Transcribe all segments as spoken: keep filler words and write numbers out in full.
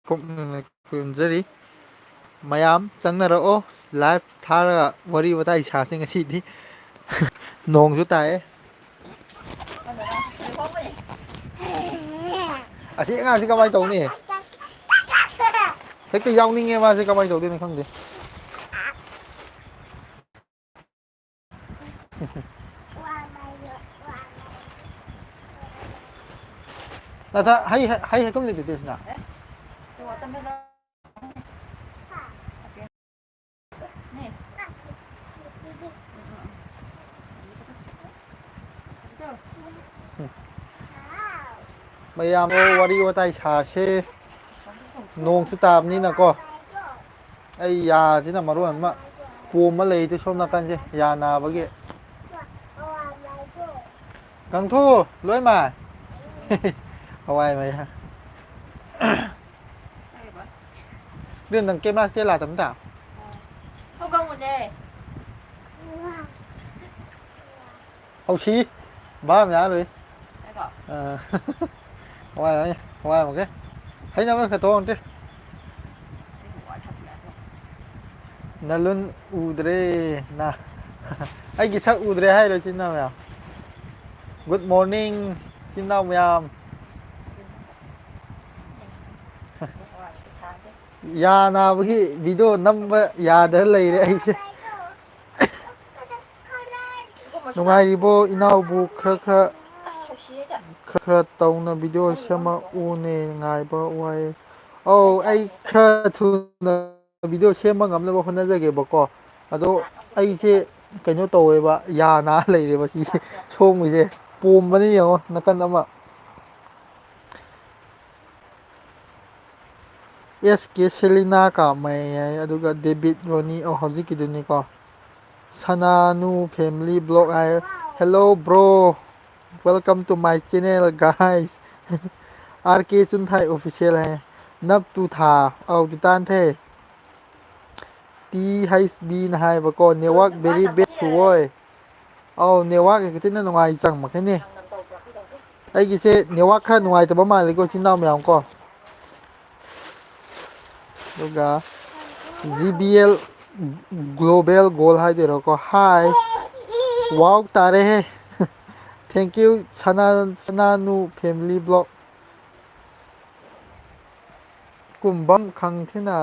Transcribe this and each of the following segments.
ꯀꯣꯛꯅꯅ ꯈꯨꯔꯨꯝꯖꯔꯤ꯫ ꯃꯌꯥꯝ ꯆꯪꯅꯔꯛꯑꯣ, ꯂꯥꯏꯚ ꯊꯥꯔꯒ ꯋꯥꯔꯤ ꯋꯥꯇꯥꯏ ꯁꯥꯁꯤ ꯉꯁꯤꯗꯤ꯫ ꯅꯣꯡꯁꯨ ꯇꯥꯏꯌꯦ꯫ ꯑꯁꯤ ꯑꯉꯥꯡꯁꯤ ꯀꯃꯥꯏꯅ ꯇꯧꯅꯤ? ꯍꯦꯛꯇ ꯌꯥꯎꯅꯤꯡꯉꯦ ꯃꯥꯁꯦ, ꯀꯃꯥꯏꯅ ꯇꯧꯗꯣꯏꯅꯣ ꯈꯪꯗꯦ꯫ ꯅꯊ ꯍꯩ ꯍꯩ ꯍꯩ ꯀꯨꯝ ꯂꯩꯗꯨꯗꯤ ꯁꯤꯅ꯫ ꯃꯌꯥꯝ ꯋꯥꯔꯤ ꯋꯥꯇꯥꯏ ꯁꯥꯁꯦ꯫ ꯅꯣꯡꯁꯨ ꯇꯥꯕꯅꯤꯅꯀꯣ꯫ ꯑꯩ ꯌꯥꯁꯤꯅ ꯃꯔꯣꯟ ꯑꯃ ꯄꯣꯝꯃ ꯂꯩꯗꯨ ꯁꯣꯝ ꯅꯥꯀꯟꯁꯦ ꯌꯥ ꯅꯥꯕꯒꯤ꯫ ꯀꯪꯊꯣꯛꯎ ꯂꯣꯏꯃꯛ꯫ ꯍꯋꯥꯏ ꯃꯩ꯫ ꯀꯩꯕ? ꯕꯦꯝ, ꯅꯪ ꯀꯦꯃꯦꯔꯥ ꯁ꯭ꯇꯦꯟ ꯂꯥꯛꯇꯕ ꯅꯠꯇ꯭ꯔꯥ? ꯑꯣ꯫ ꯊꯧꯒꯪꯕꯅꯦ꯫ ꯍꯧꯁꯤ꯫ ꯚꯥꯞ ꯌꯥꯔꯣꯏ꯫ ꯍꯥꯏꯀꯣ? ꯑ꯫ ꯍꯋꯥꯏ ꯃꯩ, ꯍꯋꯥꯏ ꯑꯃꯨꯛꯀꯦ꯫ ꯍꯩꯅꯕ ꯈꯔ ꯇꯧꯔꯝꯇꯦ꯫ ꯅꯂꯨꯟ ꯎꯗ꯭ꯔꯦ ꯅ꯫ ꯑꯩꯒꯤ ꯁꯛ ꯎꯗ꯭ꯔꯦ ꯍꯥꯏꯔꯣ ꯏꯆꯤꯟ ꯏꯅꯥꯎ ꯃꯌꯥꯝ? Good morning, ꯏꯆꯤꯟ ꯏꯅꯥꯎ ꯃꯌꯥꯝ꯫ ꯌꯥ ꯅꯥꯕꯒꯤ video ꯅꯝꯕ ꯌꯥꯗ ꯂꯩꯔꯦ ꯑꯩꯁꯦ꯫ ꯅꯨꯡꯉꯥꯏꯔꯤꯕꯣ ꯏꯅꯥꯎꯕꯨ? ꯈꯔ ꯈꯔ, ꯈꯔ ꯈꯔ ꯇꯧꯅ video ꯁꯦꯝꯃꯛꯎꯅꯦ, ꯉꯥꯏꯕ ꯋꯥꯏ꯫ ꯑꯧ, ꯑꯩ ꯈꯔ ꯊꯨꯅ video ꯁꯦꯝꯕ ꯉꯝꯅꯕ ꯍꯣꯠꯅꯖꯒꯦꯕꯀꯣ꯫ ꯑꯗꯣ ꯑꯩꯁꯦ ꯀꯩꯅꯣ ꯇꯧꯋꯦꯕ, ꯌꯥ ꯅꯥ ꯂꯩꯔꯦꯕ ꯁꯤꯁꯦ, ꯁꯣꯝꯒꯤꯁꯦ ꯄꯣꯝꯕꯅꯤ ꯌꯦꯡꯉꯣ ꯅꯥꯀꯟ ꯑꯃ꯫ ꯑꯦꯁ ꯀꯦ ꯁꯦꯂꯤꯅꯥ ꯀꯥꯃꯩ ꯍꯥꯏ, ꯑꯗꯨꯒ ꯗꯦꯕꯤꯠ ꯔꯣꯅꯤ, ꯑꯣ, ꯍꯧꯖꯤꯛꯀꯤꯗꯨꯅꯤꯀꯣ꯫ ꯁꯅꯥꯅꯨ family vlog ꯍꯥꯏ꯫ Hello bro, welcome to my channel guys꯫ R K Chunthai official ꯍꯥꯏ꯫ ꯅꯞ ꯇꯨ ꯊꯥ ꯑꯧ ꯗꯨꯇꯥꯟ ꯊꯦ꯫ ꯇꯤ ꯍꯩꯆ ꯕꯤꯅ ꯍꯥꯏꯕꯀꯣ, network very bad ꯁꯨꯑꯣꯏ꯫ ꯑꯧ, network ꯍꯦꯛꯇ ꯊꯤꯅ ꯅꯨꯡꯉꯥꯏ ꯆꯪ ꯃꯈꯩꯅꯦ꯫ ꯑꯩꯒꯤꯁꯦ network ꯈꯔ ꯅꯨꯡꯉꯥꯏꯇꯕ ꯃꯥꯜꯂꯤꯀꯣ, ꯏꯆꯤꯟ ꯏꯅꯥꯎ ꯃꯌꯥꯝ ꯀꯣ꯫ ꯑꯗꯨꯒ G B L global goal ꯍꯥꯏꯗꯣꯏꯔꯣꯀꯣ, ꯍꯥꯏ꯫ ꯋꯥꯎ ꯇꯥꯔꯦꯍꯦ꯫ Thank you, ꯁꯅꯥ, ꯁꯅꯥꯅꯨ family vlog꯫ ꯀꯨꯝꯕꯝ ꯈꯪꯊꯤꯅ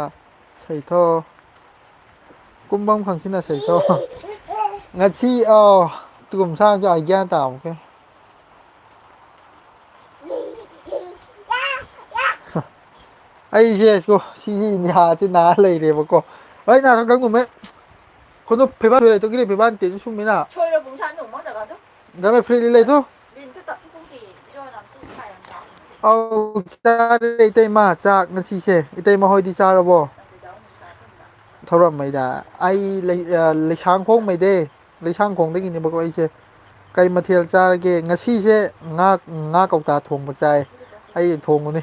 ꯁꯩꯊꯣ꯫ ꯀꯨꯝꯕꯝ ꯈꯪꯊꯤꯅ ꯁꯩꯊꯣ꯫ ꯉꯁꯤ, ꯑꯥꯎ, ꯇꯨꯒꯨꯝ ꯁꯥꯡꯁꯨ ꯑꯩ ꯒ꯭ꯌꯥꯟ ꯇꯥꯃꯨꯛꯀꯦ꯫ ꯑꯩꯁꯦ ꯁꯣ-, ꯁꯤꯒꯤ ꯅꯤꯍꯥꯁꯤ ꯅꯥꯔ ꯂꯩꯔꯦꯕꯀꯣ꯫ ꯑꯩ ꯅꯥ ꯈꯪ ꯈꯪꯉꯨꯝꯃꯦ꯫ ꯈꯨꯅꯨ ꯐꯤꯕꯥꯟ ꯊꯣꯏꯔꯦ, ꯇꯨꯒꯤꯅꯤ ꯐꯤꯕꯥꯟ ꯇꯦꯟ ꯁꯨꯝꯃꯤꯅ꯫ ꯁꯣꯏꯔ ꯄꯨꯡꯁꯥꯟ ꯅꯣꯡꯃ ꯖꯒꯥꯗꯣ꯫ ꯗꯥꯃꯦ ꯐ꯭ꯔꯤꯗꯤ ꯂꯩꯊꯣ꯫ ꯂꯤꯟꯗ ꯇꯞꯊꯣꯛꯄꯒꯤ ꯏꯔꯣꯟ ꯑꯃ ꯇꯨ ꯈꯥꯏ ꯑꯃ ꯆꯥꯕꯅꯦ꯫ ꯑꯧ, ꯆꯥꯔꯦ ꯏꯇꯩꯃ, ꯆꯥꯛ ꯉꯁꯤꯁꯦ꯫ ꯏꯇꯩꯃ ꯍꯣꯏꯗꯤ ꯆꯥꯔꯕꯣ? ꯊꯧꯔꯝꯃꯩꯗ꯫ ꯑꯩ ꯂꯩ-, ꯑ, ꯂꯩꯁꯥꯡꯈꯣꯡꯃꯩꯗꯩ, ꯂꯩꯁꯥꯡꯈꯣꯡꯗꯒꯤꯅꯦꯕꯀꯣ ꯑꯩꯁꯦ꯫ ꯀꯩ ꯃꯊꯦꯜ ꯆꯥꯔꯒꯦ? ꯉꯁꯤꯁꯦ ꯉꯥ, ꯉꯥ ꯀꯧꯇꯥ ꯊꯣꯡꯕ ꯆꯥꯏ꯫ ꯑꯩ ꯊꯣꯡꯕꯅꯤ꯫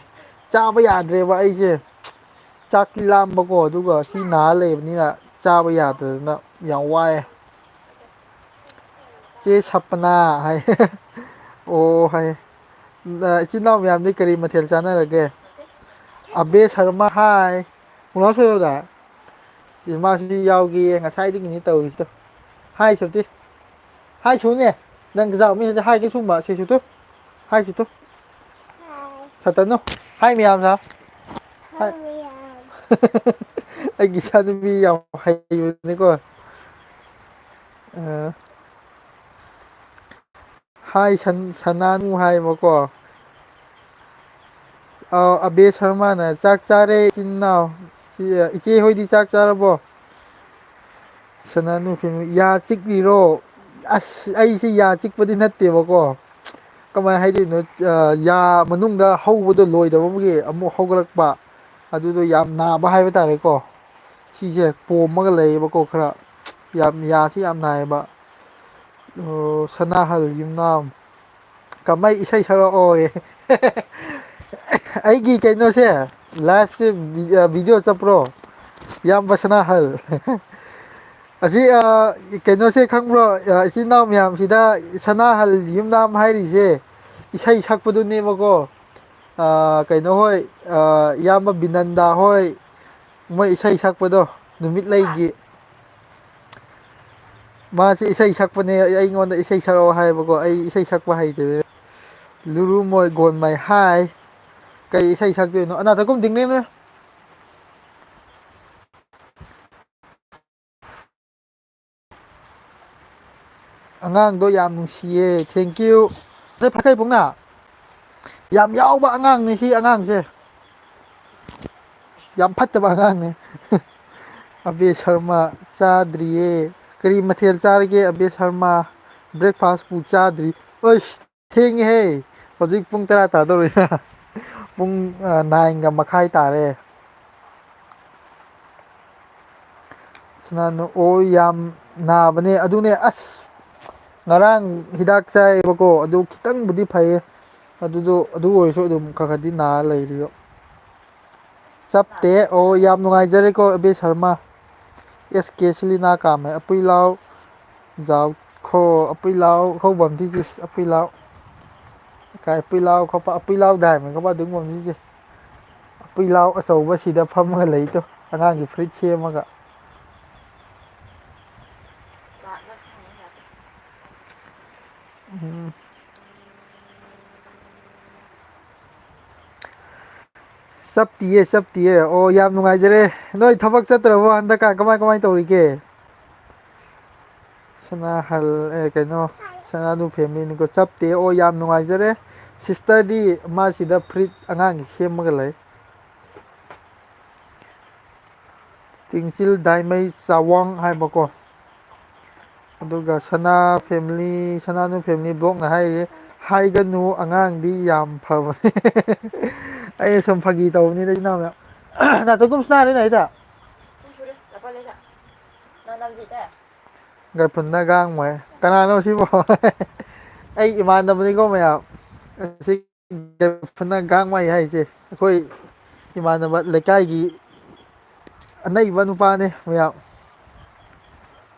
ꯆꯥꯕ ꯌꯥꯗ꯭ꯔꯦꯕ ꯑꯩꯁꯦ꯫ ꯆꯥꯛꯇꯤ ꯂꯥꯝꯕꯀꯣ, ꯑꯗꯨꯒ ꯁꯤ ꯅꯥ ꯂꯩꯕꯅꯤꯅ ꯆꯥꯕ ꯌꯥꯗꯗꯅ ꯌꯥꯝ ꯋꯥꯏꯑꯦ꯫ ꯆꯦ ꯁꯄꯅꯥ ꯍꯥꯏ꯫ ꯑꯣ ꯍꯥꯏ꯫ ꯅ-, ꯏꯆꯤꯟ ꯏꯅꯥꯎ ꯃꯌꯥꯝꯗꯤ ꯀꯔꯤ ꯃꯊꯦꯜ ꯆꯥꯟꯅꯔꯒꯦ? ꯑꯕꯦ ꯁꯔꯃ ꯍꯥꯏ꯫ ꯃꯨꯛꯅꯥꯎ ꯁꯣꯏꯔꯣꯗꯥ? ꯁꯤ ꯃꯥꯁꯨ ꯌꯥꯎꯒꯦꯌꯦ, ꯉꯁꯥꯏꯗꯒꯤꯅꯤ ꯇꯧꯔꯤꯁꯤꯗꯣ꯫ ꯍꯥꯏ ꯁꯣꯇꯤ꯫ ꯍꯥꯏ ꯁꯨꯅꯦ꯫ ꯅꯪ ꯖꯥꯎ ꯃꯤꯁꯤꯗ ꯍꯥꯏꯒꯦ ꯁꯨꯝꯕ ꯁꯤꯁꯨ ꯇꯨ꯫ ꯍꯥꯏ ꯁꯤ ꯇꯨ꯫ ꯁꯇꯅꯨ꯫ ꯍꯥꯏ ꯃꯌꯥꯝꯗ꯫ ꯍꯥꯏ꯫ ꯑꯩꯒꯤ ꯏꯆꯥꯅꯨꯄꯤ ꯌꯥꯝ ꯍꯩꯕꯅꯤꯀꯣ꯫ ꯑ, ꯍꯥꯏ ꯁꯟ-, ꯁꯅꯥꯅꯨ ꯍꯥꯏꯕꯀꯣ꯫ ꯑ, ꯑꯕꯦ ꯁꯔꯃꯅ, "ꯆꯥꯛ ꯆꯥꯔꯦ ꯏꯆꯤꯟ ꯏꯅꯥꯎ꯫ ꯏꯆꯦ, ꯏꯆꯦ ꯍꯣꯏꯗꯤ ꯆꯥꯛ ꯆꯥꯔꯕꯣ?" ꯁꯅꯥꯅꯨ ꯐꯦꯃꯤꯂꯤ, ꯌꯥ ꯆꯤꯛꯂꯤꯔꯣ? ꯑꯁ, ꯑꯩꯁꯦ ꯌꯥ ꯆꯤꯛꯄꯗꯤ ꯅꯠꯇꯦꯕꯀꯣ꯫ ꯀꯃꯥꯏ ꯍꯥꯏꯗꯣꯏꯅꯣ? ꯑ, ꯌꯥ ꯃꯅꯨꯡꯗ ꯍꯧꯕꯗꯣ ꯂꯣꯏꯗꯕꯒꯤ ꯑꯃꯨꯛ ꯍꯧꯒꯠꯂꯛꯄ꯫ ꯑꯗꯨꯗꯣ ꯌꯥꯝ ꯅꯥꯕ ꯍꯥꯏꯕ ꯇꯥꯔꯦꯀꯣ꯫ ꯁꯤꯁꯦ ꯄꯣꯝꯃꯒ ꯂꯩꯌꯦꯕꯀꯣ ꯈꯔ꯫ ꯌꯥꯝ, ꯌꯥꯁꯤ ꯌꯥꯝ ꯅꯥꯏꯌꯦꯕ꯫ ꯑꯣ, ꯁꯅꯥꯍꯜ ꯌꯨꯝꯅꯥꯝ꯫ ꯀꯃꯥꯏ ꯏꯁꯩ ꯁꯛꯂꯛꯑꯣꯌꯦ꯫ ꯑꯩꯒꯤ ꯀꯩꯅꯣꯁꯦ, live ꯁꯦ ꯚꯤ-, ꯑ, video ꯆꯠꯄ꯭ꯔꯣ? ꯏꯌꯥꯝꯕ ꯁꯅꯥꯍꯜ꯫ ꯑꯁꯤ, ꯑ, ꯀꯩꯅꯣꯁꯦ ꯈꯪꯕ꯭ꯔꯣ? ꯑ, ꯏꯆꯤꯟ ꯏꯅꯥꯎ ꯃꯌꯥꯝꯁꯤꯗ ꯁꯅꯥꯍꯜ ꯌꯨꯝꯅꯥꯝ ꯍꯥꯏꯔꯤꯁꯦ ꯏꯁꯩ ꯁꯛꯄꯗꯨꯅꯦꯕꯀꯣ꯫ ꯑ, ꯀꯩꯅꯣ ꯍꯣꯏ, ꯑ, ꯏꯌꯥꯝꯕ ꯕꯤꯅꯟꯗꯥ ꯍꯣꯏ, ꯃꯣꯏ ꯏꯁꯩ ꯁꯛꯄꯗꯣ, ꯅꯨꯃꯤꯠꯂꯩꯒꯤ꯫ ꯃꯥꯁꯦ ꯏꯁꯩ ꯁꯛꯄꯅꯦ, ꯑꯩꯉꯣꯟꯗ ꯏꯁꯩ ꯁꯛꯂꯛꯑꯣ ꯍꯥꯏꯕꯀꯣ, ꯑꯩ ꯏꯁꯩ ꯁꯛꯄ ꯍꯩꯇꯦ꯫ ꯂꯨꯔꯨ ꯃꯣꯏ ꯒꯣꯟ ꯃꯥꯏ ꯍꯥꯏ꯫ ꯀꯩ ꯏꯁꯩ ꯁꯛꯇꯣꯏꯅꯣ? ꯑꯅꯥ ꯇꯀꯨꯝ ꯊꯤꯡꯅꯦꯝꯅꯦ꯫ ꯑꯉꯥꯡꯗꯣ ꯌꯥꯝ ꯅꯨꯡꯁꯤꯌꯦ꯫ Thank you꯫ ꯑꯗꯩ ꯐꯈꯩ ꯄꯨꯡꯅ ꯌꯥꯝ ꯌꯥꯎꯕ ꯑꯉꯥꯡꯅꯤ ꯁꯤ ꯑꯉꯥꯡꯁꯦ꯫ ꯌꯥꯝ ꯐꯠꯇꯕ ꯑꯉꯥꯡꯅꯤ꯫ ꯑꯕꯦ ꯁꯔꯃ ꯆꯥꯗ꯭ꯔꯤꯌꯦ꯫ ꯀꯔꯤ ꯃꯊꯦꯜ ꯆꯥꯔꯒꯦ ꯑꯕꯦ ꯁꯔꯃ? Breakfastꯄꯨ ꯆꯥꯗ꯭ꯔꯤ꯫ ꯑꯩꯁ, ꯊꯦꯡꯉꯦꯍꯦ꯫ ꯍꯧꯖꯤꯛ ꯄꯨꯡ ꯇꯔꯥ ꯇꯥꯗꯧꯔꯦ꯫ ꯄꯨꯡ, ꯑ, ꯅꯥꯏꯟꯒ ꯃꯈꯥꯏ ꯇꯥꯔꯦ꯫ ꯁꯅꯥꯅꯨ, ꯑꯣ, ꯌꯥꯝ ꯅꯥꯕꯅꯦ꯫ ꯑꯗꯨꯅꯦ, ꯑꯁ, ꯉꯔꯥꯡ ꯍꯤꯗꯥꯛ ꯆꯥꯏꯌꯦꯕꯀꯣ, ꯑꯗꯨ ꯈꯤꯇꯪꯕꯨꯗꯤ ꯐꯩꯌꯦ꯫ ꯑꯗꯨꯗꯣ, ꯑꯗꯨ ꯑꯣꯏꯔꯁꯨ ꯑꯗꯨꯝ ꯈꯔ ꯈꯔꯗꯤ ꯅꯥ ꯂꯩꯔꯤꯕ꯫ ꯆꯞꯇꯦ꯫ ꯑꯣ, ꯌꯥꯝ ꯅꯨꯡꯉꯥꯏꯖꯔꯦꯀꯣ, ꯑꯕꯦ ꯁꯔꯃ꯫ ꯑꯦꯁ ꯀꯦ ꯁꯤꯂꯤꯅꯥ ꯀꯥꯝꯃꯦ꯫ ꯑꯄꯨꯏ ꯂꯥꯎ, ꯖꯥꯎꯈꯣ, ꯑꯄꯨꯏ ꯂꯥꯎ, ꯍꯧꯕꯝ ꯊꯤꯖꯤꯁ, ꯑꯄꯨꯏ ꯂꯥꯎ꯫ ꯀꯥꯏ ꯑꯄꯨꯏ ꯂꯥꯎ ꯈꯣꯠꯄ, ꯑꯄꯨꯏ ꯂꯥꯎ ꯗꯥꯏꯃꯟ ꯈꯣꯠꯄ ꯑꯗꯨꯒꯨꯝꯕ ꯊꯤꯖꯦ꯫ ꯑꯄꯨꯏ ꯂꯥꯎ ꯑꯆꯧꯕ ꯁꯤꯗ ꯐꯝꯃꯒ ꯂꯩꯗꯣ, ꯑꯉꯥꯡꯒꯤ ꯐꯨꯔꯤꯠ ꯁꯦꯝꯃꯒ꯫ ꯎꯝ꯫ ꯆꯞꯇꯤꯌꯦ, ꯆꯞꯇꯤꯌꯦ꯫ ꯑꯣ, ꯌꯥꯝ ꯅꯨꯡꯉꯥꯏꯖꯔꯦ꯫ ꯅꯣꯏ ꯊꯕꯛ ꯆꯠꯇ꯭ꯔꯕꯣ ꯍꯟꯗꯛꯀꯥꯟ? ꯀꯃꯥꯏ, ꯀꯃꯥꯏ ꯇꯧꯔꯤꯒꯦ? ꯁꯅꯥꯍꯜ-, ꯑꯦ, ꯀꯩꯅꯣ, ꯁꯅꯥꯅꯨ ꯐꯦꯃꯤꯂꯤꯅꯤꯀꯣ꯫ ꯆꯞꯇꯦ꯫ ꯑꯣ, ꯌꯥꯝ ꯅꯨꯡꯉꯥꯏꯖꯔꯦ꯫ ꯁꯤꯁꯇꯔꯗꯤ ꯃꯥꯁꯤꯗ ꯐꯨꯔꯤꯠ ꯑꯉꯥꯡꯒꯤ ꯁꯦꯝꯃꯒ ꯂꯩ꯫ ꯇꯤꯡꯆꯤꯜ ꯗꯥꯏꯃꯩ ꯆꯥꯋꯥꯡ ꯍꯥꯏꯕꯀꯣ꯫ ꯑꯗꯨꯒ ꯁꯅꯥ ꯐꯦꯃꯤꯂꯤ, ꯁꯅꯥꯅꯨ ꯐꯦꯃꯤꯂꯤ ꯕ꯭ꯂꯣꯛꯅ ꯍꯥꯏꯔꯤ, "ꯍꯥꯏꯒꯅꯨ, ꯑꯉꯥꯡꯗꯤ ꯌꯥꯝ ꯐꯕꯅꯦ꯫" ꯑꯩꯅ ꯁꯨꯝ ꯐꯥꯒꯤ ꯇꯧꯕꯅꯤꯗ, ꯏꯅꯥꯎ ꯃꯌꯥꯝ꯫ ꯅꯥꯇꯣꯟ ꯀꯨꯝ ꯁꯅꯥꯔꯦꯅꯦ ꯑꯩꯗ꯫ ꯒꯥꯏꯐꯨꯟꯅ ꯒꯥꯡꯃꯩ꯫ ꯀꯅꯥꯅꯣ ꯁꯤꯕꯣ? ꯑꯩ ꯏꯃꯥꯟꯅꯕꯅꯤꯀꯣ ꯃꯌꯥꯝ꯫ ꯑꯁꯤ ꯒꯥꯏꯐꯨꯟꯅ ꯒꯥꯡꯃꯩ ꯍꯥꯏꯁꯦ ꯑꯩꯈꯣꯏ ꯏꯃꯥꯟꯅꯕ ꯂꯩꯀꯥꯏꯒꯤ ꯑꯅꯩꯕ ꯅꯨꯄꯥꯅꯦ ꯃꯌꯥꯝ꯫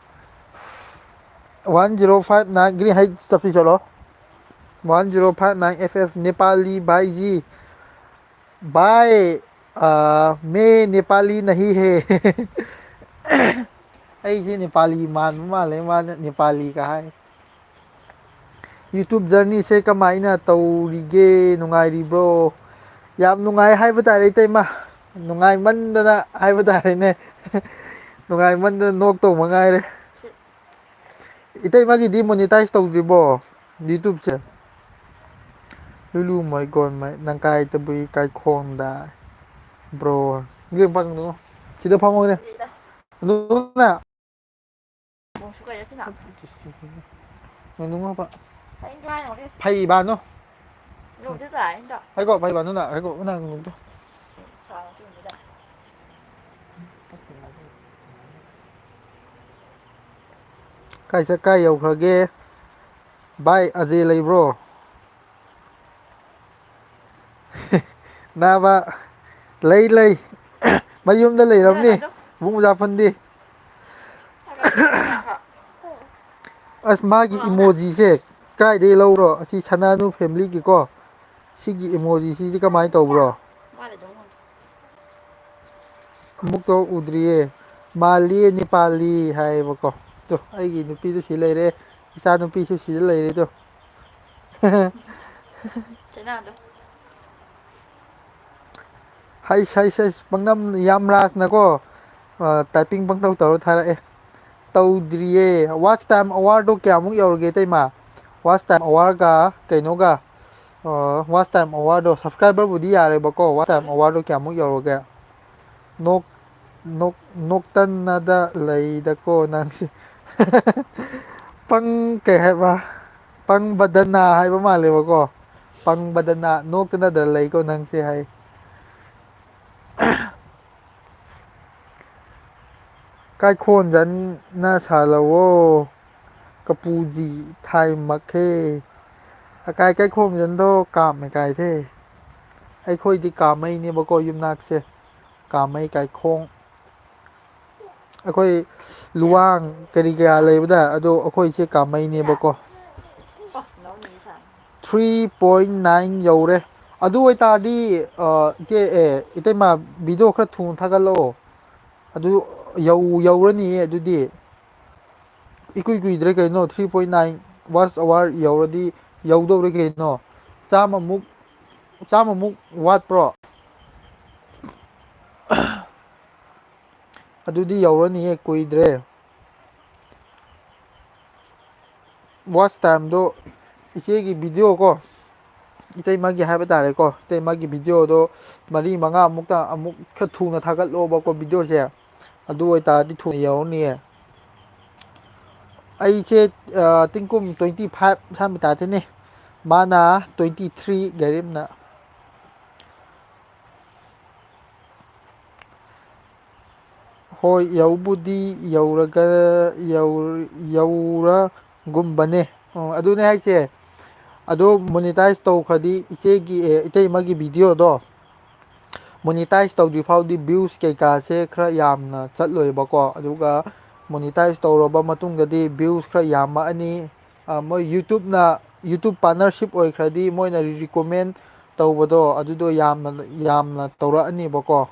One zero five nine green height ꯆꯠꯄꯤ ꯆꯠꯂꯣ꯫ One zero five nine F F Nepali ꯚꯥꯏꯖꯤ꯫ ꯚꯥꯏ, ꯑ, ꯃꯦ ꯅꯦꯄꯥꯂꯤ ꯅꯍꯤ ꯍꯦ꯫ ꯑꯩꯁꯦ ꯅꯦꯄꯥꯂꯤ ꯃꯥꯟꯕ ꯃꯥꯜꯂꯦ, ꯃꯥꯅ ꯅꯦꯄꯥꯂꯤꯒ ꯍꯥꯏ꯫ YouTube journeyꯁꯦ ꯀꯃꯥꯏꯅ ꯇꯧꯔꯤꯒꯦ? ꯅꯨꯡꯉꯥꯏꯔꯤꯕ꯭ꯔꯣ? ꯌꯥꯝ ꯅꯨꯡꯉꯥꯏ ꯍꯥꯏꯕ ꯇꯥꯔꯦ, ꯏꯇꯩꯃ꯫ ꯅꯨꯡꯉꯥꯏꯃꯟꯗꯅ ꯍꯥꯏꯕ ꯇꯥꯔꯦꯅꯦ꯫ ꯅꯨꯡꯉꯥꯏꯃꯟꯗꯅ ꯅꯣꯛ ꯇꯧꯕ ꯉꯥꯏꯔꯦ꯫ ꯏꯇꯩꯃꯒꯤꯗꯤ monetize ꯇꯧꯗ꯭ꯔꯤꯕꯣ YouTubeꯁꯦ? ꯂꯨꯂꯨ ꯃꯣꯏ ꯒꯣꯟ ꯃꯩ ꯅꯪ ꯀꯥꯏ ꯇꯕꯨꯏ ꯀꯥꯏꯈꯣꯡꯗ bro꯫ ꯏꯕꯦꯝ ꯄꯥꯛ ꯅꯣ꯫ ꯁꯤꯗ ꯐꯝꯃꯣꯅꯦ꯫ ꯅꯣꯡꯁꯨ ꯀꯩꯗ ꯁꯤꯅ? ꯅꯣꯡꯅꯨꯡ ꯍꯥꯞꯄ꯫ ꯐꯩꯅ ꯂꯥꯡꯉꯨꯔꯦ꯫ ꯐꯩꯕꯥꯅꯣ꯫ ꯅꯣꯡꯁꯨ ꯇꯥꯏ ꯍꯟꯗꯛ꯫ ꯍꯥꯏꯀꯣ, ꯐꯩꯕꯥꯅꯣ ꯅ, ꯍꯥꯏꯀꯣ, ꯎꯅ ꯅꯣꯡꯗꯣ꯫ ꯁꯥꯎ ꯆꯨꯝꯗꯨꯗ꯫ ꯀꯥꯏ ꯆꯠ-, ꯀꯥꯏ ꯌꯧꯈ꯭ꯔꯒꯦ? ꯚꯥꯏ, ꯑꯖꯦ ꯂꯩꯕ꯭ꯔꯣ? ꯅꯥꯕ, ꯂꯩ, ꯂꯩ꯫ ꯃꯌꯨꯝꯗ ꯂꯩꯔꯝꯅꯤ, ꯏꯕꯨꯡ ꯃꯖꯥꯐꯟꯗꯤ꯫ ꯑꯁ, ꯃꯥꯒꯤ emojiꯁꯦ ꯀꯥꯏꯗꯒꯤ ꯂꯧꯔꯣ? ꯑꯁꯤ ꯁꯅꯥꯅꯨ familyꯒꯤꯀꯣ꯫ ꯁꯤꯒꯤ emojiꯁꯤꯗꯤ ꯀꯃꯥꯏꯅ ꯇꯧꯕ꯭ꯔꯣ? ꯑꯃꯨꯛꯇ ꯎꯗ꯭ꯔꯤꯌꯦ꯫ ꯃꯥꯜꯂꯤꯌꯦ, ꯅꯦꯄꯥꯂꯤ ꯍꯥꯏꯌꯦꯕꯀꯣ꯫ ꯇꯨ, ꯑꯩꯒꯤ ꯅꯨꯄꯤꯗꯨ ꯁꯤ ꯂꯩꯔꯦ, ꯏꯆꯥ ꯅꯨꯄꯤꯁꯨ ꯁꯤꯗ ꯂꯩꯔꯦ ꯇꯨ꯫ ꯆꯦꯅꯥꯗꯣ꯫ ꯍꯩꯁ, ꯍꯩꯁ, ꯍꯩꯁ, ꯄꯪꯅꯝ ꯌꯥꯝ ꯔꯥꯖꯅꯀꯣ, ꯑ, typing ꯄꯪꯇꯧ ꯇꯧꯔ ꯊꯥꯔꯛꯑꯦ꯫ ꯇꯧꯗ꯭ꯔꯤꯌꯦ꯫ Watch time hourꯗꯣ ꯀꯌꯥꯃꯨꯛ ꯌꯧꯔꯒꯦ, ꯏꯇꯩꯃ? Watch time hourꯒ ꯀꯩꯅꯣꯒ, ꯑ, watch time hourꯗꯣ, subscriberꯕꯨꯗꯤ ꯌꯥꯔꯦꯕꯀꯣ, watch time hourꯗꯣ ꯀꯌꯥꯃꯨꯛ ꯌꯧꯔꯒꯦ? ꯅꯣꯛ-, ꯅꯣꯛ-, ꯅꯣꯛꯇꯅꯗ ꯂꯩꯗꯀꯣ ꯅꯪꯁꯦ꯫ ꯄꯪ-, ꯀꯩ ꯍꯥꯏꯕ? ꯄꯪꯕꯗꯅ ꯍꯥꯏꯕ ꯃꯥꯜꯂꯦꯕꯀꯣ꯫ ꯄꯪꯕꯗꯅ ꯅꯣꯛꯇꯅꯗ ꯂꯩꯀꯣ ꯅꯪꯁꯦ ꯍꯥꯏ꯫ ꯀꯥꯏꯈꯣꯟꯖꯟꯅ ꯁꯥꯂꯧꯋꯣ, ꯀꯄꯨꯖꯤ ꯊꯥꯏꯃꯛꯈꯦ꯫ ꯑꯀꯥꯏ ꯀꯥꯏꯈꯣꯡꯖꯟꯗꯣ ꯀꯥꯝꯃꯦ ꯀꯥꯏꯊꯦ꯫ ꯑꯩꯈꯣꯏꯗꯤ ꯀꯥꯃꯩꯅꯦꯕꯀꯣ ꯌꯨꯝꯅꯥꯛꯁꯦ꯫ ꯀꯥꯃꯩ ꯀꯥꯏꯈꯣꯡ꯫ ꯑꯩꯈꯣꯏ ꯂꯨꯋꯥꯡ ꯀꯔꯤ ꯀꯌꯥ ꯂꯩꯕꯗ ꯑꯗꯣ ꯑꯩꯈꯣꯏꯁꯦ ꯀꯥꯃꯩꯅꯦꯕꯀꯣ꯫ Three point nine ꯌꯧꯔꯦ꯫ ꯑꯗꯨ ꯑꯣꯏꯇꯥꯔꯗꯤ, ꯑ, ꯏꯆꯦ, ꯑꯦ, ꯏꯇꯩꯃ, video ꯈꯔ ꯊꯨꯅ ꯊꯥꯒꯠꯂꯛꯑꯣ꯫ ꯑꯗꯨ ꯌꯧ-, ꯌꯧꯔꯅꯤꯌꯦ ꯑꯗꯨꯗꯤ꯫ ꯏꯀꯨꯏ ꯀꯨꯏꯗ꯭ꯔꯦ ꯀꯩꯅꯣ, three point nine watch hour ꯌꯧꯔꯗꯤ, ꯌꯧꯗꯧꯔꯦ ꯀꯩꯅꯣ꯫ ꯆꯥꯝꯃꯃꯨꯛ, ꯆꯥꯝꯃꯃꯨꯛ ꯋꯥꯠꯄ꯭ꯔꯣ? ꯑꯗꯨꯗꯤ ꯌꯧꯔꯅꯤꯌꯦ, ꯀꯨꯏꯗ꯭ꯔꯦ꯫ Watch timeꯗꯣ ꯏꯆꯦꯒꯤ video ꯀꯣ, ꯏꯇꯩꯃꯒꯤ ꯍꯥꯏꯕ ꯇꯥꯔꯦꯀꯣ, ꯏꯇꯩꯃꯒꯤ videoꯗꯣ ꯃꯔꯤ ꯃꯉꯥꯃꯨꯛꯇ ꯑꯃꯨꯛ ꯈꯔ ꯊꯨꯅ ꯊꯥꯒꯠꯂꯣꯕꯀꯣ videoꯁꯦ, ꯑꯗꯨ ꯑꯣꯏꯇꯥꯔꯗꯤ ꯊꯨꯅ ꯌꯧꯔꯅꯤꯌꯦ꯫ ꯑꯩꯁꯦ, ꯑ, ꯇꯤꯡꯀꯨꯝ twenty five ꯁꯥꯟꯕ ꯇꯥꯗꯣꯏꯅꯦ, ꯃꯥꯅ twenty three ꯒꯥꯔꯤꯝꯅ꯫ ꯍꯣꯏ, ꯌꯧꯕꯨꯗꯤ ꯌꯧꯔꯒ, ꯌꯧ-, ꯌꯧꯔꯒꯨꯝꯕꯅꯦ꯫ ꯑꯣ, ꯑꯗꯨꯅꯦ ꯍꯥꯏꯁꯦ꯫ ꯑꯗꯣ monetize ꯇꯧꯈ꯭ꯔꯗꯤ ꯏꯆꯦꯒꯤ, ꯑꯦ, ꯏꯇꯩꯃꯒꯤ videoꯗꯣ monetize ꯇꯧꯗ꯭ꯔꯤ ꯐꯥꯎꯗꯤ views ꯀꯩꯀꯥꯁꯦ ꯈꯔ ꯌꯥꯝꯅ ꯆꯠꯂꯣꯏꯕꯀꯣ꯫ ꯑꯗꯨꯒ monetize ꯇꯧꯔꯕ ꯃꯇꯨꯡꯗꯗꯤ views ꯈꯔ ꯌꯥꯝꯃꯛꯑꯅꯤ꯫ ꯑ, ꯃꯣꯏ YouTubeꯅ, YouTube partnership ꯑꯣꯏꯈ꯭ꯔꯗꯤ ꯃꯣꯏꯅ recommend ꯇꯧꯕꯗꯣ ꯑꯗꯨꯗꯣ ꯌꯥꯝꯅ, ꯌꯥꯝꯅ ꯇꯧꯔꯛꯑꯅꯤꯕꯀꯣ꯫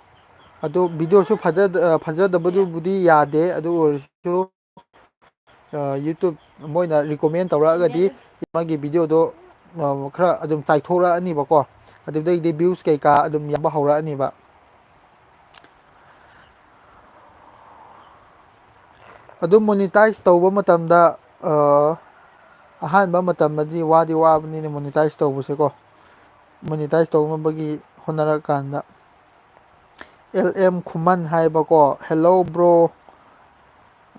ꯑꯗꯣ videoꯁꯨ ꯐꯖꯗ-, ꯑ, ꯐꯖꯗꯕꯗꯨꯕꯨꯗꯤ ꯌꯥꯗꯦ, ꯑꯗꯨ ꯑꯣꯏꯔꯁꯨ, ꯑ, YouTube ꯃꯣꯏꯅ recommend ꯇꯧꯔꯛꯑꯒꯗꯤ ꯃꯥꯒꯤ videoꯗꯣ, ꯑ, ꯈꯔ ꯑꯗꯨꯝ ꯆꯥꯏꯊꯣꯔꯛꯑꯅꯤꯕꯀꯣ꯫ ꯑꯗꯨꯗꯩꯗꯤ views ꯀꯩꯀꯥ ꯑꯗꯨꯝ ꯌꯥꯝꯕ ꯍꯧꯔꯛꯑꯅꯤꯕ꯫ ꯑꯗꯨꯝ monetize ꯇꯧꯕ ꯃꯇꯝꯗ, ꯑ, ꯑꯍꯥꯟꯕ ꯃꯇꯝꯗꯗꯤ ꯋꯥꯗꯤ ꯋꯥꯕꯅꯤꯅꯦ monetize ꯇꯧꯕꯁꯦꯀꯣ꯫ Monetize ꯇꯧꯅꯕꯒꯤ ꯍꯣꯠꯅꯔꯀꯥꯟꯗ꯫ ꯑꯦꯜ ꯑꯦꯝ ꯈꯨꯃꯟ ꯍꯥꯏꯕꯀꯣ, "Hello bro,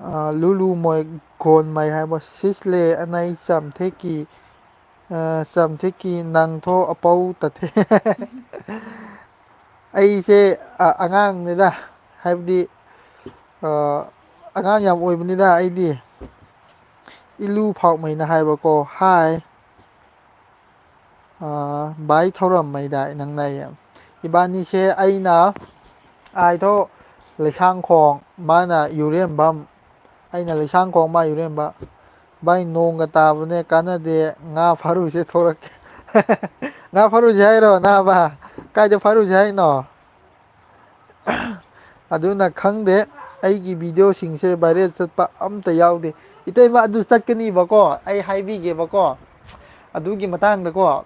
ꯑ, ꯂꯨꯂꯨ ꯃꯣꯏ ꯒꯣꯟꯃꯩ ꯍꯥꯏꯕ ꯁꯤꯁꯂꯦ ꯑꯅꯩ ꯆꯝꯊꯦꯛꯀꯤ, ꯑ, ꯆꯝꯊꯦꯛꯀꯤ ꯅꯪꯊꯣ ꯑꯄꯧ ꯇꯊꯦ꯫" ꯑꯩꯁꯦ, ꯑ, ꯑꯉꯥꯡꯅꯤꯗ, ꯍꯥꯏꯕꯗꯤ, ꯑ, ꯑꯉꯥꯡ ꯌꯥꯝ ꯑꯣꯏꯕꯅꯤꯗ ꯑꯩꯗꯤ꯫ ꯏꯂꯨ ꯐꯥꯎꯃꯩꯅ ꯍꯥꯏꯕꯀꯣ, "Hi, ꯑ, ꯚꯥꯏ ꯊꯧꯔꯝꯃꯩꯗ ꯅꯪꯅ ꯏꯕꯥꯅꯤꯁꯦ ꯑꯩꯅ ꯑꯥꯏꯊꯣ ꯂꯩꯁꯥꯡꯈꯣꯡ, ꯃꯥꯅ ꯌꯨꯔꯦꯝꯕꯝ, ꯑꯩꯅ ꯂꯩꯁꯥꯡꯈꯣꯡ, ꯃꯥ ꯌꯨꯔꯦꯝꯕ꯫ ꯚꯥꯏ, ꯅꯣꯡꯒ ꯇꯥꯕꯅꯦ, ꯀꯥꯟꯅꯗꯦ, ꯉꯥ ꯐꯥꯔꯨꯁꯦ, ꯊꯣꯛꯂꯛꯀꯦ꯫" ꯉꯥ ꯐꯥꯔꯨꯁꯦ ꯍꯥꯏꯔꯣ ꯅꯥꯕ? ꯀꯥꯏꯗ ꯐꯥꯔꯨꯁꯦ ꯍꯥꯏꯅꯣ? ꯑꯗꯨꯅ ꯈꯪꯗꯦ, ꯑꯩꯒꯤ ꯚꯤꯗꯤꯑꯣꯁꯤꯡꯁꯦ ꯚꯥꯏꯔꯦꯜ ꯆꯠꯄ ꯑꯝꯇ ꯌꯥꯎꯗꯦ꯫ ꯏꯇꯩꯃ, ꯑꯗꯨ ꯆꯠꯀꯅꯤꯕꯀꯣ, ꯑꯩ ꯍꯥꯏꯕꯤꯒꯦꯕꯀꯣ, ꯑꯗꯨꯒꯤ ꯃꯇꯥꯡꯗꯀꯣ꯫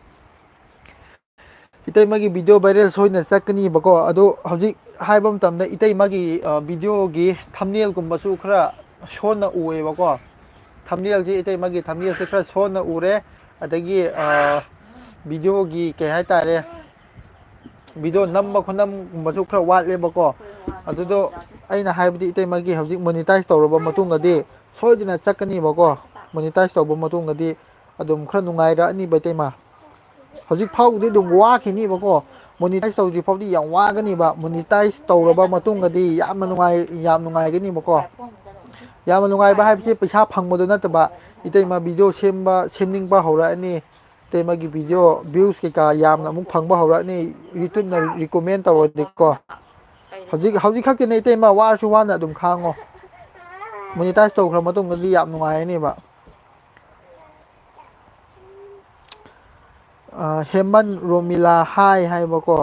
ꯏꯇꯩꯃꯒꯤ ꯚꯤꯗꯤꯑꯣ ꯚꯥꯏꯔꯦꯜ ꯁꯣꯏꯗꯅ ꯆꯠꯀꯅꯤꯕꯀꯣ꯫ ꯑꯗꯣ ꯍꯧꯖꯤꯛ ꯍꯥꯏꯕ ꯃꯇꯝꯗ ꯏꯇꯩꯃꯒꯤ, ꯑ, ꯚꯤꯗꯤꯑꯣꯒꯤ ꯊꯝꯅꯦꯜꯒꯨꯝꯕꯁꯨ ꯈꯔ ꯁꯣꯟꯅ ꯎꯑꯦꯕꯀꯣ꯫ ꯊꯝꯅꯦꯜꯁꯤ, ꯏꯇꯩꯃꯒꯤ ꯊꯝꯅꯦꯜꯁꯤ ꯈꯔ ꯁꯣꯟꯅ ꯎꯔꯦ꯫ ꯑꯗꯒꯤ, ꯑ, ꯚꯤꯗꯤꯑꯣꯒꯤ ꯀꯩ ꯍꯥꯏꯇꯥꯔꯦ, ꯚꯤꯗꯤꯑꯣ ꯅꯝꯕ ꯈꯣꯠꯅꯝꯒꯨꯝꯕꯁꯨ ꯈꯔ ꯋꯥꯠꯂꯦꯕꯀꯣ꯫ ꯑꯗꯨꯗꯣ ꯑꯩꯅ ꯍꯥꯏꯕꯗꯤ ꯏꯇꯩꯃꯒꯤ ꯍꯧꯖꯤꯛ ꯃꯣꯅꯤꯇꯥꯏꯁ ꯇꯧꯔꯕ ꯃꯇꯨꯡꯗꯗꯤ ꯁꯣꯏꯗꯅ ꯆꯠꯀꯅꯤꯕꯀꯣ꯫ ꯃꯣꯅꯤꯇꯥꯏꯁ ꯇꯧꯕ ꯃꯇꯨꯡꯗꯗꯤ ꯑꯗꯨꯝ ꯈꯔ ꯅꯨꯡꯉꯥꯏꯔꯛꯑꯅꯤꯕ ꯏꯇꯩꯃ꯫ ꯍꯧꯖꯤꯛ ꯐꯥꯎꯕꯗꯤ ꯑꯗꯨꯝ ꯋꯥꯈꯤꯅꯤꯕꯀꯣ꯫ ꯃꯣꯅꯤꯇꯥꯏꯁ ꯇꯧꯗ꯭ꯔꯤ ꯐꯥꯎꯗꯤ ꯌꯥꯝ ꯋꯥꯒꯅꯤꯕ꯫ ꯃꯣꯅꯤꯇꯥꯏꯁ ꯇꯧꯔꯕ ꯃꯇꯨꯡꯗꯗꯤ ꯌꯥꯝꯅ ꯅꯨꯡꯉꯥꯏ-, ꯌꯥꯝ ꯅꯨꯡꯉꯥꯏꯒꯅꯤꯕꯀꯣ꯫ ꯌꯥꯝꯅ ꯅꯨꯡꯉꯥꯏꯕ ꯍꯥꯏꯕꯁꯤ ꯄꯩꯁꯥ ꯐꯪꯕꯗꯣ ꯅꯠꯇꯕ, ꯏꯇꯩꯃ ꯚꯤꯗꯤꯑꯣ ꯁꯦꯝꯕ, ꯁꯦꯝꯅꯤꯡꯕ ꯍꯧꯔꯛꯑꯅꯤ꯫ ꯏꯇꯩꯃꯒꯤ ꯚꯤꯗꯤꯑꯣ ꯚ꯭ꯌꯨꯁ ꯀꯩꯀꯥ ꯌꯥꯝꯅ ꯑꯃꯨꯛ ꯐꯪꯕ ꯍꯧꯔꯛꯑꯅꯤ, YouTubeꯅ recommend ꯇꯧꯔꯗꯤꯀꯣ꯫ ꯍꯧꯖꯤꯛ, ꯍꯧꯖꯤꯛ ꯈꯛꯇꯅꯦ ꯏꯇꯩꯃ, ꯋꯥꯔꯁꯨ ꯋꯥꯅ ꯑꯗꯨꯝ ꯈꯥꯡꯉꯣ꯫ ꯃꯣꯅꯤꯇꯥꯏꯁ ꯇꯧꯈ꯭ꯔ ꯃꯇꯨꯡꯗꯗꯤ ꯌꯥꯝ ꯅꯨꯡꯉꯥꯏꯔꯅꯦꯕ꯫ ꯑ, ꯍꯦꯃꯟ ꯔꯣꯃꯤꯂꯥ ꯍꯥꯏ ꯍꯥꯏꯕꯀꯣ꯫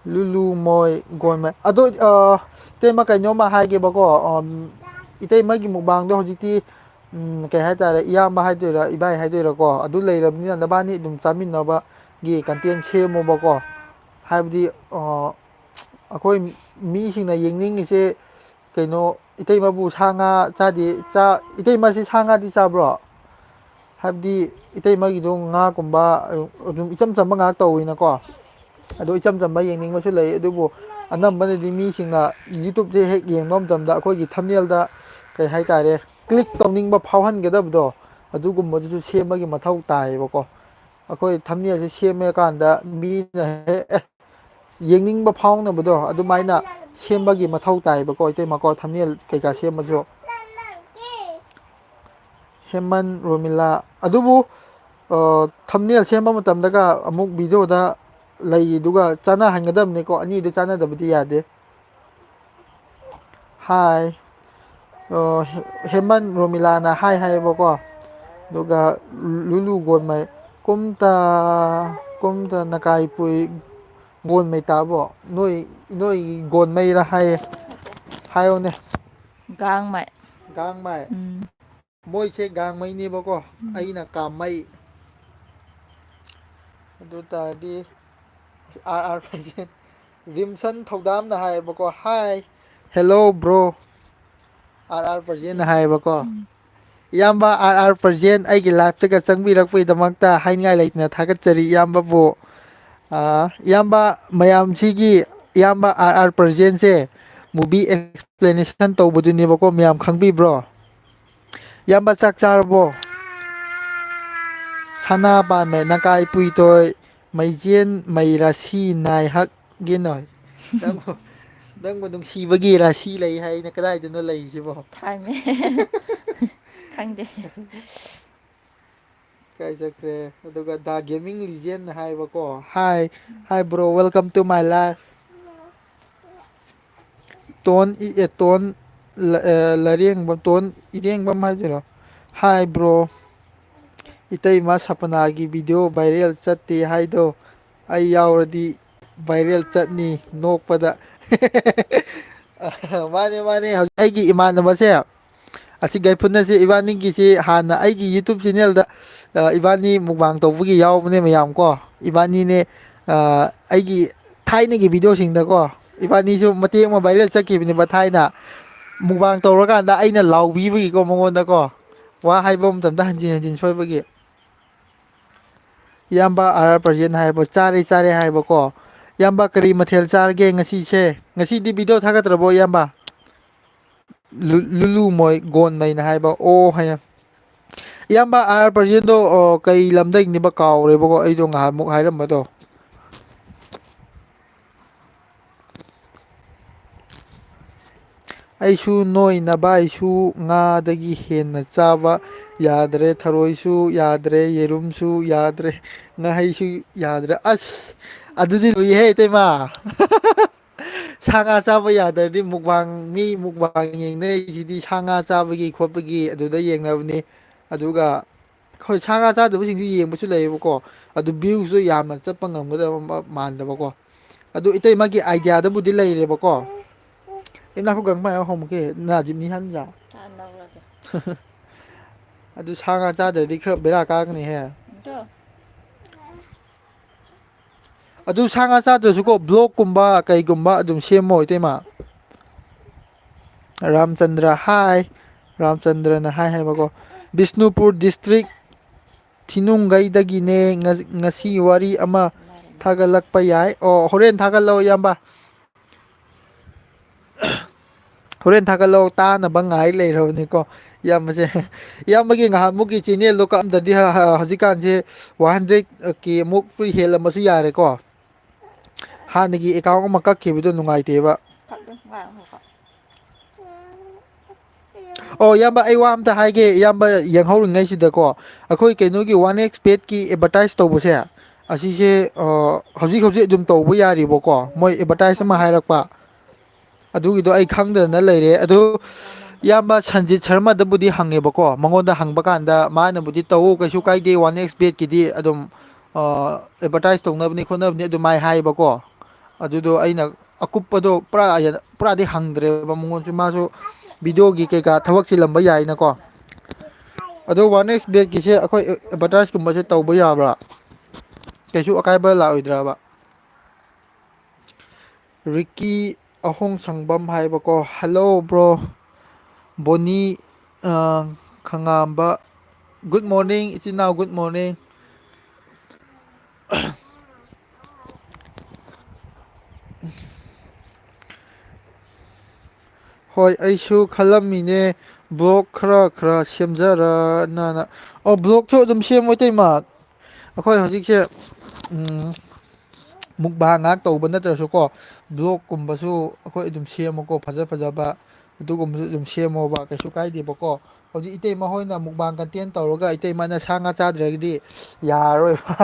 ꯂꯨꯂꯨ ꯃꯣꯏ ꯒꯣꯟꯃꯩ꯫ ꯑꯗꯣ, ꯑ, ꯏꯇꯩꯃ ꯀꯩꯅꯣꯝꯃ ꯍꯥꯏꯒꯦꯕꯀꯣ꯫ ꯑꯝ, ꯏꯇꯩꯃꯒꯤ ꯃꯨꯛꯕꯥꯡꯗꯣ ꯍꯧꯖꯤꯛꯇꯤ, ꯎꯝ, ꯀꯩ ꯍꯥꯏꯇꯥꯔꯦ, ꯏꯌꯥꯝꯕ ꯍꯥꯏꯗꯣꯏꯔꯥ, ꯏꯕꯥꯏ ꯍꯥꯏꯗꯣꯏꯔꯥꯀꯣ, ꯑꯗꯨ ꯂꯩꯔꯕꯅꯤꯅ ꯅꯕꯥꯅꯤ ꯑꯗꯨꯝ ꯆꯥꯃꯤꯟꯅꯕꯒꯤ content ꯁꯦꯝꯃꯣꯕꯀꯣ꯫ ꯍꯥꯏꯕꯗꯤ, ꯑ, ꯑꯩꯈꯣꯏ ꯃꯤꯁꯤꯡꯅ ꯌꯦꯡꯅꯤꯡꯉꯤꯁꯦ ꯀꯩꯅꯣ, ꯏꯇꯩꯃꯕꯨ ꯁꯥ ꯉꯥ ꯆꯥꯗꯦ, ꯆꯥ-, ꯏꯇꯩꯃꯁꯤ ꯁꯥ ꯉꯥꯗꯤ ꯆꯥꯕ꯭ꯔꯣ? ꯍꯥꯏꯕꯗꯤ ꯏꯇꯩꯃꯒꯤꯗꯣ ꯉꯥꯒꯨꯝꯕ ꯑꯗꯨꯝ ꯏꯆꯝ ꯆꯝꯕ ꯉꯥꯛ ꯇꯧꯋꯤꯅꯀꯣ꯫ ꯑꯗꯣ ꯏꯆꯝ ꯆꯝꯕ ꯌꯦꯡꯅꯤꯡꯕꯁꯨ ꯂꯩ, ꯑꯗꯨꯕꯨ ꯑꯅꯝꯕꯅꯗꯤ ꯃꯤꯁꯤꯡꯅ YouTubeꯁꯦ ꯍꯦꯛ ꯌꯦꯡꯕ ꯃꯇꯝꯗ ꯑꯩꯈꯣꯏꯒꯤ thumbnailꯗ, ꯀꯩ ꯍꯥꯏꯇꯥꯔꯦ, click ꯇꯧꯅꯤꯡꯕ ꯐꯥꯎꯍꯟꯒꯗꯕꯗꯣ, ꯑꯗꯨꯒꯨꯝꯕꯗꯨꯁꯨ ꯁꯦꯝꯕꯒꯤ ꯃꯊꯧ ꯇꯥꯏꯌꯦꯕꯀꯣ꯫ ꯑꯩꯈꯣꯏ thumbnailꯁꯦ ꯁꯦꯝꯃꯀꯥꯟꯗ ꯃꯤꯅ ꯍꯦꯛ, "ꯑꯦ, ꯌꯦꯡꯅꯤꯡꯕ ꯐꯥꯎꯅꯕꯗꯣ" ꯑꯗꯨꯃꯥꯏꯅ ꯁꯦꯝꯕꯒꯤ ꯃꯊꯧ ꯇꯥꯏꯌꯦꯕꯀꯣ, ꯏꯇꯩꯃꯀꯣ, thumbnail ꯀꯩꯀꯥ ꯁꯦꯝꯕꯁꯨ꯫ ꯍꯦꯃꯟ, ꯔꯣꯃꯤꯂꯥ꯫ ꯑꯗꯨꯕꯨ, ꯑ, thumbnail ꯁꯦꯝꯕ ꯃꯇꯝꯗꯒ ꯑꯃꯨꯛ videoꯗ ꯂꯩꯗꯨꯒ ꯆꯥꯟꯅꯍꯟꯒꯗꯕꯅꯤꯀꯣ, ꯑꯅꯤꯗꯨ ꯆꯥꯟꯅꯗꯕꯗꯤ ꯌꯥꯗꯦ꯫ ꯍꯥꯏ꯫ ꯑ, ꯍꯦ-, ꯍꯦꯃꯟ, ꯔꯣꯃꯤꯂꯥꯅ ꯍꯥꯏ ꯍꯥꯏꯌꯦꯕꯀꯣ꯫ ꯑꯗꯨꯒ ꯂꯨꯂꯨ ꯒꯣꯟꯃꯩ, ꯀꯨꯝꯇ ꯀꯨꯝꯗ ꯅꯀꯥꯏ ꯄꯨꯏ ꯒꯣꯟꯃꯩ ꯇꯥꯕꯣ? ꯅꯣꯏ, ꯅꯣꯏ ꯒꯣꯟꯃꯩꯔ ꯍꯥꯏꯌꯦ꯫ ꯍꯥꯏꯌꯣꯅꯦ꯫ ꯒꯥꯡꯃꯩ꯫ ꯒꯥꯡꯃꯩ꯫ ꯎꯝ꯫ ꯃꯣꯏꯁꯦ ꯒꯥꯡꯃꯩꯅꯦꯕꯀꯣ꯫ ꯎꯝ꯫ ꯑꯩꯅ ꯀꯥꯃꯩ꯫ ꯑꯗꯨ ꯇꯥꯔꯗꯤ ꯑꯥꯔ ꯑꯥꯔ ꯄ꯭ꯔꯖꯦꯟ꯫ ꯔꯤꯝꯁꯟ ꯊꯧꯗꯥꯝꯅ ꯍꯥꯏꯌꯦꯕꯀꯣ, "Hi, hello bro." R R ꯄ꯭ꯔꯖꯦꯟꯅ ꯍꯥꯏꯌꯦꯕꯀꯣ꯫ ꯎꯝ꯫ ꯏꯌꯥꯝꯕ ꯑꯥꯔ ꯑꯥꯔ ꯄ꯭ꯔꯖꯦꯟ ꯑꯩꯒꯤ ꯂꯥꯏꯐꯇꯒ ꯆꯪꯕꯤꯔꯛꯄꯒꯤꯗꯃꯛꯇ ꯍꯥꯏꯅꯤꯡꯉꯥꯏ ꯂꯩꯇꯅ ꯊꯥꯒꯠꯆꯔꯤ ꯏꯌꯥꯝꯕꯕꯨ꯫ ꯑꯥ, ꯏꯌꯥꯝꯕ ꯃꯌꯥꯝꯁꯤꯒꯤ ꯏꯌꯥꯝꯕ ꯑꯥꯔ ꯑꯥꯔ ꯄ꯭ꯔꯖꯦꯟꯁꯦ movie explanation ꯇꯧꯕꯗꯨꯅꯦꯕꯀꯣ, ꯃꯌꯥꯝ ꯈꯪꯕꯤꯕ꯭ꯔꯣ? ꯏꯌꯥꯝꯕ ꯆꯥꯛ ꯆꯥꯔꯕꯣ? ꯁꯅꯥ ꯄꯥꯝꯃꯦ, ꯅꯀꯥꯏ ꯄꯨꯏꯇꯣꯏ, ꯃꯩꯖꯦꯟ ꯃꯩ ꯔꯥꯁꯤ ꯅꯥꯏ ꯍꯛ ꯒꯦꯅꯣꯏ꯫ ꯅꯪꯕꯨ, ꯅꯪꯕꯨ ꯅꯨꯡꯁꯤꯕꯒꯤ ꯔꯥꯁꯤ ꯂꯩ ꯍꯥꯏꯅ ꯀꯗꯥꯏꯗꯅꯣ ꯂꯩꯔꯤꯁꯤꯕꯣ? ꯊꯥꯏꯃꯦ꯫ ꯈꯪꯗꯦ꯫ ꯀꯥꯏ ꯆꯠꯈ꯭ꯔꯦ? ꯑꯗꯨꯒ The Gaming Legend ꯍꯥꯏꯕꯀꯣ꯫ "Hi, hi bro, welcome to my life." ꯇꯣꯟ ꯏ-, ꯑꯦ, ꯇꯣꯟ ꯂ-, ꯑ, ꯂꯔꯦꯡꯕꯝ, ꯇꯣꯟ ꯏꯔꯦꯡꯕꯝ ꯍꯥꯏꯗꯣꯏꯔꯣ? "Hi bro, ꯏꯇꯩꯃ ꯁꯄꯅꯥꯒꯤ video viral ꯆꯠꯇꯦ ꯍꯥꯏꯗꯣ ꯑꯩ ꯌꯥꯎꯔꯗꯤ viral ꯆꯠꯅꯤ ꯅꯣꯛꯄꯗ." ꯃꯥꯅꯦ, ꯃꯥꯅꯦ, ꯍꯧꯖꯤꯛ ꯑꯩꯒꯤ ꯏꯃꯥꯟꯅꯕꯁꯦ ꯑꯁꯤ ꯒꯥꯏꯐꯨꯟ ꯑꯁꯤ ꯏꯕꯥꯅꯤꯒꯤꯁꯤ ꯍꯥꯟꯅ ꯑꯩꯒꯤ YouTube channelꯗ, ꯑ, ꯏꯕꯥꯅꯤ mukbang ꯇꯧꯕꯒꯤ ꯌꯥꯎꯕꯅꯦ ꯃꯌꯥꯝ ꯀꯣ꯫ ꯏꯕꯥꯅꯤꯅꯦ, ꯑ, ꯑꯩꯒꯤ ꯊꯥꯏꯅꯒꯤ videoꯁꯤꯡꯗꯀꯣ, ꯏꯕꯥꯅꯤꯁꯨ ꯃꯇꯦꯛ ꯑꯃ viral ꯆꯠꯈꯤꯕꯅꯦꯕ ꯊꯥꯏꯅ꯫ Mukbang ꯇꯧꯔꯀꯥꯟꯗ ꯑꯩꯅ ꯂꯥꯎꯕꯤꯕꯒꯤꯀꯣ ꯃꯉꯣꯟꯗꯀꯣ, ꯋꯥ ꯍꯥꯏꯕ ꯃꯇꯝꯗ ꯍꯟꯖꯤꯟ ꯍꯟꯖꯤꯟ ꯁꯣꯏꯕꯒꯤ꯫ ꯏꯌꯥꯝꯕ ꯑꯥꯔ ꯑꯥꯔ ꯄ꯭ꯔꯖꯦꯟ ꯍꯥꯏꯕ, "ꯆꯥꯔꯦ, ꯆꯥꯔꯦ" ꯍꯥꯏꯕꯀꯣ꯫ ꯏꯌꯥꯝꯕ, ꯀꯔꯤ ꯃꯊꯦꯜ ꯆꯥꯔꯒꯦ ꯉꯁꯤꯁꯦ? ꯉꯁꯤꯗꯤ video ꯊꯥꯒꯠꯇ꯭ꯔꯕꯣ, ꯏꯌꯥꯝꯕ? ꯂꯨ-, ꯂꯨꯂꯨ ꯃꯣꯏ ꯒꯣꯟꯃꯩꯅ ꯍꯥꯏꯕ꯫ ꯑꯣ, ꯍꯥꯏꯌꯦ꯫ ꯏꯌꯥꯝꯕ ꯑꯥꯔ ꯑꯥꯔ ꯄ꯭ꯔꯖꯦꯟꯗꯣ, ꯑꯣ, ꯀꯩ ꯂꯝꯗꯒꯤꯅꯦꯕ ꯀꯥꯎꯔꯦꯕꯀꯣ, ꯑꯩꯗꯣ ꯉꯍꯥꯟꯃꯨꯛ ꯍꯥꯏꯔꯝꯕꯗꯣ꯫ ꯑꯩꯁꯨ ꯅꯣꯏ ꯅꯕꯥꯏꯁꯨ ꯉꯥꯗꯒꯤ ꯍꯦꯟꯅ ꯆꯥꯕ ꯌꯥꯗ꯭ꯔꯦ, ꯊꯔꯣꯏꯁꯨ ꯌꯥꯗ꯭ꯔꯦ, ꯌꯦꯔꯨꯝꯁꯨ ꯌꯥꯗ꯭ꯔꯦ, ꯉꯥꯍꯩꯁꯨ ꯌꯥꯗ꯭ꯔꯦ꯫ ꯑꯁ, ꯑꯗꯨꯗꯤ ꯂꯨꯏꯍꯦ, ꯏꯇꯩꯃ꯫ ꯁꯥ ꯉꯥ ꯆꯥꯕ ꯌꯥꯗ꯭ꯔꯗꯤ mukbang, ꯃꯤ mukbang ꯌꯦꯡꯅꯔꯤꯁꯤꯗꯤ ꯁꯥ ꯉꯥ ꯆꯥꯕꯒꯤ ꯈꯣꯠꯄꯒꯤ ꯑꯗꯨꯗ ꯌꯦꯡꯅꯕꯅꯤ꯫ ꯑꯗꯨꯒ ꯍꯣꯏ, ꯁꯥ ꯉꯥ ꯆꯥꯗꯕꯁꯤꯡꯁꯨ ꯌꯦꯡꯕꯁꯨ ꯂꯩꯌꯦꯕꯀꯣ꯫ ꯑꯗꯨ ꯚ꯭ꯌꯨꯁꯨ ꯌꯥꯝꯅ ꯆꯠꯄ ꯉꯝꯒꯗꯕ ꯃꯥꯟꯗꯕꯀꯣ꯫ ꯑꯗꯨ ꯏꯇꯩꯃꯒꯤ ꯑꯥꯏꯗꯤꯌꯥꯗꯕꯨꯗꯤ ꯂꯩꯔꯦꯕꯀꯣ꯫ ꯏꯅꯥꯛꯈꯣ ꯒꯪꯃꯥꯏ ꯍꯣꯡꯃꯨꯛꯀꯤ ꯅꯥꯖꯤꯞꯅꯤ ꯍꯟꯖꯥ꯫ ꯆꯥ ꯂꯧꯔꯒꯦ꯫ ꯑꯗꯨ ꯁꯥ ꯉꯥ ꯆꯥꯗ꯭ꯔꯗꯤ ꯈꯔ ꯕꯦꯔꯥ ꯀꯥꯒꯅꯤꯍꯦ꯫ ꯑꯗꯣ꯫ ꯑꯗꯨ ꯁꯥ ꯉꯥ ꯆꯥꯗ꯭ꯔꯁꯨꯀꯣ, ꯕ꯭ꯂꯣꯛꯀꯨꯝꯕ ꯀꯩꯒꯨꯝꯕ ꯑꯗꯨꯝ ꯁꯦꯝꯃꯣ ꯏꯇꯩꯃ꯫ ꯔꯥꯝꯆꯟꯗ꯭ꯔ ꯍꯥꯏ꯫ ꯔꯥꯝꯆꯟꯗ꯭ꯔꯅ ꯍꯥꯏ ꯍꯥꯏꯕꯀꯣ꯫ ꯕꯤꯁꯅꯨꯄꯨꯔ ꯗꯤꯁꯇ꯭ꯔꯤꯛ ꯊꯤꯅꯨꯡꯒꯩꯗꯒꯤꯅꯦ꯫ ꯉ-, ꯉꯁꯤ ꯋꯥꯔꯤ ꯑꯃ ꯊꯥꯒꯠꯂꯛꯄ ꯌꯥꯏ꯫ ꯑꯣ, ꯍꯣꯔꯦꯟ ꯊꯥꯒꯠꯂꯛꯑꯣ, ꯏꯌꯥꯝꯕ꯫ ꯍꯣꯔꯦꯟ ꯊꯥꯒꯠꯂꯛꯑꯣ, ꯇꯥꯅꯕ ꯉꯥꯏ ꯂꯩꯔꯕꯅꯤꯀꯣ꯫ ꯏꯌꯥꯝꯕꯁꯦ, ꯏꯌꯥꯝꯕꯒꯤ ꯉꯍꯥꯟꯃꯨꯛꯀꯤ ꯆꯦꯅꯦꯜꯗꯣ ꯀꯛꯑꯝꯗ꯭ꯔꯗꯤ ꯍ-, ꯍ-, ꯍꯧꯖꯤꯛꯀꯥꯟꯁꯦ ꯋꯥꯟ ꯍꯟꯗ꯭ꯔꯦꯠ ꯀꯦ ꯃꯨꯛ ꯄꯨꯔꯤ ꯍꯦꯜꯂꯝꯕꯁꯨ ꯌꯥꯔꯦꯀꯣ꯫ ꯍꯥꯟꯅꯒꯤ ꯑꯦꯀꯥꯎꯟ ꯑꯃ ꯀꯛꯈꯤꯕꯗꯣ ꯅꯨꯡꯉꯥꯏꯇꯦꯕ꯫ ꯑꯣ, ꯏꯌꯥꯝꯕ, ꯑꯩ ꯋꯥ ꯑꯝꯇ ꯍꯥꯏꯒꯦ, ꯏꯌꯥꯝꯕ ꯌꯦꯡꯍꯧꯔꯤꯉꯩꯁꯤꯗꯀꯣ, ꯑꯩꯈꯣꯏ ꯀꯩꯅꯣꯒꯤ ꯋꯥꯟ ꯑꯦꯛꯁ ꯕꯦꯠꯀꯤ ꯑꯦꯗꯚꯔꯇꯥꯏꯁ ꯇꯧꯕꯁꯦ, ꯑꯁꯤꯁꯦ, ꯑ, ꯍꯧꯖꯤꯛ ꯍꯧꯖꯤꯛ ꯑꯗꯨꯝ ꯇꯧꯕ ꯌꯥꯔꯤꯕꯀꯣ? ꯃꯣꯏ ꯑꯦꯗꯚꯔꯇꯥꯏꯁ ꯑꯃ ꯍꯥꯏꯔꯛꯄ, ꯑꯗꯨꯒꯤꯗꯣ ꯑꯩ ꯈꯪꯗꯗꯅ ꯂꯩꯔꯦ꯫ ꯑꯗꯨ ꯏꯌꯥꯝꯕ ꯁꯟꯖꯤꯠ ꯁꯔꯃꯗꯕꯨꯗꯤ ꯍꯪꯉꯦꯕꯀꯣ, ꯃꯉꯣꯟꯗ ꯍꯪꯕ ꯀꯥꯟꯗ ꯃꯥꯅꯕꯨꯗꯤ "ꯇꯧ, ꯀꯩꯁꯨ ꯀꯥꯏꯗꯦ, ꯋꯥꯟ ꯑꯦꯛꯁ ꯕꯦꯠꯀꯤꯗꯤ ꯑꯗꯨꯝ, ꯑ, ꯑꯦꯗꯚꯔꯇꯥꯏꯁ ꯇꯧꯅꯕꯅꯤ ꯈꯣꯠꯅꯕꯅꯤ" ꯑꯗꯨꯃꯥꯏ ꯍꯥꯏꯌꯦꯕꯀꯣ꯫ ꯑꯗꯨꯗꯣ ꯑꯩꯅ ꯑꯀꯨꯞꯄꯗꯣ ꯄꯨꯔꯥ, ꯄꯨꯔꯥꯗꯤ ꯍꯪꯗ꯭ꯔꯦꯕ ꯃꯉꯣꯟꯁꯨ, ꯃꯥꯁꯨ ꯚꯤꯗꯤꯑꯣꯒꯤ ꯀꯩꯀꯥ ꯊꯕꯛ ꯆꯤꯜꯂꯝꯕ ꯌꯥꯏꯅꯀꯣ꯫ ꯑꯗꯣ ꯋꯥꯟ ꯑꯦꯛꯁ ꯕꯦꯠꯀꯤꯁꯦ ꯑꯩꯈꯣꯏ ꯑꯦꯗꯚꯔꯇꯥꯏꯁꯀꯨꯝꯕꯁꯦ ꯇꯧꯕ ꯌꯥꯕ꯭ꯔꯥ? ꯀꯩꯁꯨ ꯑꯀꯥꯏꯕ ꯂꯥꯛꯑꯣꯏꯗ꯭ꯔꯕ? ꯔꯤꯀꯤ ꯑꯍꯣꯡ ꯁꯪꯕꯝ ꯍꯥꯏꯕꯀꯣ꯫ Hello bro꯫ ꯕꯣꯅꯤ, ꯑ, ꯈꯉꯥꯝꯕ꯫ Good morning, ꯏꯆꯤꯟ ꯏꯅꯥꯎ, good morning꯫ ꯍꯣꯏ, ꯑꯩꯁꯨ ꯈꯜꯂꯝꯃꯤꯅꯦ, ꯕ꯭ꯂꯣꯛ ꯈꯔ ꯈꯔ ꯁꯦꯝꯖꯔꯅꯅ꯫ ꯑꯣ, ꯕ꯭ꯂꯣꯛꯁꯨ ꯑꯗꯨꯝ ꯁꯦꯝꯃꯣ, ꯏꯇꯩꯃ꯫ ꯑꯩꯈꯣꯏ ꯍꯧꯖꯤꯛꯁꯦ, ꯎꯝ, ꯃꯨꯛꯕꯥꯡ ꯉꯥꯏꯍꯥꯛ ꯇꯧꯕ ꯅꯠꯇ꯭ꯔꯁꯨꯀꯣ, ꯕ꯭ꯂꯣꯛꯀꯨꯝꯕꯁꯨ ꯑꯩꯈꯣꯏ ꯑꯗꯨꯝ ꯁꯦꯝꯃꯣꯀꯣ, ꯐꯖ ꯐꯖꯕ ꯑꯗꯨꯒꯨꯝꯕꯁꯨ ꯑꯗꯨꯝ ꯁꯦꯝꯃꯣꯕ, ꯀꯩꯁꯨ ꯀꯥꯏꯗꯦꯕꯀꯣ꯫ ꯍꯧꯖꯤꯛ ꯏꯇꯩꯃ ꯍꯣꯏꯅ ꯃꯨꯛꯕꯥꯡ ꯀꯟꯇꯦꯟ ꯇꯧꯔꯒ ꯏꯇꯩꯃꯅ ꯁꯥ ꯉꯥ ꯆꯥꯗ꯭ꯔꯒꯗꯤ ꯌꯥꯔꯔꯣꯏꯕ꯫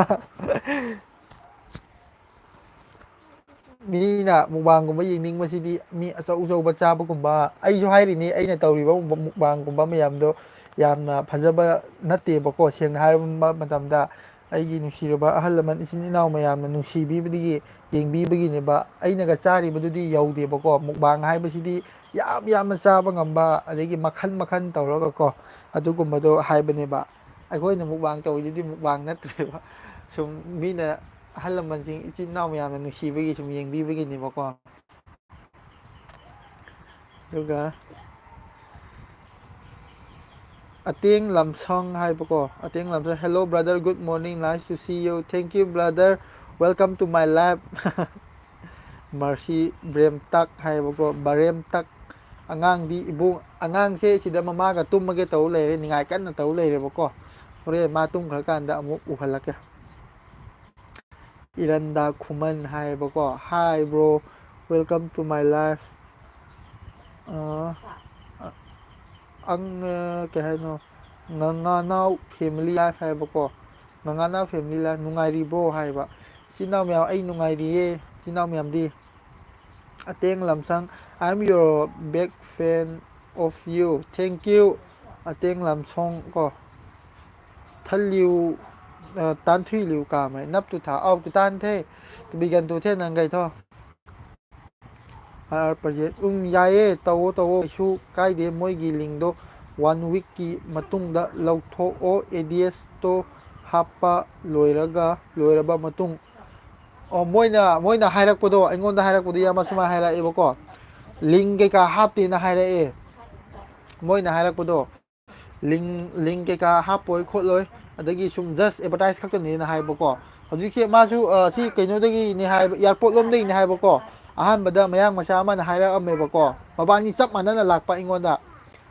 ꯃꯤꯅ ꯃꯨꯛꯕꯥꯡꯒꯨꯝꯕ ꯌꯦꯡꯅꯤꯡꯕꯁꯤꯗꯤ ꯃꯤ ꯑꯆꯧ ꯑꯆꯧꯕ ꯆꯥꯕꯒꯨꯝꯕ, ꯑꯩꯁꯨ ꯍꯥꯏꯔꯤꯅꯤ, ꯑꯩꯅ ꯇꯧꯔꯤꯕ ꯃꯨꯛꯕꯥꯡꯒꯨꯝꯕ ꯃꯌꯥꯝꯗꯣ ꯌꯥꯝꯅ ꯐꯖꯕ ꯅꯠꯇꯦꯕꯀꯣ, ꯁꯦꯡꯅ ꯍꯥꯏꯔꯕ ꯃꯇꯝꯗ꯫ ꯑꯩꯒꯤ ꯅꯨꯡꯁꯤꯔꯕ ꯑꯍꯜ ꯂꯃꯟ, ꯏꯆꯤꯟ ꯏꯅꯥꯎ ꯃꯌꯥꯝꯅ ꯅꯨꯡꯁꯤꯕꯤꯕꯗꯒꯤ ꯌꯦꯡꯕꯤꯕꯒꯤꯅꯦꯕ꯫ ꯑꯩꯅꯒ ꯆꯥꯔꯤꯕꯗꯨꯗꯤ ꯌꯧꯗꯦꯕꯀꯣ꯫ ꯃꯨꯛꯕꯥꯡ ꯍꯥꯏꯕꯁꯤꯗꯤ ꯌꯥꯝ ꯌꯥꯝꯅ ꯆꯥꯕ ꯉꯝꯕ, ꯑꯗꯒꯤ ꯃꯈꯜ ꯃꯈꯜ ꯇꯧꯔꯒꯀꯣ, ꯑꯗꯨꯒꯨꯝꯕꯗꯣ ꯍꯥꯏꯕꯅꯦꯕ꯫ ꯑꯩꯈꯣꯏꯅ ꯃꯨꯛꯕꯥꯡ ꯇꯧꯔꯤꯗꯨꯗꯤ ꯃꯨꯛꯕꯥꯡ ꯅꯠꯇ꯭ꯔꯦꯕ꯫ ꯁꯨꯝ ꯃꯤꯅ, ꯑꯍꯜ ꯂꯃꯟꯁꯤꯡ, ꯏꯆꯤꯟ ꯏꯅꯥꯎ ꯃꯌꯥꯝꯅ ꯅꯨꯡꯁꯤꯕꯒꯤ ꯁꯨꯝ ꯌꯦꯡꯕꯤꯕꯒꯤꯅꯦꯕꯀꯣ꯫ ꯑꯗꯨꯒ ꯑꯇꯦꯡ ꯂꯝꯁꯪ ꯍꯥꯏꯕꯀꯣ, ꯑꯇꯦꯡ ꯂꯝꯁꯪ, "Hello brother, good morning, nice to see you." "Thank you brother, welcome to my life." ꯃꯔꯁꯤ ꯕ꯭ꯔꯦꯝꯇꯛ ꯍꯥꯏꯕꯀꯣ, ꯕꯔꯦꯝꯇꯛ꯫ "ꯑꯉꯥꯡꯗꯤ ꯏꯕꯨꯡ, ꯑꯉꯥꯡꯁꯦ ꯁꯤꯗ ꯃꯃꯥꯒ ꯇꯨꯝꯃꯒꯦ ꯇꯧ ꯂꯩꯔꯦ, ꯅꯤꯡꯉꯥꯏ ꯀꯟꯅ ꯇꯧ ꯂꯩꯔꯦꯕꯀꯣ꯫ ꯍꯣꯔꯦꯟ ꯃꯥ ꯇꯨꯝꯈ꯭ꯔꯀꯥꯟꯗ ꯑꯃꯨꯛ ꯎꯍꯜꯂꯛꯀꯦ꯫" ꯏꯔꯟꯗꯥ ꯈꯨꯃꯟ ꯍꯥꯏꯕꯀꯣ, "Hi bro, welcome to my life." ꯑ, ꯑ, ꯑꯪ, ꯑ, ꯀꯩ ꯍꯥꯏꯅꯣ? "ꯉꯉꯥꯅꯥꯎ family life" ꯍꯥꯏꯕꯀꯣ꯫ "ꯉꯉꯥꯅꯥꯎ family life, ꯅꯨꯡꯉꯥꯏꯔꯤꯕꯣ?" ꯍꯥꯏꯕ꯫ "ꯏꯆꯤꯟ ꯏꯅꯥꯎ ꯃꯌꯥꯝ, ꯑꯩ ꯅꯨꯡꯉꯥꯏꯔꯤꯌꯦ, ꯏꯆꯤꯟ ꯏꯅꯥꯎ ꯃꯌꯥꯝꯗꯤ?" ꯑꯇꯦꯡ ꯂꯝꯁꯪ, "I'm your big fan of you, thank you." ꯑꯇꯦꯡ ꯂꯝꯁꯣꯡ ꯀꯣ꯫ ꯊꯜꯂꯤꯎ, ꯑ, ꯇꯥꯟꯊꯨꯏꯂꯤꯎ ꯀꯥꯃꯩ ꯅꯞ ꯇꯨ ꯊꯥ ꯑꯥꯎ ꯇꯨ ꯇꯥꯟ ꯊꯦ꯫ ꯇꯨ ꯕꯤꯒꯟ ꯇꯨ ꯊꯦ ꯅꯪ ꯒꯩ ꯊꯣ꯫ R present. ꯎꯝ, ꯌꯥꯏꯌꯦ, ꯇꯧꯋꯣ, ꯇꯧꯋꯣ, ꯀꯩꯁꯨ ꯀꯥꯏꯗꯦ꯫ ꯃꯣꯏꯒꯤ ꯂꯤꯡꯗꯣ ꯋꯥꯟ ꯋꯤꯛꯀꯤ ꯃꯇꯨꯡꯗ ꯂꯧꯊꯣꯛꯑꯣ, ꯑꯦꯗꯤꯑꯦꯁꯇꯣ ꯍꯥꯞꯄ ꯂꯣꯏꯔꯒ, ꯂꯣꯏꯔꯕ ꯃꯇꯨꯡ꯫ ꯑꯣ, ꯃꯣꯏꯅ, ꯃꯣꯏꯅ ꯍꯥꯏꯔꯛꯄꯗꯣ, ꯑꯩꯉꯣꯟꯗ ꯍꯥꯏꯔꯛꯄꯗꯣ ꯏꯌꯥꯝꯕ ꯁꯨꯃꯥꯏꯅ ꯍꯥꯏꯔꯛꯑꯦꯕꯀꯣ, ꯂꯤꯡ ꯀꯩꯀꯥ ꯍꯥꯞꯇꯦꯅ ꯍꯥꯏꯔꯛꯑꯦ꯫ ꯃꯣꯏꯅ ꯍꯥꯏꯔꯛꯄꯗꯣ, ꯂꯤꯡ, ꯂꯤꯡ ꯀꯩꯀꯥ ꯍꯥꯞꯄꯣꯏ ꯈꯣꯠꯂꯣꯏ, ꯑꯗꯒꯤ ꯁꯨꯝ just advertise ꯈꯛꯇꯅꯦꯅ ꯍꯥꯏꯕꯀꯣ꯫ ꯍꯧꯖꯤꯛꯁꯦ ꯃꯥꯁꯨ, ꯑ, ꯁꯤ ꯀꯩꯅꯣꯗꯒꯤꯅꯦ ꯍꯥꯏꯕ, airport ꯂꯣꯝꯗꯒꯤꯅꯦ ꯍꯥꯏꯕꯀꯣ꯫ ꯑꯍꯥꯟꯕꯗ ꯃꯌꯥꯡ ꯃꯆꯥ ꯑꯃꯅ ꯍꯥꯏꯔꯛꯑꯝꯃꯦꯕꯀꯣ, ꯃꯕꯥꯅꯤ ꯆꯞ ꯃꯥꯟꯅꯅ ꯂꯥꯛꯄ ꯑꯩꯉꯣꯟꯗ꯫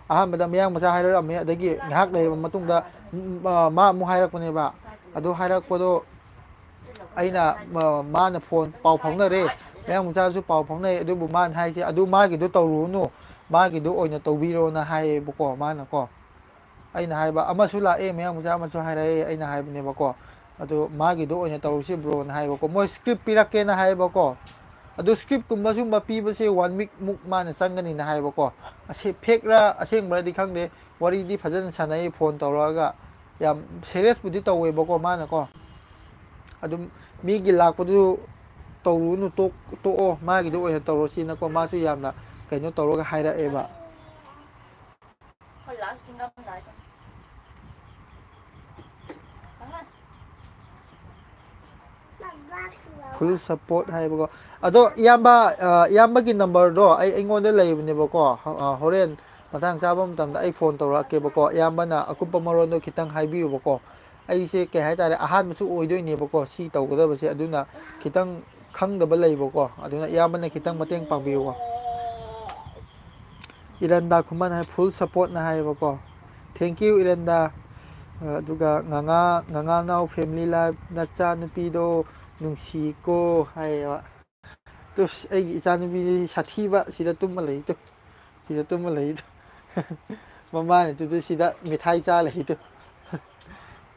ꯑꯍꯥꯟꯕꯗ ꯃꯌꯥꯡ ꯃꯆꯥ ꯍꯥꯏꯔꯛꯑꯝꯃꯦ, ꯑꯗꯒꯤ ꯉꯥꯏꯍꯥꯛ ꯂꯩꯔꯕ ꯃꯇꯨꯡꯗ, ꯎꯝ, ꯑ, ꯃꯥ ꯑꯃꯨꯛ ꯍꯥꯏꯔꯛꯄꯅꯦꯕ꯫ ꯑꯗꯨ ꯍꯥꯏꯔꯛꯄꯗꯣ ꯑꯩꯅ, ꯃ-, ꯃꯥꯅ ꯐꯣꯟ ꯄꯥꯎ ꯐꯥꯎꯅꯔꯦ, ꯃꯌꯥꯡ ꯃꯆꯥꯁꯨ ꯄꯥꯎ ꯐꯥꯎꯅꯩ, ꯑꯗꯨꯕꯨ ꯃꯥꯅ ꯍꯥꯏꯁꯦ, "ꯑꯗꯨ ꯃꯥꯒꯤꯗꯣ ꯇꯧꯔꯨꯔꯅꯨ, ꯃꯥꯒꯤꯗꯣ ꯑꯣꯏꯅ ꯇꯧꯕꯤꯔꯣꯅ" ꯍꯥꯏꯌꯦꯕꯀꯣ, ꯃꯥꯅꯀꯣ꯫ ꯑꯩꯅ ꯍꯥꯏꯕ, "ꯑꯃꯁꯨ ꯂꯥꯛꯑꯦ, ꯃꯌꯥꯡ ꯃꯆꯥ ꯑꯃꯁꯨ ꯍꯥꯏꯔꯛꯑꯦ", ꯑꯩꯅ ꯍꯥꯏꯕꯅꯦꯕꯀꯣ꯫ "ꯑꯗꯣ ꯃꯥꯒꯤꯗꯣ ꯑꯣꯏꯅ ꯇꯧꯔꯁꯤ ꯕ꯭ꯔꯣꯅ" ꯍꯥꯏꯌꯦꯕꯀꯣ꯫ "ꯃꯣꯏ script ꯄꯤꯔꯛꯀꯦꯅ" ꯍꯥꯏꯌꯦꯕꯀꯣ꯫ ꯑꯗꯣ script ꯀꯨꯝꯕ ꯁꯨꯝꯕ ꯄꯤꯕꯁꯦ one week ꯃꯨꯛ ꯃꯥꯅ ꯆꯪꯒꯅꯤꯅ ꯍꯥꯏꯌꯦꯕꯀꯣ꯫ ꯑꯁꯤ fake ꯔ ꯑꯁꯦꯡꯕ꯭ꯔꯗꯤ ꯈꯪꯗꯦ, ꯋꯥꯔꯤꯗꯤ ꯐꯖꯅ ꯁꯥꯟꯅꯩ ꯐꯣꯟ ꯇꯧꯔꯛꯑꯒ꯫ ꯌꯥꯝ ꯁꯦꯔꯤꯌꯁꯄꯨꯗꯤ ꯇꯧꯋꯦꯕꯀꯣ ꯃꯥꯅꯀꯣ꯫ ꯑꯗꯨꯝ ꯃꯤꯒꯤ ꯂꯥꯛꯄꯗꯨ ꯇꯧꯔꯨꯅꯨ, ꯇꯣꯛ-, ꯇꯣꯛꯑꯣ, ꯃꯥꯒꯤꯗꯣ ꯑꯣꯏꯅ ꯇꯧꯔꯣ ꯁꯤꯅꯀꯣ, ꯃꯥꯁꯨ ꯌꯥꯝꯅ ꯀꯩꯅꯣ ꯇꯧꯔꯒ ꯍꯥꯏꯔꯛꯑꯦꯕ꯫ Full support ꯍꯥꯏꯌꯦꯕꯀꯣ꯫ ꯑꯗꯣ ꯏꯌꯥꯝꯕ, ꯑ, ꯏꯌꯥꯝꯕꯒꯤ ꯅꯝꯕꯔꯗꯣ ꯑꯩ, ꯑꯩꯉꯣꯟꯗ ꯂꯩꯕꯅꯦꯕꯀꯣ꯫ ꯍ-, ꯑ, ꯍꯣꯔꯦꯟ ꯃꯇꯥꯡ ꯆꯥꯕ ꯃꯇꯝꯗ ꯑꯩ ꯐꯣꯟ ꯇꯧꯔꯛꯀꯦꯕꯀꯣ꯫ ꯏꯌꯥꯝꯕꯅ ꯑꯀꯨꯞꯄ ꯃꯔꯣꯟꯗꯣ ꯈꯤꯇꯪ ꯍꯥꯏꯕꯤꯌꯨꯕꯀꯣ꯫ ꯑꯩꯁꯦ ꯀꯩ ꯍꯥꯏꯇꯥꯔꯦ, ꯑꯍꯥꯟꯕꯁꯨ ꯑꯣꯏꯗꯣꯏꯅꯦꯕꯀꯣ ꯁꯤ ꯇꯧꯒꯗꯕꯁꯦ, ꯑꯗꯨꯅ ꯈꯤꯇꯪ ꯈꯪꯗꯕ ꯂꯩꯕꯀꯣ, ꯑꯗꯨꯅ ꯏꯌꯥꯝꯕꯅ ꯈꯤꯇꯪ ꯃꯇꯦꯡ ꯄꯥꯡꯕꯤꯌꯨꯀꯣ꯫ ꯏꯔꯟꯗꯥ ꯈꯨꯃꯟ ꯍꯥꯏ full supportꯅ ꯍꯥꯏꯌꯦꯕꯀꯣ꯫ Thank you ꯏꯔꯟꯗꯥ꯫ ꯑꯗꯨꯒ ꯉꯉꯥ, ꯉꯉꯥꯅꯥꯎ family life ꯅꯆꯥ ꯅꯨꯄꯤꯗꯣ ꯅꯨꯡꯁꯤꯀꯣ ꯍꯥꯏꯌꯦꯕ꯫ ꯇꯨ, ꯑꯩꯒꯤ ꯏꯆꯥꯅꯨꯄꯤꯁꯤ ꯁꯥꯊꯤꯕ ꯁꯤꯗ ꯇꯨꯝꯃ ꯂꯩ ꯇꯨ꯫ ꯁꯤꯗ ꯇꯨꯝꯃ ꯂꯩ ꯇꯨ꯫ ꯃꯃꯥꯅ ꯇꯨ, ꯇꯨ ꯁꯤꯗ ꯃꯤꯊꯥꯏ ꯆꯥ ꯂꯩ ꯇꯨ꯫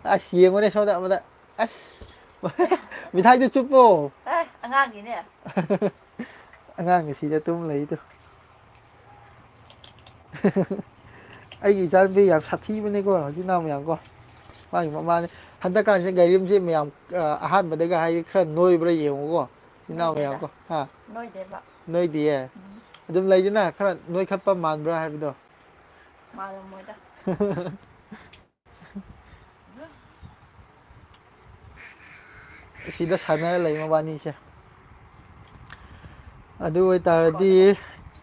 ꯑꯁ, ꯌꯦꯡꯉꯨꯅꯦ ꯁꯣꯝꯗ ꯑꯃꯗ꯫ ꯑꯁ, ꯃꯤꯊꯥꯏꯗꯨ ꯆꯨꯞꯄꯣ꯫ ꯑꯦ, ꯑꯉꯥꯡꯒꯤꯅꯦ꯫ ꯑꯉꯥꯡꯒꯤ ꯁꯤꯗ ꯇꯨꯝ ꯂꯩꯗꯣ꯫ ꯑꯩꯒꯤ ꯏꯆꯥꯅꯨꯄꯤ ꯌꯥꯝ ꯁꯥꯊꯤꯕꯅꯦꯀꯣ, ꯏꯆꯤꯟ ꯏꯅꯥꯎ ꯃꯌꯥꯝ ꯀꯣ꯫ ꯃꯥꯒꯤ ꯃꯃꯥꯅꯦ꯫ ꯍꯟꯗꯛꯀꯥꯟꯁꯦ ꯒꯥꯔꯤꯝꯁꯦ ꯃꯌꯥꯝ, ꯑ, ꯑꯍꯥꯟꯕꯗꯒ ꯍꯥꯏꯗꯤ ꯈꯔ ꯅꯣꯏꯕ꯭ꯔꯥ ꯌꯦꯡꯉꯨꯀꯣ, ꯏꯆꯤꯟ ꯏꯅꯥꯎ ꯃꯌꯥꯝ ꯅꯣꯏꯗꯦꯗ꯫ ꯀꯣ꯫ ꯍꯥ? ꯅꯣꯏꯗꯦꯕ꯫ ꯅꯣꯏꯗꯤꯌꯦ? ꯎꯝ꯫ ꯑꯗꯨꯝ ꯂꯩꯗꯅ ꯈꯔ ꯅꯣꯏꯈꯠꯄ ꯃꯥꯟꯕ꯭ꯔꯥ ꯍꯥꯏꯕꯗꯣ꯫ ꯃꯥꯜꯂꯝꯃꯣꯏꯗ꯫ ꯁꯤꯗ ꯁꯥꯟꯅꯔ ꯂꯩ ꯃꯕꯥꯅꯤꯁꯦ꯫ ꯑꯗꯨ ꯑꯣꯏꯇꯥꯔꯗꯤ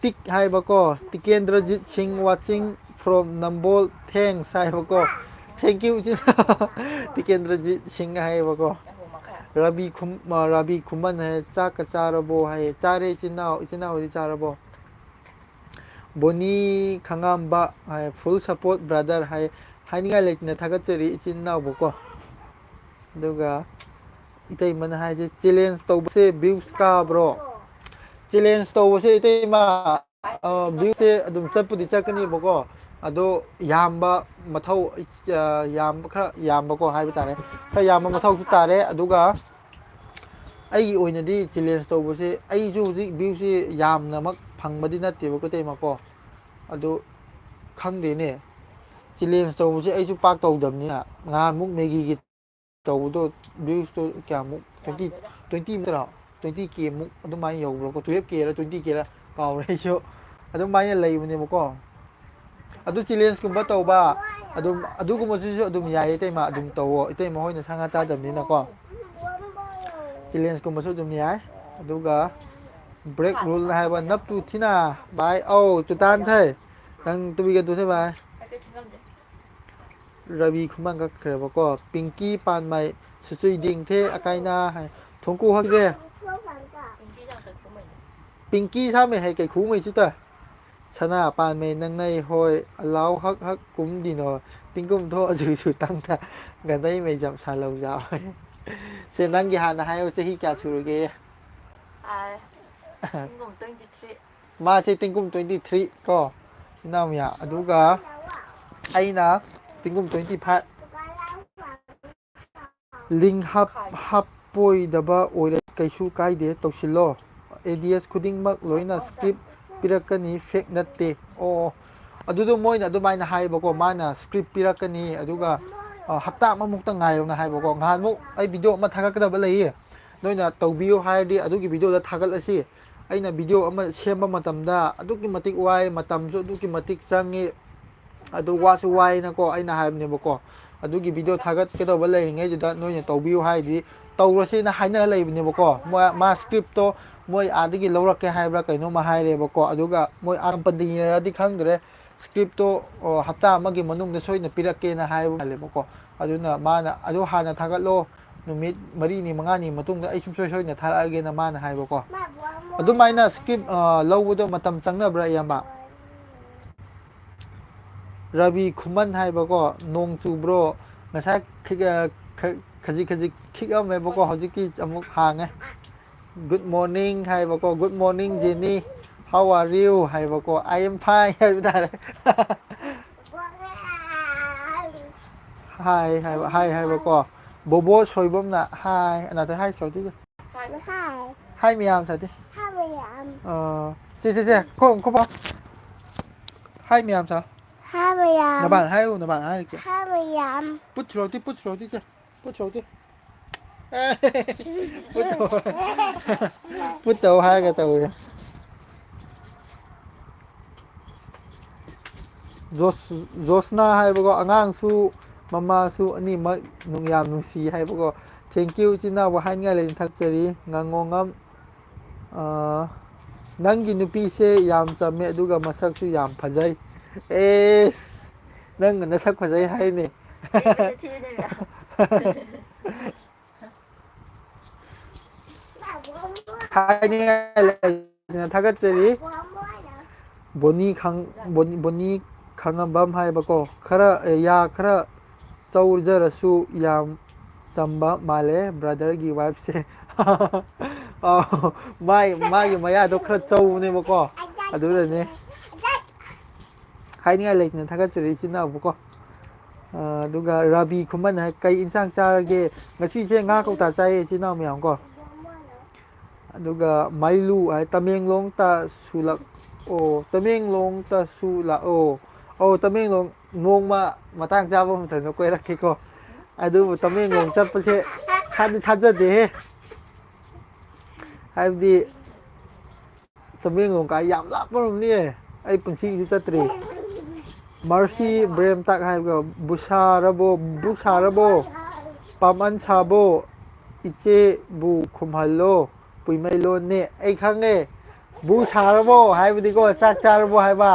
ꯇꯤꯛ ꯍꯥꯏꯕꯀꯣ, ꯇꯤꯀꯦꯟꯗ꯭ꯔꯖꯤꯠ ꯁꯤꯡ watching from ꯅꯝꯕꯣꯜ, thanks ꯍꯥꯏꯕꯀꯣ꯫ Thank you ꯏꯆꯤꯟ ꯏꯅꯥꯎ꯫ ꯇꯤꯀꯦꯟꯗ꯭ꯔꯖꯤꯠ ꯁꯤꯡ ꯍꯥꯏꯌꯦꯕꯀꯣ꯫ ꯔꯥꯕꯤ ꯈꯨꯝ-, ꯑ, ꯔꯥꯕꯤ ꯈꯨꯃꯟ ꯍꯥꯏꯌꯦ, "ꯆꯥꯛꯀ ꯆꯥꯔꯕꯣ?" ꯍꯥꯏꯌꯦ꯫ "ꯆꯥꯔꯦ ꯏꯆꯤꯟ ꯏꯅꯥꯎ, ꯏꯆꯤꯟ ꯏꯅꯥꯎ ꯍꯣꯏꯗꯤ ꯆꯥꯔꯕꯣ?" ꯕꯣꯅꯤ ꯈꯪꯉꯥꯝꯕ ꯍꯥꯏ, "Full support brother" ꯍꯥꯏ, "ꯍꯥꯏꯅꯤꯡꯉꯥꯏ ꯂꯩꯇꯅ ꯊꯥꯒꯠꯆꯔꯤ ꯏꯆꯤꯟ ꯏꯅꯥꯎꯕꯨꯀꯣ"꯫ ꯑꯗꯨꯒ ꯏꯇꯩꯃꯅ ꯍꯥꯏꯁꯦ, "Challenge ꯇꯧꯕꯁꯦ views ꯀꯥꯕ꯭ꯔꯣ?" Challenge ꯇꯧꯕꯁꯦ ꯏꯇꯩꯃ, ꯑ, viewꯁꯦ ꯑꯗꯨꯝ ꯆꯠꯄꯨꯗꯤ ꯆꯠꯀꯅꯦꯕꯀꯣ, ꯑꯗꯣ ꯌꯥꯝꯕ ꯃꯊꯧ, ꯑ, ꯌꯥꯝꯕ, ꯈꯔ ꯌꯥꯝꯕꯀꯣ ꯍꯥꯏꯕ ꯇꯥꯔꯦ, ꯈꯔ ꯌꯥꯝꯕ ꯃꯊꯧꯁꯨ ꯇꯥꯔꯦ꯫ ꯑꯗꯨꯒ ꯑꯩꯒꯤ ꯑꯣꯏꯅꯗꯤ challenge ꯇꯧꯕꯁꯦ, ꯑꯩꯁꯨ ꯍꯧꯖꯤꯛ viewꯁꯦ ꯌꯥꯝꯅꯃꯛ ꯐꯪꯕꯗꯤ ꯅꯠꯇꯦꯕꯀꯣ ꯏꯇꯩꯃꯀꯣ, ꯑꯗꯨ ꯈꯪꯗꯦꯅꯦ꯫ ꯆꯦꯂꯦꯟꯖ ꯇꯧꯕꯁꯦ ꯑꯩꯁꯨ ꯄꯥꯛ ꯇꯧꯗꯕꯅꯤꯅ, ꯉꯍꯥꯟꯃꯨꯛ ꯃꯦꯒꯤꯒꯤ ꯇꯧꯕꯗꯣ, ꯚ꯭ꯌꯨꯁꯇꯣ ꯀꯌꯥꯃꯨꯛ, ꯇ꯭ꯋꯦꯟꯇꯤ, ꯇ꯭ꯋꯦꯟꯇꯤ ꯃꯨꯛꯇꯔꯣ, ꯇ꯭ꯋꯦꯟꯇꯤ ꯀꯦ ꯃꯨꯛ ꯑꯗꯨꯃꯥꯏꯅ ꯌꯧꯕ꯭ꯔꯥꯀꯣ? ꯇꯨꯌꯦꯜꯞ ꯀꯦꯔ ꯇ꯭ꯋꯦꯟꯇꯤ ꯀꯦꯔ ꯀꯥꯎꯔꯦ ꯑꯩꯁꯨ꯫ ꯑꯗꯨꯃꯥꯏꯅ ꯂꯩꯕꯅꯦꯕꯀꯣ꯫ ꯑꯗꯨ ꯆꯦꯂꯦꯟꯖꯀꯨꯝꯕ ꯇꯧꯕ, ꯑꯗꯨꯝ ꯑꯗꯨꯒꯨꯝꯕꯁꯤꯁꯨ ꯑꯗꯨꯝ ꯌꯥꯏꯌꯦ ꯏꯇꯩꯃ, ꯑꯗꯨꯝ ꯇꯧꯋꯣ꯫ ꯏꯇꯩꯃ ꯍꯣꯏꯅ ꯁꯥ ꯉꯥ ꯆꯥꯗꯕꯅꯤꯅꯀꯣ꯫ ꯆꯦꯂꯦꯟꯖꯀꯨꯝꯕꯁꯨ ꯑꯗꯨꯝ ꯌꯥꯏ꯫ ꯑꯗꯨꯒ ꯕ꯭ꯔꯦꯛ ꯔꯨꯜ ꯍꯥꯏꯕ ꯅꯞꯇꯨ ꯊꯤꯅ ꯚꯥꯏ꯫ ꯑꯧ, ꯆꯨꯇꯥꯟ ꯊꯩ꯫ ꯅꯪ ꯇꯨꯕꯤꯒ ꯇꯨꯁꯦ ꯚꯥꯏ꯫ ꯔꯕꯤ ꯈꯨꯃꯟ ꯀꯛꯈ꯭ꯔꯦꯕꯀꯣ꯫ ꯄꯤꯡꯀꯤ ꯄꯥꯟꯃꯩ ꯁꯨꯆꯨꯏ ꯗꯤꯡꯊꯦ ꯑꯀꯥꯏꯅ ꯍꯥꯏ꯫ ꯊꯣꯡꯀꯨ ꯍꯛꯗꯦ꯫ ꯄꯤꯡꯀꯤ ꯁꯥꯃꯩ ꯍꯥꯏ ꯀꯩꯈꯨꯃꯩꯁꯨ ꯇ꯫ ꯁꯅꯥ ꯄꯥꯟꯃꯩ ꯅꯪꯅꯩ ꯍꯣꯏ ꯑꯂꯥꯎ ꯍꯛ ꯍꯛ ꯀꯨꯝꯗꯤꯅꯣ꯫ ꯇꯤꯡꯀꯨꯝ ꯊꯣꯛ ꯑꯗꯨꯁꯨ ꯇꯪꯗ ꯒꯟꯗꯩ ꯃꯩ ꯖꯝ ꯁꯥ ꯂꯧꯖꯥꯎ ꯍꯥꯏ꯫ ꯁꯦ ꯅꯪꯒꯤ ꯍꯥꯟꯅ ꯍꯥꯏꯌꯣ, ꯆꯍꯤ ꯀꯌꯥ ꯁꯨꯔꯒꯦ? ꯑꯥꯏ, ꯀꯨꯝ ꯇ꯭ꯋꯦꯟꯇꯤ ꯊ꯭ꯔꯤ꯫ ꯃꯥꯁꯦ ꯇꯤꯡꯀꯨꯝ ꯇ꯭ꯋꯦꯟꯇꯤ ꯊ꯭ꯔꯤ ꯀꯣ, ꯏꯅꯥꯎꯃꯤꯌꯥ꯫ ꯑꯗꯨꯒ ꯑꯩꯅ ꯇꯤꯡꯀꯨꯝ ꯇ꯭ꯋꯦꯟꯇꯤ ꯐꯥꯏꯚ꯫ ꯂꯤꯡ ꯍꯥꯞ-, ꯍꯥꯞꯄꯣꯏꯗꯕ ꯑꯣꯏꯔꯦ, ꯀꯩꯁꯨ ꯀꯥꯏꯗꯦ, ꯇꯧꯁꯤꯜꯂꯣ꯫ ꯑꯦ ꯗꯤ ꯑꯦꯁ ꯈꯨꯗꯤꯡꯃꯛ ꯂꯣꯏꯅ ꯁ꯭ꯀ꯭ꯔꯤꯞ ꯄꯤꯔꯛꯀꯅꯤ, ꯐꯦꯛ ꯅꯠꯇꯦ꯫ ꯑꯣ, ꯑꯗꯨꯗꯣ ꯃꯣꯏꯅ ꯑꯗꯨꯃꯥꯏꯅ ꯍꯥꯏꯌꯦꯕꯀꯣ, ꯃꯥꯅ ꯁ꯭ꯀ꯭ꯔꯤꯞ ꯄꯤꯔꯛꯀꯅꯤ, ꯑꯗꯨꯒ, ꯑ, ꯍꯞꯇꯥ ꯑꯃꯃꯨꯛꯇ ꯉꯥꯏꯌꯣꯅ ꯍꯥꯏꯕꯀꯣ꯫ ꯉꯍꯥꯟꯃꯨꯛ ꯑꯩ ꯚꯤꯗꯤꯑꯣ ꯑꯃ ꯊꯥꯒꯠꯀꯗꯕ ꯂꯩꯌꯦ, ꯅꯣꯏꯅ ꯇꯧꯕꯤꯌꯨ ꯍꯥꯏꯔꯗꯤ ꯑꯗꯨꯒꯤ ꯚꯤꯗꯤꯑꯣꯗ ꯊꯥꯒꯠꯂꯁꯤ꯫ ꯑꯩꯅ ꯚꯤꯗꯤꯑꯣ ꯑꯃ ꯁꯦꯝꯕ ꯃꯇꯝꯗ ꯑꯗꯨꯛꯀꯤ ꯃꯇꯤꯛ ꯋꯥꯏ, ꯃꯇꯝꯁꯨ ꯑꯗꯨꯛꯀꯤ ꯃꯇꯤꯛ ꯆꯪꯉꯤ, ꯑꯗꯨ ꯋꯥꯁꯨ ꯋꯥꯏꯅꯀꯣ ꯑꯩꯅ ꯍꯥꯏꯕꯅꯦꯕꯀꯣ꯫ ꯑꯗꯨꯒꯤ ꯚꯤꯗꯤꯑꯣ ꯊꯥꯒꯠꯀꯗꯧꯕ ꯂꯩꯔꯤꯉꯩꯗꯨꯗ ꯅꯣꯏꯅ ꯇꯧꯕꯤꯌꯨ ꯍꯥꯏꯗꯤ ꯇꯧꯔꯁꯦꯅ ꯍꯥꯏꯅꯔ ꯂꯩꯕꯅꯦꯕꯀꯣ꯫ ꯃꯥ, ꯃꯥ ꯁ꯭ꯀ꯭ꯔꯤꯞꯇꯣ ꯃꯣꯏ ꯑꯥꯗꯒꯤ ꯂꯧꯔꯛꯀꯦ ꯍꯥꯏꯕ꯭ꯔꯥ ꯀꯩꯅꯣꯝꯃ ꯍꯥꯏꯔꯦꯕꯀꯣ꯫ ꯑꯗꯨꯒ ꯃꯣꯏ ꯑꯥ ꯀꯝꯄꯅꯤꯅꯔꯗꯤ ꯈꯪꯗ꯭ꯔꯦ, ꯁ꯭ꯀ꯭ꯔꯤꯞꯇꯣ, ꯑꯣ, ꯍꯞꯇꯥ ꯑꯃꯒꯤ ꯃꯅꯨꯡꯗ ꯁꯣꯏꯗꯅ ꯄꯤꯔꯛꯀꯦꯅ ꯍꯥꯏꯕ ꯃꯥꯜꯂꯦꯕꯀꯣ꯫ ꯑꯗꯨꯅ ꯃꯥꯅ ꯑꯗꯨ ꯍꯥꯟꯅ ꯊꯥꯒꯠꯂꯣ, ꯅꯨꯃꯤꯠ ꯃꯔꯤꯅꯤ ꯃꯉꯥꯅꯤ ꯃꯇꯨꯡꯗ ꯑꯩ ꯁꯨꯡꯁꯣꯏ ꯁꯣꯏꯗꯅ ꯊꯥꯔꯛꯑꯒꯦꯅ ꯃꯥꯅ ꯍꯥꯏꯕꯀꯣ꯫ ꯑꯗꯨꯃꯥꯏꯅ ꯁ꯭ꯀ꯭ꯔꯤꯞ, ꯑ, ꯂꯧꯕꯗꯣ ꯃꯇꯝ ꯆꯪꯅꯕ꯭ꯔꯥ, ꯏꯌꯥꯝꯕ? ꯔꯕꯤ ꯈꯨꯃꯟ ꯍꯥꯏꯕꯀꯣ, "ꯅꯣꯡ ꯆꯨꯕ꯭ꯔꯣ?" ꯉꯁꯥꯏ ꯈꯤ-, ꯑ, ꯈ-, ꯈꯖꯤꯛ ꯈꯖꯤꯛ ꯈꯤꯛꯑꯝꯃꯦꯕꯀꯣ, ꯍꯧꯖꯤꯛꯇꯤ ꯑꯃꯨꯛ ꯍꯥꯡꯉꯦ꯫ "Good morning" ꯍꯥꯏꯕꯀꯣ, "Good morning Jenny, how are you?" ꯍꯥꯏꯕꯀꯣ, "I am fine" ꯍꯥꯏꯕ ꯇꯥꯔꯦ꯫ "Hi" ꯍꯥꯏꯕ, "Hi" ꯍꯥꯏꯕꯀꯣ, ꯕꯣꯕꯣ ꯁꯣꯏꯕꯝꯅ "Hi", ꯑꯅꯥꯗ "Hi" ꯁꯧꯗꯣꯏꯁꯦ꯫ Hi꯫ Hi ꯃꯌꯥꯝ ꯁꯥꯗꯤ꯫ Hi ꯃꯌꯥꯝ꯫ ꯑ, ꯁꯦ, ꯁꯦ, ꯁꯦ, ꯈꯣ, ꯈꯣ ꯄꯥꯎ꯫ Hi ꯃꯌꯥꯝ ꯁꯥ꯫ ꯍꯥ ꯃꯌꯥꯝ꯫ ꯅꯕꯥꯟ ꯍꯥꯏꯌꯨ, ꯅꯕꯥꯟ ꯍꯥꯏꯔꯛꯀꯦ꯫ ꯍꯥ ꯃꯌꯥꯝ꯫ ꯄꯨꯠ ꯁꯣꯔꯣꯛꯇꯤ, ꯄꯨꯠ ꯁꯣꯔꯣꯛꯇꯤ, ꯆꯦ꯫ ꯄꯨꯠ ꯁꯣꯔꯣꯛꯇꯤ꯫ ꯄꯨꯠ ꯇꯧ꯫ ꯄꯨꯠ ꯇꯧ ꯍꯥꯏꯔꯒ ꯇꯧꯔꯦ꯫ ꯖꯣꯁ-, ꯖꯣꯁꯅꯥ ꯍꯥꯏꯕꯀꯣ, ꯑꯉꯥꯡꯁꯨ ꯃꯃꯥꯁꯨ ꯑꯅꯤꯃꯛ ꯅꯨꯡ-, ꯌꯥꯝ ꯅꯨꯡꯁꯤ ꯍꯥꯏꯕꯀꯣ꯫ Thank you, ꯏꯆꯤꯟ ꯏꯅꯥꯎꯕꯨ ꯍꯥꯏꯅꯤꯡꯉꯥꯏ ꯂꯩꯅ ꯊꯥꯒꯠꯆꯔꯤ꯫ ꯉꯥꯉꯣꯉꯝ, ꯑꯥ, ꯅꯪꯒꯤ ꯅꯨꯄꯤꯁꯦ ꯌꯥꯝ ꯆꯝꯃꯦ, ꯑꯗꯨꯒ ꯃꯁꯛꯁꯨ ꯌꯥꯝ ꯐꯖꯩ꯫ ꯑꯦꯁ, ꯅꯪ ꯅꯁꯛ ꯐꯖꯩ ꯍꯥꯏꯅꯦ꯫ ꯑꯩ ꯃꯁꯛ ꯊꯤꯕꯅꯦ ꯃꯌꯥꯝ꯫ ꯍꯥꯏꯅꯤꯡꯉꯥꯏ ꯂꯩꯇꯅ ꯊꯥꯒꯠꯆꯔꯤ꯫ ꯕꯣꯅꯤ ꯈꯪ-, ꯕꯣꯅꯤ, ꯕꯣꯅꯤ ꯈꯥꯉꯝꯕꯝ ꯍꯥꯏꯕꯀꯣ, ꯈꯔ, ꯑꯦ, ꯌꯥ ꯈꯔ ꯆꯧꯖꯔꯁꯨ ꯌꯥꯝ ꯆꯝꯕ ꯃꯥꯜꯂꯦ brotherꯒꯤ wifeꯁꯦ꯫ ꯑꯥꯎ, ꯃꯥꯏ-, ꯃꯥꯒꯤ ꯃꯌꯥꯗꯣ ꯈꯔ ꯆꯧꯕꯅꯦꯕꯀꯣ, ꯑꯗꯨꯗꯅꯦ꯫ ꯍꯥꯏꯅꯤꯡꯉꯥꯏ ꯂꯩꯇꯅ ꯊꯥꯒꯠꯆꯔꯤ ꯏꯆꯤꯟ ꯏꯅꯥꯎꯕꯨꯀꯣ꯫ ꯑ, ꯑꯗꯨꯒ ꯔꯥꯕꯤ ꯈꯨꯃꯟ ꯍꯥꯏ, "ꯀꯩ ꯏꯟꯁꯥꯡ ꯆꯥꯔꯒꯦ?" ꯉꯁꯤꯁꯦ ꯉꯥ ꯀꯧꯇꯥ ꯆꯥꯏꯌꯦ ꯏꯆꯤꯟ ꯏꯅꯥꯎ ꯃꯌꯥꯝ ꯀꯣ꯫ ꯑꯗꯨꯒ ꯃꯥꯏꯂꯨ ꯍꯥꯏ, "ꯇꯃꯦꯡꯂꯣꯡꯇꯁꯨ ꯂꯥꯛꯑꯣ, ꯇꯃꯦꯡꯂꯣꯡꯇꯁꯨ ꯂꯥꯛꯑꯣ꯫" ꯑꯧ, ꯇꯃꯦꯡꯂꯣꯡ ꯅꯣꯡꯃ ꯃꯇꯥꯡ ꯆꯥꯕ ꯃꯇꯝꯗ ꯀꯣꯏꯔꯛꯀꯦꯀꯣ꯫ ꯑꯗꯨꯕꯨ ꯇꯃꯦꯡꯂꯣꯡ ꯆꯠꯄꯁꯦ ꯊꯥꯗꯤ ꯊꯥꯖꯗꯦꯍꯦ꯫ ꯍꯥꯏꯕꯗꯤ ꯇꯃꯦꯡꯂꯣꯡ ꯀꯥꯏ ꯌꯥꯝ ꯂꯥꯞꯄꯔꯝꯅꯤꯌꯦ꯫ ꯑꯩ ꯄꯨꯟꯁꯤꯒꯤꯁꯨ ꯆꯠꯇ꯭ꯔꯤ꯫ ꯃꯥꯔꯁꯤ ꯕ꯭ꯔꯦꯝꯇꯥꯛ ꯍꯥꯏꯕꯗꯣ, "ꯕꯨꯁꯥꯔꯕꯣ, ꯕꯨꯁꯥꯔꯕꯣ? ꯄꯥꯝꯃꯟ ꯁꯥꯕꯣ? ꯏꯆꯦꯕꯨ ꯈꯨꯝꯍꯜꯂꯣ, ꯄꯨꯏꯃꯩꯂꯣꯟꯅꯦ꯫" ꯑꯩ ꯈꯪꯉꯦ꯫ "ꯕꯨ ꯁꯥꯔꯕꯣ?" ꯍꯥꯏꯕꯗꯤꯀꯣ, ꯆꯥꯛ ꯆꯥꯔꯕꯣ ꯍꯥꯏꯕ꯫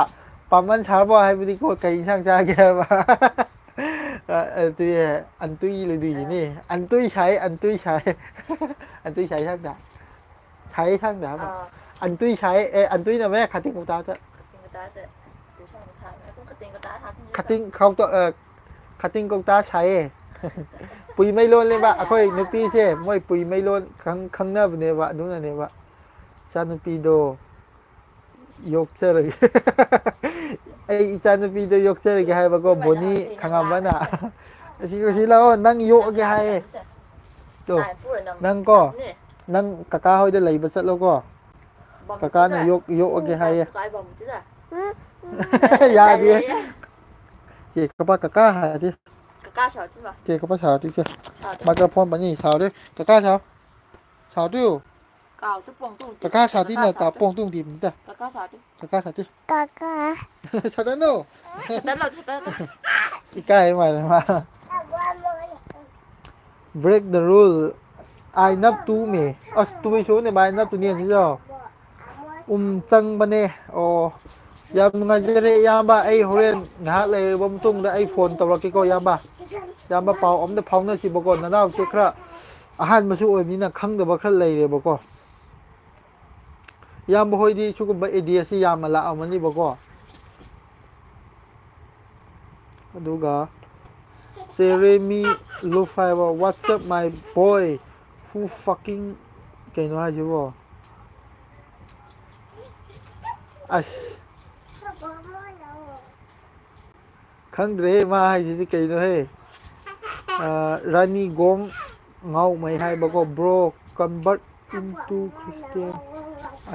"ꯄꯥꯝꯃꯟ ꯁꯥꯔꯕꯣ?" ꯍꯥꯏꯕꯗꯤꯀꯣ, ꯀꯩ ꯏꯟꯁꯥꯡ ꯆꯥꯒꯦ ꯍꯥꯏꯕ꯫ ꯑ, ꯑꯗꯨꯗꯤ ꯑꯟꯇꯨꯏ ꯂꯩꯗꯣꯏꯅꯤꯅꯦ꯫ ꯑꯟꯇꯨꯏ ꯁꯥꯏ, ꯑꯟꯇꯨꯏ ꯁꯥꯏ꯫ ꯑꯟꯇꯨꯏ ꯁꯥꯏ ꯁꯥꯡꯗ꯫ ꯁꯥꯏ ꯁꯥꯡꯗ ꯍꯥꯏꯕ꯫ ꯑꯥ꯫ ꯑꯟꯇꯨꯏ ꯁꯥꯏ, ꯑꯦ, ꯑꯟꯇꯨꯏꯅ ꯃꯌꯥ ꯈꯥꯇꯤꯡ ꯎꯇꯥꯗ꯫ ꯈꯥꯇꯤꯡ ꯎꯇꯥꯗ꯫ ꯇꯨꯁꯥꯡ ꯁꯥꯡ-, ꯑꯗꯨꯝ ꯈꯥꯇꯤꯡ ꯎꯇꯥ ꯍꯥꯞꯄꯤꯅꯦ꯫ ꯈꯥꯇꯤꯡ ꯈꯥꯎꯇ-, ꯑ, ꯈꯥꯇꯤꯡ ꯀꯧꯇꯥ ꯁꯥꯏꯌꯦ꯫ ꯄꯨꯏꯃꯩꯂꯣꯟꯅꯦꯕ, ꯑꯩꯈꯣꯏ ꯅꯨꯄꯤꯁꯦ, ꯃꯣꯏ ꯄꯨꯏꯃꯩꯂꯣꯟ ꯈꯪ-, ꯈꯪꯅꯕꯅꯦꯕ, ꯑꯗꯨꯅꯅꯦꯕ꯫ ꯏꯆꯥꯅꯨꯄꯤꯗꯣ ꯌꯣꯛꯆꯔꯒꯦ꯫ ꯑꯩ ꯏꯆꯥꯅꯨꯄꯤꯗꯣ ꯌꯣꯛꯆꯔꯒꯦ ꯍꯥꯏꯕꯀꯣ, ꯕꯣꯅꯤ ꯈꯪꯉꯝꯕꯅ꯫ ꯑꯁꯤ, ꯑꯁꯤ ꯂꯥꯛꯑꯣ, ꯅꯪ ꯌꯣꯛꯑꯒꯦ ꯍꯥꯏꯌꯦ꯫ ꯇꯣ, ꯅꯪ ꯀꯣ, ꯅꯪ ꯀꯀꯥ ꯍꯣꯏꯗ ꯂꯩꯕ ꯆꯠꯂꯣꯀꯣ꯫ ꯀꯀꯥꯅ ꯌꯣꯛ-, ꯌꯣꯛꯑꯒꯦ ꯍꯥꯏꯌꯦ꯫ ꯌꯥꯗꯦ꯫ ꯆꯦ ꯀꯄꯥ ꯀꯀꯥ ꯍꯥꯏꯔꯗꯤ꯫ ꯀꯀꯥ ꯁꯥꯎꯔꯛꯇꯣꯏꯕ꯫ ꯆꯦ ꯀꯄꯥ ꯁꯥꯎꯔꯛꯇꯣꯏꯁꯦ꯫ ꯁꯥꯎꯔꯛꯇꯣꯏꯕ꯫ Microphone money ꯁꯥꯎꯔꯦ꯫ ꯀꯀꯥ ꯁꯥꯎ꯫ ꯁꯥꯎꯔꯛꯇꯣꯏꯌꯣ꯫ ꯀꯥꯎꯗ ꯄꯣꯡ ꯇꯣꯡ ꯇꯣꯡ꯫ ꯀꯀꯥ ꯁꯥꯎꯔꯛꯇꯣꯏꯅ ꯀꯀꯥ ꯇꯥ ꯁꯥꯎꯔꯛꯇꯣꯏ꯫ ꯄꯣꯡ ꯇꯣꯡ ꯇꯤꯝꯁꯤꯗ꯫ ꯀꯀꯥ ꯁꯥꯎꯔꯛꯇꯣꯏ꯫ ꯀꯀꯥ ꯁꯥꯎꯔꯛꯇꯣꯏ꯫ ꯀꯀꯥ꯫ ꯁꯥꯎꯔꯛꯇꯅꯣ꯫ ꯁꯥꯎꯔꯛꯇꯅꯣ, ꯁꯥꯎꯔꯛꯇꯅꯣ꯫ ꯏꯀꯥꯏ ꯃꯥꯜꯂꯦ ꯃꯥ꯫ Break the rule. ꯑꯥꯏ ꯅꯞ ꯇꯨ ꯃꯦ꯫ ꯑꯁ ꯇꯨ ꯁꯣꯅꯦ ꯃꯥꯏ ꯅꯞ ꯇꯨꯅꯦ ꯁꯤꯁꯨ꯫ ꯎꯝ ꯆꯪꯕꯅꯦ꯫ ꯑꯣ꯫ ꯌꯥꯝ ꯅꯨꯡꯉꯥꯏꯖꯔꯦ ꯏꯌꯥꯝꯕ꯫ ꯑꯩ ꯍꯣꯔꯦꯟ ꯉꯥꯏꯍꯥꯛ ꯂꯩꯔꯕ ꯃꯇꯨꯡꯗ ꯑꯩ ꯐꯣꯟ ꯇꯧꯔꯛꯀꯦꯀꯣ ꯏꯌꯥꯝꯕ꯫ ꯏꯌꯥꯝꯕ ꯄꯥꯎ ꯑꯝꯇ ꯐꯥꯎꯅꯁꯤꯕꯀꯣ꯫ ꯅꯅꯥꯎꯁꯦ ꯈꯔ ꯑꯍꯥꯟꯕꯁꯨ ꯑꯣꯏꯕꯅꯤꯅ ꯈꯪꯗꯕ ꯈꯔ ꯂꯩꯔꯦꯕꯀꯣ꯫ ꯏꯌꯥꯝꯕ ꯍꯣꯏꯗꯤ ꯁꯤꯒꯨꯝꯕ ꯑꯦꯗꯤꯌꯥꯁꯤ ꯌꯥꯝꯅ ꯂꯥꯛꯑꯝꯃꯅꯤꯕꯀꯣ꯫ ꯑꯗꯨꯒ ꯆꯦꯔꯦꯃꯤ ꯂꯨꯐ ꯍꯥꯏꯕ, "What's up, my boy? Who fucking," ꯀꯩꯅꯣ ꯍꯥꯏꯁꯤꯕꯣ? ꯑꯁ꯫ ꯈꯪꯗ꯭ꯔꯦꯍꯦ, ꯃꯥ ꯍꯥꯏꯁꯤꯗꯤ ꯀꯩꯅꯣꯍꯦ? ꯑ, ꯔꯥꯅꯤ ꯒꯣꯡ ꯉꯥꯎꯃꯩ ꯍꯥꯏꯕꯀꯣ, "Bro, convert into Christian.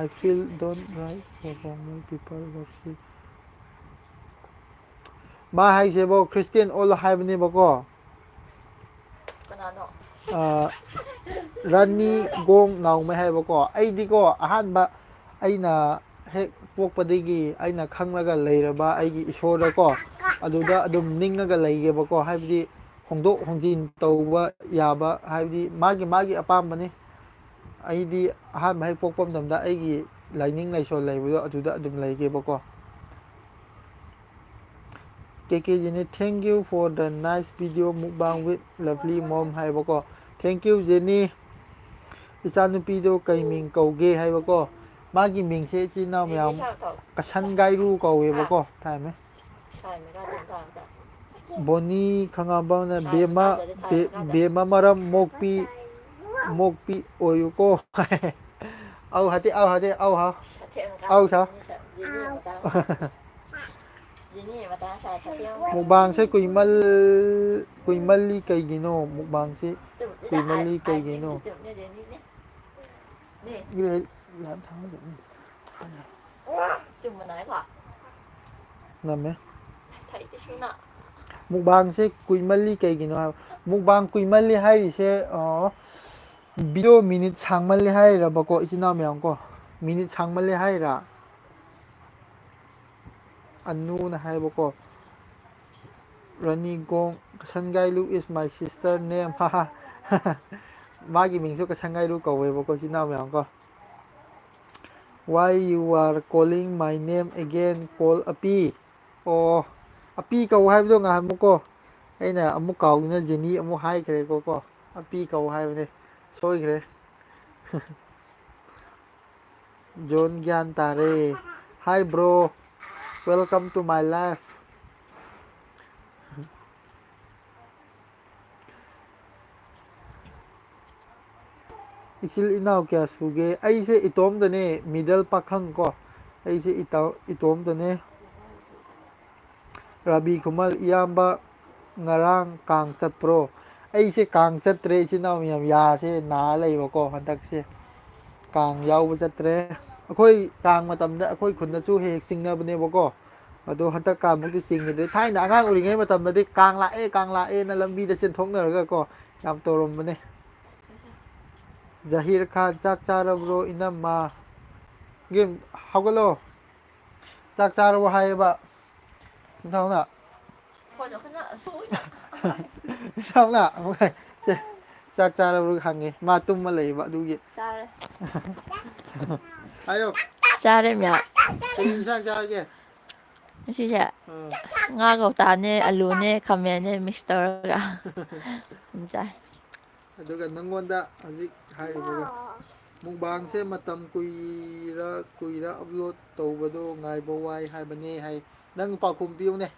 I feel don't right for Bangla people worship." ꯃꯥ ꯍꯥꯏꯁꯦꯕꯣ, ꯈ꯭ꯔꯤꯁꯇꯤꯌꯟ ꯑꯣꯜꯂꯣ ꯍꯥꯏꯕꯅꯦꯕꯀꯣ꯫ ꯀꯅꯥꯅꯣ? ꯑ, ꯔꯥꯅꯤ ꯒꯣꯡ ꯅꯥꯎꯃꯩ ꯍꯥꯏꯕꯀꯣ꯫ ꯑꯩꯗꯤꯀꯣ, ꯑꯍꯥꯟꯕ ꯑꯩꯅ ꯍꯦꯛ ꯄꯣꯛꯄꯗꯒꯤ ꯑꯩꯅ ꯈꯪꯂꯒ ꯂꯩꯔꯕ ꯑꯩꯒꯤ ꯏꯁꯣꯔꯗꯀꯣ, ꯑꯗꯨꯗ ꯑꯗꯨꯝ ꯅꯤꯡꯉꯒ ꯂꯩꯒꯦꯕꯀꯣ꯫ ꯍꯥꯏꯕꯗꯤ ꯍꯣꯡꯗꯣꯛ ꯍꯣꯡꯖꯤꯟ ꯇꯧꯕ ꯌꯥꯕ, ꯍꯥꯏꯕꯗꯤ ꯃꯥꯒꯤ, ꯃꯥꯒꯤ ꯑꯄꯥꯝꯕꯅꯤ꯫ ꯑꯩꯗꯤ ꯑꯍꯥꯟꯕ ꯍꯦꯛ ꯄꯣꯛꯄ ꯃꯇꯝꯗ ꯑꯩꯒꯤ ꯂꯥꯏꯅꯤꯡ ꯂꯥꯏꯁꯣꯜ ꯂꯩꯕꯗꯣ ꯑꯗꯨꯗ ꯑꯗꯨꯝ ꯂꯩꯒꯦꯕꯀꯣ꯫ ꯀꯦ ꯀꯦ ꯖꯤꯅꯤ, "Thank you for the nice video mukbang with lovely mom" ꯍꯥꯏꯕꯀꯣ꯫ Thank you, ꯖꯦꯅꯤ꯫ ꯏꯆꯥꯅꯨꯄꯤꯗꯣ ꯀꯩ ꯃꯤꯡ ꯀꯧꯒꯦ ꯍꯥꯏꯕꯀꯣ꯫ ꯃꯥꯒꯤ ꯃꯤꯡꯁꯦ ꯏꯆꯤꯟ ꯏꯅꯥꯎ ꯃꯌꯥꯝ ꯀꯁꯟ ꯒꯥꯏꯔꯨ ꯀꯧꯋꯦꯕꯀꯣ꯫ ꯊꯥꯏꯃꯦ꯫ ꯕꯣꯅꯤ ꯈꯪꯉꯥꯝꯕꯝꯅ, "ꯕꯦꯝꯃ, ꯕꯦ-, ꯕꯦꯝꯃ ꯃꯔꯝ ꯃꯣꯛꯄꯤ, ꯃꯣꯛꯄꯤ ꯑꯣꯏꯌꯨꯀꯣ"꯫ ꯑꯧ ꯍꯥꯏꯗꯤ, ꯑꯧ ꯍꯥꯏꯗꯤ, ꯑꯧ ꯍꯥꯎ꯫ ꯑꯧ ꯁꯥꯎ꯫ ꯃꯨꯛꯕꯥꯡꯁꯦ ꯀꯨꯏꯃꯜ-, ꯀꯨꯏꯃꯜꯂꯤ ꯀꯩꯒꯤꯅꯣ? ꯃꯨꯛꯕꯥꯡꯁꯤ ꯀꯨꯏꯃꯜꯂꯤ ꯀꯩꯒꯤꯅꯣ? ꯅꯝꯃꯦ꯫ ꯃꯨꯛꯕꯥꯡꯁꯦ ꯀꯨꯏꯃꯜꯂꯤ ꯀꯩꯒꯤꯅꯣ ꯍꯥꯏꯕ? ꯃꯨꯛꯕꯥꯡ ꯀꯨꯏꯃꯜꯂꯤ ꯍꯥꯏꯔꯤꯁꯦ, ꯑ, ꯚꯤꯗꯤꯑꯣ ꯃꯤꯅꯤꯠ ꯁꯥꯡꯃꯜꯂꯤ ꯍꯥꯏꯔꯕꯀꯣ, ꯏꯆꯤꯟ ꯏꯅꯥꯎ ꯃꯌꯥꯝ ꯀꯣ? ꯃꯤꯅꯤꯠ ꯁꯥꯡꯃꯜꯂꯤ ꯍꯥꯏꯔꯥ? ꯑꯅꯨꯅ ꯍꯥꯏꯕꯀꯣ, ꯔꯥꯅꯤꯒꯣꯡ ꯀꯁꯟꯒꯥꯏꯂꯨ is my sister name. ꯃꯥꯒꯤ ꯃꯤꯡꯁꯨ ꯀꯁꯟꯒꯥꯏꯂꯨ ꯀꯧꯋꯦꯕꯀꯣ, ꯏꯆꯤꯟ ꯏꯅꯥꯎ ꯃꯌꯥꯝ ꯀꯣ꯫ Why you are calling my name again? Call ꯑꯄꯤ꯫ ꯑꯣ, ꯑꯄꯤ ꯀꯧ ꯍꯥꯏꯕꯗꯣ ꯉꯥꯏꯍꯥꯛꯃꯨꯛꯀꯣ꯫ ꯑꯩꯅ ꯑꯃꯨꯛ ꯀꯥꯎꯗꯨꯅ ꯖꯦꯅꯤ ꯑꯃꯨꯛ ꯍꯥꯏꯈ꯭ꯔꯦꯀꯣ ꯀꯣ꯫ ꯑꯄꯤ ꯀꯧ ꯍꯥꯏꯕꯅꯦ꯫ ꯁꯣꯏꯈ꯭ꯔꯦ꯫ ꯖꯣꯟ ꯒ꯭ꯌꯥꯟ ꯇꯥꯔꯦ꯫ Hi bro, welcome to my life. ꯏꯆꯤꯜ ꯏꯅꯥꯎ ꯀꯌꯥ ꯁꯨꯒꯦ? ꯑꯩꯁꯦ ꯏꯇꯣꯝꯇꯅꯦ, ꯃꯤꯗꯜ ꯄꯥꯈꯪ ꯀꯣ꯫ ꯑꯩꯁꯦ ꯏꯇꯥꯎ-, ꯏꯇꯣꯝꯇꯅꯦ꯫ ꯔꯥꯕꯤ ꯈꯨꯃꯜ, ꯏꯌꯥꯝꯕ ꯉꯔꯥꯡ ꯀꯥꯡ ꯆꯠꯄ꯭ꯔꯣ? ꯑꯩꯁꯦ ꯀꯥꯡ ꯆꯠꯇ꯭ꯔꯦ, ꯏꯆꯤꯟ ꯏꯅꯥꯎ ꯃꯌꯥꯝ, ꯌꯥꯁꯦ ꯅꯥ ꯂꯩꯕꯀꯣ ꯍꯟꯗꯛꯁꯦ꯫ ꯀꯥꯡ ꯌꯥꯎꯕ ꯆꯠꯇ꯭ꯔꯦ꯫ ꯑꯩꯈꯣꯏ ꯀꯥꯡ ꯃꯇꯝꯗ ꯑꯩꯈꯣꯏ ꯈꯨꯟꯗꯁꯨ ꯍꯦꯛ ꯍꯦꯛ ꯆꯤꯡꯅꯕꯅꯦꯕꯀꯣ꯫ ꯑꯗꯣ ꯍꯟꯗꯛ ꯀꯥꯡꯃꯨꯛꯇꯤ ꯆꯤꯡꯈꯤꯗ꯭ꯔꯦ꯫ ꯊꯥꯏꯅ ꯑꯉꯥꯡ ꯑꯣꯏꯔꯤꯉꯩ ꯃꯇꯝꯗꯗꯤ ꯀꯥꯡ ꯂꯥꯛꯑꯦ, ꯀꯥꯡ ꯂꯥꯛꯑꯦꯅ ꯂꯝꯕꯤꯗ ꯆꯦꯟꯊꯣꯛꯅꯔꯒꯀꯣ ꯌꯥꯝ ꯇꯧꯔꯝꯕꯅꯦ꯫ ꯖꯍꯤꯔ ꯈꯥꯟ, "ꯆꯥꯛ ꯆꯥꯔꯕ꯭ꯔꯣ ꯏꯅꯝꯃ?" ꯒꯦꯝ, ꯍꯧꯒꯠꯂꯣ꯫ "ꯆꯥꯛ ꯆꯥꯔꯕꯣ?" ꯍꯥꯏꯌꯦꯕ꯫ ꯏꯟꯊꯧꯅ꯫ ꯏꯟꯊꯧꯅ ꯑꯃꯨꯛ ꯍꯥꯏ-, ꯆꯦ, "ꯆꯥꯛ ꯆꯥꯔꯕ꯭ꯔꯣ?" ꯍꯪꯉꯦ꯫ ꯃꯥ ꯇꯨꯝꯃ ꯂꯩꯌꯦꯕ ꯑꯗꯨꯒꯤ꯫ ꯆꯥꯔꯦ꯫ ꯍꯥꯏꯌꯣ꯫ ꯆꯥꯔꯦ, ꯃꯌꯥꯝ꯫ ꯀꯔꯤ ꯏꯟꯁꯥꯡ ꯆꯥꯔꯒꯦ? ꯉꯁꯤꯁꯦ ꯑꯥ꯫ ꯉꯥ ꯀꯧꯇꯥꯅꯦ, ꯑꯂꯨꯅꯦ, ꯈꯥꯃꯦꯟꯅꯦ mix ꯇꯧꯔꯒ ꯑꯗꯨꯝ ꯆꯥꯏ꯫ ꯑꯗꯨꯒ ꯅꯪꯉꯣꯟꯗ ꯍꯧꯖꯤꯛ ꯍꯥꯏꯔꯤꯕꯒ, "ꯃꯨꯛꯕꯥꯡꯁꯦ ꯃꯇꯝ ꯀꯨꯏꯔ ꯀꯨꯏꯔ upload ꯇꯧꯕꯗꯣ ꯉꯥꯏꯕ ꯋꯥꯏ" ꯍꯥꯏꯕꯅꯦ ꯍꯥꯏ꯫ ꯅꯪ ꯄꯥꯎꯈꯨꯝ ꯄꯤꯌꯨꯅꯦ꯫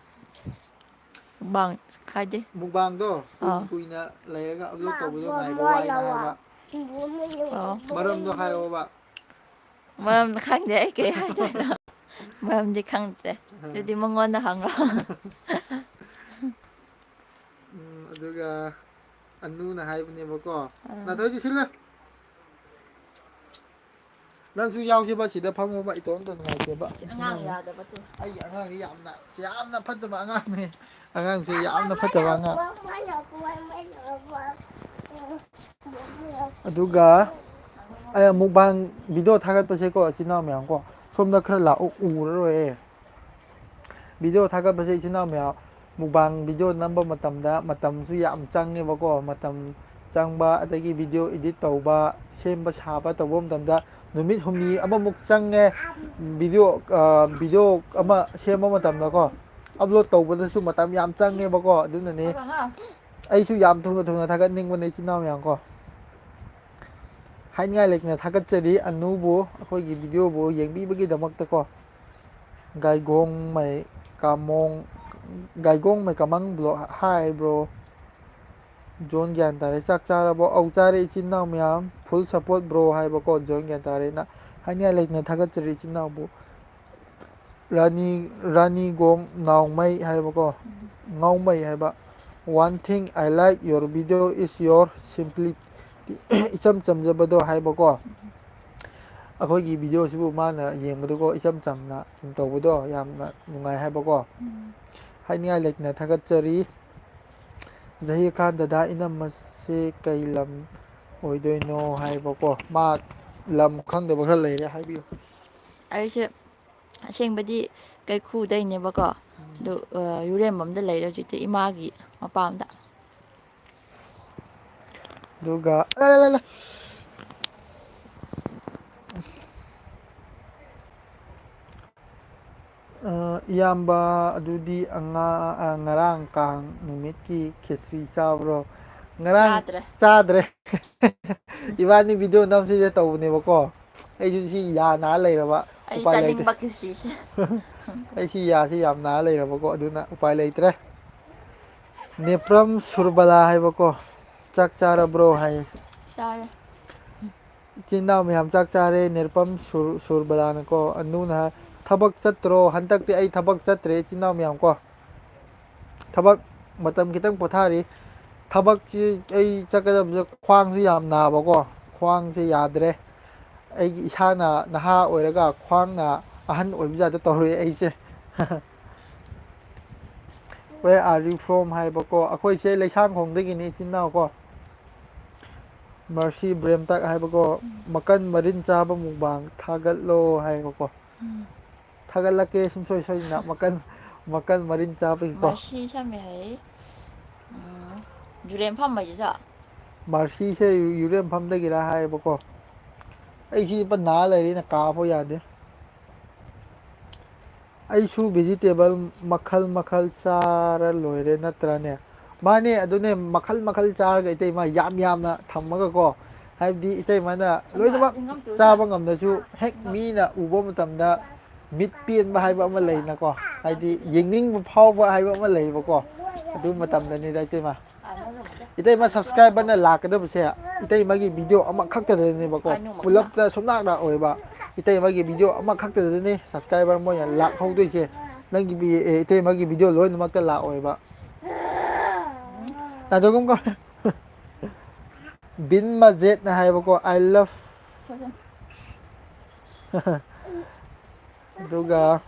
ꯃꯨꯛꯕꯥꯡ ꯍꯥꯏꯗꯤ? ꯃꯨꯛꯕꯥꯡꯗꯣ ꯀꯨꯏ ꯑꯥ꯫ ꯀꯨꯏꯅ ꯂꯩꯔꯒ upload ꯇꯧꯕꯗꯣ ꯉꯥꯏꯕ ꯋꯥꯏꯅ ꯍꯥꯏꯕ꯫ ꯑꯣ꯫ ꯃꯔꯝꯗꯣ ꯍꯥꯏꯌꯣꯕ꯫ ꯃꯔꯝꯗꯣ ꯈꯪꯗꯦ ꯑꯩ ꯀꯩ ꯍꯥꯏꯗꯣꯏꯅꯣ꯫ ꯃꯔꯝꯗꯤ ꯈꯪꯗ꯭ꯔꯦ꯫ ꯑꯗꯨꯗꯤ ꯃꯉꯣꯟꯗ ꯍꯪꯉꯣ꯫ ꯎꯝ, ꯑꯗꯨꯒ ꯑꯅꯨꯅ ꯍꯥꯏꯕꯅꯦꯕꯀꯣ꯫ ꯑꯥ꯫ ꯅꯥꯊꯣꯏꯗꯤ ꯁꯤꯜꯂꯨ꯫ ꯅꯪꯁꯨ ꯌꯥꯎꯁꯦꯕ, ꯁꯤꯗ ꯐꯝꯃꯣꯕ, ꯏꯇꯣꯝꯇ ꯅꯨꯡꯉꯥꯏꯇꯦꯕ꯫ ꯑꯉꯥꯡ ꯌꯥꯗꯕꯗꯨ꯫ ꯑꯩꯒꯤ ꯑꯉꯥꯡꯁꯦ ꯌꯥꯝꯅ, ꯌꯥꯝꯅ ꯐꯠꯇꯕ ꯑꯉꯥꯡꯅꯦ꯫ ꯑꯉꯥꯡꯁꯦ ꯌꯥꯝꯅ ꯐꯠꯇꯕ ꯑꯉꯥꯡ꯫ ꯑꯗꯨꯒ ꯑꯩ ꯑꯃꯨꯛ ꯕꯥꯡ ꯚꯤꯗꯤꯑꯣ ꯊꯥꯒꯠꯄꯁꯦꯀꯣ, ꯏꯆꯤꯟ ꯏꯅꯥꯎ ꯃꯌꯥꯝ ꯀꯣ, ꯁꯣꯝꯗ ꯈꯔ ꯂꯥꯛꯑꯣ, ꯎꯔꯔꯣꯏꯌꯦ꯫ ꯚꯤꯗꯤꯑꯣ ꯊꯥꯒꯠꯄꯁꯦ, ꯏꯆꯤꯟ ꯏꯅꯥꯎ ꯃꯌꯥꯝ, ꯃꯨꯛꯕꯥꯡ ꯚꯤꯗꯤꯑꯣ ꯅꯝꯕ ꯃꯇꯝꯗ ꯃꯇꯝꯁꯨ ꯌꯥꯝ ꯆꯪꯉꯦꯕꯀꯣ꯫ ꯃꯇꯝ ꯆꯪꯕ, ꯑꯗꯒꯤ ꯚꯤꯗꯤꯑꯣ ꯏꯗꯤꯠ ꯇꯧꯕ, ꯁꯦꯝꯕ ꯁꯥꯕ ꯇꯧꯕ ꯃꯇꯝꯗ ꯅꯨꯃꯤꯠ ꯍꯨꯝꯅꯤ ꯑꯃꯃꯨꯛ ꯆꯪꯉꯦ꯫ ꯚꯤꯗꯤꯑꯣ, ꯑ, ꯚꯤꯗꯤꯑꯣ ꯑꯃ ꯁꯦꯝꯕ ꯃꯇꯝꯗꯀꯣ, ꯑꯞꯂꯣꯗ ꯇꯧꯕꯗꯁꯨ ꯃꯇꯝ ꯌꯥꯝ ꯆꯪꯉꯦꯕꯀꯣ꯫ ꯑꯗꯨꯅꯅꯦ ꯑꯩꯁꯨ ꯌꯥꯝ ꯊꯨꯅ ꯊꯨꯅ ꯊꯥꯒꯠꯅꯤꯡꯕꯅꯦ, ꯏꯆꯤꯟ ꯏꯅꯥꯎ ꯃꯌꯥꯝ ꯀꯣ꯫ ꯍꯥꯏꯅꯤꯡꯉꯥꯏ ꯂꯩꯇꯅ ꯊꯥꯒꯠꯆꯔꯤ ꯑꯅꯨꯕꯨ, ꯑꯩꯈꯣꯏꯒꯤ ꯚꯤꯗꯤꯑꯣꯕꯨ ꯌꯦꯡꯕꯤꯕꯒꯤꯗꯃꯛꯇꯀꯣ꯫ ꯒꯥꯏꯒꯣꯡꯃꯩ ꯀꯥꯃꯣꯡ, ꯒꯥꯏꯒꯣꯡꯃꯩ ꯀꯃꯪ ꯕ꯭ꯂꯣꯛ, ꯍꯥꯏ ꯕ꯭ꯔꯣ꯫ ꯖꯣꯟ ꯒ꯭ꯌꯥꯟ ꯇꯥꯔꯦ꯫ ꯆꯥꯛ ꯆꯥꯔꯕꯣ? ꯑꯧ, ꯆꯥꯔꯦ, ꯏꯆꯤꯟ ꯏꯅꯥꯎ ꯃꯌꯥꯝ꯫ ꯐꯨꯜ ꯁꯞꯄꯣꯔꯠ ꯕ꯭ꯔꯣ ꯍꯥꯏꯕꯀꯣ, ꯖꯣꯟ ꯒ꯭ꯌꯥꯟ ꯇꯥꯔꯦꯅ꯫ ꯍꯥꯏꯅꯤꯡꯉꯥꯏ ꯂꯩꯇꯅ ꯊꯥꯒꯠꯆꯔꯤ ꯏꯆꯤꯟ ꯏꯅꯥꯎꯕꯨ꯫ ꯔꯥꯅꯤ, ꯔꯥꯅꯤꯒꯣꯡ ꯅꯥꯎꯃꯩ ꯍꯥꯏꯕꯀꯣ, ꯉꯥꯎꯃꯩ ꯍꯥꯏꯕ꯫ One thing I like your video is your simplicity. ꯏꯆꯝ ꯆꯝꯖꯕꯗꯣ ꯍꯥꯏꯕꯀꯣ꯫ ꯑꯩꯈꯣꯏꯒꯤ ꯚꯤꯗꯤꯑꯣꯁꯤꯕꯨ ꯃꯥꯅ ꯌꯦꯡꯕꯗꯀꯣ, ꯏꯆꯝ ꯆꯝꯅ ꯁꯨꯝ ꯇꯧꯕꯗꯣ ꯌꯥꯝꯅ ꯅꯨꯡꯉꯥꯏ ꯍꯥꯏꯕꯀꯣ꯫ ꯍꯥꯏꯅꯤꯡꯉꯥꯏ ꯂꯩꯇꯅ ꯊꯥꯒꯠꯆꯔꯤ꯫ ꯖꯍꯤꯔ ꯈꯥꯟ ꯗꯗꯥ, ꯏꯅꯝꯃꯁꯦ ꯀꯩ ꯂꯝ ꯑꯣꯏꯗꯣꯏꯅꯣ ꯍꯥꯏꯕꯀꯣ꯫ ꯃꯥ ꯂꯝ ꯈꯪꯗꯕ ꯈꯔ ꯂꯩꯔꯦ, ꯍꯥꯏꯕꯤꯌꯨ꯫ ꯑꯩꯁꯦ ꯑꯁꯦꯡꯕꯗꯤ ꯀꯩꯈꯨꯗꯩꯅꯦꯕꯀꯣ꯫ ꯑꯗꯨ, ꯑ, ꯌꯨꯔꯦꯝꯕꯝꯗ ꯂꯩꯔꯦ ꯍꯧꯖꯤꯛꯇꯤ, ꯏꯃꯥꯒꯤ ꯃꯄꯥꯝꯗ꯫ ꯑꯗꯨꯒ, ꯑ, ꯂ, ꯂ, ꯂ꯫ ꯑ, ꯏꯌꯥꯝꯕ, ꯑꯗꯨꯗꯤ ꯑꯉꯥ-, ꯑ, ꯉꯔꯥꯡ ꯀꯥꯡ ꯅꯨꯃꯤꯠꯀꯤ ꯈꯦꯆ꯭ꯔꯤ ꯆꯥꯕ꯭ꯔꯣ? ꯉꯔꯥꯡ ꯆꯥꯗ꯭ꯔꯦ꯫ ꯆꯥꯗ꯭ꯔꯦ꯫ ꯏꯕꯥꯅꯤ ꯚꯤꯗꯤꯑꯣ ꯅꯝꯁꯤꯗ ꯇꯧꯕꯅꯦꯕꯀꯣ꯫ ꯑꯩꯁꯨ ꯁꯤ ꯌꯥ ꯅꯥ ꯂꯩꯔꯕ, ꯑꯩ ꯎꯄꯥꯏ ꯂꯩꯇꯦ꯫ ꯆꯥꯅꯤꯡꯕ ꯈꯦꯆ꯭ꯔꯤꯁꯦ꯫ ꯑꯩ ꯁꯤ ꯌꯥꯁꯤ ꯌꯥꯝ ꯅꯥ ꯂꯩꯔꯕꯀꯣ, ꯑꯗꯨꯅ ꯎꯄꯥꯏ ꯂꯩꯇ꯭ꯔꯦ꯫ ꯅꯦꯄ꯭ꯔꯝ ꯁꯨꯔꯕꯂꯥ ꯍꯥꯏꯕꯀꯣ, "ꯆꯥꯛ ꯆꯥꯔꯕ꯭ꯔꯣ?" ꯍꯥꯏꯌꯦ꯫ ꯆꯥꯔꯦ꯫ ꯏꯆꯤꯟ ꯏꯅꯥꯎ ꯃꯌꯥꯝ ꯆꯥꯛ ꯆꯥꯔꯦ꯫ ꯅꯦꯔꯄꯝ ꯁꯨꯔ-, ꯁꯨꯔꯕꯂꯥꯅꯀꯣ, ꯑꯅꯨꯅ ꯍꯥꯏ, "ꯊꯕꯛ ꯆꯠꯇ꯭ꯔꯣ?" ꯍꯟꯗꯛꯇꯤ ꯑꯩ ꯊꯕꯛ ꯆꯠꯇ꯭ꯔꯦ, ꯏꯆꯤꯟ ꯏꯅꯥꯎ ꯃꯌꯥꯝ ꯀꯣ꯫ ꯊꯕꯛ ꯃꯇꯝ ꯈꯤꯇꯪ ꯄꯣꯊꯥꯔꯤ꯫ ꯊꯕꯛꯁꯤ ꯑꯩ ꯆꯠꯀꯗꯕꯁꯦ ꯈ꯭ꯋꯥꯡꯁꯨ ꯌꯥꯝ ꯅꯥꯕꯀꯣ, ꯈ꯭ꯋꯥꯡꯁꯦ ꯌꯥꯗ꯭ꯔꯦ꯫ ꯑꯩꯒꯤ ꯏꯁꯥꯅ ꯅꯍꯥ ꯑꯣꯏꯔꯒ ꯈ꯭ꯋꯥꯡꯅ ꯑꯍꯟ ꯑꯣꯏꯕ ꯖꯥꯠꯇ ꯇꯧꯔꯦ ꯑꯩꯁꯦ꯫ Where are you from ꯍꯥꯏꯕꯀꯣ, ꯑꯩꯈꯣꯏꯁꯦ ꯂꯩꯁꯥꯡꯈꯣꯡꯗꯒꯤꯅꯤ ꯏꯆꯤꯟ ꯏꯅꯥꯎ ꯀꯣ꯫ ꯃꯔꯁꯤ ꯕ꯭ꯔꯦꯝꯇꯥꯛ ꯍꯥꯏꯕꯀꯣ, ꯃꯀꯟ ꯃꯔꯤꯟ ꯆꯥꯕ ꯃꯨꯛꯕꯥꯡ ꯊꯥꯒꯠꯂꯣ ꯍꯥꯏꯕꯀꯣ꯫ ꯊꯥꯒꯠꯂꯛꯀꯦ ꯁꯨꯡꯁꯣꯏ ꯁꯣꯏꯗꯅ ꯃꯀꯟ, ꯃꯀꯟ ꯃꯔꯤꯟ ꯆꯥꯕꯒꯤꯀꯣ꯫ ꯃꯔꯁꯤ ꯁꯝꯃꯦ ꯍꯥꯏ꯫ ꯎꯝ, ꯖꯨꯔꯦꯟ ꯐꯝꯕ ꯍꯥꯏꯁꯦ ꯁꯥ? ꯃꯔꯁꯤꯁꯦ ꯌꯨꯔꯦꯟ ꯐꯝꯗꯒꯤꯔ ꯍꯥꯏꯌꯦꯕꯀꯣ꯫ ꯑꯩꯁꯤ ꯄ ꯅꯥ ꯂꯩꯔꯦꯅ ꯀꯥꯕ ꯌꯥꯗꯦ꯫ ꯑꯩꯁꯨ ꯚꯤꯖꯤꯇꯦꯕꯜ ꯃꯈꯜ ꯃꯈꯜ ꯆꯥꯔ ꯂꯣꯏꯔꯦ ꯅꯠꯇ꯭ꯔꯅꯦ? ꯃꯥꯅꯦ, ꯑꯗꯨꯅꯦ, ꯃꯈꯜ ꯃꯈꯜ ꯆꯥꯔꯒ ꯏꯇꯩꯃ ꯌꯥꯝ ꯌꯥꯝꯅ ꯊꯝꯃꯒꯀꯣ, ꯍꯥꯏꯕꯗꯤ ꯏꯇꯩꯃꯅ ꯂꯣꯏꯅꯃꯛ ꯆꯥꯕ ꯉꯝꯗ꯭ꯔꯁꯨ ꯍꯦꯛ ꯃꯤꯅ ꯎꯕ ꯃꯇꯝꯗ ꯃꯤꯠ ꯄꯦꯟꯕ ꯍꯥꯏꯕ ꯑꯃ ꯂꯩꯅꯀꯣ, ꯍꯥꯏꯗꯤ ꯌꯦꯡꯅꯤꯡꯕ ꯐꯥꯎꯕ ꯍꯥꯏꯕ ꯑꯃ ꯂꯩꯌꯦꯕꯀꯣ, ꯑꯗꯨ ꯃꯇꯝꯗꯅꯤꯗ ꯏꯇꯩꯃ꯫ ꯏꯇꯩꯃ subscriberꯅ ꯂꯥꯛꯀꯗꯕꯁꯦ ꯏꯇꯩꯃꯒꯤ video ꯑꯃꯈꯛꯇꯗꯅꯦꯕꯀꯣ, ꯄꯨꯂꯞꯇ ꯁꯨꯝꯂꯥꯛ ꯂꯥꯛꯑꯣꯏꯕ꯫ ꯏꯇꯩꯃꯒꯤ video ꯑꯃꯈꯛꯇꯗꯅꯤ subscriber ꯃꯣꯏꯅ ꯂꯥꯛꯍꯧꯗꯣꯏꯁꯦ꯫ ꯅꯪꯒꯤ ꯚꯤ-, ꯑꯦ, ꯏꯇꯩꯃꯒꯤ video ꯂꯣꯏꯅꯃꯛꯇ ꯂꯥꯛꯑꯣꯏꯕ꯫ ꯅꯥꯗꯣꯒꯝ ꯀꯧ-, ꯕꯤꯟ ꯃꯖꯦꯠꯅ ꯍꯥꯏꯕꯀꯣ, "I love"꯫ ꯑꯗꯨꯒ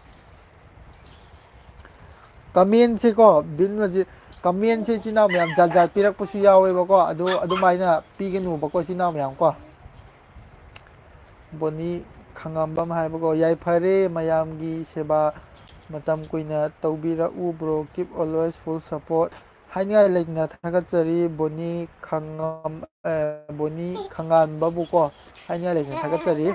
commentꯁꯦꯀꯣ, ꯕꯤꯟ ꯃꯖꯦꯠ, commentꯁꯦ ꯏꯆꯤꯟ ꯏꯅꯥꯎ ꯃꯌꯥꯝ ꯖꯥꯠ ꯖꯥꯠ ꯄꯤꯔꯛꯄꯁꯨ ꯌꯥꯎꯋꯦꯕꯀꯣ, ꯑꯗꯣ ꯑꯗꯨꯃꯥꯏꯅ ꯄꯤꯒꯅꯨꯕꯀꯣ ꯏꯆꯤꯟ ꯏꯅꯥꯎ ꯃꯌꯥꯝ ꯀꯣ꯫ ꯕꯣꯅꯤ ꯈꯉꯥꯝꯕꯝ ꯍꯥꯏꯕꯀꯣ, "ꯌꯥꯏꯐꯔꯦ ꯃꯌꯥꯝꯒꯤ ꯁꯦꯕꯥ ꯃꯇꯝ ꯀꯨꯏꯅ ꯇꯧꯕꯤꯔꯛꯎ bro, keep always full support꯫ ꯍꯥꯏꯅꯤꯡꯉꯥꯏ ꯂꯩꯇꯅ ꯊꯥꯒꯠꯆꯔꯤ ꯕꯣꯅꯤ ꯈꯉꯥꯝ-, ꯑꯦ, ꯕꯣꯅꯤ ꯈꯉꯥꯟꯕꯕꯨꯀꯣ, ꯍꯥꯏꯅꯤꯡꯉꯥꯏ ꯂꯩꯇꯅ ꯊꯥꯒꯠꯆꯔꯤ꯫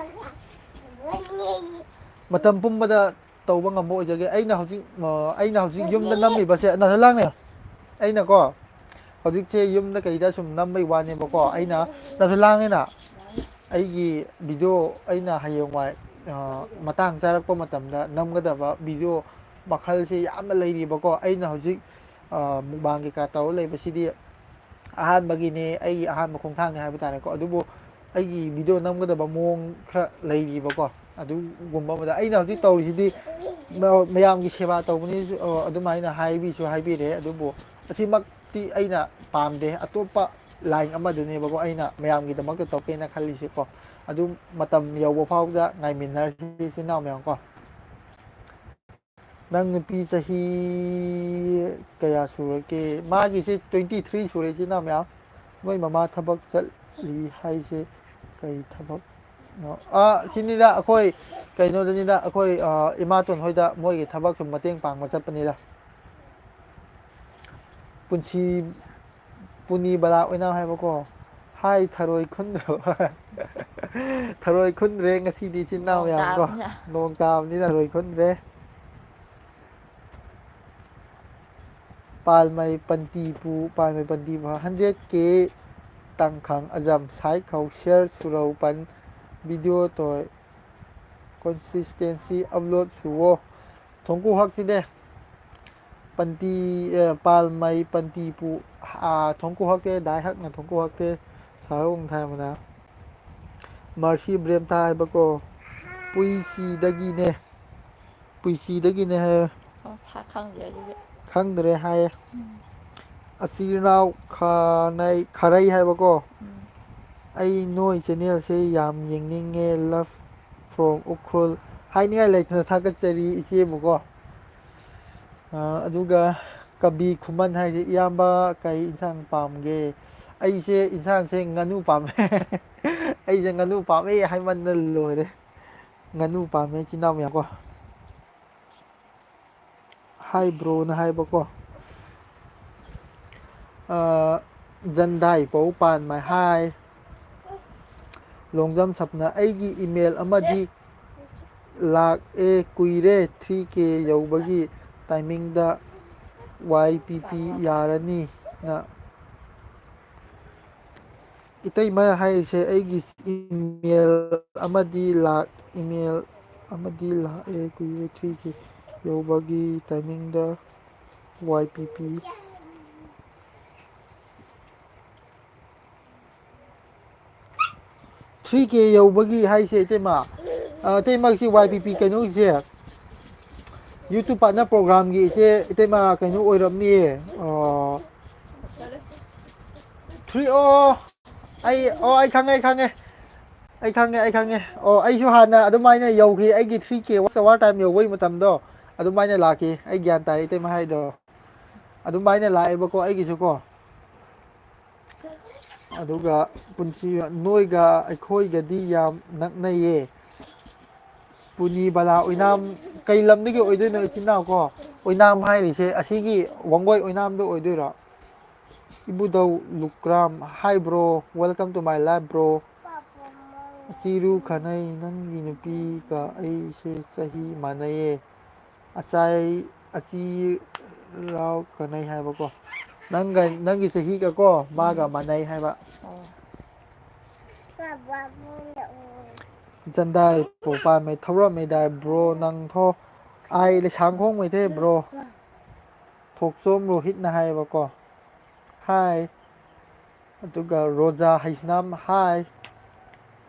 ꯃꯇꯝ ꯄꯨꯝꯕꯗ ꯇꯧꯕ ꯉꯝꯕ ꯑꯣꯏꯖꯒꯦ"꯫ ꯑꯩꯅ ꯍꯧꯖꯤꯛ, ꯑ, ꯑꯩꯅ ꯍꯧꯖꯤꯛ ꯌꯨꯝꯗ ꯅꯝꯃꯤꯕꯁꯦ, ꯅꯊ ꯂꯥꯡꯅꯦ꯫ ꯑꯩꯅꯀꯣ, ꯍꯧꯖꯤꯛꯁꯦ ꯌꯨꯝꯗ ꯀꯩꯗ ꯁꯨꯝ ꯅꯝꯕꯩ ꯋꯥꯅꯦꯕꯀꯣ꯫ ꯑꯩꯅ, ꯅꯊ ꯂꯥꯡꯉꯦꯅ, ꯑꯩꯒꯤ video ꯑꯩꯅ ꯍꯌꯦꯡꯋꯥꯏ, ꯑ, ꯃꯇꯥꯡ ꯆꯥꯔꯛꯄ ꯃꯇꯝꯗ ꯅꯝꯒꯗꯕ video ꯃꯈꯜꯁꯦ ꯌꯥꯝꯅ ꯂꯩꯔꯤꯕꯀꯣ꯫ ꯑꯩꯅ ꯍꯧꯖꯤꯛ, ꯑ, mukbang ꯀꯩꯀꯥ ꯇꯧꯔ ꯂꯩꯕꯁꯤꯗꯤ ꯑꯍꯥꯟꯕꯒꯤꯅꯦ, ꯑꯩꯒꯤ ꯑꯍꯥꯟꯕ ꯈꯣꯡꯊꯥꯡꯅꯦ ꯍꯥꯏꯕ ꯇꯥꯔꯦꯀꯣ꯫ ꯑꯗꯨꯕꯨ ꯑꯩꯒꯤ video ꯅꯝꯒꯗꯕ ꯃꯑꯣꯡ ꯈꯔ ꯂꯩꯔꯤꯕꯀꯣ꯫ ꯑꯗꯨꯒꯨꯝꯕ ꯑꯃꯗ ꯑꯩꯅ ꯍꯧꯖꯤꯛ ꯇꯧꯔꯤꯁꯤꯗꯤ ꯃ-, ꯃꯌꯥꯝꯒꯤ ꯁꯦꯕꯥ ꯇꯧꯕꯅꯤ, ꯑ, ꯑꯗꯨꯃꯥꯏꯅ ꯍꯥꯏꯕꯤꯁꯨ ꯍꯥꯏꯕꯤꯔꯦ꯫ ꯑꯗꯨꯕꯨ ꯑꯁꯤꯃꯛꯇꯤ ꯑꯩꯅ ꯄꯥꯝꯗꯦ꯫ ꯑꯇꯣꯞꯄ line ꯑꯃꯗꯨꯅꯦꯕꯀꯣ ꯑꯩꯅ ꯃꯌꯥꯝꯒꯤꯗꯃꯛꯇ ꯇꯧꯔꯛꯀꯦꯅ ꯈꯜꯂꯤꯁꯦꯀꯣ꯫ ꯑꯗꯨ ꯃꯇꯝ ꯌꯧꯕ ꯐꯥꯎꯗ ꯉꯥꯏꯃꯤꯟꯅꯔꯁꯤ ꯏꯆꯤꯟ ꯏꯅꯥꯎ ꯃꯌꯥꯝ ꯀꯣ꯫ ꯅꯪ ꯅꯨꯄꯤ ꯆꯍꯤ ꯀꯌꯥ ꯁꯨꯔꯒꯦ? ꯃꯥꯒꯤꯁꯦ twenty three ꯁꯨꯔꯦ ꯏꯆꯤꯟ ꯏꯅꯥꯎ ꯃꯌꯥꯝ꯫ ꯃꯣꯏ ꯃꯃꯥ ꯊꯕꯛ ꯆꯠꯂꯤ ꯍꯥꯏꯁꯦ ꯀꯩ ꯊꯕꯛꯅꯣ? ꯑꯥ, ꯁꯤꯅꯤꯗ ꯑꯩꯈꯣꯏ ꯀꯩꯅꯣꯗꯅꯤꯗ ꯑꯩꯈꯣꯏ, ꯑ, ꯏꯃꯥꯇꯣꯟ ꯍꯣꯏꯗ ꯃꯣꯏꯒꯤ ꯊꯕꯛ ꯁꯨꯝ ꯃꯇꯦꯡ ꯄꯥꯡꯕ ꯆꯠꯄꯅꯤꯗ꯫ ꯄꯨꯟꯁꯤ ꯄꯨꯅꯤ ꯕꯂꯥ ꯑꯣꯏꯅ ꯍꯥꯏꯕꯀꯣ꯫ ꯍꯥꯏ ꯊꯔꯣꯏ ꯈꯨꯟꯗ꯭ꯔꯣ? ꯊꯔꯣꯏ ꯈꯨꯟꯗ꯭ꯔꯦ ꯉꯁꯤꯗꯤ ꯏꯆꯤꯟ ꯏꯅꯥꯎ ꯅꯣꯡ ꯃꯌꯥꯝ ꯀꯣ꯫ ꯇꯥꯕꯅꯤꯅ꯫ ꯅꯣꯡ ꯇꯥꯕꯅꯤꯅ ꯊꯔꯣꯏ ꯈꯨꯟꯗ꯭ꯔꯦ꯫ ꯄꯥꯜꯃꯩ ꯄꯟꯇꯤꯄꯨ, ꯄꯥꯜꯃꯩ ꯄꯟꯇꯤꯄꯨ, hundred K ꯇꯥꯡꯈꯪ ꯑꯖꯝ ꯁꯥꯏ ꯈꯧ share ꯁꯨꯔꯧ ꯄꯟ video ꯇꯣꯏ consistency upload ꯁꯨꯋꯣ꯫ ꯊꯣꯡꯀꯨ ꯍꯛꯇꯤꯅꯦ꯫ ꯄꯟꯇꯤ, ꯑꯦ, ꯄꯥꯜꯃꯩ ꯄꯟꯇꯤꯄꯨ, ꯑꯥ, ꯊꯣꯡꯀꯨ ꯍꯛꯇꯦ, ꯗꯥꯏ ꯍꯛꯅ ꯊꯣꯡꯀꯨ ꯍꯛꯇꯦ, ꯁꯥꯔꯧ ꯊꯥꯏꯃꯅ꯫ ꯃꯥꯔꯁꯤ ꯕ꯭ꯔꯦꯝꯊꯥ ꯍꯥꯏꯕꯀꯣ, ꯄꯨꯏꯁꯤꯗꯒꯤꯅꯦ, ꯄꯨꯏꯁꯤꯗꯒꯤꯅꯦ ꯍꯥꯏꯌꯦ꯫ ꯑꯣ, ꯊꯥ ꯈꯪꯗ꯭ꯔꯦ ꯑꯗꯨꯗꯤ꯫ ꯈꯪꯗ꯭ꯔꯦ ꯍꯥꯏꯌꯦ꯫ ꯎꯝ꯫ ꯑꯁꯤꯅꯥꯎ ꯈꯥꯅꯩ, ꯈꯔꯩ ꯍꯥꯏꯕꯀꯣ꯫ ꯎꯝ꯫ ꯑꯩ ꯅꯣꯏ channelꯁꯦ ꯌꯥꯝ ꯌꯦꯡꯅꯤꯡꯉꯦ, love from ꯎꯈ꯭ꯔꯨꯜ꯫ ꯍꯥꯏꯅꯤꯡꯉꯥꯏ ꯂꯩꯇꯅ ꯊꯥꯒꯠꯆꯔꯤ ꯏꯆꯦꯕꯨꯀꯣ꯫ ꯑ, ꯑꯗꯨꯒ ꯀꯕꯤ ꯈꯨꯃꯟ ꯍꯥꯏꯁꯦ, "ꯏꯌꯥꯝꯕ ꯀꯩ ꯏꯟꯁꯥꯡ ꯄꯥꯝꯒꯦ?" ꯑꯩꯁꯦ ꯏꯟꯁꯥꯡꯁꯦ ꯉꯥꯅꯨ ꯄꯥꯝꯃꯦ꯫ ꯑꯩꯁꯦ ꯉꯥꯅꯨ ꯄꯥꯝꯃꯦ ꯍꯥꯏꯃꯟꯗꯅ ꯂꯣꯏꯔꯦ꯫ ꯉꯥꯅꯨ ꯄꯥꯝꯃꯦ ꯏꯆꯤꯟ ꯏꯅꯥꯎ ꯃꯌꯥꯝ ꯀꯣ꯫ Hi broꯅ ꯍꯥꯏꯕꯀꯣ꯫ ꯑ, ꯖꯟꯗꯥꯏ ꯄꯧ ꯄꯥꯟ ꯃꯥꯏ ꯍꯥꯏ꯫ ꯂꯣꯡꯖꯝ ꯁꯞꯅ ꯑꯩꯒꯤ email ꯑꯃꯗꯤ ꯂꯥꯛꯑꯦ ꯀꯨꯏꯔꯦ three K ꯌꯧꯕꯒꯤ timingꯗ Y P P ꯌꯥꯔꯅꯤꯅ꯫ ꯏꯇꯩꯃ ꯍꯥꯏꯔꯤꯁꯦ ꯑꯩꯒꯤ email ꯑꯃꯗꯤ ꯂꯥꯛ, email ꯑꯃꯗꯤ ꯂꯥꯛꯑꯦ ꯀꯨꯏꯔꯦ three K ꯌꯧꯕꯒꯤ timingꯗ Y P P꯫ Three K ꯌꯧꯕꯒꯤ ꯍꯥꯏꯁꯦ ꯏꯇꯩꯃ, ꯑ, ꯏꯇꯩꯃꯒꯤ Y P P ꯀꯩꯅꯣꯒꯤꯁꯦ, YouTube partner programꯒꯤ ꯏꯆꯦ ꯏꯇꯩꯃ ꯀꯩꯅꯣ ꯑꯣꯏꯔꯝꯅꯤꯌꯦ, ꯑ, ꯊ꯭ꯔꯤ ꯑꯣ ꯑꯩ ꯑꯣ ꯑꯩ ꯈꯪꯉꯦ ꯑꯩ ꯈꯪꯉꯦ ꯑꯩ ꯈꯪꯉꯦ ꯑꯩ ꯈꯪꯉꯦ ꯑꯣ ꯑꯩꯁꯨ ꯍꯥꯟꯅ ꯑꯗꯨꯃꯥꯏꯅ ꯌꯧꯈꯤ ꯑꯩꯒꯤ ꯊ꯭ꯔꯤ ꯀꯦ ꯋꯥꯁ ꯑꯋꯥꯔ ꯇꯥꯏꯝ ꯌꯧꯕꯒꯤ ꯃꯇꯝꯗꯣ ꯑꯗꯨꯃꯥꯏꯅ ꯂꯥꯛꯈꯤ ꯑꯩ ꯒ꯭ꯌꯥꯟ ꯇꯥꯔꯛꯏ ꯏꯇꯩꯃ ꯍꯥꯏꯗꯣ ꯑꯗꯨꯃꯥꯏꯅ ꯂꯥꯛꯑꯦꯕꯀꯣ ꯑꯩꯒꯤꯁꯨꯀꯣ ꯑꯗꯨꯒ ꯄꯨꯟꯁꯤ ꯅꯣꯏꯒ ꯑꯩꯈꯣꯏꯒꯗꯤ ꯌꯥꯝ ꯅꯛꯅꯩꯌꯦ ꯄꯨꯅꯤ ꯕꯂꯥ ꯑꯣꯏꯅꯥꯝ ꯀꯩ ꯂꯝꯗꯒꯤ ꯑꯣꯏꯗꯣꯏꯅꯣ ꯏꯆꯤꯟ ꯏꯅꯥꯎ ꯀꯣ ꯑꯣꯏꯅꯥꯝ ꯍꯥꯏꯔꯤꯁꯦ ꯑꯁꯤꯒꯤ ꯋꯥꯡꯒꯣꯏ ꯑꯣꯏꯅꯥꯝꯗ ꯑꯣꯏꯗꯣꯏꯔꯣ ꯏꯕꯨꯙꯧ ꯂꯨꯀ꯭ꯔꯥꯝ ꯍꯥꯏꯕ꯭ꯔꯣ welcome to my life bro ꯆꯤꯔꯨ ꯈꯅꯩ ꯅꯪꯒꯤ ꯅꯨꯄꯤꯒ ꯑꯩꯁꯦ ꯆꯍꯤ ꯃꯥꯟꯅꯩꯌꯦ ꯑꯆꯥꯏ ꯑꯆꯤ ꯔꯥꯎ ꯈꯅꯩ ꯍꯥꯏꯕꯀꯣ ꯅꯪꯒ ꯅꯪꯒꯤ ꯆꯍꯤꯒꯀꯣ ꯃꯥꯒ ꯃꯥꯟꯅꯩ ꯍꯥꯏꯕ ꯑꯣ ꯏꯆꯟꯗꯥꯏ ꯄꯣꯛꯄꯥꯝꯃꯦ ꯊꯧꯔꯝꯃꯦꯗꯥꯏ ꯕ꯭ꯔꯣ ꯅꯪ ꯊꯣ ꯑꯥꯏ ꯂꯩꯁꯥꯡꯈꯣꯡ ꯃꯩꯇꯩ ꯕ꯭ꯔꯣ ꯊꯣꯛꯆꯣꯝ ꯔꯣꯍꯤꯠꯅ ꯍꯥꯏꯌꯦꯕꯀꯣ ꯍꯥꯏ ꯑꯗꯨꯒ ꯔꯣꯖꯥ ꯍꯩꯁꯅꯥꯝ ꯍꯥꯏ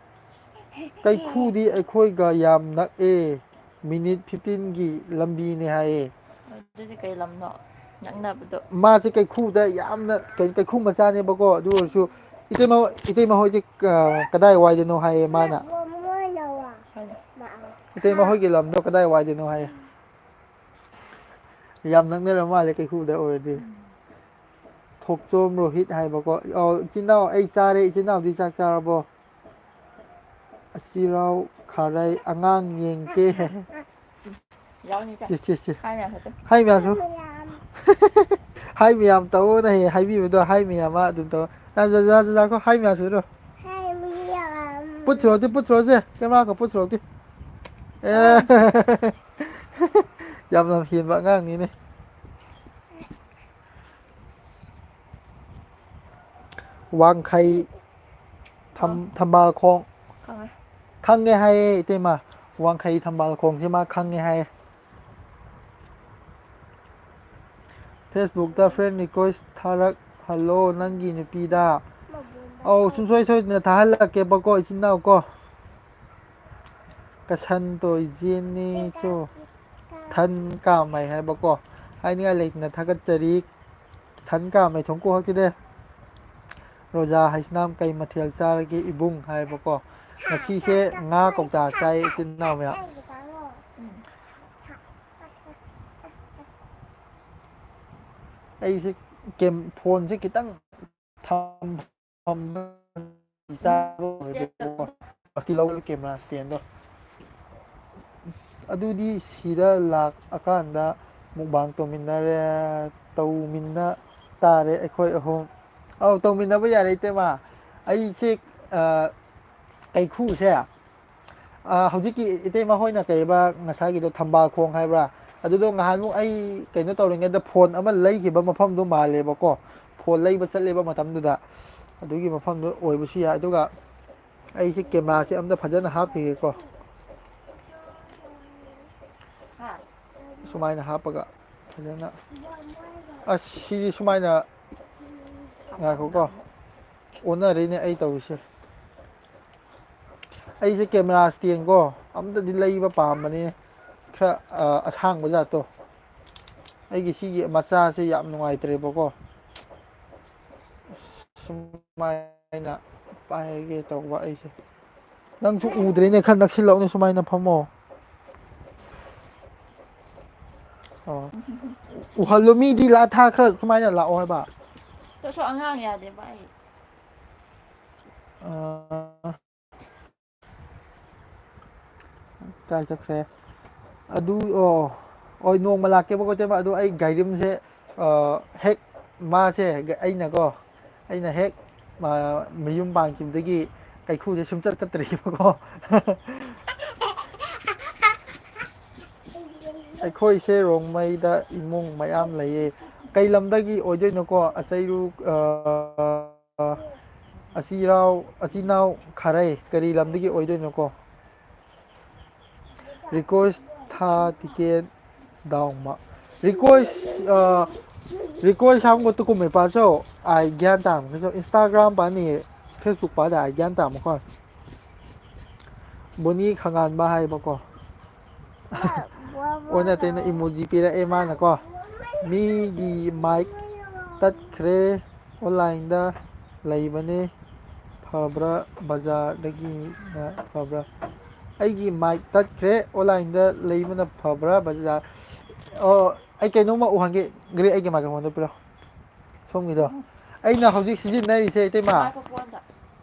ꯀꯩꯈꯨꯗꯤ ꯑꯩꯈꯣꯏꯒ ꯌꯥꯝ ꯅꯛꯑꯦ ꯃꯤꯅꯤꯠ ꯐꯤꯐꯇꯤꯟꯒꯤ ꯂꯝꯕꯤꯅꯦ ꯍꯥꯏꯌꯦ ꯑꯗꯨꯗꯤ ꯀꯩ ꯂꯝꯅꯣ ꯅꯛꯅꯕꯗꯣ ꯃꯥꯁꯦ ꯀꯩꯈꯨꯗ ꯌꯥꯝꯅ ꯀꯩ- ꯀꯩꯈꯨ ꯃꯆꯥꯅꯦꯕꯀꯣ ꯑꯗꯨ ꯑꯣꯏꯔꯁꯨ ꯏꯇꯩꯃ ꯏꯇꯩꯃ ꯍꯣꯏꯁꯦ ꯑ, ꯀꯗꯥꯏ ꯋꯥꯏꯗꯅꯣ ꯍꯥꯏꯌꯦ ꯃꯥꯅ ꯏꯇꯩꯃ ꯍꯣꯏꯒꯤ ꯂꯝꯗꯣ ꯀꯗꯥꯏ ꯋꯥꯏꯗꯅꯣ ꯍꯥꯏꯌꯦ ꯌꯥꯝ ꯅꯛꯅꯔ ꯃꯥꯜꯂꯦ ꯀꯩꯈꯨꯗ ꯑꯣꯏꯔꯗꯤ ꯊꯣꯛꯆꯣꯝ ꯔꯣꯍꯤꯠ ꯍꯥꯏꯕꯀꯣ ꯑꯧ ꯏꯆꯤꯟ ꯏꯅꯥꯎ ꯑꯩ ꯆꯥꯔꯦ ꯏꯆꯤꯟ ꯏꯅꯥꯎꯗꯤ ꯆꯥꯛ ꯆꯥꯔꯕꯣ ꯑꯁꯤꯔꯥꯎ ꯈꯥꯔꯩ ꯑꯉꯥꯡ ꯌꯦꯡꯒꯦ ꯌꯥꯎꯅꯤꯗ ꯁꯤ ꯁꯤ ꯁꯤ ꯍꯥꯏ ꯃꯌꯥꯝꯁꯨ ꯑꯗꯨꯝ ꯍꯥꯏ ꯃꯌꯥꯝꯁꯨ ꯍꯥꯏ ꯃꯌꯥꯝ ꯇꯧꯑꯣꯅ ꯍꯦꯛ ꯍꯥꯏꯕꯤꯕꯗꯣ ꯍꯥꯏ ꯃꯌꯥꯝ ꯑꯃ ꯑꯗꯨꯝ ꯇꯧ ꯅꯪ ꯖꯥ- ꯖꯥ- ꯖꯥ- ꯖꯥ- ꯀꯣ ꯍꯥꯏ ꯃꯌꯥꯝꯁꯨ ꯑꯗꯨꯝ ꯄꯨꯠꯊ꯭ꯔꯣꯗꯤ ꯄꯨꯠꯊ꯭ꯔꯣꯁꯦ ꯀꯦꯃꯦꯔꯥꯒ ꯄꯨꯠꯊ꯭ꯔꯣꯗꯤ ꯑꯦ ꯌꯥꯝ ꯂꯝ ꯍꯦꯟꯕ ꯑꯉꯥꯡꯅꯤꯅꯦ ꯋꯥꯡꯈꯩ ꯊꯝ- ꯊꯝꯕꯥꯜꯈꯣꯡ ꯈꯪꯉꯦ ꯈꯪꯉꯦ ꯍꯥꯏꯌꯦ ꯏꯇꯩꯃ ꯋꯥꯡꯈꯩ ꯊꯝꯕꯥꯜꯈꯣꯡꯁꯦ ꯃꯥ ꯈꯪꯉꯦ ꯍꯥꯏꯌꯦ ꯐꯦꯁꯕꯨꯛꯇ ꯐ꯭ꯔꯦꯟ ꯔꯤꯀ꯭ꯋꯦꯁ ꯊꯥꯔꯛꯍꯜꯂꯣ ꯅꯪꯒꯤ ꯅꯨꯄꯤꯗ ꯑꯧ ꯁꯨꯡꯁꯣꯏ ꯁꯣꯏꯗꯅ ꯊꯥꯍꯜꯂꯛꯀꯦꯕꯀꯣ ꯏꯆꯤꯟ ꯏꯅꯥꯎ ꯀꯣ ꯀꯁꯟꯇꯣ ꯏꯖꯦꯅꯦꯁꯨ ꯊꯟ ꯀꯥꯃꯩ ꯍꯥꯏꯕꯀꯣ ꯍꯥꯏꯅꯤꯡꯉꯥꯏ ꯂꯩꯇꯅ ꯊꯥꯒꯠꯆꯔꯤ ꯊꯟ ꯀꯥꯃꯩ ꯊꯣꯡꯀꯨ ꯍꯛꯈꯤꯗꯦ ꯔꯣꯖꯥ ꯍꯩꯁꯅꯥꯝ, "ꯀꯩ ꯃꯊꯦꯜ ꯆꯥꯔꯒꯦ ꯏꯕꯨꯡ?" ꯍꯥꯏꯕꯀꯣ꯫ ꯉꯁꯤꯁꯦ ꯉꯥ ꯀꯧꯇꯥ ꯆꯥꯏ, ꯏꯆꯤꯟ ꯏꯅꯥꯎ ꯃꯌꯥꯝ꯫ ꯑꯩꯁꯦ ꯀꯦꯝ-, ꯐꯣꯟꯁꯦ ꯈꯤꯇꯪ ꯊꯝ-, ꯊꯝ-, ꯆꯥꯕ ꯑꯣꯏꯔꯗꯤꯀꯣ꯫ ꯉꯁꯤ ꯂꯧꯔꯤꯕ ꯀꯦꯃꯦꯔꯥ ꯁ꯭ꯇꯦꯟꯗꯣ꯫ ꯑꯗꯨꯗꯤ ꯁꯤꯗ ꯂꯥꯛꯑꯀꯥꯟꯗ ꯃꯨꯛꯕꯥꯡ ꯇꯧꯃꯤꯟꯅꯔꯦ, ꯇꯧꯃꯤꯟꯅ ꯇꯥꯔꯦ ꯑꯩꯈꯣꯏ ꯑꯍꯨꯝ꯫ ꯑꯧ, ꯇꯧꯃꯤꯟꯅꯕ ꯌꯥꯔꯦ, ꯏꯇꯩꯃ꯫ ꯑꯩꯁꯦ, ꯑ, ꯀꯩꯈꯨꯁꯦ, ꯑ, ꯍꯧꯖꯤꯛꯀꯤ ꯏꯇꯩꯃ ꯍꯣꯏꯅ ꯀꯩꯕ ꯉꯁꯥꯏꯒꯤꯗꯣ, ꯊꯝꯕꯥꯜ ꯈꯣꯡ ꯍꯥꯏꯕ꯭ꯔꯥ? ꯑꯗꯨꯗꯣ ꯉꯍꯥꯟꯃꯨꯛ ꯑꯩ ꯀꯩꯅꯣ ꯇꯧꯔꯤꯉꯩꯗ ꯐꯣꯟ ꯑꯃ ꯂꯩꯈꯤꯕ ꯃꯐꯝꯗꯣ ꯃꯥꯜꯂꯦꯕꯀꯣ꯫ ꯐꯣꯟ ꯂꯩꯕ ꯆꯠꯂꯦꯕ ꯃꯇꯝꯗꯨꯗ꯫ ꯑꯗꯨꯒꯤ ꯃꯐꯝꯗꯣ ꯑꯣꯏꯕꯁꯨ ꯌꯥꯏ꯫ ꯑꯗꯨꯒ ꯑꯩꯁꯦ ꯀꯦꯃꯦꯔꯥꯁꯦ ꯑꯝꯇ ꯐꯖꯅ ꯍꯥꯞꯈꯤꯒꯦꯀꯣ꯫ ꯍꯥ? ꯁꯨꯃꯥꯏꯅ ꯍꯥꯞꯄꯒ ꯐꯖꯅ꯫ ꯑꯁ, ꯁꯤꯗꯤ ꯁꯨꯃꯥꯏꯅ, ꯉꯥꯏꯈꯣꯀꯣ, ꯑꯣꯟꯅꯔꯦꯅꯦ ꯑꯩ ꯇꯧꯔꯤꯁꯦ꯫ ꯑꯩꯁꯦ ꯀꯦꯃꯦꯔꯥ ꯁ꯭ꯇꯦꯟꯀꯣ ꯑꯝꯇꯗꯤ ꯂꯩꯕ ꯄꯥꯝꯕꯅꯦ, ꯈꯔ, ꯑ, ꯑꯁꯥꯡꯕ ꯖꯥꯠꯇꯣ꯫ ꯑꯩꯒꯤ ꯁꯤꯒꯤ ꯃꯆꯥꯁꯦ ꯌꯥꯝ ꯅꯨꯡꯉꯥꯏꯇ꯭ꯔꯦꯕꯀꯣ꯫ ꯁꯨꯃꯥꯏꯅ ꯄꯥꯏꯒꯦ ꯇꯧꯕ ꯑꯩꯁꯦ꯫ ꯅꯪꯁꯨ ꯎꯗ꯭ꯔꯦꯅꯦ, ꯈꯔ ꯅꯛꯁꯤꯜꯂꯛꯎꯅꯦ, ꯁꯨꯃꯥꯏꯅ ꯐꯝꯃꯣ꯫ ꯑꯣ꯫ ꯎꯍꯜꯂꯣ, ꯃꯤꯗꯤ ꯂꯥ ꯊꯥ ꯈꯔ ꯁꯨꯃꯥꯏꯅ ꯂꯥꯛꯑꯣ ꯍꯥꯏꯕ꯫ ꯇꯁꯨ ꯑꯉꯥꯡ ꯌꯥꯗꯦꯕ ꯑꯩ꯫ ꯑꯥ꯫ ꯀꯥꯏ ꯆꯠꯈ꯭ꯔꯦ? ꯑꯗꯨ, ꯑꯣ, ꯍꯣꯏ, ꯅꯣꯡꯃ ꯂꯥꯛꯀꯦꯕꯀꯣ, ꯏꯇꯩꯃ꯫ ꯑꯗꯣ ꯑꯩ ꯒꯥꯏꯔꯤꯝꯁꯦ, ꯑ, ꯍꯦꯛ ꯃꯥꯁꯦ, ꯑꯩꯅꯀꯣ, ꯑꯩꯅ ꯍꯦꯛ, ꯑ, ꯃꯌꯨꯝ ꯄꯥꯟꯈꯤꯕꯗꯒꯤ ꯀꯩꯈꯨꯁꯦ ꯁꯨꯝ ꯆꯠ ꯆꯠꯇ꯭ꯔꯤꯕꯀꯣ꯫ ꯑꯩꯈꯣꯏꯁꯦ ꯔꯣꯡꯃꯩꯗ ꯏꯃꯨꯡ ꯃꯌꯥꯝ ꯂꯩꯌꯦ꯫ ꯀꯩ ꯂꯝꯗꯒꯤ ꯑꯣꯏꯗꯣꯏꯅꯣꯀꯣ? ꯑꯆꯩꯔꯨ, ꯑ, ꯑꯆꯤꯔꯥꯎ, ꯑꯆꯤꯟꯅꯥꯎ ꯈꯔꯩ ꯀꯔꯤ ꯂꯝꯗꯒꯤ ꯑꯣꯏꯗꯣꯏꯅꯣꯀꯣ? Request ꯊꯥ ꯇꯤꯀꯦꯠ ꯗꯥꯎꯃ꯫ Request, ꯑ, request ꯍꯥꯝꯒꯣ ꯇꯨꯀꯨꯝꯃꯦ ꯄꯥꯆꯧ꯫ ꯑꯥꯏ ꯒ꯭ꯌꯥꯟ ꯇꯥꯝ꯫ Instagram ꯄꯥꯅꯤ, Facebook ꯄꯥꯗ ꯑꯥꯏ ꯒ꯭ꯌꯥꯟ ꯇꯥꯝꯃꯣꯀꯣ꯫ ꯕꯣꯅꯤ ꯈꯉꯥꯟꯕ ꯍꯥꯏꯕꯀꯣ꯫ ꯑꯣꯟꯅ ꯇꯩꯅ emoji ꯄꯤꯔꯛꯑꯦ ꯃꯥꯅꯀꯣ꯫ ꯃꯤꯒꯤ mic ꯇꯠꯈ꯭ꯔꯦ ꯑꯣꯟꯂꯥꯏꯟꯗ꯫ ꯂꯩꯕꯅꯦ꯫ ꯐꯕ꯭ꯔꯥ ꯕꯖꯥꯔꯗꯒꯤꯅ ꯐꯕ꯭ꯔꯥ? ꯑꯩꯒꯤ ꯃꯥꯏꯛ ꯇꯠꯈ꯭ꯔꯦ꯫ ꯑꯣꯟꯂꯥꯏꯟꯗ ꯂꯩꯕꯅ ꯐꯕ꯭ꯔꯥ ꯕꯖꯥꯔ? ꯑꯣ, ꯑꯩ ꯀꯩꯅꯣꯝꯃ ꯎꯍꯟꯒꯦ꯫ ꯒ꯭ꯔꯦ, ꯑꯩꯒꯤ ꯃꯥꯏꯀ꯭ꯔꯣꯐꯣꯟꯗꯣ ꯄꯤꯔꯣ꯫ ꯁꯣꯝꯒꯤꯗꯣ꯫ ꯑꯩꯅ ꯍꯧꯖꯤꯛ ꯁꯤꯖꯤꯟꯅꯔꯤꯁꯦ, ꯏꯇꯩꯃ, ꯃꯥꯏꯀ꯭ꯔꯣꯐꯣꯟꯗ꯫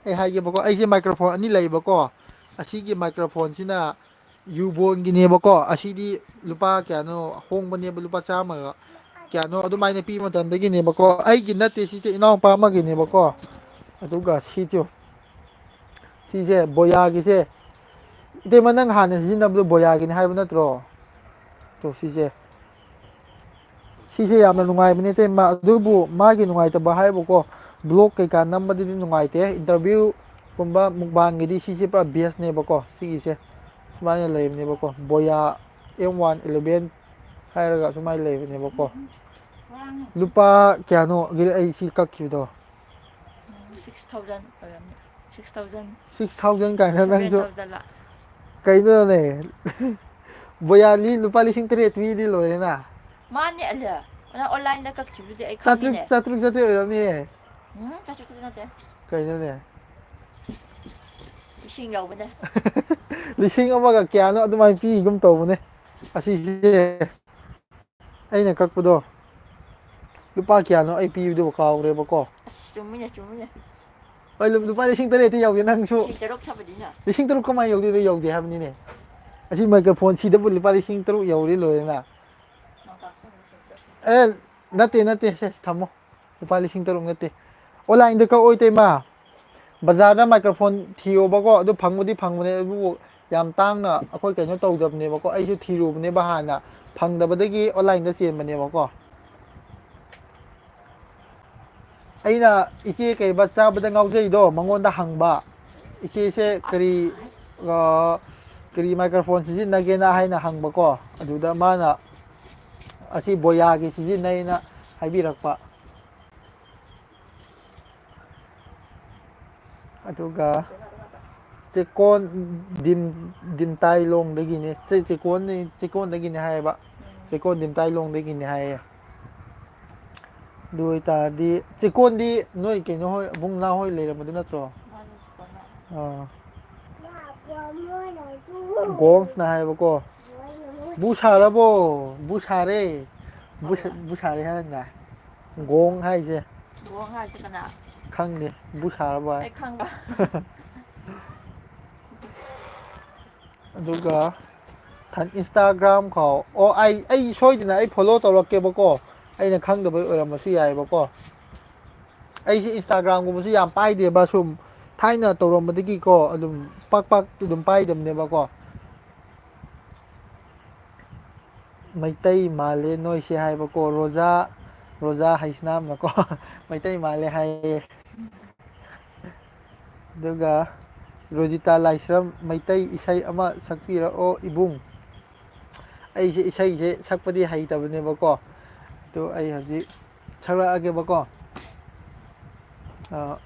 ꯑꯩ ꯍꯥꯏꯒꯦꯕꯀꯣ, ꯑꯩꯁꯦ ꯃꯥꯏꯀ꯭ꯔꯣꯐꯣꯟ ꯑꯅꯤ ꯂꯩꯕꯀꯣ꯫ ꯑꯁꯤꯒꯤ ꯃꯥꯏꯀ꯭ꯔꯣꯐꯣꯟꯁꯤꯅ ꯌꯨꯕꯣꯟꯒꯤꯅꯦꯕꯀꯣ꯫ ꯑꯁꯤꯗꯤ ꯂꯨꯄꯥ ꯀꯌꯥꯅꯣ ꯍꯣꯡꯕꯅꯦꯕ, ꯂꯨꯄꯥ ꯆꯥꯝꯃꯒ ꯀꯌꯥꯅꯣ ꯑꯗꯨꯃꯥꯏꯅ ꯄꯤꯕ ꯃꯇꯝꯗꯒꯤꯅꯦꯕꯀꯣ꯫ ꯑꯩꯒꯤ ꯅꯠꯇꯦ, ꯁꯤꯁꯦ ꯏꯅꯥꯎꯄꯥ ꯑꯃꯒꯤꯅꯦꯕꯀꯣ꯫ ꯑꯗꯨꯒ ꯁꯤꯁꯨ, ꯁꯤꯁꯦ ꯕꯣꯌꯥꯒꯤꯁꯦ꯫ ꯏꯇꯩꯃ, ꯅꯪ ꯍꯥꯟꯅ ꯁꯤꯖꯤꯟꯅꯕꯗꯣ ꯕꯣꯌꯥꯒꯤꯅꯤ ꯍꯥꯏꯕ ꯅꯠꯇ꯭ꯔꯣ? ꯇꯣ, ꯁꯤꯁꯦ꯫ ꯁꯤꯁꯦ ꯌꯥꯝꯅ ꯅꯨꯡꯉꯥꯏꯕꯅꯦ, ꯏꯇꯩꯃ꯫ ꯑꯗꯨꯕꯨ ꯃꯥꯒꯤ ꯅꯨꯡꯉꯥꯏꯇꯕ ꯍꯥꯏꯕꯨꯀꯣ, ꯕ꯭ꯂꯣꯛ ꯀꯩꯀꯥ ꯅꯝꯕꯗꯗꯤ ꯅꯨꯡꯉꯥꯏꯇꯦ꯫ ꯏꯟꯇꯔꯚ꯭ꯌꯨꯒꯨꯝꯕ ꯃꯨꯛꯕꯥꯡꯒꯤꯗꯤ ꯁꯤꯁꯦ ꯄꯨꯔꯥ ꯕꯦꯁꯅꯦꯕꯀꯣ, ꯁꯤꯒꯤꯁꯦ꯫ ꯁꯨꯃꯥꯏꯅ ꯂꯩꯕꯅꯦꯕꯀꯣ, ꯕꯣꯌꯥ ꯑꯦꯝ ꯋꯥꯟ ꯑꯦꯂꯦꯚꯦꯟ ꯍꯥꯏꯔꯒ ꯁꯨꯃꯥꯏꯅ ꯂꯩꯕꯅꯦꯕꯀꯣ꯫ ꯂꯨꯄꯥ ꯀꯌꯥꯅꯣ ꯑꯩ ꯁꯤ ꯀꯛꯈꯤꯕꯗꯣ? ꯁꯤꯛꯁ ꯊꯥꯎꯖꯟ ꯑꯣꯏꯔꯝꯅꯤ꯫ Six thousand. ꯁꯤꯛꯁ ꯊꯥꯎꯖꯟ ꯀꯥꯏꯅ ꯅꯪꯁꯨ꯫ ꯁꯚꯦꯟ ꯊꯥꯎꯖꯟꯂ꯫ ꯀꯩꯅꯣꯅꯦ? ꯕꯣꯌꯥꯂꯤ ꯂꯨꯄꯥ ꯂꯤꯁꯤꯡ ꯇꯔꯦꯠ ꯄꯤꯔꯗꯤ ꯂꯣꯏꯔꯦꯅ꯫ ꯃꯥꯅꯦ, ꯑꯂꯦ꯫ ꯅꯪ ꯑꯣꯟꯂꯥꯏꯟꯗ ꯀꯛꯈꯤꯕꯗꯨꯗꯤ ꯑꯩ ꯆꯥꯇ꯭ꯔꯨꯛ, ꯈꯪꯉꯤꯅꯦ꯫ ꯆꯥꯇ꯭ꯔꯨꯛ, ꯆꯥꯇ꯭ꯔꯦꯠ ꯑꯣꯏꯔꯝꯅꯤꯌꯦ꯫ ꯎꯝ, ꯆꯥꯇ꯭ꯔꯨꯛꯇꯤ ꯅꯠꯇꯦ꯫ ꯀꯩꯅꯣꯅꯦ? ꯂꯤꯁꯤꯡ ꯌꯧꯕꯅꯦ꯫ ꯂꯤꯁꯤꯡ ꯑꯃꯒ ꯀꯌꯥꯅꯣ ꯑꯗꯨꯃꯥꯏꯅ ꯄꯤꯒꯨꯝ ꯇꯧꯕꯅꯦ꯫ ꯑꯁꯤꯁꯦ ꯑꯩꯅ ꯀꯛꯄꯗꯣ ꯂꯨꯄꯥ ꯀꯌꯥꯅꯣ ꯑꯩ ꯄꯤꯕꯗꯣ ꯀꯥꯎꯔꯦꯕꯀꯣ꯫ ꯑꯁ, ꯆꯨꯝꯃꯤꯅꯦ, ꯆꯨꯝꯃꯤꯅꯦ꯫ ꯍꯣꯏ, ꯂꯨ-, ꯂꯨꯄꯥ ꯂꯤꯁꯤꯡ ꯇꯔꯦꯠꯇꯤ ꯌꯧꯗꯦ ꯅꯪꯁꯨ꯫ ꯂꯤꯁꯤꯡ ꯇꯔꯨꯛ ꯊꯕꯗꯤꯅ꯫ ꯂꯤꯁꯤꯡ ꯇꯔꯨꯛ ꯀꯃꯥꯏꯅ ꯌꯧꯗꯣꯏꯅꯣ? ꯌꯧꯗꯦ ꯍꯥꯏꯕꯅꯤꯅꯦ꯫ ꯑꯁꯤ ꯃꯥꯏꯀ꯭ꯔꯣꯐꯣꯟ ꯁꯤꯗꯕꯨ ꯂꯨꯄꯥ ꯂꯤꯁꯤꯡ ꯇꯔꯨꯛ ꯌꯧꯔꯤ ꯂꯣꯏꯔꯦꯅ꯫ ꯑꯦ, ꯅꯠꯇꯦ, ꯅꯠꯇꯦ, ꯁꯦ, ꯊꯝꯃꯣ꯫ ꯂꯨꯄꯥ ꯂꯤꯁꯤꯡ ꯇꯔꯨꯛ ꯅꯠꯇꯦ꯫ ꯑꯣꯟꯂꯥꯏꯟꯗ ꯀꯛꯑꯣ, ꯏꯇꯩꯃ꯫ ꯕꯖꯥꯔꯗ ꯃꯥꯏꯀ꯭ꯔꯣꯐꯣꯟ ꯊꯤꯌꯣꯕꯀꯣ, ꯑꯗꯨ ꯐꯪꯕꯨꯗꯤ ꯐꯪꯕꯅꯦ, ꯑꯗꯨꯕꯨ ꯌꯥꯝ ꯇꯥꯡꯅ ꯑꯩꯈꯣꯏ ꯀꯩꯅꯣ ꯇꯧꯗꯕꯅꯦꯕꯀꯣ꯫ ꯑꯩꯁꯨ ꯊꯤꯔꯨꯕꯅꯦꯕ ꯍꯥꯟꯅ, ꯐꯪꯗꯕꯗꯒꯤ ꯑꯣꯟꯂꯥꯏꯟꯗ ꯆꯦꯟꯕꯅꯦꯕꯀꯣ꯫ ꯑꯩꯅ ꯏꯆꯦ ꯀꯩꯕ ꯆꯥꯕꯗ ꯉꯥꯎꯖꯩꯗꯣ, ꯃꯉꯣꯟꯗ ꯍꯪꯕ, "ꯏꯆꯦꯁꯦ ꯀꯔꯤ, ꯑ, ꯀꯔꯤ ꯃꯥꯏꯀ꯭ꯔꯣꯐꯣꯟ ꯁꯤꯖꯤꯟꯅꯒꯦꯅ?" ꯍꯥꯏꯅ ꯍꯪꯕꯀꯣ꯫ ꯑꯗꯨꯗ ꯃꯥꯅ ꯑꯁꯤ ꯕꯣꯌꯥꯒꯤ ꯁꯤꯖꯤꯟꯅꯩꯅ ꯍꯥꯏꯕꯤꯔꯛꯄ꯫ ꯑꯗꯨꯒ ꯆꯦꯀꯣꯟ ꯗꯤꯝ-, ꯗꯤꯝꯇꯥꯏꯂꯣꯡꯗꯒꯤꯅꯦ, ꯆꯦ-, ꯆꯦꯀꯣꯟꯅꯦ, ꯆꯦꯀꯣꯟꯗꯒꯤꯅꯦ ꯍꯥꯏꯌꯦꯕ꯫ ꯆꯦꯀꯣꯟ ꯗꯤꯝꯇꯥꯏꯂꯣꯡꯗꯒꯤꯅꯦ ꯍꯥꯏꯌꯦ꯫ ꯑꯗꯨ ꯑꯣꯏꯇꯥꯔꯗꯤ ꯆꯦꯀꯣꯟꯗꯤ ꯅꯣꯏ ꯀꯩꯅꯣ ꯍꯣꯏ, ꯑꯕꯨꯡ ꯅꯥ ꯍꯣꯏ ꯂꯩꯔꯝꯕꯗꯨ ꯅꯠꯇ꯭ꯔꯣ? ꯃꯥꯅꯦ, ꯆꯦꯀꯣꯟꯅ꯫ ꯑꯥ꯫ ꯒꯣꯡꯁꯅ ꯍꯥꯏꯌꯦꯕꯀꯣ꯫ ꯕꯨ ꯁꯥꯔꯕꯣ? ꯕꯨ ꯁꯥꯔꯦ꯫ ꯕꯨ ꯁꯥ-, ꯕꯨ ꯁꯥꯔꯦ ꯍꯥꯏꯔꯒ꯫ ꯒꯣꯡ ꯍꯥꯏꯁꯦ꯫ ꯒꯣꯡ ꯍꯥꯏꯁꯦ ꯀꯅꯥ? ꯈꯪꯗꯦ꯫ ꯕꯨ ꯁꯥꯔꯕꯣ ꯍꯥꯏ꯫ ꯑꯩ ꯈꯪꯕ꯫ ꯑꯗꯨꯒ ꯊꯟ-, Instagram ꯈꯥꯎ꯫ ꯑꯣ, ꯑꯩ, ꯑꯩ ꯁꯣꯏꯗꯅ ꯑꯩ follow ꯇꯧꯔꯛꯀꯦꯕꯀꯣ꯫ ꯑꯩꯅ ꯈꯪꯗꯕꯩ ꯑꯣꯏꯔꯝꯕꯁꯨ ꯌꯥꯏꯑꯕꯀꯣ꯫ ꯑꯩꯁꯦ Instagram-ꯒꯨꯝꯕꯁꯨ ꯌꯥꯝ ꯄꯥꯏꯗꯦꯕ, ꯁꯨꯝ ꯊꯥꯏꯅ ꯇꯧꯔꯝꯕꯗꯒꯤꯀꯣ, ꯑꯗꯨꯝ ꯄꯥꯛ ꯄꯥꯛ ꯑꯗꯨꯝ ꯄꯥꯏꯗꯕꯅꯦꯕꯀꯣ꯫ ꯃꯩꯇꯩ ꯃꯥꯜꯂꯦ ꯅꯣꯏꯁꯦ ꯍꯥꯏꯕꯀꯣ, ꯔꯣꯖꯥ, ꯔꯣꯖꯥ ꯍꯩꯁꯅꯥꯝꯅꯀꯣ꯫ ꯃꯩꯇꯩ ꯃꯥꯜꯂꯦ ꯍꯥꯏꯌꯦ꯫ ꯑꯗꯨꯒ ꯔꯣꯖꯤꯇꯥ ꯂꯥꯏꯁ꯭ꯔꯝ, ꯃꯩꯇꯩ ꯏꯁꯩ ꯑꯃ ꯁꯛꯄꯤꯔꯛꯑꯣ ꯏꯕꯨꯡ꯫ ꯑꯩꯁꯦ ꯏꯁꯩꯁꯦ ꯁꯛꯄꯗꯤ ꯍꯩꯇꯕꯅꯦꯕꯀꯣ, ꯑꯗꯣ ꯑꯩ ꯍꯧꯖꯤꯛ ꯁꯛꯂꯛꯑꯒꯦꯕꯀꯣ꯫ ꯑ,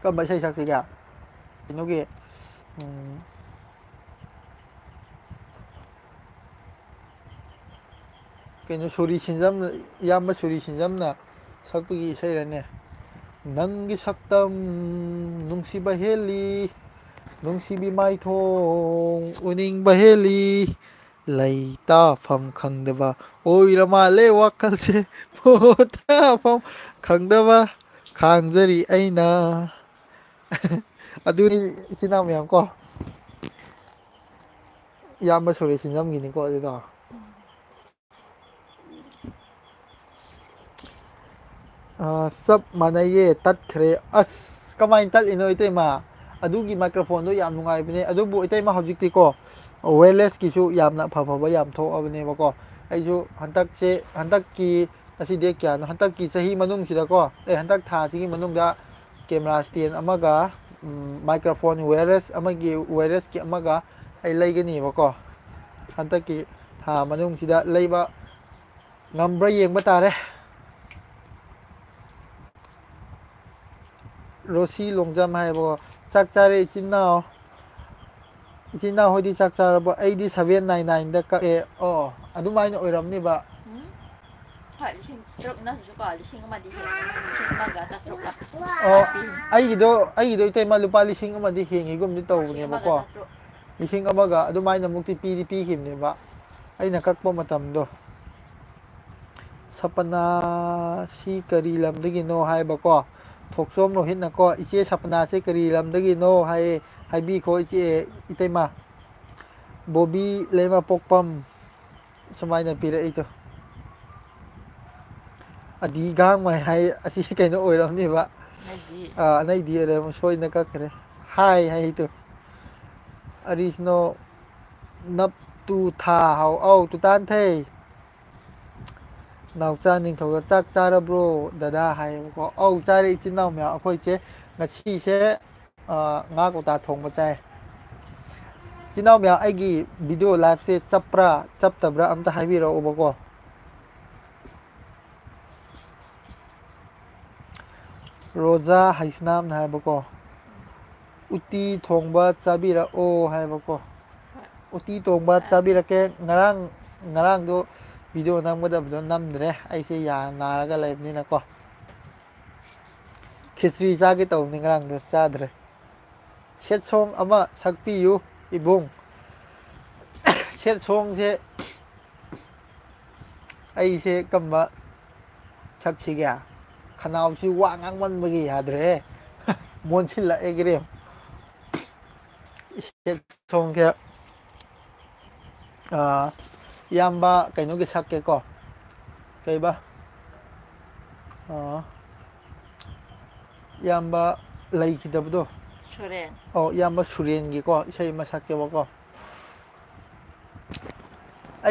ꯀꯔꯝꯕ ꯏꯁꯩ ꯁꯛꯁꯤꯒꯦ? ꯀꯩꯅꯣꯒꯤ, ꯎꯝ, ꯀꯩꯅꯣ, ꯁꯣꯔꯤ ꯁꯦꯟꯖꯝ, ꯏꯌꯥꯝꯕ ꯁꯣꯔꯤ ꯁꯦꯟꯖꯝꯅ ꯁꯛꯄꯒꯤ ꯏꯁꯩꯔꯅꯦ? ꯅꯪꯒꯤ ꯁꯛꯇꯝ ꯅꯨꯡꯁꯤꯕ ꯍꯦꯜꯂꯤ, ꯅꯨꯡꯁꯤꯕꯤ ꯃꯥꯏꯊꯣꯡ ꯎꯅꯤꯡꯕ ꯍꯦꯜꯂꯤ, ꯂꯩꯇꯥꯐꯝ ꯈꯪꯗꯕ ꯑꯣꯏꯔ ꯃꯥꯜꯂꯦ ꯋꯥꯈꯜꯁꯦ, ꯄꯣꯊꯥꯐꯝ ꯈꯪꯗꯕ ꯈꯥꯡꯖꯔꯤ ꯑꯩꯅ꯫ ꯑꯗꯨꯅꯤ, ꯏꯆꯤꯟ ꯏꯅꯥꯎ ꯃꯌꯥꯝ ꯀꯣ, ꯏꯌꯥꯝꯕ ꯁꯨꯔꯦꯁ ꯁꯤꯡꯖꯝꯒꯤꯅꯤꯀꯣ ꯑꯗꯨꯗꯣ꯫ ꯑꯥ, ꯆꯞ ꯃꯥꯟꯅꯩꯌꯦ, ꯇꯠꯈ꯭ꯔꯦ꯫ ꯑꯁ, ꯀꯃꯥꯏꯅ ꯇꯠꯂꯤꯅꯣ, ꯏꯇꯩꯃ? ꯑꯗꯨꯒꯤ microphone-ꯗꯣ ꯌꯥꯝ ꯅꯨꯡꯉꯥꯏꯕꯅꯦ꯫ ꯑꯗꯨꯕꯨ, ꯏꯇꯩꯃ, ꯍꯧꯖꯤꯛꯇꯤꯀꯣ, wireless-ꯀꯤꯁꯨ ꯌꯥꯝꯅ ꯐ ꯐꯕ ꯌꯥꯝ ꯊꯣꯛꯑꯕꯅꯦꯕꯀꯣ꯫ ꯑꯩꯁꯨ ꯍꯟꯗꯛꯁꯦ, ꯍꯟꯗꯛꯀꯤ, ꯉꯁꯤ date ꯀꯌꯥꯅꯣ? ꯍꯟꯗꯛꯀꯤ ꯆꯍꯤ ꯃꯅꯨꯡꯁꯤꯗꯀꯣ, ꯑꯦ, ꯍꯟꯗꯛ ꯊꯥꯁꯤꯒꯤ ꯃꯅꯨꯡꯗ camera stand ꯑꯃꯒ, ꯎꯝ, microphone wireless ꯑꯃꯒꯤ, wireless-ꯀꯤ ꯑꯃꯒ ꯑꯩ ꯂꯩꯒꯅꯤꯕꯀꯣ꯫ ꯍꯟꯗꯛꯀꯤ ꯊꯥ ꯃꯅꯨꯡꯁꯤꯗ ꯂꯩꯕ ꯉꯝꯕ꯭ꯔꯥ ꯌꯦꯡꯕ ꯇꯥꯔꯦ꯫ ꯔꯣꯁꯤ ꯂꯣꯡꯖꯝ ꯍꯥꯏꯕꯀꯣ, "ꯆꯥꯛ ꯆꯥꯔꯦ ꯏꯆꯤꯟ ꯏꯅꯥꯎ"꯫ ꯏꯆꯤꯟ ꯏꯅꯥꯎ ꯍꯣꯏꯗꯤ ꯆꯥꯛ ꯆꯥꯔꯕꯣ? ꯑꯩꯗꯤ seven nine nine-ꯗ ꯀꯛꯑꯦ꯫ ꯑꯣ, ꯑꯗꯨꯃꯥꯏꯅ ꯑꯣꯏꯔꯝꯅꯤꯕ꯫ ꯎꯝ? ꯍꯣꯏ, ꯂꯤꯁꯤꯡ ꯇꯔꯨꯛ ꯅꯠꯇ꯭ꯔꯁꯨꯀꯣ, ꯂꯤꯁꯤꯡ ꯑꯃꯗꯤ ꯍꯦꯜꯂꯦ, ꯂꯤꯁꯤꯡ ꯑꯃꯒ ꯆꯥꯇ꯭ꯔꯨꯛꯂ꯫ ꯑꯣ, ꯑꯩꯒꯤꯗꯣ ꯑꯩꯒꯤꯗꯣ ꯏꯇꯩꯃ ꯂꯨꯄꯥ ꯂꯤꯁꯤꯡ ꯑꯃꯗꯤ ꯍꯦꯟꯒꯤꯒꯨꯝꯗꯤ ꯂꯤꯁꯤꯡ ꯑꯃꯒ ꯇꯧꯕꯅꯦꯕꯀꯣ꯫ ꯆꯥꯇ꯭ꯔꯨꯛ꯫ ꯂꯤꯁꯤꯡ ꯑꯃꯒ ꯑꯗꯨꯃꯥꯏꯅꯃꯨꯛꯇꯤ ꯄꯤꯗꯤ ꯄꯤꯈꯤꯕꯅꯦꯕ, ꯑꯩꯅ ꯀꯛꯄ ꯃꯇꯝꯗꯣ꯫ ꯁꯄꯅꯥ, ꯁꯤ ꯀꯔꯤ ꯂꯝꯗꯒꯤꯅꯣ ꯍꯥꯏꯕꯀꯣ꯫ ꯊꯣꯛꯆꯣꯝ ꯔꯣꯍꯤꯠꯅꯀꯣ, "ꯏꯆꯦ ꯁꯄꯅꯥꯁꯦ ꯀꯔꯤ ꯂꯝꯗꯒꯤꯅꯣ?" ꯍꯥꯏꯌꯦ꯫ ꯍꯥꯏꯕꯤꯈꯣ ꯏꯆꯦ, ꯏꯇꯩꯃ꯫ ꯕꯣꯕꯤ ꯂꯩꯃꯄꯣꯛꯄꯝ꯫ ꯁꯨꯃꯥꯏꯅ ꯄꯤꯔꯛꯏꯗꯣ꯫ ꯑꯗꯤ ꯒꯥꯡꯃꯥꯏ ꯍꯥꯏ, ꯑꯁꯤ ꯀꯩꯅꯣ ꯑꯣꯏꯔꯝꯅꯦꯕ꯫ ꯍꯥꯏꯗꯤ ꯑꯥ, ꯑꯅꯩꯗꯤ ꯑꯣꯏꯔꯝ, ꯁꯣꯏꯗꯅ ꯀꯛꯈ꯭ꯔꯦ꯫ ꯍꯥꯏ ꯍꯥꯏꯗꯣ꯫ ꯑꯔꯤꯁꯅꯣ ꯅꯞ ꯇꯨ ꯊꯥ ꯍꯥꯎ꯫ ꯑꯧ, ꯇꯨ ꯇꯥꯟ ꯊꯩ꯫ ꯅꯥꯎꯆꯥ ꯅꯤꯡꯊꯧꯗ, "ꯆꯥꯛ ꯆꯥꯔꯕ꯭ꯔꯣ, ꯗꯗꯥ?" ꯍꯥꯏꯌꯦꯕꯀꯣ꯫ "ꯑꯧ, ꯆꯥꯔꯦ, ꯏꯆꯤꯟ ꯏꯅꯥꯎ ꯃꯌꯥꯝ꯫ ꯑꯩꯈꯣꯏꯁꯦ ꯉꯁꯤꯁꯦ, ꯑ, ꯉꯥ ꯀꯧꯇꯥ ꯊꯣꯡꯕ ꯆꯥꯏ꯫" ꯏꯆꯤꯟ ꯏꯅꯥꯎ ꯃꯌꯥꯝ, ꯑꯩꯒꯤ video liveꯁꯦ ꯆꯞꯄ꯭ꯔꯥ, ꯆꯞꯇꯕ꯭ꯔꯥ ꯑꯝꯇ ꯍꯥꯏꯕꯤꯔꯛꯎꯕꯀꯣ꯫ ꯔꯣꯖꯥ ꯍꯩꯁꯅꯥꯝꯅ ꯍꯥꯏꯕꯀꯣ, "ꯎꯇꯤ ꯊꯣꯡꯕ ꯆꯥꯕꯤꯔꯛꯑꯣ" ꯍꯥꯏꯕꯀꯣ꯫ ꯎꯇꯤ ꯊꯣꯡꯕ ꯆꯥꯕꯤꯔꯛꯀꯦ꯫ ꯉꯔꯥꯡ, ꯉꯔꯥꯡꯗꯣ video ꯅꯝꯒꯗꯕꯗꯣ ꯅꯝꯗ꯭ꯔꯦ, ꯑꯩꯁꯦ ꯌꯥ ꯅꯥꯔꯒ ꯂꯩꯕꯅꯤꯅꯀꯣ꯫ ꯈꯦꯆ꯭ꯔꯤ ꯆꯥꯒꯦ ꯇꯧꯕꯅꯤ, ꯉꯔꯥꯡꯗꯣ ꯆꯥꯗ꯭ꯔꯦ꯫ Sad song ꯑꯃ ꯁꯛꯄꯤꯌꯨ ꯏꯕꯨꯡ꯫ Sad songꯁꯦ ꯑꯩꯁꯦ ꯀꯝꯕ ꯁꯛꯁꯤꯒꯦ? ꯈꯅꯥꯎꯁꯤ ꯋꯥ ꯉꯥꯡꯃꯟꯕꯒꯤ ꯌꯥꯗ꯭ꯔꯦꯍꯦ꯫ ꯃꯣꯟꯁꯤꯜꯂꯛꯑꯦ ꯒ꯭ꯔꯦꯝ꯫ Sad songꯁꯦ, ꯑꯥ, ꯏꯌꯥꯝꯕ ꯀꯩꯅꯣꯒꯤ ꯁꯛꯀꯦꯀꯣ꯫ ꯀꯩꯕ? ꯑꯥ, ꯏꯌꯥꯝꯕ ꯂꯩꯈꯤꯗꯕꯗꯣ꯫ ꯁꯨꯔꯦꯟ꯫ ꯑꯧ, ꯏꯌꯥꯝꯕ ꯁꯨꯔꯦꯟꯒꯤꯀꯣ, ꯏꯁꯩ ꯑꯃ ꯁꯛꯀꯦꯕꯀꯣ꯫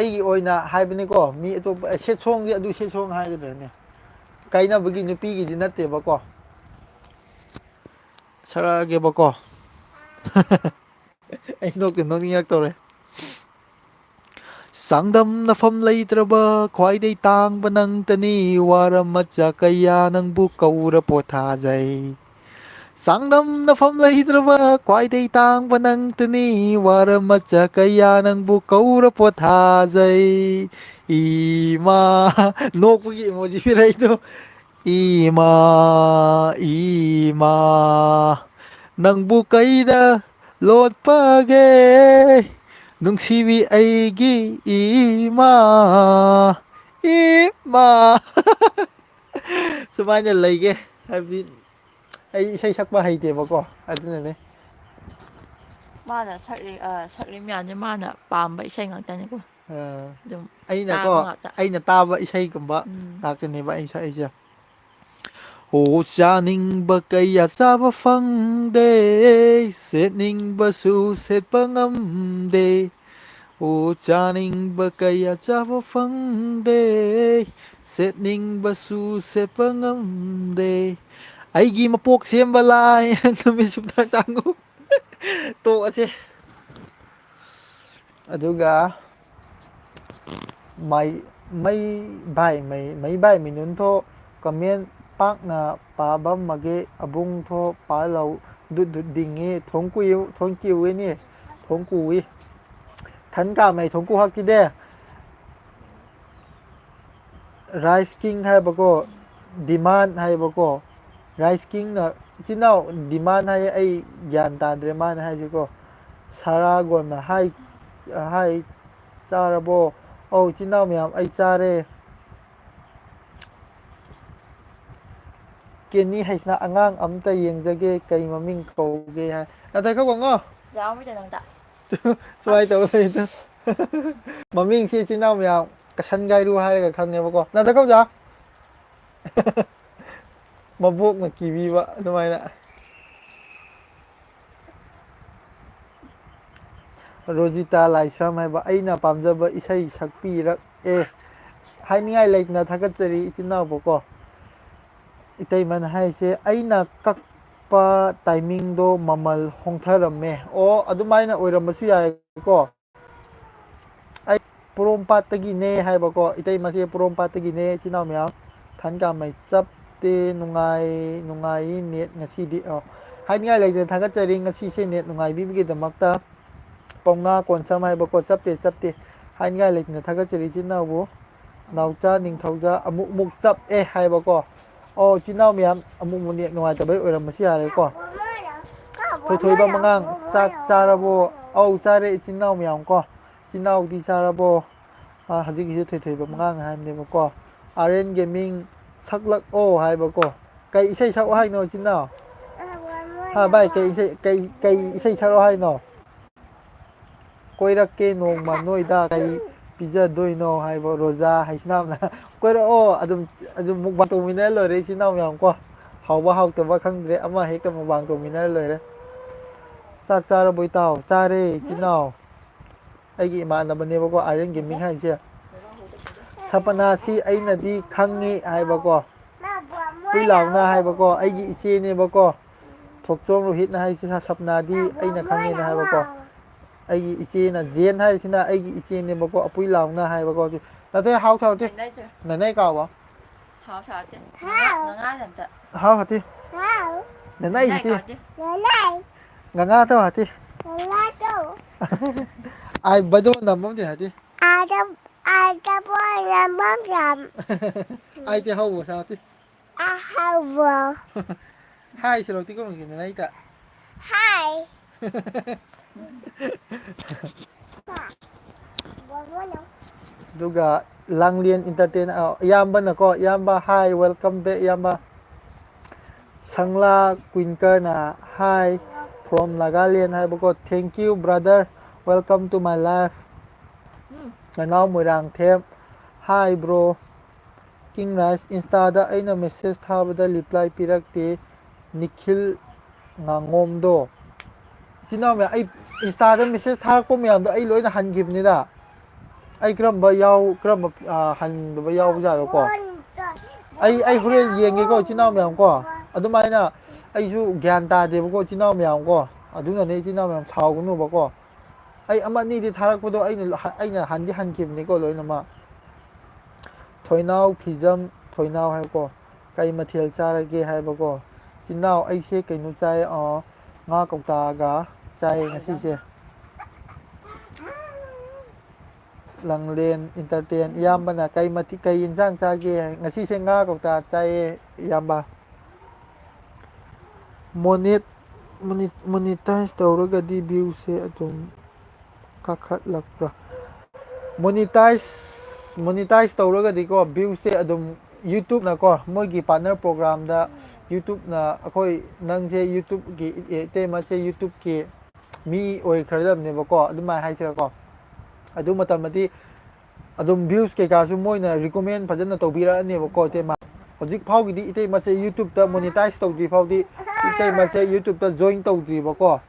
ꯑꯩꯒꯤ ꯑꯣꯏꯅ ꯍꯥꯏꯕꯅꯤꯀꯣ, ꯃꯤ ꯑꯇꯣꯞꯄ, ꯑꯦ, sad songꯗꯤ ꯑꯗꯨ sad song ꯍꯥꯏꯒꯗ꯭ꯔꯅꯦ? ꯀꯥꯏꯅꯕꯒꯤ ꯅꯨꯄꯤꯒꯤꯗꯤ ꯅꯠꯇꯦꯕꯀꯣ꯫ ꯁꯛꯂꯛꯑꯒꯦꯕꯀꯣ꯫ ꯑꯩ ꯅꯣꯛꯇ ꯅꯣꯛꯅꯤꯡꯉꯛꯇꯧꯔꯦ꯫ ꯆꯥꯡꯗꯝꯅꯐꯝ ꯂꯩꯇ꯭ꯔꯕ ꯈ꯭ꯋꯥꯏꯗꯩ ꯇꯥꯡꯕ ꯅꯪꯇꯅꯤ, ꯋꯥꯔ ꯃꯆꯥ ꯀꯌꯥ ꯅꯪꯕꯨ ꯀꯧꯔ ꯄꯣꯊꯥꯖꯩ꯫ ꯆꯥꯡꯗꯝꯅꯐꯝ ꯂꯩꯇ꯭ꯔꯕ ꯈ꯭ꯋꯥꯏꯗꯩ ꯇꯥꯡꯕ ꯅꯪꯇꯅꯤ, ꯋꯥꯔ ꯃꯆꯥ ꯀꯌꯥ ꯅꯪꯕꯨ ꯀꯧꯔ ꯄꯣꯊꯥꯖꯩ꯫ ꯏꯃꯥ, ꯅꯣꯛꯄꯒꯤ emoji ꯄꯤꯔꯛꯏꯗꯣ꯫ ꯏꯃꯥ, ꯏꯃꯥ, ꯅꯪꯕꯨ ꯀꯩꯗ ꯂꯣꯠꯄꯒꯦ? ꯅꯨꯡꯁꯤꯕꯤ ꯑꯩꯒꯤ ꯏꯃꯥ, ꯏꯃꯥ꯫ ꯁꯨꯃꯥꯏꯅ ꯂꯩꯒꯦ, ꯍꯥꯏꯕꯗꯤ ꯑꯩ ꯏꯁꯩ ꯁꯛꯄ ꯍꯩꯇꯦꯕꯀꯣ, ꯑꯗꯨꯅꯅꯦ꯫ ꯃꯥꯅ ꯁꯛꯂꯤ, ꯑ, ꯁꯛꯂꯤ ꯃꯌꯥꯝꯁꯦ ꯃꯥꯅ ꯄꯥꯝꯕ ꯏꯁꯩ ꯉꯥꯛꯇꯅꯤꯀꯣ꯫ ꯑ, ꯑꯗꯨꯝ ꯑꯩꯅꯀꯣ, ꯇꯥꯕ ꯉꯥꯛꯇ꯫ ꯑꯩꯅ ꯇꯥꯕ ꯏꯁꯩꯒꯨꯝꯕ ꯎꯝ꯫ ꯉꯥꯛꯇꯅꯦꯕ ꯑꯩꯅ ꯁꯛꯏꯁꯦ꯫ ꯑꯣ ꯆꯥꯅꯤꯡꯕ ꯀꯌꯥ ꯆꯥꯕ ꯐꯪꯗꯦ, ꯁꯦꯠꯅꯤꯡꯕꯁꯨ ꯁꯦꯠꯄ ꯉꯝꯗꯦ꯫ ꯑꯣ ꯆꯥꯅꯤꯡꯕ ꯀꯌꯥ ꯆꯥꯕ ꯐꯪꯗꯦ, ꯁꯦꯠꯅꯤꯡꯕꯁꯨ ꯁꯦꯠꯄ ꯉꯝꯗꯦ꯫ ꯑꯩꯒꯤ ꯃꯄꯣꯛ ꯁꯦꯝꯕ ꯂꯥꯏ, ꯅꯨꯃꯤꯠ ꯁꯨꯞꯅ ꯇꯥꯡꯉꯨ꯫ ꯇꯣꯛꯑꯁꯦ꯫ ꯑꯗꯨꯒ ꯃꯩ, ꯃꯩ ꯚꯥꯏ, ꯃꯩ, ꯃꯩ ꯚꯥꯏ ꯃꯤꯅꯨꯟ ꯊꯣ comment ꯄꯥꯛꯅ ꯄꯥꯕꯝ ꯃꯒꯦ ꯑꯕꯨꯡ ꯊꯣ ꯄꯥ ꯂꯧ ꯗꯨꯠ ꯗꯨꯠ ꯗꯤꯡꯉꯤ ꯊꯣꯡ ꯀꯨꯏ, ꯊꯣꯡ ꯀꯤꯎꯏꯅꯤ ꯊꯣꯡ ꯀꯨꯏ꯫ ꯊꯟ ꯀꯥ ꯃꯩ ꯊꯣꯡ ꯀꯨ ꯍꯥꯛꯀꯤꯗꯦ꯫ Rice King ꯍꯥꯏꯕꯀꯣ, demand ꯍꯥꯏꯕꯀꯣ, Rice Kingꯅ ꯏꯆꯤꯟ ꯏꯅꯥꯎ demand ꯍꯥꯏꯌꯦ, ꯑꯩ ꯒ꯭ꯌꯥꯟ ꯇꯥꯗ꯭ꯔꯦ ꯃꯥꯅ ꯍꯥꯏꯁꯤꯀꯣ꯫ ꯁꯥꯔꯥꯒꯣꯟꯅ ꯍꯥꯏ, ꯍꯥꯏ, "ꯆꯥꯔꯕꯣ?" "ꯑꯧ, ꯏꯆꯤꯟ ꯏꯅꯥꯎ ꯃꯌꯥꯝ ꯑꯩ ꯆꯥꯔꯦ"꯫ ꯀꯦꯅꯤ ꯍꯥꯏꯁꯤꯅ, "ꯑꯉꯥꯡ ꯑꯝꯇ ꯌꯦꯡꯖꯒꯦ, ꯀꯩ ꯃꯃꯤꯡ ꯀꯧꯒꯦ?" ꯍꯥꯏ꯫ ꯅꯥꯊꯣꯏ ꯈꯔ ꯋꯥꯡꯉꯣ꯫ ꯌꯥꯎꯔꯝꯃꯣꯏꯗ ꯅꯪꯗ꯫ ꯁꯨꯃꯥꯏꯅ ꯇꯧ ꯂꯩꯗ꯫ ꯃꯃꯤꯡꯁꯤ ꯏꯆꯤꯟ ꯏꯅꯥꯎ ꯃꯌꯥꯝ ꯀꯁꯟ ꯒꯥꯏꯔꯨ ꯍꯥꯏꯔꯒ ꯈꯪꯉꯦꯕꯀꯣ꯫ ꯅꯥꯊꯣꯏ ꯈꯔ ꯋꯥꯡ꯫ ꯃꯕꯣꯛꯅ ꯀꯤꯕꯤꯕ ꯑꯗꯨꯃꯥꯏꯅ꯫ ꯔꯣꯖꯤꯇꯥ ꯂꯥꯏꯁ꯭ꯔꯝ ꯍꯥꯏꯕ ꯑꯩꯅ ꯄꯥꯝꯖꯕ ꯏꯁꯩ ꯁꯛꯄꯤꯔꯛꯑꯦ꯫ ꯍꯥꯏꯅꯤꯡꯉꯥꯏ ꯂꯩꯇꯅ ꯊꯥꯒꯠꯆꯔꯤ ꯏꯆꯤꯟ ꯏꯅꯥꯎꯕꯨꯀꯣ꯫ ꯏꯇꯩꯃꯅ ꯍꯥꯏꯁꯦ, "ꯑꯩꯅ ꯀꯛꯄ timingꯗꯣ ꯃꯃꯜ ꯍꯣꯡꯊꯔꯝꯃꯦ"꯫ ꯑꯣ, ꯑꯗꯨꯃꯥꯏꯅ ꯑꯣꯏꯔꯝꯕꯁꯨ ꯌꯥꯏꯀꯣ꯫ ꯑꯩ ꯄꯣꯔꯣꯝꯄꯥꯠꯇꯒꯤꯅꯦ ꯍꯥꯏꯕꯀꯣ, ꯏꯇꯩꯃꯁꯦ ꯄꯣꯔꯣꯝꯄꯥꯠꯇꯒꯤꯅꯦ, ꯏꯆꯤꯟ ꯏꯅꯥꯎ ꯃꯌꯥꯝ꯫ ꯊꯟ ꯀꯥꯃꯩ ꯆꯞ ꯅꯨꯡꯉꯥꯏ ꯅꯨꯡꯉꯥꯏꯌꯦ ꯅꯦꯠ ꯉꯁꯤꯗꯤ꯫ ꯑꯣ, ꯍꯥꯏꯅꯤꯡꯉꯥꯏ ꯂꯩꯇꯅ ꯊꯥꯒꯠꯆꯔꯤ ꯉꯁꯤꯁꯦ ꯅꯦꯠ ꯅꯨꯡꯉꯥꯏꯕꯤꯕꯒꯤꯗꯃꯛꯇ꯫ ꯄꯥꯎꯅꯥ ꯀꯣꯟꯁꯝ ꯍꯥꯏꯕꯀꯣ, ꯆꯞꯇꯦ ꯆꯞꯇꯦ, ꯍꯥꯏꯅꯤꯡꯉꯥꯏ ꯂꯩꯇꯅ ꯊꯥꯒꯠꯆꯔꯤ ꯏꯆꯤꯟ ꯏꯅꯥꯎꯕꯨ꯫ ꯅꯥꯎꯆꯥ ꯅꯤꯡꯊꯧꯖꯥ ꯑꯃꯨꯛ ꯑꯃꯨꯛ ꯆꯞꯑꯦ ꯍꯥꯏꯕꯀꯣ꯫ ꯑꯣ, ꯏꯆꯤꯟ ꯏꯅꯥꯎ ꯃꯌꯥꯝ ꯑꯃꯨꯛ ꯑꯃꯨꯛ ꯅꯦꯠ ꯅꯨꯡꯉꯥꯏꯇꯕꯩ ꯑꯣꯏꯔꯝꯕꯁꯨ ꯌꯥꯔꯦꯀꯣ꯫ ꯊꯣꯏꯊꯣꯏꯕ ꯃꯉꯥꯡ, ꯆꯥꯛ ꯆꯥꯔꯕꯣ? ꯑꯧ, ꯆꯥꯔꯦ ꯏꯆꯤꯟ ꯏꯅꯥꯎ ꯃꯌꯥꯝ ꯀꯣ꯫ ꯏꯆꯤꯟ ꯏꯅꯥꯎꯗꯤ ꯆꯥꯔꯕꯣ? ꯑꯥ, ꯍꯧꯖꯤꯛꯀꯤꯁꯨ ꯊꯣꯏꯊꯣꯏꯕ ꯃꯉꯥꯡ ꯍꯥꯏꯕꯅꯦꯕꯀꯣ꯫ ꯑꯥꯔ ꯑꯦꯟ ꯒꯦꯃꯤꯡ ꯁꯛꯂꯛꯑꯣ ꯍꯥꯏꯕꯀꯣ꯫ ꯀꯩ ꯏꯁꯩ ꯁꯛꯑꯣ ꯍꯥꯏꯅꯣ ꯏꯆꯤꯟ ꯏꯅꯥꯎ? ꯍꯥ, ꯚꯥꯏ, ꯀꯩ ꯏꯁꯩ, ꯀꯩ, ꯀꯩ ꯏꯁꯩ ꯁꯛꯑꯣ ꯍꯥꯏꯅꯣ? ꯀꯣꯏꯔꯛꯀꯦ ꯅꯣꯡꯃ ꯅꯣꯏꯗ, ꯀꯩ ꯄꯤꯖꯗꯣꯏꯅꯣ ꯍꯥꯏꯕ ꯔꯣꯖꯥ ꯍꯩꯁꯅꯥꯝꯅ꯫ ꯀꯣꯏꯔꯛꯑꯣ, ꯑꯗꯨꯝ, ꯑꯗꯨꯝ ꯃꯨꯛꯕꯥꯡ ꯇꯧꯃꯤꯟꯅꯔ ꯂꯣꯏꯔꯦ ꯏꯆꯤꯟ ꯏꯅꯥꯎ ꯃꯌꯥꯝ ꯀꯣ꯫ ꯍꯥꯎꯕ ꯍꯥꯎꯇꯕ ꯈꯪꯗ꯭ꯔꯦ, ꯑꯃ ꯍꯦꯛꯇ ꯃꯨꯛꯕꯥꯡ ꯇꯧꯃꯤꯟꯅꯔ ꯂꯣꯏꯔꯦ꯫ ꯆꯥꯛ ꯆꯥꯔꯕꯣ ꯏꯇꯥꯎ? ꯆꯥꯔꯦ ꯏꯆꯤꯟ ꯏꯅꯥꯎ꯫ ꯑꯩꯒꯤ ꯏꯃꯥꯟꯅꯕꯅꯦꯕꯀꯣ ꯑꯥꯔ ꯑꯦꯟ ꯒꯦꯃꯤꯡ ꯍꯥꯏꯁꯦ꯫ ꯁꯄꯅꯥꯁꯤ ꯑꯩꯅꯗꯤ ꯈꯪꯉꯤ ꯍꯥꯏꯕꯀꯣ꯫ ꯄꯨꯏ ꯂꯥꯎꯅ ꯍꯥꯏꯕꯀꯣ, ꯑꯩꯒꯤ ꯏꯆꯦꯅꯦꯕꯀꯣ꯫ ꯊꯣꯛꯆꯣꯝ ꯔꯣꯍꯤꯠꯅ ꯍꯥꯏꯁꯤ ꯁ-, ꯁꯄꯅꯥꯗꯤ ꯑꯩꯅ ꯈꯪꯉꯦꯅ ꯍꯥꯏꯕꯀꯣ꯫ ꯑꯩꯒꯤ ꯏꯆꯦꯅ, ꯖꯦꯟ ꯍꯥꯏꯔꯤꯁꯤꯅ ꯑꯩꯒꯤ ꯏꯆꯦꯅꯦꯕꯀꯣ, ꯑꯄꯨꯏ ꯂꯥꯎꯅ ꯍꯥꯏꯕꯀꯣ꯫ ꯅꯠꯇꯦ, ꯍꯥꯎ ꯊꯥꯎꯇꯦ꯫ ꯅꯅꯦ ꯀꯥꯎꯕ꯫ ꯍꯥꯎ ꯊꯥꯎꯇꯦ꯫ ꯍꯥꯎ꯫ ꯉꯥ-, ꯉꯥ ꯑꯝꯇ꯫ ꯍꯥꯎ ꯍꯥꯇꯤ꯫ ꯍꯥꯎ꯫ ꯅꯅꯥꯏ ꯅꯅꯥꯏ ꯍꯥꯇꯤ꯫ ꯀꯥꯎꯗꯦ꯫ ꯅꯅꯥꯏ꯫ ꯉꯥ ꯊꯥꯎ ꯍꯥꯇꯤ꯫ ꯉꯥ ꯊꯥꯎ꯫ ꯑꯥꯏ ꯕꯗꯣ ꯅꯝꯕꯝꯗꯤ ꯍꯥꯇꯤ꯫ ꯑꯥꯗ, ꯑꯥꯗ ꯕꯣꯏ ꯅꯝꯕꯝ ꯌꯥꯝ꯫ ꯑꯥꯏ ꯇꯤ ꯍꯧꯕ ꯁꯥꯇꯤ꯫ ꯑꯍꯥꯎꯕ꯫ ꯍꯥꯏ ꯁꯤꯔꯣ ꯇꯤꯀꯣ ꯅꯪꯒꯤ ꯅꯅꯥꯏꯇ꯫ ꯍꯥꯏ꯫ ꯑꯗꯨꯒ ꯂꯥꯡꯂꯦꯟ ꯏꯟꯇꯔꯇꯦꯟ, ꯑ, ꯏꯌꯥꯝꯕꯅꯀꯣ, ꯏꯌꯥꯝꯕ, hi, welcome back, ꯏꯌꯥꯝꯕ꯫ ꯁꯪꯂꯥ ꯀ꯭ꯋꯤꯟꯀꯔꯅ, hi from Nagaland ꯍꯥꯏꯕꯀꯣ, thank you brother, welcome to my life꯫ ꯅꯅꯥꯎ ꯃꯣꯏꯔꯥꯡꯊꯦꯝ, hi bro꯫ ꯀꯤꯡ ꯔꯥꯏꯁ, ꯏꯟꯁꯇꯥꯗ ꯑꯩꯅ ꯃꯦꯁꯦꯖ ꯊꯥꯕꯗ ꯔꯤꯄ꯭ꯂꯥꯏ ꯄꯤꯔꯛꯇꯦ, ꯅꯤꯈꯤꯜ ꯉꯥꯉꯣꯝꯗꯣ꯫ ꯏꯆꯤꯟ ꯏꯅꯥꯎ ꯃꯌꯥꯝ, ꯑꯩ ꯏꯟꯁꯇꯥꯗ ꯃꯦꯁꯦꯖ ꯊꯥꯔꯛꯄ ꯃꯌꯥꯝꯗꯣ ꯑꯩ ꯂꯣꯏꯅ ꯍꯟꯈꯤꯕꯅꯤꯗ꯫ ꯑꯩ ꯀꯔꯝꯕ ꯌꯥꯎ-, ꯀꯔꯝꯕ, ꯑ, ꯍꯟꯗꯕ ꯌꯥꯎꯕꯖꯥꯠꯅꯣꯀꯣ? ꯑꯩ, ꯑꯩ ꯍꯣꯔꯦꯟ ꯌꯦꯡꯒꯦꯀꯣ, ꯏꯆꯤꯟ ꯏꯅꯥꯎ ꯃꯌꯥꯝ ꯀꯣ꯫ ꯑꯗꯨꯃꯥꯏꯅ ꯑꯩꯁꯨ ꯒ꯭ꯌꯥꯟ ꯇꯥꯗꯦꯕꯀꯣ, ꯏꯆꯤꯟ ꯏꯅꯥꯎ ꯃꯌꯥꯝ ꯀꯣ꯫ ꯑꯗꯨꯅꯅꯦ, ꯏꯆꯤꯟ ꯏꯅꯥꯎ ꯃꯌꯥꯝ ꯁꯥꯎꯒꯅꯨꯕꯀꯣ꯫ ꯑꯩ ꯑꯃ ꯑꯅꯤꯗꯤ ꯊꯥꯔꯛꯄꯗꯣ ꯑꯩꯅ, ꯑꯩꯅ ꯍꯟꯗꯤ ꯍꯟꯈꯤꯕꯅꯤꯀꯣ ꯂꯣꯏꯅꯃꯛ꯫ ꯊꯣꯏꯅꯥꯎ ꯐꯤꯖꯝ, ꯊꯣꯏꯅꯥꯎ ꯍꯥꯏꯀꯣ꯫ ꯀꯩ ꯃꯊꯦꯜ ꯆꯥꯔꯒꯦ ꯍꯥꯏꯕꯀꯣ꯫ ꯏꯆꯤꯟ ꯏꯅꯥꯎ, ꯑꯩꯁꯦ ꯀꯩꯅꯣ ꯆꯥꯏ, ꯑ, ꯉꯥ ꯀꯧꯇꯥꯒ ꯆꯥꯏ ꯉꯁꯤꯁꯦ꯫ ꯂꯥꯡꯂꯦꯟ ꯏꯟꯇꯔꯇꯦꯟ, ꯏꯌꯥꯝꯕꯅ ꯀꯩ ꯃꯊꯤ-, ꯀꯩ ꯏꯟꯁꯥꯡ ꯆꯥꯒꯦ? ꯉꯁꯤꯁꯦ ꯉꯥ ꯀꯧꯇꯥ ꯆꯥꯏꯌꯦ, ꯏꯌꯥꯝꯕ꯫ ꯃꯣꯅꯦꯠ-, ꯃꯣꯅꯤ-, ꯃꯣꯅꯤꯇꯥꯏꯖ ꯇꯧꯔꯒꯗꯤ ꯚ꯭ꯌꯨꯁꯦ ꯑꯗꯨꯝ ꯀꯥꯈꯠꯂꯛꯄ꯭ꯔꯥ? ꯃꯣꯅꯤꯇꯥꯏꯖ, ꯃꯣꯅꯤꯇꯥꯏꯖ ꯇꯧꯔꯒꯗꯤꯀꯣ, ꯚ꯭ꯌꯨꯁꯦ ꯑꯗꯨꯝ YouTubeꯅꯀꯣ, ꯃꯣꯏꯒꯤ ꯄꯥꯔꯠꯅꯔ ꯄ꯭ꯔꯣꯒ꯭ꯔꯥꯝꯗ YouTubeꯅ ꯑꯩꯈꯣꯏ, ꯅꯪꯁꯦ YouTubeꯒꯤ, ꯏ-, ꯏꯇꯩꯃꯁꯦ YouTubeꯀꯤ ꯃꯤ ꯑꯣꯏꯈ꯭ꯔꯗꯕꯅꯦꯕꯀꯣ, ꯑꯗꯨꯃꯥꯏꯅ ꯍꯥꯏꯁꯤꯔꯀꯣ꯫ ꯑꯗꯨ ꯃꯇꯝꯗꯗꯤ ꯑꯗꯨꯝ ꯚ꯭ꯌꯨꯁ ꯀꯩꯀꯥꯁꯨ ꯃꯣꯏꯅ ꯔꯤꯀꯣꯃꯦꯟ ꯐꯖꯅ ꯇꯧꯕꯤꯔꯛꯑꯅꯦꯕꯀꯣ, ꯏꯇꯩꯃ꯫ ꯍꯧꯖꯤꯛ ꯐꯥꯎꯒꯤꯗꯤ ꯏꯇꯩꯃꯁꯦ YouTubeꯇ ꯃꯣꯅꯤꯇꯥꯏꯖ ꯇꯧꯗ꯭ꯔꯤ ꯐꯥꯎꯗꯤ ꯏꯇꯩꯃꯁꯦ YouTubeꯇ ꯖꯣꯏꯟ ꯇꯧꯗ꯭ꯔꯤꯕꯀꯣ꯫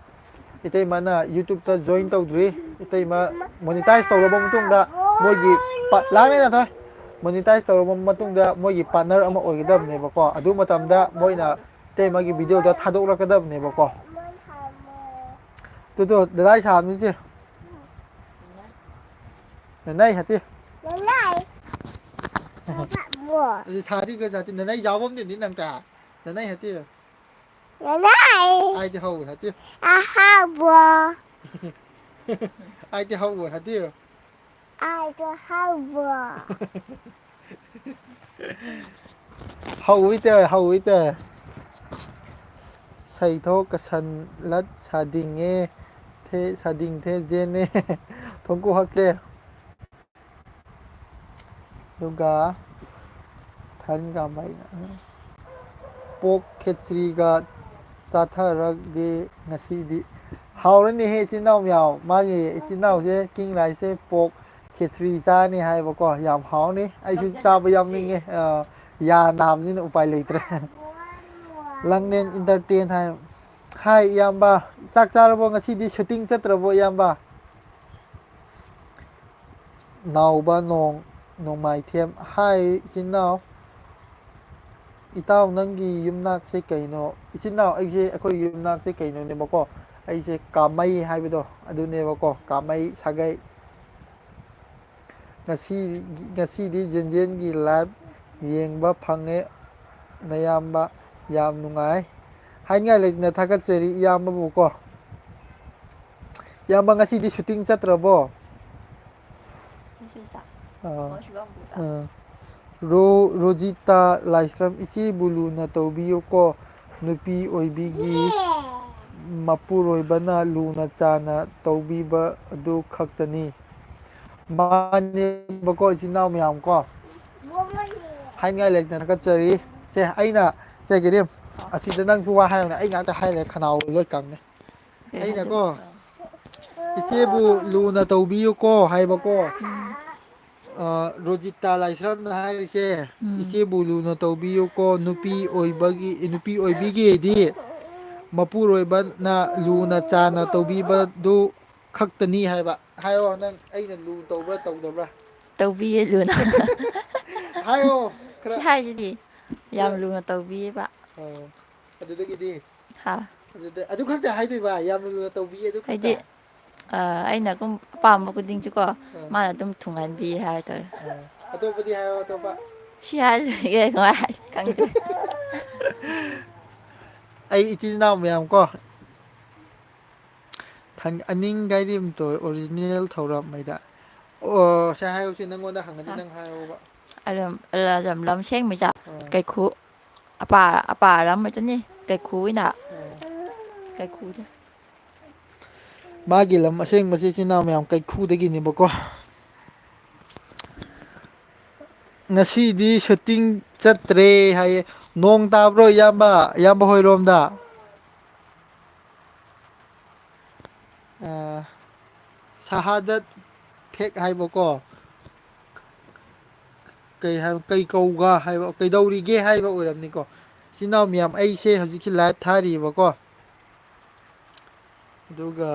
ꯏꯇꯩꯃꯅ YouTubeꯇ ꯖꯣꯏꯟ ꯇꯧꯗ꯭ꯔꯤ꯫ ꯏꯇꯩꯃ ꯃꯣꯅꯤꯇꯥꯏꯖ ꯇꯧꯔꯕ ꯃꯇꯨꯡꯗ ꯃꯣꯏꯒꯤ ꯄꯥ-, ꯂꯥꯡꯅꯦ ꯅꯊꯣꯏ꯫ ꯃꯣꯅꯤꯇꯥꯏꯖ ꯇꯧꯔꯕ ꯃꯇꯨꯡꯗ ꯃꯣꯏꯒꯤ ꯄꯥꯔꯠꯅꯔ ꯑꯃ ꯑꯣꯏꯒꯗꯕꯅꯦꯕꯀꯣ꯫ ꯑꯗꯨ ꯃꯇꯝꯗ ꯃꯣꯏꯅ ꯏꯇꯩꯃꯒꯤ ꯚꯤꯗꯤꯑꯣꯗ ꯊꯥꯗꯣꯛꯂꯛꯀꯗꯕꯅꯦꯕꯀꯣ꯫ Two, two, ꯗꯗꯥꯏ ꯁꯥꯕꯅꯤꯁꯦ꯫ ꯅꯅꯥꯏ ꯍꯥꯇꯤ꯫ ꯅꯅꯥꯏ꯫ ꯃꯣ꯫ ꯑꯗꯨ ꯁꯥꯗꯤ ꯀ ꯖꯥꯇꯤ ꯅꯅꯥꯏ ꯌꯥꯎꯕꯝꯗꯤ ꯅꯪ ꯇ꯫ ꯅꯅꯥꯏ ꯍꯥꯇꯤ꯫ ꯅꯅꯥꯏ꯫ ꯑꯥꯏꯗꯤ ꯍꯧ ꯍꯥꯇꯤ꯫ ꯑꯍꯥꯕꯣ꯫ ꯑꯥꯏꯗꯤ ꯍꯧ ꯍꯥꯇꯤ꯫ ꯑꯥꯏꯗꯤ ꯍꯧꯕꯣ꯫ ꯍꯧꯏ ꯇ, ꯍꯧꯏ ꯇ꯫ ꯁꯩꯊꯣꯛ ꯀꯁꯟꯂꯠ ꯁꯥꯗꯤꯡꯉꯦ꯫ ꯊꯦ, ꯁꯥꯗꯤꯡ ꯊꯦ ꯖꯦꯅꯦ꯫ ꯊꯣꯡꯀꯨ ꯍꯛꯇꯦ꯫ ꯑꯗꯨꯒ ꯊꯟꯒ ꯃꯩ-, ꯄꯣꯛ ꯈꯦꯆ꯭ꯔꯤꯒ ꯆꯥꯊꯔꯒꯦ ꯉꯁꯤꯗꯤ꯫ ꯍꯥꯎꯔꯅꯤꯍꯦ, ꯏꯆꯤꯟ ꯏꯅꯥꯎ ꯃꯌꯥꯝ꯫ ꯃꯥꯒꯤ ꯏꯆꯤꯟ ꯏꯅꯥꯎꯁꯦ, ꯀꯤꯡ ꯔꯥꯏꯁꯁꯦ ꯄꯣꯛ ꯈꯦꯆ꯭ꯔꯤ ꯆꯥꯅꯤ ꯍꯥꯏꯕꯀꯣ꯫ ꯌꯥꯝ ꯍꯥꯎꯅꯤ꯫ ꯑꯩꯁꯨ ꯆꯥꯕ ꯌꯥꯎꯅꯤꯡꯉꯦ꯫ ꯑ, ꯌꯥ ꯅꯥꯕꯅꯤꯅ ꯎꯄꯥꯏ ꯂꯩꯇ꯭ꯔꯦ꯫ ꯂꯪꯂꯦꯟ ꯏꯟꯇꯔꯇꯦꯟ ꯍꯥꯏ꯫ ꯍꯥꯏ, ꯏꯌꯥꯝꯕ꯫ ꯆꯥꯛ ꯆꯥꯔꯕꯣ? ꯉꯁꯤꯗꯤ ꯁꯨꯇꯤꯡ ꯆꯠꯇ꯭ꯔꯕꯣ, ꯏꯌꯥꯝꯕ? ꯅꯥꯎꯕ ꯅꯣꯡ-, ꯅꯣꯡꯃꯥꯏꯊꯦꯝ꯫ ꯍꯥꯏ, ꯏꯆꯤꯟ ꯏꯅꯥꯎ꯫ ꯏꯇꯥꯎ, ꯅꯪꯒꯤ ꯌꯨꯝꯅꯥꯛꯁꯦ ꯀꯩꯅꯣ? ꯏꯆꯤꯟ ꯏꯅꯥꯎ, ꯑꯩꯁꯦ, ꯑꯩꯈꯣꯏ ꯌꯨꯝꯅꯥꯛꯁꯦ ꯀꯩꯅꯣꯅꯦꯕꯀꯣ? ꯑꯩꯁꯦ ꯀꯥꯃꯩ ꯍꯥꯏꯕꯗꯣ ꯑꯗꯨꯅꯦꯕꯀꯣ, ꯀꯥꯃꯩ ꯁꯥꯒꯩ꯫ ꯉꯁꯤ, ꯉꯁꯤꯗꯤ ꯖꯦꯟꯖꯦꯟꯒꯤ ꯂꯥꯏꯚ ꯌꯦꯡꯕ ꯐꯪꯉꯦ꯫ ꯅꯌꯥꯝꯕ꯫ ꯌꯥꯝ ꯅꯨꯡꯉꯥꯏ꯫ ꯍꯥꯏꯅꯤꯡꯉꯥꯏ ꯂꯩꯇꯅ ꯊꯥꯒꯠꯆꯔꯤ ꯏꯌꯥꯝꯕꯕꯨ ꯀꯣ꯫ ꯏꯌꯥꯝꯕ, ꯉꯁꯤꯗꯤ ꯁꯨꯇꯤꯡ ꯆꯠꯇ꯭ꯔꯕꯣ? ꯑꯥ꯫ ꯑꯥ꯫ ꯔꯣ-, ꯔꯣꯖꯤꯇꯥ ꯂꯥꯏꯁ꯭ꯔꯝ, ꯏꯆꯦꯕꯨ ꯂꯨꯅ ꯇꯧꯕꯤꯌꯨꯀꯣ꯫ ꯅꯨꯄꯤ ꯑꯣꯏꯕꯤꯒꯤ ꯃꯄꯨꯔꯣꯏꯕꯅ ꯂꯨꯅ ꯆꯥꯟꯅ ꯇꯧꯕꯤꯕ ꯑꯗꯨ ꯈꯛꯇꯅꯤ꯫ ꯃꯥꯅꯦꯕꯀꯣ, ꯏꯆꯤꯟ ꯏꯅꯥꯎ ꯃꯌꯥꯝ ꯀꯣ꯫ ꯍꯥꯏꯅꯤꯡꯉꯥꯏ ꯂꯩꯇꯅ ꯊꯥꯒꯠꯆꯔꯤ꯫ ꯁꯦ, ꯑꯩꯅ, ꯁꯦ, ꯀꯦꯔꯤꯝ, ꯑꯁꯤꯗ ꯅꯪꯁꯨ ꯋꯥ ꯍꯥꯏꯌꯨꯅꯦ꯫ ꯑꯩ ꯉꯥꯛꯇ ꯍꯥꯏꯔꯦ, ꯈꯅꯥꯎ ꯂꯣꯏ ꯀꯪꯉꯦ꯫ ꯀꯩ ꯑꯩꯅꯀꯣ, ꯍꯥꯏꯗꯣꯏꯅꯣ? "ꯏꯆꯦꯕꯨ ꯂꯨꯅ ꯇꯧꯕꯤꯌꯨꯀꯣ" ꯍꯥꯏꯕꯀꯣ꯫ ꯎꯝ꯫ ꯑ, ꯔꯣꯖꯤꯇꯥ ꯂꯥꯏꯁ꯭ꯔꯝꯅ ꯍꯥꯏꯔꯤꯁꯦ, ꯎꯝ꯫ "ꯏꯆꯦꯕꯨ ꯂꯨꯅ ꯇꯧꯕꯤꯌꯨꯀꯣ, ꯅꯨꯄꯤ ꯑꯣꯏꯕꯒꯤ, ꯅꯨꯄꯤ ꯑꯣꯏꯕꯤꯒꯤꯗꯤ ꯃꯄꯨꯔꯣꯏꯕꯅ ꯂꯨꯅ ꯆꯥꯟꯅ ꯇꯧꯕꯤꯕꯗꯨ ꯈꯛꯇꯅꯤ" ꯍꯥꯏꯕ꯫ ꯍꯥꯏꯌꯣ ꯅꯪ, ꯑꯩꯅ ꯂꯨ ꯇꯧꯕ꯭ꯔꯥ ꯇꯧꯗꯕ꯭ꯔꯥ? ꯇꯧꯕꯤꯌꯦ ꯂꯨꯅ꯫ ꯍꯥꯏꯌꯣ, ꯈꯔ꯫ ꯁꯤ ꯍꯥꯏꯁꯤꯗꯤ ꯌꯥꯝ ꯈꯔ꯫ ꯂꯨꯅ ꯇꯧꯕꯤꯌꯦꯕ꯫ ꯑꯣ, ꯑꯗꯨꯗꯒꯤꯗꯤ? ꯍꯥ꯫ ꯑꯗꯨꯗ, ꯑꯗꯨ ꯈꯛꯇ ꯍꯥꯏꯗꯣꯏꯕ, ꯌꯥꯝꯅ ꯂꯨꯅ ꯇꯧꯕꯤ, ꯑꯗꯨ ꯈꯛꯇ? ꯍꯥꯏꯗꯤ, ꯑ, ꯑꯩꯅ ꯑꯗꯨꯝ ꯑꯄꯥꯝꯕ ꯈꯨꯗꯤꯡꯁꯨꯀꯣ, ꯑꯥ꯫ ꯃꯥꯅ ꯑꯗꯨꯝ ꯊꯨꯡꯍꯟꯕꯤ ꯍꯥꯏꯇꯥꯔꯦ꯫ ꯑꯥ꯫ ꯑꯇꯣꯞꯄꯗꯤ ꯍꯥꯏꯌꯣ, ꯑꯇꯣꯞꯄ꯫ ꯁꯤ ꯍꯥꯏꯔꯣꯏꯒꯦ, ꯀꯃꯥꯏ ꯍꯥꯏ-, ꯈꯪꯗꯦ꯫ ꯑꯩ ꯏꯆꯤꯟ ꯏꯅꯥꯎ ꯃꯌꯥꯝ ꯀꯣ, ꯊꯪ-, ꯑꯅꯤꯡ ꯒꯥꯏꯔꯦꯝꯇꯣꯏ original ꯊꯧꯔꯝ ꯃꯩꯗ꯫ ꯑꯣ, ꯁꯦ ꯍꯥꯏꯌꯨꯁꯦ, ꯅꯪꯉꯣꯟꯗ ꯍꯪꯉꯗꯤ ꯑꯥ꯫ ꯅꯪ ꯍꯥꯏꯌꯣꯕ꯫ ꯑꯗꯨꯝ, ꯑ, ꯑꯗꯨꯝ ꯂꯝ ꯁꯦꯡꯕꯩ ꯆꯥ-, ꯑꯥ꯫ ꯀꯩꯈꯨ, ꯑꯄꯥ-, ꯑꯄꯥ ꯑꯔꯥꯝꯕꯗꯨꯅꯤ, ꯀꯩꯈꯨ ꯑꯣꯏꯅ꯫ ꯑꯥ꯫ ꯀꯩꯈꯨꯗ꯫ ꯃꯥꯒꯤ ꯂꯝ ꯑꯁꯦꯡꯕꯁꯤ ꯏꯆꯤꯟ ꯏꯅꯥꯎ ꯃꯌꯥꯝ ꯀꯩꯈꯨꯗꯒꯤꯅꯦꯕꯀꯣ꯫ ꯉꯁꯤꯗꯤ shooting ꯆꯠꯇ꯭ꯔꯦ ꯍꯥꯏꯌꯦ꯫ ꯅꯣꯡ ꯇꯥꯕ꯭ꯔꯣ ꯏꯌꯥꯝꯕ, ꯏꯌꯥꯝꯕ ꯍꯣꯏꯔꯣꯝꯗ? ꯑ, ꯁꯍꯥꯗꯠ ꯐꯦꯛ ꯍꯥꯏꯕꯀꯣ꯫ ꯀꯩ ꯍꯥꯏꯕ, ꯀꯩ ꯀꯧꯒ ꯍꯥꯏꯕ, ꯀꯩꯗꯧꯔꯤꯒꯦ ꯍꯥꯏꯕ ꯑꯣꯏꯔꯝꯅꯤꯀꯣ꯫ ꯏꯆꯤꯟ ꯏꯅꯥꯎ ꯃꯌꯥꯝ, ꯑꯩꯁꯦ ꯍꯧꯖꯤꯛꯁꯦ live ꯊꯥꯔꯤꯕꯀꯣ꯫ ꯑꯗꯨꯒ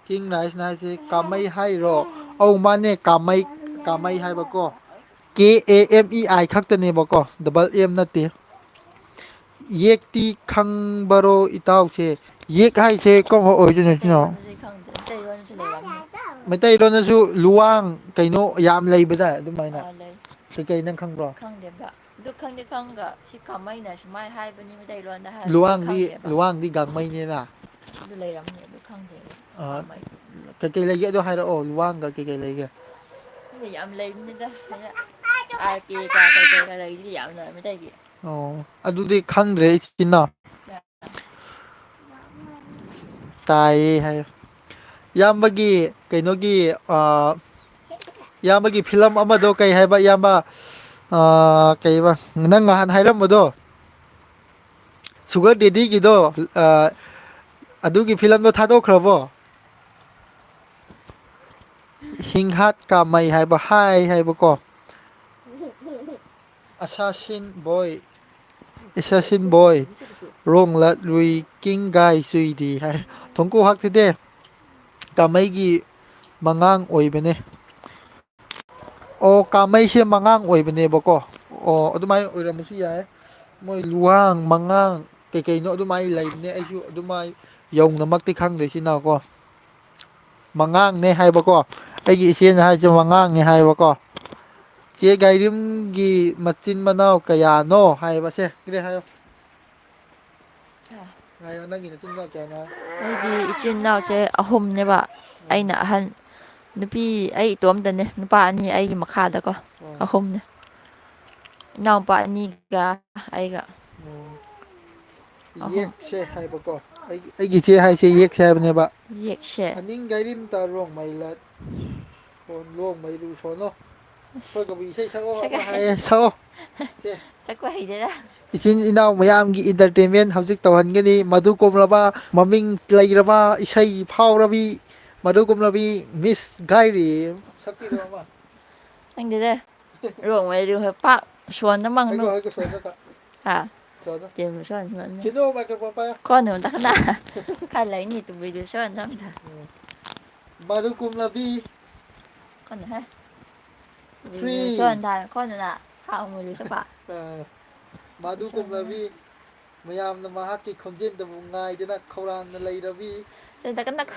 ꯀꯤꯡ ꯔꯥꯏꯁꯅ ꯍꯥꯏꯁꯦ ꯀꯥꯃꯩ ꯍꯥꯏꯔꯣ? ꯑꯧ, ꯃꯥꯅꯦ, ꯀꯥꯃꯩ, ꯀꯥꯃꯩ ꯍꯥꯏꯕꯀꯣ꯫ K A M E I ꯈꯛꯇꯅꯦꯕꯀꯣ, double M ꯅꯠꯇꯦ꯫ ꯌꯦꯛꯇꯤ ꯈꯪꯕꯔꯣ ꯏꯇꯥꯎꯁꯦ? ꯌꯦꯛ ꯍꯥꯏꯁꯦ ꯀꯔꯝꯕ ꯑꯣꯏꯗꯣꯏꯅꯣ ꯁꯤꯅꯣ? ꯃꯩꯇꯩꯂꯣꯟꯗꯗꯤ ꯈꯪꯗꯦ꯫ ꯃꯩꯇꯩꯂꯣꯟꯗꯁꯨ ꯂꯩꯔꯝꯅꯤ꯫ ꯃꯩꯇꯩꯂꯣꯟꯗꯁꯨ ꯂꯨꯋꯥꯡ ꯀꯩꯅꯣ ꯌꯥꯝ ꯂꯩꯕꯗꯥꯏ ꯑꯗꯨꯃꯥꯏꯅ? ꯑꯥ, ꯂꯩ꯫ ꯀꯩꯀꯩ ꯅꯪ ꯈꯪꯕ꯭ꯔꯣ? ꯈꯪꯗꯦꯕ꯫ ꯑꯗꯨ ꯈꯪꯗꯦ, ꯈꯪꯒ ꯁꯤ ꯀꯃꯩꯅ ꯁꯨꯃꯥꯏ ꯍꯥꯏꯕꯅꯤ ꯃꯩꯇꯩꯂꯣꯟꯗ ꯍꯥꯏꯕꯗꯤ ꯂꯨꯋꯥꯡꯗꯤ ꯈꯪꯗꯦꯕ꯫ ꯂꯨꯋꯥꯡꯗꯤ ꯒꯥꯡꯃꯩꯅꯦꯅ꯫ ꯑꯗꯨ ꯂꯩꯔꯝꯅꯤ, ꯑꯗꯨ ꯈꯪꯗꯦ꯫ ꯑꯥ, ꯀꯃꯩ꯫ ꯀꯩꯀꯩ ꯂꯩꯒꯦ ꯑꯗꯨ ꯍꯥꯏꯔꯛꯑꯣ, ꯂꯨꯋꯥꯡꯒ ꯀꯩꯀꯩ ꯂꯩꯒꯦ? ꯈꯪꯗꯦ, ꯌꯥꯝ ꯂꯩꯕꯅꯤꯗ꯫ ꯑꯥꯔ ꯀꯦꯒ ꯀꯩꯀꯩꯒ ꯂꯩꯕꯅꯤ ꯌꯥꯝꯅ ꯃꯩꯇꯩꯒꯤ꯫ ꯑꯣ, ꯑꯗꯨꯗꯤ ꯈꯪꯗ꯭ꯔꯦ ꯏꯆꯤꯟ ꯏꯅꯥꯎ꯫ ꯇꯥꯏꯌꯦ ꯍꯥꯏꯌꯣ꯫ ꯏꯌꯥꯝꯕꯒꯤ ꯀꯩꯅꯣꯒꯤ, ꯑꯥ, ꯏꯌꯥꯝꯕꯒꯤ ꯐꯤꯂꯝ ꯑꯃꯗꯣ ꯀꯩ ꯍꯥꯏꯕ, ꯏꯌꯥꯝꯕ? ꯑꯥ, ꯀꯩꯕ? ꯅꯪ ꯅꯍꯥꯟ ꯍꯥꯏꯔꯝꯕꯗꯣ, ꯁꯨꯒꯔ ꯗꯦꯗꯤꯒꯤꯗꯣ, ꯑꯥ, ꯑꯗꯨꯒꯤ ꯐꯤꯂꯝꯗꯣ ꯊꯥꯗꯣꯛꯈ꯭ꯔꯕꯣ? ꯍꯤꯡꯍꯥꯠ ꯀꯥꯃꯩ ꯍꯥꯏꯕ, ꯍꯥꯏ ꯍꯥꯏꯕꯀꯣ꯫ Assassin boy, assassin boy, ꯔꯣꯡꯂꯠ ꯔꯨꯏ ꯀꯤꯡ ꯒꯥꯏ ꯆꯨꯏꯗꯤ ꯍꯥꯏ꯫ ꯊꯣꯡꯀꯨ ꯍꯥꯛꯊꯤꯗꯦ꯫ ꯀꯥꯃꯩꯒꯤ ꯃꯉꯥꯡ ꯑꯣꯏꯕꯅꯦ꯫ ꯑꯣ, ꯀꯥꯃꯩꯁꯦ ꯃꯉꯥꯡ ꯑꯣꯏꯕꯅꯦꯕꯀꯣ꯫ ꯑꯣ, ꯑꯗꯨꯃꯥꯏꯅ ꯑꯣꯏꯔꯝꯕꯁꯨ ꯌꯥꯏ꯫ ꯃꯣꯏ ꯂꯨꯋꯥꯡ, ꯃꯉꯥꯡ, ꯀꯩꯀꯩꯅꯣ ꯑꯗꯨꯃꯥꯏꯅ ꯂꯩꯕꯅꯦ꯫ ꯑꯩꯁꯨ ꯑꯗꯨꯃꯥꯏ ꯌꯧꯅꯃꯛꯇꯤ ꯈꯪꯗ꯭ꯔꯦ, ꯏꯆꯤꯟ ꯏꯅꯥꯎꯀꯣ꯫ ꯃꯉꯥꯡꯅꯦ ꯍꯥꯏꯕꯀꯣ꯫ ꯑꯩꯒꯤ ꯏꯆꯦꯅ ꯍꯥꯏꯁꯦ ꯃꯉꯥꯡꯅꯦ ꯍꯥꯏꯕꯀꯣ꯫ ꯆꯦ ꯒꯥꯏꯔꯤꯝꯒꯤ ꯃꯆꯤꯟ ꯃꯅꯥꯎ ꯀꯌꯥꯅꯣ ꯍꯥꯏꯕꯁꯦ꯫ ꯀꯔꯤ ꯍꯥꯏꯌꯣ? ꯑ꯫ ꯍꯥꯏꯌꯣ, ꯅꯪꯒꯤ ꯅꯆꯤꯟ ꯅꯅꯥꯎ ꯀꯌꯥꯅꯣ ꯍꯥꯏꯌꯣ? ꯑꯩꯒꯤ ꯏꯆꯤꯟ ꯏꯅꯥꯎꯁꯦ ꯑꯍꯨꯝꯅꯦꯕ꯫ ꯎꯝ꯫ ꯑꯩꯅ ꯑꯍꯟ꯫ ꯅꯨꯄꯤ ꯑꯩ ꯏꯇꯣꯝꯇꯅꯦ꯫ ꯅꯨꯄꯥ ꯑꯅꯤ ꯑꯩꯒꯤ ꯃꯈꯥꯗꯀꯣ꯫ ꯑꯣ꯫ ꯑꯍꯨꯝꯅꯦ꯫ ꯏꯅꯥꯎꯄꯥ ꯑꯅꯤꯒ ꯑꯩꯒ꯫ ꯑꯣ꯫ ꯑꯍꯨꯝ꯫ ꯌꯦꯛꯁꯦ ꯍꯥꯏꯕꯀꯣ꯫ ꯑꯩꯒꯤ, ꯑꯩꯒꯤ ꯏꯆꯦ ꯍꯥꯏꯁꯦ ꯌꯦꯛꯁꯦ ꯍꯥꯏꯕꯅꯦꯕ꯫ ꯌꯦꯛꯁꯦ꯫ ꯑꯅꯤꯡ ꯒꯥꯏꯔꯤꯝ ꯇꯥ ꯔꯣꯡꯃꯩ ꯂꯠ꯫ ꯁꯣꯟ ꯂꯣꯡꯃꯩ ꯂꯨ ꯁꯣꯟꯅꯣ꯫ ꯑꯩꯈꯣꯏ ꯀꯕꯨꯏ ꯏꯁꯩ ꯁꯛꯑꯣ ꯁꯛꯀꯦ꯫ ꯑꯃ ꯍꯥꯏꯌꯦ, ꯁꯛꯑꯣ꯫ ꯁꯦ꯫ ꯁꯛꯄ ꯍꯩꯇꯦꯗ꯫ ꯏꯆꯤꯟ ꯏꯅꯥꯎ ꯃꯌꯥꯝꯒꯤ entertainment ꯍꯧꯖꯤꯛ ꯇꯧꯍꯟꯒꯅꯤ꯫ ꯃꯗꯨ ꯀꯨꯝꯂꯕ, ꯃꯃꯤꯡ ꯂꯩꯔꯕ, ꯏꯁꯩ ꯐꯥꯎꯔꯕꯤ, ꯃꯗꯨ ꯀꯨꯝꯂꯕꯤ ꯃꯤꯁ ꯒꯥꯏꯔꯤ꯫ ꯁꯛꯄꯤꯔꯣ ꯑꯃ꯫ ꯈꯪꯗꯦꯗ꯫ ꯔꯣꯡꯃꯩ ꯂꯨ ꯍꯣꯏ ꯄꯥꯛ ꯁꯣꯟꯗ ꯃꯪꯅꯨ꯫ ꯍꯥꯏꯒꯣ, ꯍꯥꯏꯒꯣ, ꯁꯣꯟꯗ ꯀ-꯫ ꯍꯥ? ꯁꯣꯟꯗ꯫ ꯇꯦꯝ ꯁꯣꯟ ꯁꯣꯟ꯫ ꯁꯤꯅꯣ microphone ꯄꯥꯏꯌꯣ꯫ ꯀꯣꯟꯅ ꯇꯈꯅ꯫ ꯈꯜꯂ ꯏꯅꯤ ꯇꯨꯕꯤꯗꯨ ꯁꯣꯟ ꯁꯣꯟ ꯊ꯫ ꯎꯝ꯫ ꯃꯗꯨ ꯀꯨꯝꯂꯕꯤ꯫ ꯀꯣꯟꯅ ꯍꯦ꯫ ꯇꯨꯕꯤꯗꯨ ꯐ꯭ꯔꯤ꯫ ꯁꯣꯟ ꯊ ꯀꯣꯟꯅ ꯍꯥꯎ ꯃꯨꯂꯨ ꯁꯄꯥ꯫ ꯑ, ꯃꯗꯨ ꯁꯣꯟ ꯀꯨꯝꯂꯕꯤ꯫ ꯃꯌꯥꯝꯅ ꯃꯍꯥꯛꯀꯤ ꯈꯣꯟꯖꯦꯜꯗꯕꯨ ꯉꯥꯏꯗꯨꯅ ꯈꯧꯔꯥꯡꯅ ꯂꯩꯔꯕꯤ꯫ ꯁꯦ, ꯗꯀꯟ ꯗꯛ꯫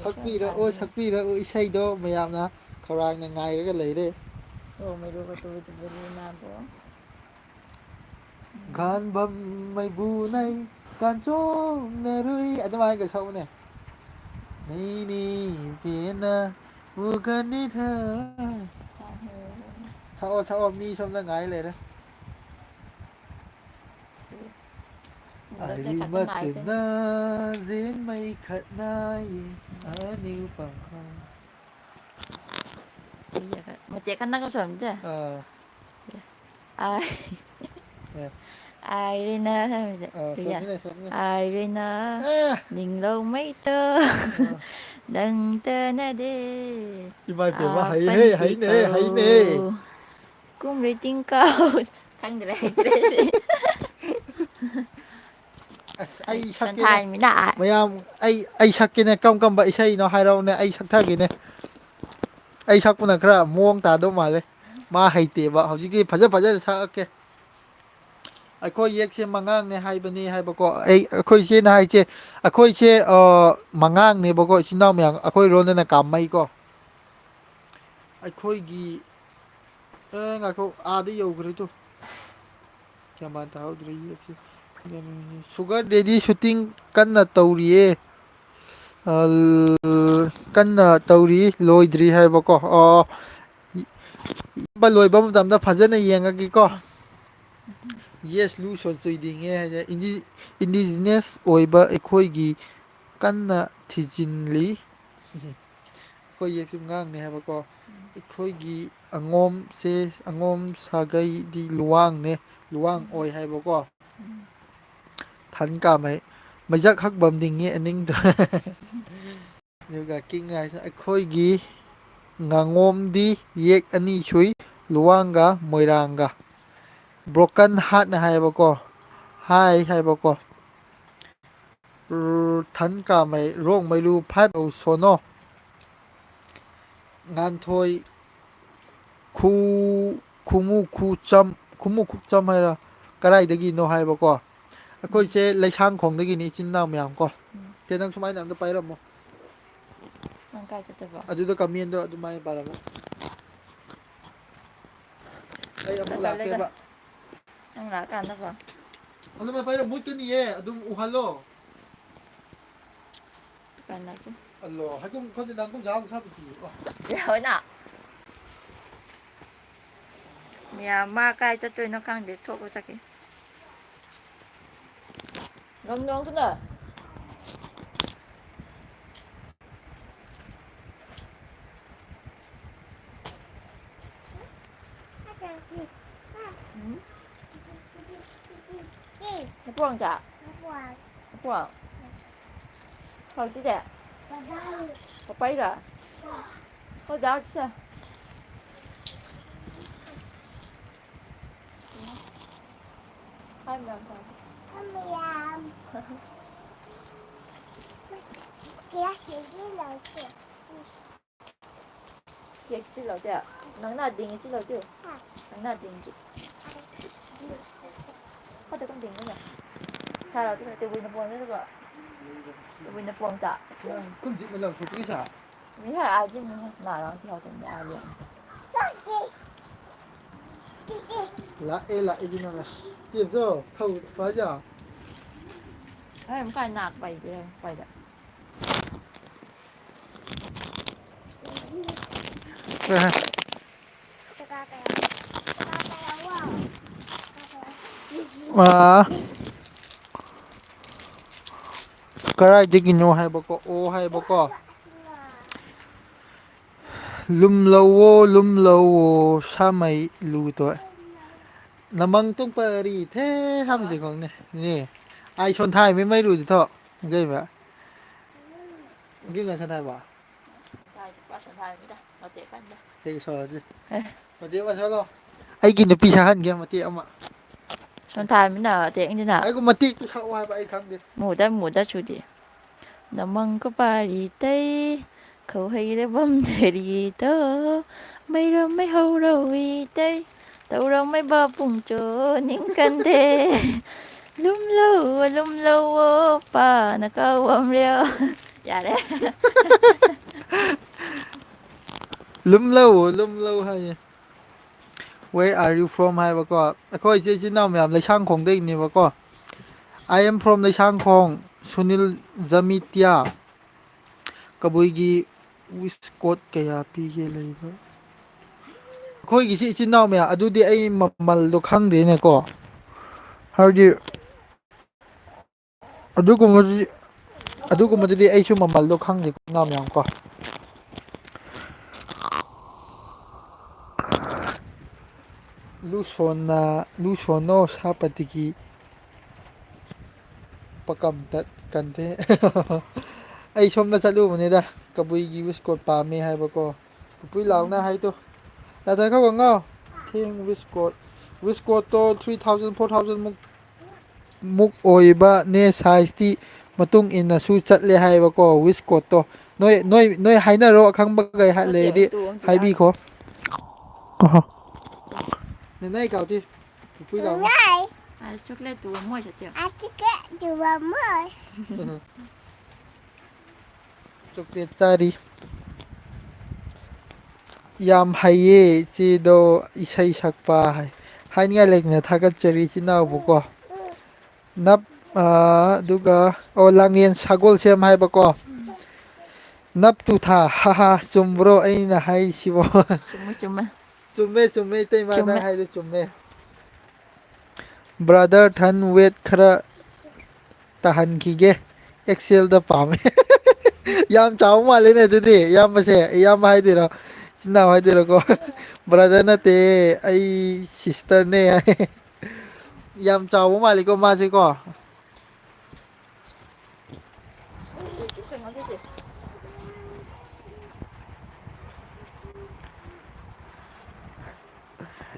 ꯁꯛꯄꯤꯔꯛꯑꯣ, ꯁꯛꯄꯤꯔꯛꯑꯣ, ꯏꯁꯩꯗꯣ ꯃꯌꯥꯝꯅ ꯈꯧꯔꯥꯡꯅ ꯉꯥꯏꯔꯒ ꯂꯩꯔꯦ꯫ ꯃꯩꯔꯨꯕ ꯇꯨꯕꯗꯨꯕꯨ ꯂꯨ ꯅꯥꯕꯣ꯫ ꯒꯥꯟꯕꯝ ꯃꯩꯕꯨꯅꯩ ꯀꯥꯟꯆꯣꯡꯅꯔꯨꯏ ꯑꯗꯨꯃꯥꯏꯅꯒ ꯁꯛꯎꯅꯦ꯫ ꯅꯩꯅꯤ ꯄꯦꯟꯅ ꯎꯒꯅꯤꯗ꯫ ꯁꯛꯑꯣ, ꯁꯛꯑꯣ, ꯃꯤ ꯁꯣꯝꯗ ꯉꯥꯏ ꯂꯩꯔꯦ꯫ ꯑꯗꯨꯗ ꯑꯩ ꯈꯛꯇ ꯉꯥꯏꯗꯣꯏꯅꯤ꯫ ꯃꯆꯤꯟꯅ ꯖꯤꯟ ꯃꯩ ꯈꯠꯅꯩ ꯑꯅꯤꯎ ꯄꯥꯡꯈꯪ꯫ ꯃꯇꯦꯛ ꯈꯔ ꯅꯪ ꯁꯣꯝꯗ꯫ ꯑꯥ꯫ ꯑꯥꯏ꯫ ꯑꯦ꯫ ꯑꯥꯏꯔꯦꯅ ꯁꯣꯝꯗ꯫ ꯑꯥ, ꯁꯣꯝꯗꯅꯦ, ꯁꯣꯝꯗꯅꯦ꯫ ꯑꯥꯏꯔꯦꯅ ꯑꯦ! ꯅꯤꯡꯂꯧ ꯃꯩꯇ꯫ ꯑꯥ꯫ ꯅꯪꯇ ꯅꯗꯦ꯫ ꯏꯃꯥ ꯏꯄꯦꯝꯃ, ꯍꯩꯍꯦ, ꯍꯩꯅꯦ, ꯑꯄꯟꯕꯤꯈꯧ꯫ ꯍꯩꯅꯦ꯫ ꯀꯨꯝꯔꯩ ꯇꯤꯡꯀꯧ꯫ ꯈꯪꯗ꯭ꯔꯦ, ꯍꯩꯇ꯭ꯔꯦ ꯑꯩꯗꯤ꯫ ꯑꯁ, ꯑꯩ ꯁꯛꯀꯦꯅꯦ꯫ ꯁꯣꯟꯊꯥꯏ ꯃꯤꯅ ꯑꯥ꯫ ꯃꯌꯥꯝ, ꯑꯩ, ꯑꯩ ꯁꯛꯀꯦꯅꯦ꯫ ꯀꯔꯝ ꯀꯔꯝꯕ ꯏꯁꯩꯅꯣ ꯍꯥꯏꯔꯛꯎꯅꯦ, ꯑꯩ ꯁꯛꯊꯒꯦꯅꯦ꯫ ꯑꯩ ꯁꯛꯄꯅ ꯈꯔ ꯃꯑꯣꯡ ꯇꯥꯗꯧ ꯃꯥꯜꯂꯦ꯫ ꯃꯥ ꯍꯩꯇꯦꯕ꯫ ꯍꯧꯖꯤꯛꯀꯤ ꯐꯖ ꯐꯖꯅ ꯁꯛꯑꯛꯀꯦ꯫ ꯑꯩꯈꯣꯏ ꯌꯦꯛꯁꯦ ꯃꯉꯥꯡꯅꯦ ꯍꯥꯏꯕꯅꯤ ꯍꯥꯏꯕꯀꯣ꯫ ꯑꯩ, ꯑꯩꯈꯣꯏ ꯏꯆꯦꯅ ꯍꯥꯏꯁꯦ, ꯑꯩꯈꯣꯏꯁꯦ, ꯑ, ꯃꯉꯥꯡꯅꯦꯕꯀꯣ, ꯏꯆꯤꯟ ꯏꯅꯥꯎ ꯃꯌꯥꯝ꯫ ꯑꯩꯈꯣꯏ ꯔꯣꯟꯗꯅ ꯀꯥꯃꯩꯀꯣ꯫ ꯑꯩꯈꯣꯏꯒꯤ ꯑꯦ, ꯉꯥꯏꯈꯣ, ꯑꯥꯗ ꯌꯧꯈ꯭ꯔꯦ ꯇꯨ꯫ ꯒ꯭ꯌꯥꯟ ꯃꯥꯟ ꯇꯥꯍꯧꯗ꯭ꯔꯦ, ꯌꯦꯛꯁꯦ꯫ ꯁꯨꯒꯔ ꯗꯦꯗꯤ ꯁꯨꯇꯤꯡ ꯀꯟꯅ ꯇꯧꯔꯤꯌꯦ꯫ ꯑ, ꯀꯟꯅ ꯇꯧꯔꯤ, ꯂꯣꯏꯗ꯭ꯔꯤ ꯍꯥꯏꯕꯀꯣ꯫ ꯑꯣ, ꯏꯌꯥꯝꯕ ꯂꯣꯏꯕ ꯃꯇꯝꯗ ꯐꯖꯅ ꯌꯦꯡꯉꯒꯦꯀꯣ꯫ ꯌꯦꯁ, ꯂꯨ ꯁꯣꯟ ꯆꯨꯏꯗꯤꯡꯉꯦ ꯍꯥꯏꯅ ꯏꯟꯗꯤ-, ꯏꯟꯗꯤꯖꯤꯅꯁ ꯑꯣꯏꯕ ꯑꯩꯈꯣꯏꯒꯤ ꯀꯟꯅ ꯊꯤꯖꯤꯜꯂꯤ꯫ ꯑꯩꯈꯣꯏ ꯌꯦꯛꯁꯨ ꯉꯥꯡꯅꯤ ꯍꯥꯏꯕꯀꯣ꯫ ꯑꯩꯈꯣꯏꯒꯤ ꯑꯉꯣꯝꯁꯦ, ꯑꯉꯣꯝ ꯁꯥꯒꯩꯗꯤ ꯂꯨꯋꯥꯡꯅꯦ, ꯂꯨꯋꯥꯡ ꯑꯣꯏ ꯍꯥꯏꯕꯀꯣ꯫ ꯊꯟ ꯀꯥꯃꯩ, ꯃꯩꯖꯛ ꯍꯛꯄꯝ ꯗꯤꯡꯉꯤ ꯑꯅꯤꯡꯗꯣ꯫ ꯑꯗꯨꯒ ꯀꯤꯡ ꯔꯥꯏꯁ, ꯑꯩꯈꯣꯏꯒꯤ ꯉꯥꯉꯣꯝꯗꯤ ꯌꯦꯛ ꯑꯅꯤ ꯁꯨꯏ, ꯂꯨꯋꯥꯡꯒ ꯃꯣꯏꯔꯥꯡꯒ꯫ ꯕ꯭ꯔꯣꯀꯟ ꯍꯥꯔꯠꯅ ꯍꯥꯏꯌꯦꯕꯀꯣ, ꯍꯥꯏ ꯍꯥꯏꯕꯀꯣ꯫ ꯔ-, ꯊꯟ ꯀꯥꯃꯩ, ꯔꯣꯡꯃꯩꯂꯨ ꯐꯥꯏꯚ ꯑꯧ ꯁꯣꯅꯣ꯫ ꯉꯥꯟꯊꯣꯏ ꯈꯨ-, ꯈꯨꯃꯨ ꯈꯨꯆꯝ, ꯈꯨꯃꯨ ꯈꯨꯆꯝ ꯍꯥꯏꯔ ꯀꯗꯥꯏꯗꯒꯤꯅꯣ ꯍꯥꯏꯕꯀꯣ꯫ ꯑꯩꯈꯣꯏꯁꯦ ꯂꯩꯁꯥꯡꯈꯣꯡꯗꯒꯤꯅꯤ, ꯏꯆꯤꯟ ꯏꯅꯥꯎ ꯃꯌꯥꯝ ꯀꯣ꯫ ꯎꯝ꯫ ꯀꯦ, ꯅꯪ ꯁꯨꯃꯥꯏꯅ ꯑꯝꯇ ꯄꯥꯏꯔꯝꯃꯣ꯫ ꯅꯪ ꯀꯥꯏ ꯆꯠꯇꯣꯏꯕ? ꯑꯗꯨꯗ ꯀꯃꯦꯟꯗꯣ ꯑꯗꯨꯃꯥꯏꯅ ꯄꯥꯔꯝꯃꯣ꯫ ꯑꯩ ꯑꯃꯨꯛ ꯂꯥꯛꯀꯦꯕ꯫ ꯅꯪ ꯂꯥꯛꯑꯀꯥꯟꯗꯀꯣ꯫ ꯑꯗꯨꯃꯥꯏ ꯄꯥꯏꯔ ꯃꯨꯠꯀꯅꯤꯌꯦ, ꯑꯗꯨꯝ ꯎꯍꯜꯂꯣ꯫ ꯀꯥꯟꯅꯗꯦ꯫ ꯑꯜꯂꯣ, ꯍꯥꯀꯨꯝ ꯈꯣꯟꯗꯤ ꯅꯪ ꯀꯨꯝ ꯖꯥꯎ ꯁꯥꯕ ꯄꯤꯌꯨ꯫ ꯑꯣ꯫ ꯌꯥꯎꯅ꯫ ꯃꯌꯥꯝ ꯃꯥ ꯀꯥꯏ ꯆꯠꯇꯣꯏꯅꯣ ꯈꯪꯗꯦ, ꯊꯣꯛꯄ ꯆꯠꯈꯤ꯫ ꯅꯣꯡ, ꯅꯣꯡ ꯀꯟꯅ꯫ ꯎꯝ? ꯅꯄꯨ ꯑꯉꯥꯡꯆꯥ? ꯅꯄꯨ? ꯍꯥꯎꯇꯦꯗ? ꯄꯄꯩꯔꯣ? ꯍꯣꯏ, ꯗꯥꯛꯁꯦ꯫ ꯍꯥꯏ ꯃꯌꯥꯝ ꯇꯥꯗꯦ꯫ ꯀꯦꯛ ꯆꯤꯜꯂꯧꯗꯦ꯫ ꯅꯪꯅ ꯗꯤꯡꯉꯤ ꯆꯤꯜꯂꯧꯗꯦ꯫ ꯅꯪꯅ ꯗꯤꯡꯉꯤ꯫ ꯈꯣꯠꯇ ꯀꯨꯝ ꯗꯤꯡꯉꯤꯅꯦ꯫ ꯁꯥꯔ ꯑꯗꯨꯅ ꯇꯦꯕꯨꯏꯅ ꯄꯣꯟꯕꯗꯨꯒ꯫ ꯇꯦꯕꯨꯏꯅ ꯄꯣꯟ ꯇꯥ꯫ ꯀꯨꯝꯖꯤꯠꯅ ꯂꯪꯊꯣꯛꯇ꯭ꯔꯤ ꯁꯥ꯫ ꯃꯤꯍꯥꯏ ꯑꯥꯖꯤ ꯃꯤꯍꯥꯏ ꯅꯥꯔꯥꯡ ꯊꯤꯍꯥꯎ ꯆꯟꯗꯦ ꯑꯥꯖꯤ꯫ ꯂꯥꯛꯑꯦ, ꯂꯥꯛꯑꯦ, ꯏꯕꯦꯝꯃ꯫ ꯇꯦꯞꯇꯣ ꯊꯧ ꯄꯥꯏꯖꯥ꯫ ꯑꯩ ꯑꯃꯨꯛ ꯀꯥꯏ ꯅꯥ ꯄꯥꯏꯒꯦ, ꯄꯥꯏꯗ꯫ ꯑꯦ꯫ ꯑꯥ꯫ ꯀꯗꯥꯏꯗꯒꯤꯅꯣ ꯍꯥꯏꯕꯀꯣ, ꯑꯣ ꯍꯥꯏꯕꯀꯣ꯫ ꯂꯨꯝꯂꯧꯋꯣ, ꯂꯨꯝꯂꯧꯋꯣ, ꯁꯥꯃꯩ ꯂꯨ ꯇꯣꯏ꯫ ꯅꯃꯪ ꯇꯨꯡ ꯄꯔꯤ ꯊꯦ ꯍꯥꯝꯖꯤ ꯈꯣꯡꯅꯦ꯫ ꯅꯦ꯫ ꯑꯥꯏ ꯁꯣꯟꯊꯥꯏ ꯃꯤ ꯃꯩ ꯂꯨꯁꯤ ꯊꯣꯛ꯫ ꯒꯩꯕ꯫ ꯒꯤ ꯉꯁꯥꯏ ꯊꯥꯏꯕ꯫ ꯀꯩ ꯁꯣꯔꯁꯤ꯫ ꯑꯦ꯫ ꯃꯇꯦꯛ ꯑꯃ ꯁꯣꯏꯂꯣ꯫ ꯑꯩꯒꯤ ꯅꯨꯄꯤ ꯁꯛꯍꯟꯒꯦ ꯃꯇꯦꯛ ꯑꯃ꯫ ꯁꯣꯟꯊꯥꯃꯤꯅ ꯇꯦꯛꯅꯤꯅ꯫ ꯑꯩꯒꯨꯝ ꯃꯇꯦꯛꯇꯨ ꯁꯛꯑꯣ ꯍꯥꯏꯕ ꯑꯩ ꯈꯪꯗꯦ꯫ ꯃꯨꯗ ꯃꯨꯗ ꯆꯨꯗꯤ꯫ ꯅꯃꯪꯒ ꯄꯥꯔꯤ ꯇꯩ, ꯈꯧ ꯍꯩꯔ ꯕꯝꯗꯔꯤꯗꯣ, ꯃꯩꯔꯝ ꯃꯩ ꯍꯧꯔꯧꯏ ꯇꯩ, ꯇꯧꯔꯝꯃꯩ ꯕꯥ ꯄꯨꯡꯆꯣ ꯅꯤꯡꯀꯟꯗꯦ꯫ ꯂꯨꯝꯂꯧ, ꯂꯨꯝꯂꯧꯋꯣ, ꯄꯥꯅ ꯀꯧꯕꯝꯔꯦ꯫ ꯌꯥꯔꯦ꯫ ꯂꯨꯝꯂꯧ, ꯂꯨꯝꯂꯧ ꯍꯥꯏꯌꯦ꯫ Where are you from ꯍꯥꯏꯕꯀꯣ? ꯑꯩꯈꯣꯏꯁꯦ ꯏꯆꯤꯟ ꯏꯅꯥꯎ ꯃꯌꯥꯝ ꯂꯩꯁꯥꯡꯈꯣꯡꯗꯒꯤꯅꯦꯕꯀꯣ꯫ I am from ꯂꯩꯁꯥꯡꯈꯣꯡ, Sunil ꯖꯃꯤꯇꯤꯌꯥ꯫ ꯀꯕꯨꯏꯒꯤ ꯋꯤꯁꯀꯣꯠ ꯀꯌꯥ ꯄꯤꯒꯦ ꯂꯩꯕ? ꯑꯩꯈꯣꯏꯒꯤꯁꯤ ꯏꯆꯤꯟ ꯏꯅꯥꯎ ꯃꯌꯥꯝ, ꯑꯗꯨꯗꯤ ꯑꯩ ꯃꯃꯜꯗꯣ ꯈꯪꯗꯦꯅꯦꯀꯣ꯫ ꯍꯥꯏꯗꯤ ꯑꯗꯨꯒꯨꯝꯕꯗꯨꯗꯤ, ꯑꯗꯨꯒꯨꯝꯕꯗꯨꯗꯤ ꯑꯩꯁꯨ ꯃꯃꯜꯗꯣ ꯈꯪꯗꯦ, ꯏꯆꯤꯟ ꯏꯅꯥꯎ ꯃꯌꯥꯝ ꯀꯣ꯫ ꯂꯨꯁꯣꯟꯅ, ꯂꯨꯁꯣꯟꯅꯣ ꯁꯥꯄꯇꯤꯒꯤ ꯄꯀꯝ ꯇꯠ ꯀꯟꯗꯦ꯫ ꯑꯩ ꯁꯣꯝꯗ ꯆꯠꯂꯨꯕꯅꯤꯗ, ꯀꯕꯨꯏꯒꯤ ꯋꯤꯁꯀꯣꯠ ꯄꯥꯝꯃꯦ ꯍꯥꯏꯕꯀꯣ꯫ ꯄꯨꯄꯨꯏ ꯂꯥꯎꯅ ꯍꯥꯏꯗꯣ꯫ ꯅꯠꯇ꯭ꯔꯒ ꯉꯥꯎ꯫ ꯊꯦꯡ ꯋꯤꯁꯀꯣꯠ꯫ ꯋꯤꯁꯀꯣꯠꯇꯣ three thousand, four thousand ꯃꯨꯛ ꯃꯨꯛ ꯑꯣꯏꯕꯅꯦ, ꯁꯥꯏꯖꯇꯤ ꯃꯇꯨꯡ ꯏꯟꯅꯁꯨ ꯆꯠꯂꯦ ꯍꯥꯏꯕꯀꯣ, ꯋꯤꯁꯀꯣꯠꯇꯣ꯫ ꯅꯣꯏ, ꯅꯣꯏ, ꯅꯣꯏ ꯍꯥꯏꯅꯔꯣ, ꯑꯈꯪꯕꯒꯩ ꯍꯥ-, ꯅꯠꯇꯦ, ꯂꯩꯔꯗꯤ ꯑꯗꯨ ꯑꯝꯇ ꯍꯥꯏꯕꯤꯈꯣ꯫ ꯆꯥꯔꯣ꯫ ꯑꯍ꯫ ꯅꯦꯅꯦ ꯀꯥꯎꯗꯤ꯫ ꯄꯨꯄꯨꯏ ꯂꯥꯎꯅ꯫ ꯅꯦꯅꯦ꯫ ꯑ, ꯆꯣꯀ꯭ꯂꯦꯠꯇꯨ ꯑꯃꯣꯏ ꯆꯠꯇꯦ꯫ ꯑ, ꯆꯣꯀ꯭ꯂꯦꯠꯇꯨ ꯑꯃꯣꯏ꯫ ꯆꯣꯀ꯭ꯂꯦꯠ ꯆꯥꯔꯤ꯫ ꯌꯥꯝ ꯍꯩꯌꯦ ꯏꯆꯦꯗꯣ ꯏꯁꯩ ꯁꯛꯄ ꯍꯥꯏ꯫ ꯍꯥꯏꯅꯤꯡꯉꯥꯏ ꯂꯩꯇꯅ ꯊꯥꯒꯠꯆꯔꯤ ꯏꯆꯤꯟ ꯏꯅꯥꯎꯕꯨꯀꯣ꯫ ꯅꯞ, ꯑꯥ, ꯑꯗꯨꯒ, ꯑꯣ, ꯂꯥꯡꯂꯦꯟ ꯁꯒꯣꯜꯁꯦꯝ ꯍꯥꯏꯕꯀꯣ꯫ ꯅꯞ ꯇꯨ ꯊꯥ, ꯍꯥ ꯍꯥ, ꯆꯨꯝꯕ꯭ꯔꯣ ꯑꯩꯅ ꯍꯥꯏꯁꯤꯕꯣ? ꯆꯨꯝꯃꯦ, ꯆꯨꯝꯃꯦ꯫ ꯆꯨꯝꯃꯦ, ꯆꯨꯝꯃꯦ, ꯏꯇꯩꯃ ꯅꯪ ꯆꯨꯝꯃꯦ꯫ ꯍꯥꯏꯗꯣ ꯆꯨꯝꯃꯦ꯫ Brother ꯊꯟ weight ꯈꯔ ꯇꯥꯍꯟꯈꯤꯒꯦ꯫ ꯑꯦꯛꯁꯦꯜꯗ ꯄꯥꯝꯃꯦ꯫ ꯌꯥꯝ ꯆꯥꯎꯕ ꯃꯥꯜꯂꯦꯅꯦ ꯑꯗꯨꯗꯤ, ꯏꯌꯥꯝꯕꯁꯦ꯫ ꯏꯌꯥꯝꯕ ꯍꯥꯏꯗꯣꯏꯔꯣ? ꯏꯆꯤꯟ ꯏꯅꯥꯎ ꯍꯥꯏꯗꯣꯏꯔꯣꯀꯣ? Brother ꯅꯠꯇꯦ, ꯑꯩ sister ꯅꯦ ꯍꯥꯏ꯫ ꯌꯥꯝ ꯆꯥꯎꯕ ꯃꯥꯜꯂꯤꯀꯣ ꯃꯥꯁꯦꯀꯣ꯫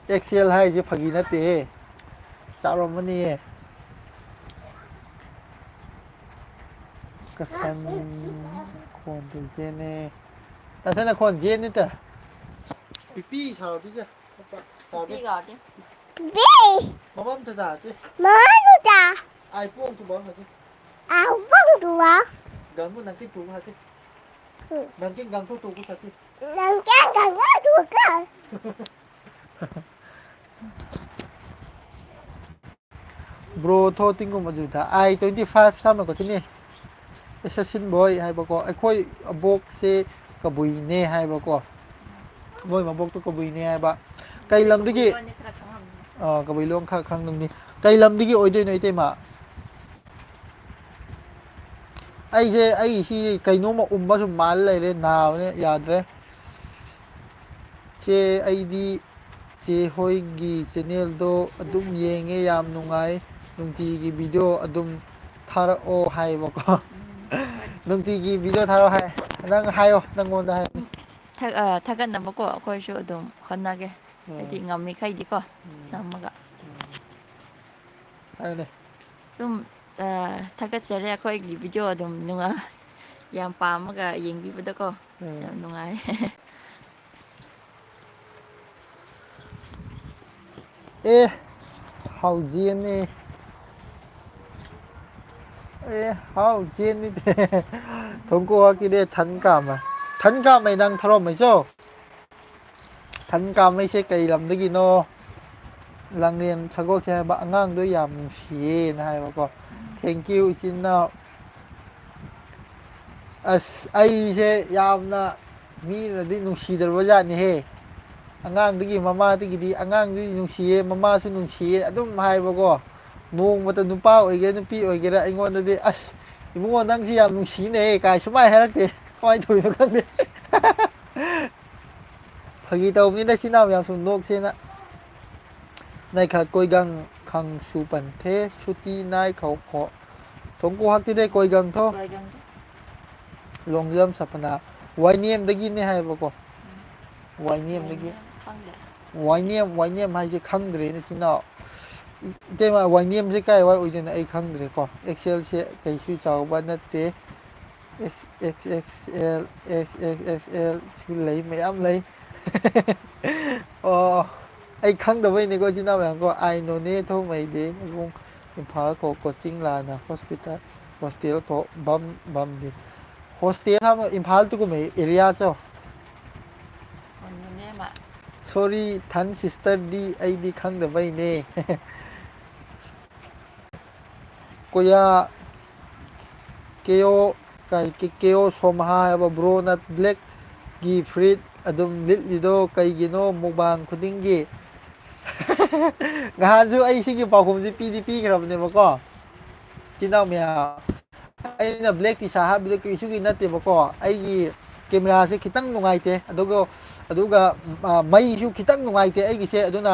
ꯑꯦꯛꯁꯦꯜ ꯍꯥꯏꯁꯦ ꯐꯥꯒꯤ ꯅꯠꯇꯦꯍꯦ꯫ ꯆꯥꯎꯔꯝꯃꯅꯤꯌꯦ꯫ ꯀꯁꯟ ꯈꯣꯟꯗꯣ ꯖꯦꯅꯦ꯫ ꯀꯁꯟ ꯈꯣꯟ ꯖꯦꯅꯦ ꯇ꯫ ꯄꯤꯄꯤ ꯁꯥꯎꯔꯗꯤꯁꯦ꯫ ꯄꯤꯄꯤ ꯀꯥꯎꯔꯗꯤ꯫ ꯕꯤ꯫ ꯃꯃꯥ ꯑꯝꯇ ꯆꯥꯔꯗꯤ꯫ ꯃꯃꯥ ꯑꯝꯇ ꯆꯥ꯫ ꯑꯥꯏ ꯄꯣꯡ ꯇꯨ ꯕꯥ ꯐꯁꯤ꯫ ꯑꯥꯏ ꯄꯣꯡ ꯇꯨ ꯕꯥ꯫ ꯒꯪꯕꯨ ꯅꯪ ꯀꯤ ꯇꯨ ꯐꯁꯤ꯫ ꯎꯝ꯫ ꯅꯪ ꯀꯤ ꯒꯪ ꯇꯨ ꯇꯨ ꯐꯁꯤ꯫ ꯅꯪ ꯀꯤ ꯒꯪ ꯇꯨ ꯇꯨ ꯐꯁꯤ꯫ Bro ꯊꯣ ꯇꯤꯡꯒꯨꯝ ꯑꯗꯨꯗ ꯑꯥꯏ ꯇ꯭ꯋꯦꯟꯇꯤ ꯐꯥꯏꯚ ꯁꯥꯃ ꯈꯛꯇꯅꯤ꯫ ꯑꯦꯁꯦꯁꯤꯟ ꯕꯣꯏ ꯍꯥꯏꯕꯀꯣ, ꯑꯩꯈꯣꯏ ꯑꯕꯣꯛꯁꯦ ꯀꯕꯨꯏꯅꯦ ꯍꯥꯏꯕꯀꯣ, ꯃꯣꯏ ꯃꯕꯣꯛꯇꯣ ꯀꯕꯨꯏꯅꯦ ꯍꯥꯏꯕ꯫ ꯀꯩ ꯂꯝꯗꯒꯤ? ꯑꯥ, ꯀꯕꯨꯏ ꯂꯣꯟ ꯈꯔ ꯈꯪꯉꯝꯅꯤ꯫ ꯀꯩ ꯂꯝꯗꯒꯤ ꯑꯣꯏꯗꯣꯏꯅꯣ ꯏꯇꯩꯃ? ꯑꯩꯁꯦ ꯑꯩ ꯁꯤ ꯀꯩꯅꯣꯝꯃ ꯎꯝꯕ ꯁꯨꯝ ꯃꯥꯜꯂ ꯂꯩꯔꯦ, ꯅꯥꯕꯅ ꯌꯥꯗ꯭ꯔꯦ꯫ ꯆꯦ, ꯑꯩꯗꯤ ꯆꯦ ꯍꯣꯏꯒꯤ ꯆꯦꯅꯦꯜꯗꯣ ꯑꯗꯨꯝ ꯌꯦꯡꯉꯦ, ꯌꯥꯝ ꯅꯨꯡꯉꯥꯏ꯫ ꯅꯨꯡꯇꯤꯒꯤ ꯚꯤꯗꯤꯑꯣ ꯑꯗꯨꯝ ꯊꯥꯔꯛꯑꯣ ꯍꯥꯏꯌꯦꯕꯀꯣ꯫ ꯅꯨꯡꯇꯤꯒꯤ ꯚꯤꯗꯤꯑꯣ ꯊꯥꯔꯛꯑꯣ ꯍꯥꯏ꯫ ꯅꯪ ꯍꯥꯏꯌꯣ, ꯅꯪꯉꯣꯟꯗ ꯍꯥꯏꯌꯣ꯫ ꯊꯥꯒꯠꯅꯕꯀꯣ ꯑꯩꯈꯣꯏꯁꯨ ꯑꯗꯨꯝ ꯍꯣꯠꯅꯒꯦ꯫ ꯎꯝ꯫ ꯍꯥꯏꯗꯤ ꯉꯝꯃꯤꯈꯩꯗꯤꯀꯣ꯫ ꯎꯝ꯫ ꯅꯝꯃꯒ꯫ ꯎꯝ꯫ ꯍꯥꯏꯌꯨꯅꯦ꯫ ꯑꯗꯨꯝ, ꯑ, ꯊꯥꯒꯠꯆꯔꯤ ꯑꯩꯈꯣꯏꯒꯤ ꯚꯤꯗꯤꯑꯣ ꯑꯗꯨꯝ ꯅꯨꯡꯉꯥꯏ, ꯌꯥꯝ ꯄꯥꯝꯃꯒ ꯌꯦꯡꯕꯤꯕꯗꯀꯣ꯫ ꯎꯝ꯫ ꯌꯥꯝ ꯅꯨꯡꯉꯥꯏ꯫ ꯑꯦ, ꯍꯥꯎꯖꯤꯅꯤ꯫ ꯑꯦ, ꯍꯥꯎꯖꯤꯅꯤ꯫ ꯊꯣꯡꯀꯣ ꯍꯥꯀꯤꯗꯦ ꯊꯟ ꯀꯥꯃ꯫ ꯊꯟ ꯀꯥꯃꯩ ꯅꯪ ꯊꯧꯔꯝꯃꯩꯁꯨ? ꯊꯟ ꯀꯥꯃꯩꯁꯦ ꯀꯩ ꯂꯝꯗꯒꯤꯅꯣ? ꯂꯥꯡꯂꯦꯟ ꯁꯒꯣꯜꯁꯦ ꯍꯥꯏꯕ ꯑꯉꯥꯡꯗꯣ ꯌꯥꯝ ꯅꯨꯡꯁꯤꯌꯦꯅ ꯍꯥꯏꯕꯀꯣ꯫ Thank you, ꯏꯆꯤꯟ ꯏꯅꯥꯎ꯫ ꯑꯁ, ꯑꯩꯁꯦ ꯌꯥꯝꯅ ꯃꯤꯅꯗꯤ ꯅꯨꯡꯁꯤꯗ꯭ꯔꯕ ꯖꯥꯠꯅꯤꯍꯦ꯫ ꯑꯉꯥꯡꯗꯒꯤ ꯃꯃꯥꯗꯒꯤꯗꯤ, ꯑꯉꯥꯡꯗꯨꯗꯤ ꯅꯨꯡꯁꯤꯌꯦ, ꯃꯃꯥꯁꯨ ꯅꯨꯡꯁꯤꯌꯦ ꯑꯗꯨꯝ ꯍꯥꯏꯕꯀꯣ꯫ ꯅꯣꯡꯃꯇ ꯅꯨꯄꯥ ꯑꯣꯏꯒꯦꯔꯥ, ꯅꯨꯄꯤ ꯑꯣꯏꯒꯦꯔꯥ, ꯑꯩꯉꯣꯟꯗꯗꯤ, "ꯑꯁ, ꯏꯕꯨꯡꯉꯣ, ꯅꯪꯁꯤ ꯌꯥꯝ ꯅꯨꯡꯁꯤꯅꯦꯍꯦ" ꯀꯥꯏ ꯁꯨꯃꯥꯏ ꯍꯥꯏꯔꯛꯇꯦ꯫ ꯀꯃꯥꯏꯅ ꯇꯧꯔꯤꯅꯣ ꯈꯪꯗꯦ꯫ ꯐꯥꯒꯤ ꯇꯧꯕꯅꯤꯗ, ꯏꯆꯤꯟ ꯏꯅꯥꯎ ꯃꯌꯥꯝ ꯁꯨꯝ ꯅꯣꯛꯁꯦꯅ꯫ ꯅꯥꯏꯈꯥ ꯀꯣꯏꯒꯪ ꯈꯪꯁꯨ ꯄꯟꯊꯦ, ꯁꯨꯇꯤ ꯅꯥꯏꯈꯧ ꯈꯣ꯫ ꯊꯣꯡꯀꯨ ꯍꯥꯛꯇꯤꯗꯩ ꯀꯣꯏꯒꯪ ꯊꯣ꯫ ꯀꯣꯏꯒꯪ ꯊꯣ꯫ ꯂꯣꯡꯖꯝ ꯁꯄꯅꯥ꯫ ꯋꯥꯏꯅꯦꯝꯗꯒꯤꯅꯦ ꯍꯥꯏꯕꯀꯣ꯫ ꯎꯝ꯫ ꯋꯥꯏꯅꯦꯝꯗꯒꯤ꯫ ꯋꯥꯏꯅꯦꯝ ꯈꯪꯗꯦ꯫ ꯋꯥꯏꯅꯦꯝ, ꯋꯥꯏꯅꯦꯝ ꯍꯥꯏꯁꯦ ꯈꯪꯗ꯭ꯔꯦꯅꯦ, ꯏꯆꯤꯟ ꯏꯅꯥꯎ꯫ ꯏꯇꯩꯃ, ꯋꯥꯏꯅꯦꯝꯁꯦ ꯀꯥꯏ ꯋꯥꯏ ꯑꯣꯏꯗꯣꯏꯅꯣ ꯑꯩ ꯈꯪꯗ꯭ꯔꯦꯀꯣ꯫ ꯑꯦꯛꯁꯦꯜꯁꯦ ꯀꯩꯁꯨ ꯆꯥꯎꯕ ꯅꯠꯇꯦ꯫ X X L, X X L ꯁꯨ ꯂꯩ, ꯃꯌꯥꯝ ꯂꯩ꯫ ꯑꯣ, ꯑꯩ ꯈꯪꯗꯕꯩꯅꯦꯀꯣ, ꯏꯆꯤꯟ ꯏꯅꯥꯎ ꯃꯌꯥꯝ ꯀꯣ꯫ ꯑꯥꯏ ꯅꯣꯅꯦ ꯊꯧꯃꯩꯗꯤ ꯏꯕꯨꯡ ꯏꯝꯐꯥꯜ ꯀꯣ ꯀꯣꯆꯤꯡ ꯂꯥꯟꯅ ꯍꯣꯁꯄꯤꯇꯥꯜ ꯍꯣꯁꯇꯦꯜ ꯀꯣ ꯕꯝ ꯕꯝꯗꯤ꯫ ꯍꯣꯁꯇꯦꯜ ꯍꯥꯏꯕ ꯏꯝꯐꯥꯜ ꯇꯨꯒꯨꯝꯕ ꯑꯦꯔꯤꯌꯥ ꯆꯣ꯫ ꯑꯣ, ꯅꯣꯅꯦ ꯑꯃ꯫ ꯁꯣꯔꯤ ꯊꯟ ꯁꯤꯁꯇꯔꯗꯤ ꯑꯩꯗꯤ ꯈꯪꯗꯕꯩꯅꯦ꯫ ꯀꯣꯌꯥ ꯀꯦꯑꯣ ꯀꯦꯑꯣ ꯁꯣꯝꯍꯥ ꯍꯥꯏꯕ ꯕ꯭ꯔꯣꯅ ꯕ꯭ꯂꯦꯛꯀꯤ ꯐꯨꯔꯤꯠ ꯑꯗꯨꯝ ꯂꯤꯠꯂꯤꯗꯣ ꯀꯩꯒꯤꯅꯣ ꯃꯨꯛꯕꯥꯡ ꯈꯨꯗꯤꯡꯒꯤ? ꯅꯍꯥꯟꯁꯨ ꯑꯩ ꯁꯤꯒꯤ ꯄꯥꯎꯈꯨꯝꯁꯤ ꯄꯤꯗꯤ ꯄꯤꯈ꯭ꯔꯕꯅꯦꯕꯀꯣ꯫ ꯏꯆꯤꯟ ꯏꯅꯥꯎ ꯃꯌꯥꯝ, ꯑꯩꯅ ꯕ꯭ꯂꯦꯛ ꯇꯤ ꯁꯥꯔꯠ ꯍꯥꯞꯄꯤꯗꯣ ꯀꯔꯤꯁꯨꯒꯤ ꯅꯠꯇꯦꯕꯀꯣ꯫ ꯑꯩꯒꯤ ꯀꯦꯃꯦꯔꯥꯁꯦ ꯈꯤꯇꯪ ꯅꯨꯡꯉꯥꯏꯇꯦ, ꯑꯗꯨꯒ ꯑꯗꯨꯒ ꯃꯩꯁꯨ ꯈꯤꯇꯪ ꯅꯨꯡꯉꯥꯏꯇꯦ ꯑꯩꯒꯤꯁꯦ꯫ ꯑꯗꯨꯅ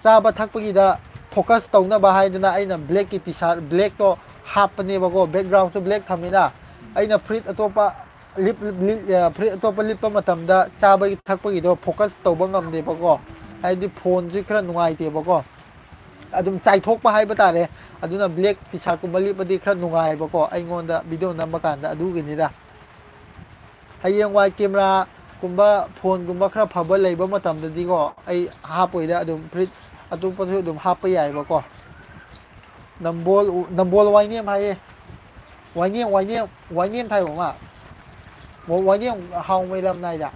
ꯆꯥꯕ ꯊꯛꯄꯒꯤꯗ ꯐꯣꯀꯁ ꯇꯧꯅꯕ ꯍꯥꯏꯗꯅ ꯑꯩꯅ ꯕ꯭ꯂꯦꯛꯀꯤ ꯇꯤ ꯁꯥꯔꯠ ꯕ꯭ꯂꯦꯛꯇꯣ ꯍꯥꯞꯄꯅꯦꯕꯀꯣ꯫ ꯕꯦꯛꯒ꯭ꯔꯥꯎꯟꯁꯨ ꯕ꯭ꯂꯦꯛ ꯊꯝꯃꯤꯅ꯫ ꯑꯩꯅ ꯐꯨꯔꯤꯠ ꯑꯇꯣꯞꯄ ꯂꯤꯠ ꯐꯨꯔꯤꯠ ꯑꯇꯣꯞꯄ ꯂꯤꯠꯄ ꯃꯇꯝꯗ ꯆꯥꯕꯒꯤ ꯊꯛꯄꯒꯤꯗꯣ ꯐꯣꯀꯁ ꯇꯧꯕ ꯉꯝꯗꯦꯕꯀꯣ꯫ ꯍꯥꯏꯗꯤ ꯐꯣꯟꯁꯦ ꯈꯔ ꯅꯨꯡꯉꯥꯏꯇꯦꯕꯀꯣ꯫ ꯑꯗꯨꯝ ꯆꯥꯏꯊꯣꯛꯄ ꯍꯥꯏꯕ ꯇꯥꯔꯦ꯫ ꯑꯗꯨꯅ ꯕ꯭ꯂꯦꯛ ꯇꯤ ꯁꯥꯔꯠꯀꯨꯝꯕ ꯂꯤꯠꯄꯗꯤ ꯈꯔ ꯅꯨꯡꯉꯥꯏꯕꯀꯣ ꯑꯩꯉꯣꯟꯗ ꯚꯤꯗꯤꯑꯣ ꯅꯝꯕ ꯀꯥꯟꯗ꯫ ꯑꯗꯨꯒꯤꯅꯤꯗ꯫ ꯍꯌꯦꯡꯋꯥꯏ ꯀꯦꯃꯦꯔꯥꯒꯨꯝꯕ ꯐꯣꯟꯒꯨꯝꯕ ꯈꯔ ꯐꯕ ꯂꯩꯕ ꯃꯇꯝꯗꯗꯤꯀꯣ, ꯑꯩ ꯍꯥꯞꯄꯣꯏꯗ꯫ ꯑꯗꯨꯝ ꯐꯨꯔꯤꯠ ꯑꯇꯣꯞꯄꯁꯨ ꯑꯗꯨꯝ ꯍꯥꯞꯄ ꯌꯥꯏꯕꯀꯣ꯫ ꯅꯝꯕꯣꯜ ꯅꯝꯕꯣꯜ ꯋꯥꯏꯅꯦꯝ ꯍꯥꯏꯌꯦ꯫ ꯋꯥꯏꯅꯦꯝ ꯋꯥꯏꯅꯦꯝ ꯋꯥꯏꯅꯦꯝ ꯊꯥꯏꯕ ꯑꯃ꯫ ꯋꯥꯏꯅꯦꯝ ꯍꯥꯎꯃꯩ ꯂꯝꯅꯥꯏꯗ꯫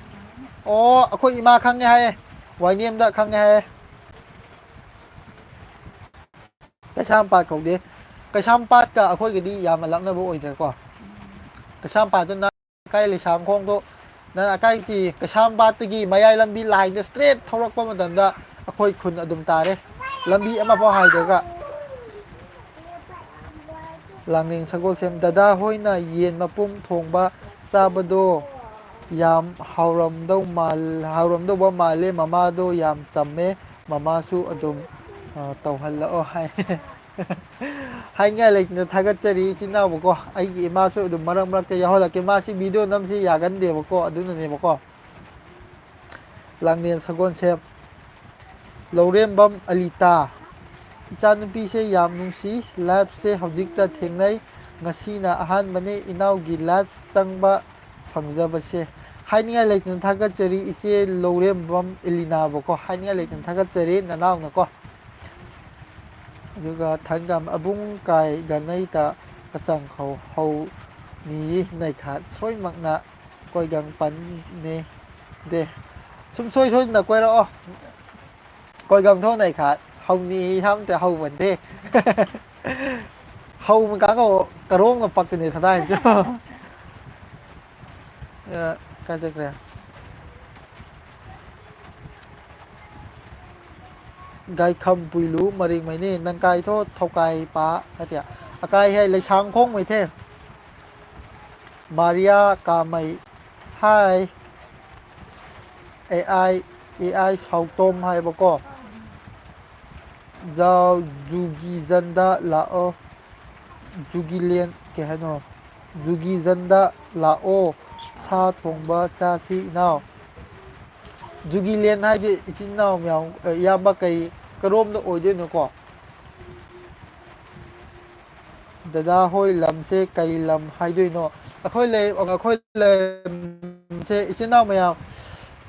ꯑꯣ, ꯑꯩꯈꯣꯏ ꯏꯃꯥ ꯈꯪꯉꯦ ꯍꯥꯏꯌꯦ꯫ ꯋꯥꯏꯅꯦꯝꯗ ꯈꯪꯉꯦ ꯍꯥꯏꯌꯦ꯫ ꯀꯩꯁꯥꯝꯄꯥꯠ ꯀꯧꯗꯦ꯫ ꯀꯩꯁꯥꯝꯄꯥꯠꯀ ꯑꯩꯈꯣꯏꯒꯗꯤ ꯌꯥꯝꯅ ꯂꯥꯞꯅꯕ ꯑꯣꯏꯗ꯭ꯔꯦꯀꯣ꯫ ꯀꯩꯁꯥꯝꯄꯥꯠꯇꯨꯅ ꯀꯥꯏ ꯂꯩꯁꯥꯡꯈꯣꯡꯗꯣ, ꯅꯪ ꯑꯀꯥꯏꯒꯤ ꯀꯩꯁꯥꯝꯄꯥꯠꯇꯒꯤ ꯃꯌꯥꯏ ꯂꯝꯕꯤ ꯂꯥꯏꯟꯗ ꯏꯁꯇ꯭ꯔꯦꯠ ꯊꯧꯔꯛꯄ ꯃꯇꯝꯗ ꯑꯩꯈꯣꯏ ꯈꯨꯟ ꯑꯗꯨꯝ ꯇꯥꯔꯦ꯫ ꯂꯝꯕꯤ ꯑꯃꯐꯥꯎ ꯍꯥꯏꯗ꯭ꯔꯒ꯫ ꯂꯥꯡꯂꯦꯟ ꯁꯒꯣꯜꯁꯦꯝ ꯗꯗꯥ ꯍꯣꯏꯅ ꯌꯦꯟ ꯃꯄꯨꯝ ꯊꯣꯡꯕ ꯆꯥꯕꯗꯣ ꯌꯥꯝ ꯍꯥꯎꯔꯝꯗꯧ ꯃꯥꯜ-, ꯍꯥꯎꯔꯝꯗꯧꯕ ꯃꯥꯜꯂꯦ꯫ ꯃꯃꯥꯗꯣ ꯌꯥꯝ ꯆꯝꯃꯦ꯫ ꯃꯃꯥꯁꯨ ꯑꯗꯨꯝ, ꯑ, ꯇꯧꯍꯜꯂꯛꯑꯣ ꯍꯥꯏ꯫ ꯍꯥꯏꯅꯤꯡꯉꯥꯏ ꯂꯩꯇꯅ ꯊꯥꯒꯠꯆꯔꯤ ꯏꯆꯤꯟ ꯏꯅꯥꯎꯕꯀꯣ꯫ ꯑꯩꯒꯤ ꯏꯃꯥꯁꯨ ꯑꯗꯨꯝ ꯃꯔꯛ ꯃꯔꯛꯇ ꯌꯥꯎꯍꯜꯂꯛꯀꯦ꯫ ꯃꯥꯁꯤ ꯚꯤꯗꯤꯑꯣ ꯅꯝꯁꯤ ꯌꯥꯒꯟꯗꯦꯕꯀꯣ, ꯑꯗꯨꯅꯅꯦꯕꯀꯣ꯫ ꯂꯥꯡꯂꯦꯟ ꯁꯒꯣꯜꯁꯦꯝ ꯂꯧꯔꯦꯝꯕꯝ ꯑꯂꯤꯇꯥ꯫ ꯏꯆꯥꯅꯨꯄꯤꯁꯦ ꯌꯥꯝ ꯅꯨꯡꯁꯤ꯫ ꯂꯥꯏꯐꯁꯦ ꯍꯧꯖꯤꯛꯇ ꯊꯦꯡꯅꯩ꯫ ꯉꯁꯤꯅ ꯑꯍꯥꯟꯕꯅꯦ ꯏꯅꯥꯎꯒꯤ ꯂꯥꯏꯐ ꯆꯪꯕ ꯐꯪꯖꯕꯁꯦ꯫ ꯍꯥꯏꯅꯤꯡꯉꯥꯏ ꯂꯩꯇꯅ ꯊꯥꯒꯠꯆꯔꯤ ꯏꯆꯦ ꯂꯧꯔꯦꯝꯕꯝ ꯑꯦꯂꯤꯅꯥꯕꯨꯀꯣ꯫ ꯍꯥꯏꯅꯤꯡꯉꯥꯏ ꯂꯩꯇꯅ ꯊꯥꯒꯠꯆꯔꯤ ꯅꯅꯥꯎꯅꯀꯣ꯫ ꯑꯗꯨꯒ ꯊꯪꯒꯥꯝ ꯑꯕꯨꯡ ꯀꯥꯏ ꯒꯅꯩꯇ ꯑꯆꯪ ꯍꯧ ꯍꯧ ꯅꯤꯌꯤ ꯅꯩꯈꯥꯠ ꯁꯣꯏꯃꯛꯅ ꯀꯣꯏꯒꯪ ꯄꯟꯅꯦ ꯗꯦ꯫ ꯁꯨꯝ ꯁꯣꯏ ꯁꯣꯏꯗꯅ ꯀꯣꯏꯔꯛꯑꯣ꯫ ꯀꯣꯏꯒꯝ ꯊꯣꯛꯅ ꯑꯩ ꯈꯥ ꯍꯧꯅꯤ ꯍꯥꯝꯇ ꯍꯧꯕꯟꯗꯦ꯫ ꯍꯧꯕ ꯀꯥꯡꯒꯧ ꯀꯔꯣꯡꯒ ꯄꯛꯇꯅꯦ ꯊꯗꯥꯏꯁꯨ꯫ ꯑ, ꯀꯥꯏ ꯆꯠꯈ꯭ꯔꯦ? ꯒꯥꯏꯈꯝ ꯄꯨꯏꯂꯨ ꯃꯔꯤꯡ ꯃꯩꯅꯦ ꯅꯪ ꯀꯥꯏꯊꯣ ꯊꯧꯀꯥꯏ ꯄꯥ ꯅꯠꯇꯦ꯫ ꯑꯀꯥꯏ ꯍꯦ ꯂꯩꯁꯥꯡ ꯈꯣꯡ ꯃꯩꯊꯦ꯫ Maria ꯀꯥꯃꯩ꯫ High. A I, A I ꯁꯥꯎꯇꯣꯝ ꯍꯥꯏꯕꯀꯣ꯫ ꯖꯥꯎ ꯖꯨꯒꯤꯖꯟꯗ ꯂꯥꯛꯑꯣ꯫ ꯖꯨꯒꯤꯂꯦꯟ ꯀꯩ ꯍꯥꯏꯅꯣ? ꯖꯨꯒꯤꯖꯟꯗ ꯂꯥꯛꯑꯣ꯫ ꯁꯥ ꯊꯣꯡꯕ ꯆꯥꯁꯤ ꯏꯅꯥꯎ꯫ ꯖꯨꯒꯤꯂꯦꯟ ꯍꯥꯏꯗꯤ ꯏꯆꯤꯟ ꯏꯅꯥꯎ ꯃꯌꯥꯝ, ꯑ, ꯏꯌꯥꯝꯕ ꯀꯩ, ꯀꯔꯣꯝꯗ ꯑꯣꯏꯗꯣꯏꯅꯣꯀꯣ? ꯗꯗꯥ ꯍꯣꯏ ꯂꯝꯁꯦ ꯀꯩ ꯂꯝ ꯍꯥꯏꯗꯣꯏꯅꯣ? ꯑꯩꯈꯣꯏ ꯂꯩ-, ꯑꯩꯈꯣꯏ ꯂꯩꯔꯝꯁꯦ ꯏꯆꯤꯟ ꯏꯅꯥꯎ ꯃꯌꯥꯝ,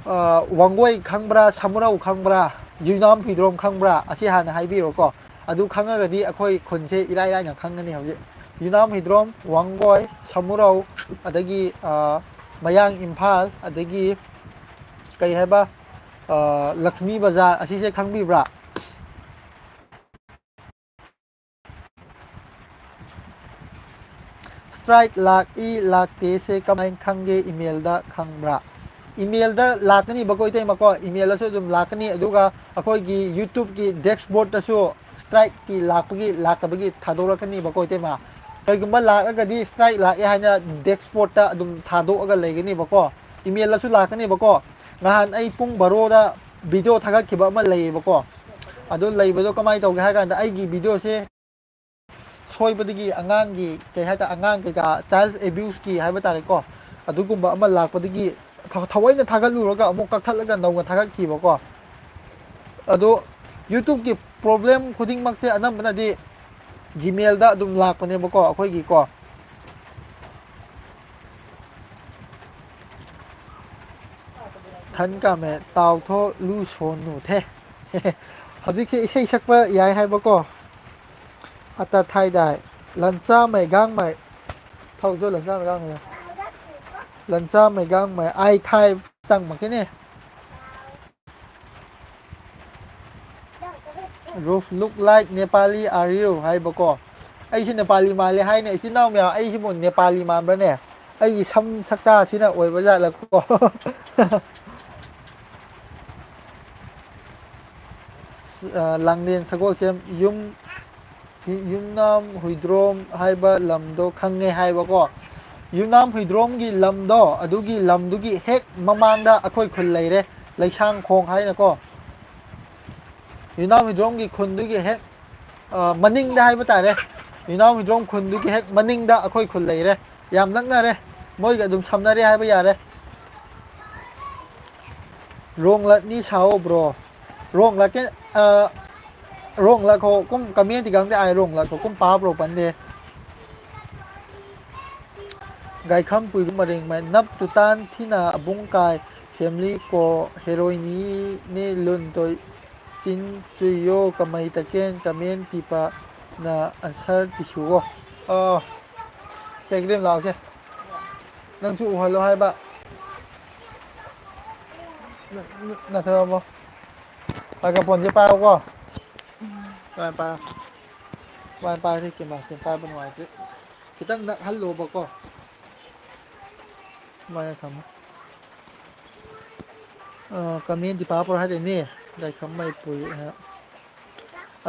ꯑ, ꯋꯥꯡꯒꯣꯏ ꯈꯪꯕ꯭ꯔꯥ, ꯁꯃꯨꯔꯧ ꯈꯪꯕ꯭ꯔꯥ, ꯌꯨꯅꯥꯝ ꯍꯨꯏꯗ꯭ꯔꯣꯝ ꯈꯪꯕ꯭ꯔꯥ? ꯑꯁꯤ ꯍꯥꯟꯅ ꯍꯥꯏꯕꯤꯔꯣꯀꯣ꯫ ꯑꯗꯨ ꯈꯪꯉꯒꯗꯤ ꯑꯩꯈꯣꯏ ꯈꯨꯟꯁꯦ ꯏꯔꯥꯏ ꯂꯥꯏꯅ ꯈꯪꯒꯅꯤ ꯍꯧꯖꯤꯛ꯫ ꯌꯨꯅꯥꯝ ꯍꯨꯏꯗ꯭ꯔꯣꯝ, ꯋꯥꯡꯒꯣꯏ, ꯁꯃꯨꯔꯧ, ꯑꯗꯒꯤ, ꯑ, ꯃꯌꯥꯡ ꯏꯝꯐꯥꯜ, ꯑꯗꯒꯤ ꯀꯩ ꯍꯥꯏꯕ, ꯑ, ꯂꯛꯁꯃꯤ ꯕꯖꯥꯔ ꯑꯁꯤꯁꯦ ꯈꯪꯕꯤꯕ꯭ꯔꯥ? ꯁ꯭ꯇ꯭ꯔꯥꯏꯛ ꯂꯥꯛꯏ ꯂꯥꯛꯇꯦꯁꯦ ꯀꯃꯥꯏꯅ ꯈꯪꯒꯦ? ꯏꯃꯦꯜꯗ ꯈꯪꯕ꯭ꯔꯥ? ꯏꯃꯦꯜꯗ ꯂꯥꯛꯀꯅꯤꯕꯀꯣ, ꯏꯇꯩꯃꯀꯣ, ꯏꯃꯦꯜꯗꯁꯨ ꯑꯗꯨꯝ ꯂꯥꯛꯀꯅꯤ, ꯑꯗꯨꯒ ꯑꯩꯈꯣꯏꯒꯤ YouTube-ꯀꯤ dashboard-ꯇꯁꯨ ꯁ꯭ꯇ꯭ꯔꯥꯏꯛꯀꯤ ꯂꯥꯛꯄꯒꯤ, ꯂꯥꯛꯇꯕꯒꯤ ꯊꯥꯗꯣꯔꯛꯀꯅꯤꯕꯀꯣ, ꯏꯇꯩꯃ꯫ ꯀꯩꯒꯨꯝꯕ ꯂꯥꯛꯂꯒꯗꯤ ꯁ꯭ꯇ꯭ꯔꯥꯏꯛ ꯂꯥꯛꯑꯦ ꯍꯥꯏꯅ dashboard-ꯇ ꯑꯗꯨꯝ ꯊꯥꯗꯣꯛꯑꯒ ꯂꯩꯒꯅꯤꯕꯀꯣ, ꯏꯃꯦꯜꯗꯁꯨ ꯂꯥꯛꯀꯅꯤꯕꯀꯣ꯫ ꯅꯍꯥꯟ ꯑꯩ ꯄꯨꯡ ꯕꯥꯔꯣꯗ video ꯊꯥꯒꯠꯈꯤꯕ ꯑꯃ ꯂꯩꯌꯦꯕꯀꯣ, ꯑꯗꯨ ꯂꯩꯕꯗꯣ ꯀꯃꯥꯏꯅ ꯇꯧꯒꯦ ꯍꯥꯏ ꯀꯥꯟꯗ, ꯑꯩꯒꯤ video-ꯁꯦ ꯁꯣꯏꯕꯗꯒꯤ ꯑꯉꯥꯡꯒꯤ, ꯀꯩ ꯍꯥꯏꯇꯥꯔꯦ, ꯑꯉꯥꯡ ꯀꯩꯀꯥ child abuse-ꯀꯤ ꯍꯥꯏꯕ ꯇꯥꯔꯦꯀꯣ, ꯑꯗꯨꯒꯨꯝꯕ ꯑꯃ ꯂꯥꯛꯄꯗꯒꯤ ꯊ-, ꯊꯑꯣꯏꯅ ꯊꯥꯒꯠꯂꯨꯔꯒ ꯑꯃꯨꯛ ꯀꯛꯊꯠꯂꯒ ꯅꯧꯅ ꯊꯥꯒꯠꯈꯤꯕꯀꯣ꯫ ꯑꯗꯣ YouTube-ꯀꯤ problem ꯈꯨꯗꯤꯡꯃꯛꯁꯦ ꯑꯅꯝꯕꯅꯗꯤ Gmail-ꯗ ꯑꯗꯨꯝ ꯂꯥꯛꯄꯅꯦꯕꯀꯣ, ꯑꯩꯈꯣꯏꯒꯤꯀꯣ꯫ ꯊꯟ ꯀꯥꯃꯦ ꯇꯥꯎꯊꯣ ꯂꯨ ꯁꯣꯟꯅꯨ ꯊꯦ꯫ ꯍꯧꯖꯤꯛꯁꯦ ꯏꯁꯩ ꯁꯛꯄ ꯌꯥꯏ ꯍꯥꯏꯕꯀꯣ꯫ ꯑꯇ ꯊꯥꯏꯗꯥꯏ꯫ ꯂꯟꯆꯥ ꯃꯩꯒꯥꯡ ꯃꯩ꯫ ꯊꯧꯖꯣ ꯂꯟꯆꯥ ꯃꯩꯒꯥꯡ ꯃꯩ꯫ ꯂꯟꯆꯥ ꯃꯩꯒꯥꯡ ꯃꯩ꯫ ꯑꯥꯏ ꯊꯥꯏ ꯇꯪ ꯃꯀꯤꯅꯦ꯫ Roof look like Nepali are you ꯍꯥꯏꯕꯀꯣ꯫ ꯑꯩꯁꯤ ꯅꯦꯄꯥꯂꯤ ꯃꯥꯜꯂꯦ ꯍꯥꯏꯅ, ꯏꯆꯤꯟ ꯏꯅꯥꯎ ꯃꯌꯥꯝ, ꯑꯩꯁꯤꯕꯨ ꯅꯦꯄꯥꯂꯤ ꯃꯥꯟꯕ꯭ꯔꯅꯦ? ꯑꯩꯒꯤ ꯁꯝ ꯁꯛꯇꯥꯁꯤꯅ ꯑꯣꯏꯕ ꯖꯥꯠꯂꯀꯣ? ꯑ, ꯂꯥꯡꯂꯦꯟ ꯁꯒꯣꯜꯁꯦꯝ ꯌꯨꯝ, ꯌꯨꯝꯅꯥꯝ ꯍꯨꯏꯗ꯭ꯔꯣꯝ ꯍꯥꯏꯕ ꯂꯝꯗꯣ ꯈꯪꯉꯦ ꯍꯥꯏꯕꯀꯣ꯫ ꯌꯨꯝꯅꯥꯝ ꯍꯨꯏꯗ꯭ꯔꯣꯝꯒꯤ ꯂꯝꯗꯣ, ꯑꯗꯨꯒꯤ ꯂꯝꯗꯨꯒꯤ ꯍꯦꯛ ꯃꯃꯥꯡꯗ ꯑꯩꯈꯣꯏ ꯈꯨꯜ ꯂꯩꯔꯦ, ꯂꯩꯁꯥꯡꯈꯣꯡ ꯍꯥꯏꯅꯀꯣ꯫ ꯌꯨꯝꯅꯥꯝ ꯍꯨꯏꯗ꯭ꯔꯣꯝꯒꯤ ꯈꯨꯟꯗꯨꯒꯤ ꯍꯦꯛ, ꯑ, ꯃꯅꯤꯡꯗ ꯍꯥꯏꯕ ꯇꯥꯔꯦ꯫ ꯌꯨꯝꯅꯥꯝ ꯍꯨꯏꯗ꯭ꯔꯣꯝ ꯈꯨꯟꯗꯨꯒꯤ ꯍꯦꯛ ꯃꯅꯤꯡꯗ ꯑꯩꯈꯣꯏ ꯈꯨꯜ ꯂꯩꯔꯦ꯫ ꯌꯥꯝ ꯅꯛꯅꯔꯦ꯫ ꯃꯣꯏꯒ ꯑꯗꯨꯝ ꯁꯝꯅꯔꯦ ꯍꯥꯏꯕ ꯌꯥꯔꯦ꯫ ꯔꯣꯡꯂꯠꯅꯤ ꯁꯥꯑꯣ ꯕ꯭ꯔꯣ꯫ ꯔꯣꯡꯂꯠꯀꯦ, ꯑ, ꯔꯣꯡꯂꯠ ꯈꯣ ꯀꯨꯝ ꯀꯃꯦꯟ ꯇꯤꯒꯪꯗꯦ ꯑꯥꯏ ꯔꯣꯡꯂꯠ ꯈꯣ ꯀꯨꯝ ꯄꯥ ꯕ꯭ꯔꯣ ꯄꯟꯗꯦ꯫ ꯒꯥꯏꯈꯝ ꯄꯨꯏꯕꯨ ꯃꯔꯤꯡ ꯃꯥꯏ ꯅꯞ ꯇꯨꯇꯥꯟ ꯊꯤꯅ ꯑꯕꯨꯡ ꯀꯥꯏ ꯐꯦꯃꯤꯂꯤ ꯀꯣ ꯍꯦꯔꯣꯏꯅꯤꯅꯦ ꯂꯨꯟ ꯇꯣꯏ ꯆꯤꯟ ꯆꯨꯏꯌꯣ ꯀꯃꯩ ꯇꯀꯦꯟ ꯀꯃꯦꯟ ꯇꯤꯄꯥ ꯅ ꯑꯟꯁꯔ ꯇꯤꯁꯨꯋꯣ꯫ ꯑꯣ꯫ ꯆꯦ ꯒ꯭ꯔꯤꯟ ꯂꯥꯎꯁꯦ꯫ ꯅꯪꯁꯨ ꯎꯍꯜꯂꯣ ꯍꯥꯏꯕ꯫ ꯅ-, ꯅ-, ꯅꯊꯣꯏꯕ꯫ ꯃꯥꯏꯀ꯭ꯔꯣꯐꯣꯟꯁꯦ ꯄꯥꯏꯌꯨꯀꯣ꯫ ꯄꯥꯏ, ꯄꯥꯏ꯫ ꯄꯥꯏ, ꯄꯥꯏ, ꯁꯤ ꯀꯦꯃꯦꯔꯥꯁꯦ ꯄꯥꯏꯕ ꯅꯨꯡꯉꯥꯏꯇ꯭ꯔꯤ꯫ ꯈꯤꯇꯪ ꯅꯛꯍꯜꯂꯣꯕꯀꯣ꯫ ꯁꯨꯃꯥꯏꯅ ꯊꯝꯃꯣ꯫ ꯑ, ꯀꯃꯦꯟ ꯗꯤꯄꯥꯄꯨꯔ ꯍꯥꯏꯗꯣꯏꯅꯦ꯫ ꯂꯥꯏꯈꯝ ꯃꯩꯄꯨꯔꯤ ꯍꯥꯏꯅ꯫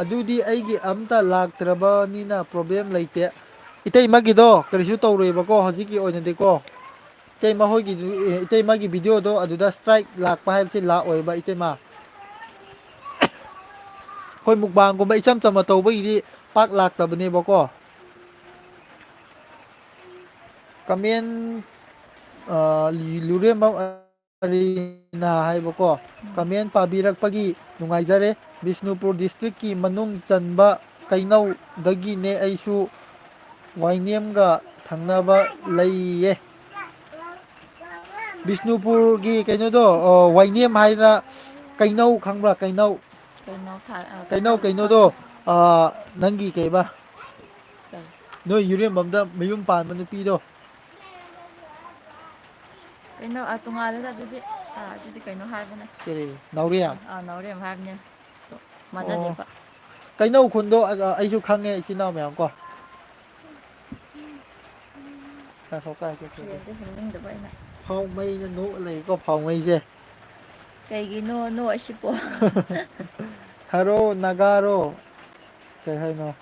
ꯑꯗꯨꯗꯤ ꯑꯩꯒꯤ ꯑꯝꯇ ꯂꯥꯛꯇ꯭ꯔꯕꯅꯤꯅ problem ꯂꯩꯇꯦ꯫ ꯏꯇꯩꯃꯒꯤꯗꯣ ꯀꯔꯤꯁꯨ ꯇꯧꯔꯣꯏꯕꯀꯣ ꯍꯧꯖꯤꯛꯀꯤ ꯑꯣꯏꯅꯗꯤꯀꯣ꯫ ꯏꯇꯩꯃ ꯍꯣꯏꯒꯤꯗꯨ, ꯑꯦ, ꯏꯇꯩꯃꯒꯤ video ꯗꯣ ꯑꯗꯨꯗ strike ꯂꯥꯛꯄ ꯍꯥꯏꯕꯁꯤ ꯂꯥꯛꯑꯣꯏꯕ ꯏꯇꯩꯃ꯫ ꯑꯩꯈꯣꯏ mukbang ꯒꯨꯝꯕ ꯏꯆꯝ ꯆꯝꯅ ꯇꯧꯕꯒꯤꯗꯤ ꯄꯥꯛ ꯂꯥꯛꯇꯕꯅꯦꯕꯀꯣ꯫ Comment, ꯑ, ꯂꯨꯔꯦꯝꯕꯝ ꯑꯔꯤꯅ ꯍꯥꯏꯕꯀꯣ, comment ꯄꯥꯕꯤꯔꯛꯄꯒꯤ ꯅꯨꯡꯉꯥꯏꯖꯔꯦ꯫ ꯕꯤꯁꯅꯨꯄꯨꯔ district ꯀꯤ ꯃꯅꯨꯡ ꯆꯟꯕ ꯀꯩꯅꯧꯗꯒꯤꯅꯦ ꯑꯩꯁꯨ, ꯋꯥꯏꯅꯦꯝꯒ ꯊꯪꯅꯕ ꯂꯩꯌꯦ꯫ ꯕꯤꯁꯅꯨꯄꯨꯔꯒꯤ ꯀꯩꯅꯣꯗꯣ, ꯑ, ꯋꯥꯏꯅꯦꯝ ꯍꯥꯏꯗꯅ ꯀꯩꯅꯧ ꯈꯪꯕ꯭ꯔꯥ? ꯀꯩꯅꯧ꯫ ꯀꯩꯅꯣ ꯊꯥ-, ꯑ, ꯀꯩꯅꯧ, ꯀꯩꯅꯧꯗꯣ, ꯀꯩꯅꯧꯗꯣ꯫ ꯑ, ꯅꯪꯒꯤ ꯀꯩꯕ? ꯀꯩ? ꯅꯣꯏ ꯌꯨꯔꯦꯝꯕꯝꯗ ꯃꯌꯨꯝ ꯄꯥꯟꯕ ꯅꯨꯄꯤꯗꯣ꯫ ꯀꯩꯅꯣ, ꯑ, ꯇꯣꯉꯥꯜꯂꯦꯗ ꯑꯗꯨꯗꯤ꯫ ꯑ, ꯑꯗꯨꯗꯤ ꯀꯩꯅꯣ ꯍꯥꯏꯕꯅꯦ꯫ ꯀꯔꯤ? ꯅꯥꯎꯔꯦꯝ? ꯑ, ꯅꯥꯎꯔꯦꯝ ꯍꯥꯏꯕꯅꯦ꯫ ꯃꯥꯟꯅꯗꯦꯕ꯫ ꯀꯩꯅꯧ ꯈꯨꯟꯗꯣ ꯑ-, ꯑꯩꯁꯨ ꯈꯪꯉꯦ, ꯏꯆꯤꯟ ꯏꯅꯥꯎ ꯃꯌꯥꯝ ꯀꯣ꯫ ꯉꯥꯏꯈꯣ, ꯀꯥꯏ ꯆꯠꯈ꯭ꯔꯒꯦ? ꯐꯤꯔꯣꯟꯁꯦ ꯁꯨꯝ ꯅꯤꯡꯗꯕ ꯑꯩꯅ꯫ ꯐꯥꯎꯃꯩꯅ ꯅꯣꯛꯑ ꯂꯩꯀꯣ, ꯐꯥꯎꯃꯩꯁꯦ꯫ ꯀꯩꯒꯤꯅꯣ ꯅꯣꯛꯏꯁꯤꯕꯣ? ꯍꯔꯣ, ꯅꯥꯒꯥꯔꯣ? ꯀꯩ ꯍꯥꯏꯅꯣ?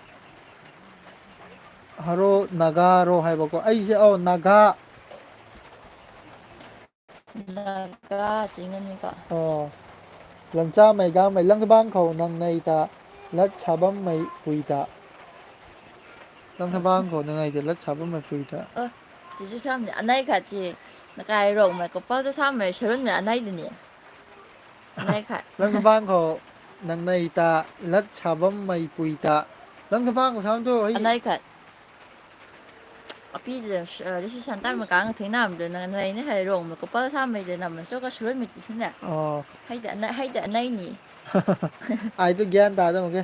ꯍꯔꯣ, ꯅꯥꯒꯥꯔꯣ ꯍꯥꯏꯕꯀꯣ꯫ ꯑꯩꯁꯦ, ꯑꯧ, ꯅꯥꯒꯥ꯫ ꯅꯥꯒꯥ ꯆꯤꯡꯉꯅꯤꯀꯣ꯫ ꯑꯣ꯫ ꯂꯪꯆꯥ ꯃꯩꯒꯥ ꯃꯩ ꯂꯪꯊꯕꯥꯡ ꯈꯧ ꯅꯪ ꯅꯩ ꯇ ꯂꯠ ꯁꯥꯕꯝ ꯃꯩ ꯄꯨꯏ ꯇ꯫ ꯂꯪꯊꯕꯥꯡ ꯈꯧ ꯅꯪ ꯅꯩ ꯇ ꯂꯠ ꯁꯥꯕꯝ ꯃꯩ ꯄꯨꯏ ꯇ꯫ ꯑꯣ, ꯆꯤꯁꯨ ꯁꯥꯝꯅꯤ ꯑꯅꯩ ꯈꯥ ꯆꯤ ꯅꯀꯥꯏ ꯔꯣꯛ ꯃꯩ ꯀꯣꯄꯜꯗ ꯁꯥꯝ ꯃꯩ ꯁꯔꯨꯟ ꯃꯩ ꯑꯅꯩꯗꯨꯅꯤ꯫ ꯑꯅꯩ ꯈꯥ꯫ ꯂꯪꯊꯕꯥꯡ ꯈꯧ ꯅꯪ ꯅꯩ ꯇ ꯂꯠ ꯁꯥꯕꯝ ꯃꯩ ꯄꯨꯏ ꯇ꯫ ꯂꯪꯊꯕꯥꯡ ꯈꯧ ꯁꯥꯝꯗꯣ ꯍꯩ꯫ ꯑꯅꯩ ꯈꯥ꯫ ꯑꯄꯤꯗꯨꯗ, ꯑ, ꯂꯤꯁꯤ ꯁꯟꯇꯥꯟ ꯃꯀꯥꯡ ꯊꯦꯡꯅꯕꯗꯨ ꯅꯪ ꯅꯩꯅꯦ ꯍꯥꯏ ꯔꯣꯡꯃ ꯀꯣꯄꯜ ꯁꯥꯃꯩꯗ ꯅꯝꯃꯁꯨ ꯀ ꯁꯨꯔꯣꯏ ꯃꯤꯇꯤꯁꯤꯅꯦ꯫ ꯑꯣ꯫ ꯍꯩꯗ ꯑꯅ-, ꯍꯩꯗ ꯑꯅꯩꯅꯤ꯫ ꯑꯩꯗꯣ ꯒ꯭ꯌꯥꯟ ꯇꯥꯗꯕꯒꯦ꯫